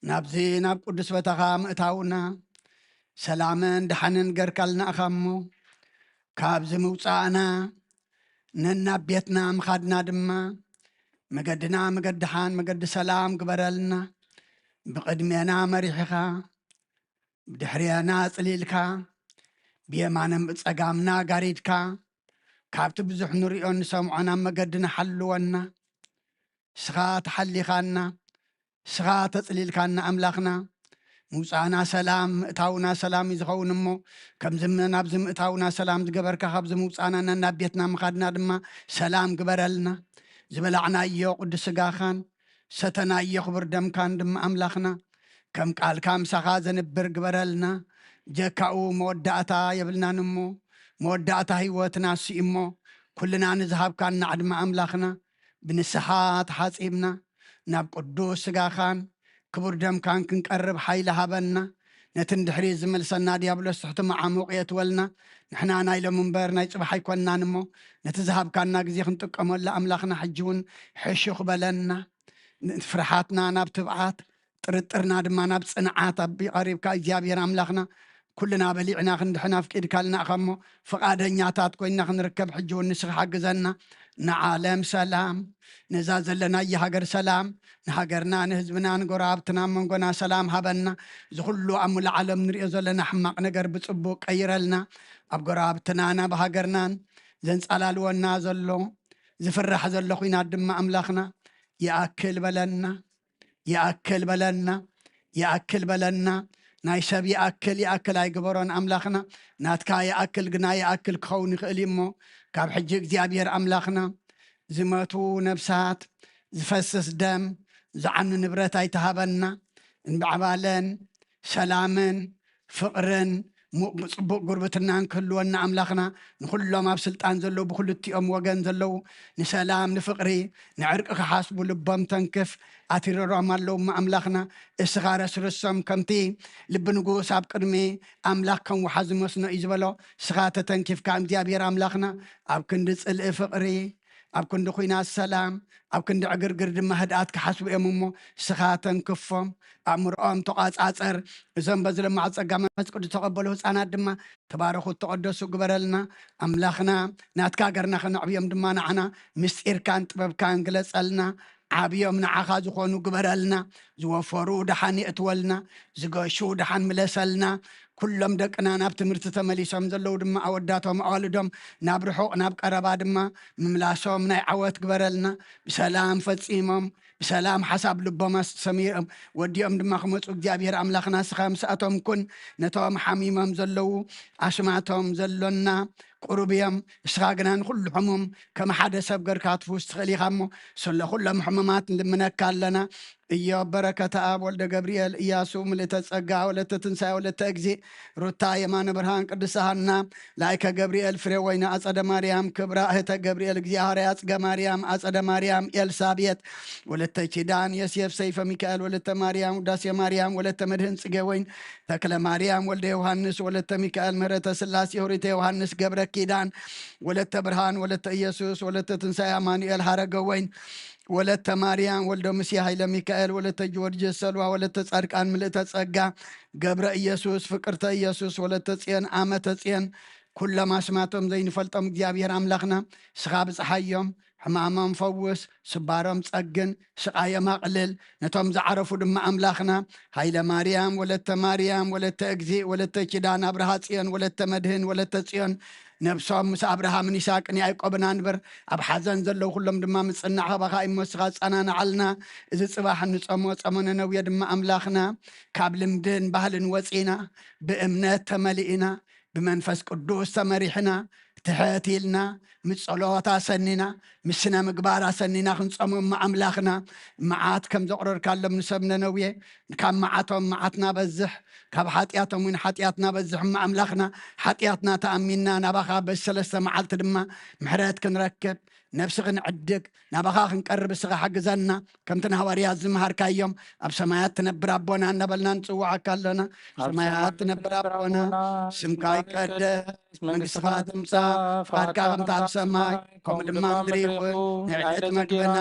ናብዚ ናብ ቅዱስ ቦታኻ ምእታውና ሰላምን ደሓንን ገርካልና ኢኻ እሞ ካብዚ ምውፃእና ነናብ ቤትና ምኻድና ድማ መገድና መገዲ ደሓን መገዲ ሰላም ግበረልና። ብቕድሜና መሪሕኻ ብድሕሬና ኣጽሊልካ ብየማንን ብጸጋምና ጋሪድካ ካብቲ ብዙሕ ንሪኦ ንሰምዖ ናብ መገድና ሓልወና። ንስኻ ተሓሊኻና፣ ንስኻ ተጽሊልካና ኣምላኽና። ምውጻእና ሰላም፣ ምእታውና ሰላም እዩ ዝኸውን እሞ፣ ከምዚ ም-፣ ናብዚ ምእታውና ሰላም ዝገበርካ፣ ካብዚ ምውጻእና ናብ ቤትና ምኻድና ድማ ሰላም ግበረልና። ዝበላዕናዮ ቅዱስ ስጋኻን ሰተናዮ ክቡር ደምካን ድማ ኣምላኽና፣ ከም ቃልካ ምሳኻ ዘንብር ግበረልና። ጀካኡ መወዳእታ የብልናን እሞ፣ መወዳእታ ህይወትና እሱ እዩ እሞ፣ ኩልና ንዝሃብካና ዕድመ ኣምላኽና፣ ብንስሓ ተሓጺብና ናብ ቅዱስ ስጋኻን ክቡር ደምካን ክንቀርብ ሓይሊ ሃበና። ነቲ ንድሕሪት ዝመልሰና ዲያብሎስ ትሕቲ መዓሙቕ የእትወልና። ንሕና ናይ ሎሚ እምበር ናይ ጽባሕ ኣይኮንናን እሞ፣ ነቲ ዝሃብካና ግዜ ክንጥቀመሉ ኣምላኽና ሕጂ እውን ሕሹኽ በለና። ፍርሓትና ናብ ትብዓት፣ ጥርጥርና ድማ ናብ ጽንዓት ኣቢ-፣ ቀሪብካ እግዚኣብሔር ኣምላኽና፣ ኩልና በሊዕና ክንድሕን ኣፍቂድካልና ኢኻ እሞ፣ ፍቓደኛታት ኮይንና ክንርከብ ሕጂ እውን ንስኻ ሓግዘና። ንዓለም ሰላም፣ ነዛ ዘለናያ ሃገር ሰላም፣ ንሃገርና፣ ንህዝብና፣ ንጎረባብትና፣ ኣብ መንጎና ሰላም ሃበና። እዚ ኩሉ ኣብ ሙሉእ ዓለም ንሪኦ ዘለና ሕማቕ ነገር ብጽቡቕ ቀይረልና። ኣብ ጎረባብትናን ኣብ ሃገርናን ዘንጻላልወና ዘሎ፣ ዝፍራሕ ዘሎ ኹናት ድማ ኣምላኽና ይኣክል በለና። ይኣክል በለና፣ ይኣክል በለና። ናይ ሰብ ይኣክል፣ ይኣክል ኣይግበሮን ኣምላኽና። ናትካ ይኣክል ግና ይኣክል ክኸውን ይኽእል እዩ እሞ፣ ካብ ሕጂ እግዚኣብሔር ኣምላኽና፣ ዝመቱ ነብሳት፣ ዝፈስስ ደም፣ ዝዓኑ ንብረት ኣይትሃበና። እንባዕባለን፣ ሰላምን፣ ፍቕርን፣ ጽቡቕ ጉርብትናን ክህልወና ኣምላኽና ንኹሎም ኣብ ስልጣን ዘለዉ ብክልቲኦም ወገን ዘለዉ ንሰላም ንፍቕሪ ንዕርቂ ክሓስቡ ልቦም ተንክፍ። ኣትሪሮም ኣለዉ እሞ ኣምላኽና እስኻ ረስርሶም ከምቲ ልቢ ንጉስ ኣብ ቅድሚ ኣምላኽ ከም ወሓዚ መስኖ እዩ ዝበሎ። እስኻ ተተንኪፍካ እግዚኣብሔር ኣምላኽና ኣብ ክንዲ ጽልኢ ፍቕሪ ኣብ ክንዲ ኲናት ሰላም ኣብ ክንዲ ዕግርግር ድማ ህድኣት ክሓስቡ እዮም እሞ እስኻ ተንክፎም። ኣእምሮኦም ተቋጻጸር። እዞም በዚ ለማዕ ጸጋ መንፈስ ቅዱስ ተቐበሉ ህፃናት ድማ ተባረኹ ተቐደሱ ግበረልና። ኣምላኽና ናትካ ገርና ከነዕብዮም ድማ ንዓና ምስጢርካን ጥበብካን ግለጸልና። ዓብዮም ንዓኻ ዝኾኑ ግበረልና። ዝወፈሩ ደሓን የእትወልና። ዝገሹ ደሓን ምለሰልና። ኩሎም ደቅና ናብ ትምህርቲ ተመሊሶም ዘለዉ ድማ ኣወዳቶም ኣዋልዶም ናብ ርሑቕ ናብ ቀረባ ድማ ምምላሶም ናይ ዓወት ግበረልና። ብሰላም ፈጺሞም ብሰላም ሓሳብ ልቦም ኣሰሚሮም ወዲኦም ድማ ክመፁ እግዚኣብሔር ኣምላኽና ስኻ ምስኣቶም ኩን። ነቶም ሓሚሞም ዘለዉ ኣስማቶም ዘሎና ቁሩብ እዮም። እስኻ ግና ንኹሉ ሕሙም ከም ሓደ ሰብ ገርካ ትፍውስ ትኽእል ኢኻ እሞ ስለ ኩሎም ሕሙማት ንልምነካ ኣለና። እዮብ በረከተ ኣብ ወልደ ገብርኤል እያሱ ምልእተ ጸጋ ወለተ ትንሳኤ ወለተ እግዚእ ሩታ የማነ ብርሃን ቅድስተ ሃና ላይከ ገብርኤል ፍሬ ወይነ ኣጸደ ማርያም ክብራ እህተ ገብርኤል እግዚኣብሔር ኣጽገ ማርያም ኣጸደ ማርያም ኤልሳቤጥ ወለተ ኪዳን የሴፍ ሰይፈ ሚካኤል ወለተ ማርያም ውዳሴ ማርያም ወለተ መድህን ጽጌ ወይን ተክለ ማርያም ወልደ ዮሃንስ ወለተ ሚካኤል ምህረተ ስላሴ ሆሪተ ዮሃንስ ገብረ ኪዳን ወለተ ብርሃን ወለተ ኢየሱስ ወለተ ትንሳኤ ኣማኑኤል ሃረገ ወይን ወለተ ማርያም ወልደ ሙሴ ኃይለ ሚካኤል ወለተ ጊዮርጊስ ሰልዋ ወለተ ጻድቃን ምልእተ ጸጋ ገብረ ኢየሱስ ፍቅርተ ኢየሱስ ወለተ ጽዮን ኣመተ ጽዮን ኩሎም ኣስማቶም ዘይንፈልጦም እግዚኣብሔር ኣምላኽና ስኻ ብጽሓዮም ሕማሞም ፈውስ ስባሮም ጸግን ስቓዮም ኣቕልል ነቶም ዝዓረፉ ድማ ኣምላኽና ኃይለ ማርያም ወለተ ማርያም ወለተ እግዚእ ወለተ ኪዳን ኣብርሃ ጽዮን ወለተ መድህን ወለተ ጽዮን ነብሶም ምስ ኣብርሃምን ይስሐቅን ያዕቆብን ኣንብር። ኣብ ሓዘን ዘለዉ ኩሎም ድማ ምጽናዕ ካባኻ እዩ እሞ ንስኻ ኣጸናንዓልና። እዚ ጽባሕ እንጸሞ ጸሞ ነነውየ ድማ ኣምላኽና ካብ ልምድን ባህልን ወጺና ብእምነት ተመሊእና ብመንፈስ ቅዱስ ተመሪሕና ትሕት ኢልና ምስ ጸሎት ኣሰኒና ምስ ስነ ምግባር ኣሰኒና ክንጸሞም ኣምላኽና መዓት ከም ዘቑረርካሎም ንሰብ ነነውየ ካብ መዓቶም መዓት ናበዝሕ ካብ ሓጢኣቶም እውን ሓጢኣት ናበዝሕ ኣምላኽና ሓጢኣትና ተኣሚንና ናባኻ በዚ ሰለስተ መዓልቲ ድማ ምሕረት ክንረክብ ነብሲ ክንዕድግ ናባኻ ክንቀርብ እስኻ ሓግዘና ከምቲ ንሃዋርያት ዝመሃርካዮም ኣብ ሰማያት ትነብር ኣቦና እናበልና ንጽውዓካ ኣለና። ኣብ ሰማያት ትነብር ኣቦና ስምካ ይቀደስ መንግስትኻ ትምጻእ ፍቓድካ ከምቲ ኣብ ሰማይ ከምኡ ድማ ምድሪ ይኹን። ናይ ዕለት መግበና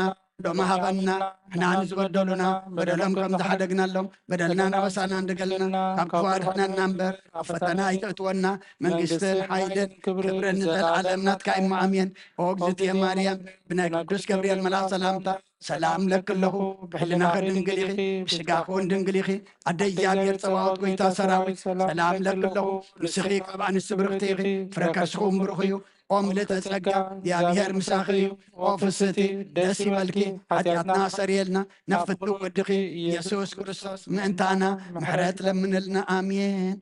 ሎሚ ሃበና ንሕና ንዝበደሉና በደሎም ከም ዝሓደግናሎም በደልና ናበሳና እንድገልና ካብ ክፉ ኣድሕነና እምበር ኣብ ፈተና ኣይተእትወና መንግስትን ሓይልን ክብርን ንዘለዓለም ናትካ እሞ ኣሜን። ኦ እግዝእትየ ማርያም ብናይ ቅዱስ ገብርኤል መልኣክ ሰላምታ ሰላም ለኪ ኣለኹ ብሕልናኺ ድንግል ኢኺ ብስጋኺ እውን ድንግል ኢኺ ኣደ እግዚኣብሔር ጸባኦት ጎይታ ሰራዊት ሰላም ለኪ ኣለኹ ንስኺ ካብ ኣንስቲ ብርኽቲ ኢኺ ፍረ ከርስኺ እውን ብሩኽ እዩ ኦ ምልእተ ጸጋ እግዚኣብሔር ምሳኺ እዩ ኦ ፍስቲ ደስ ይበልኪ ሓጢኣትና ኣሰርየልና ናብ ፍትው ወድኺ ኢየሱስ ክርስቶስ ምእንታና ምሕረት ለምንልና ኣሜን።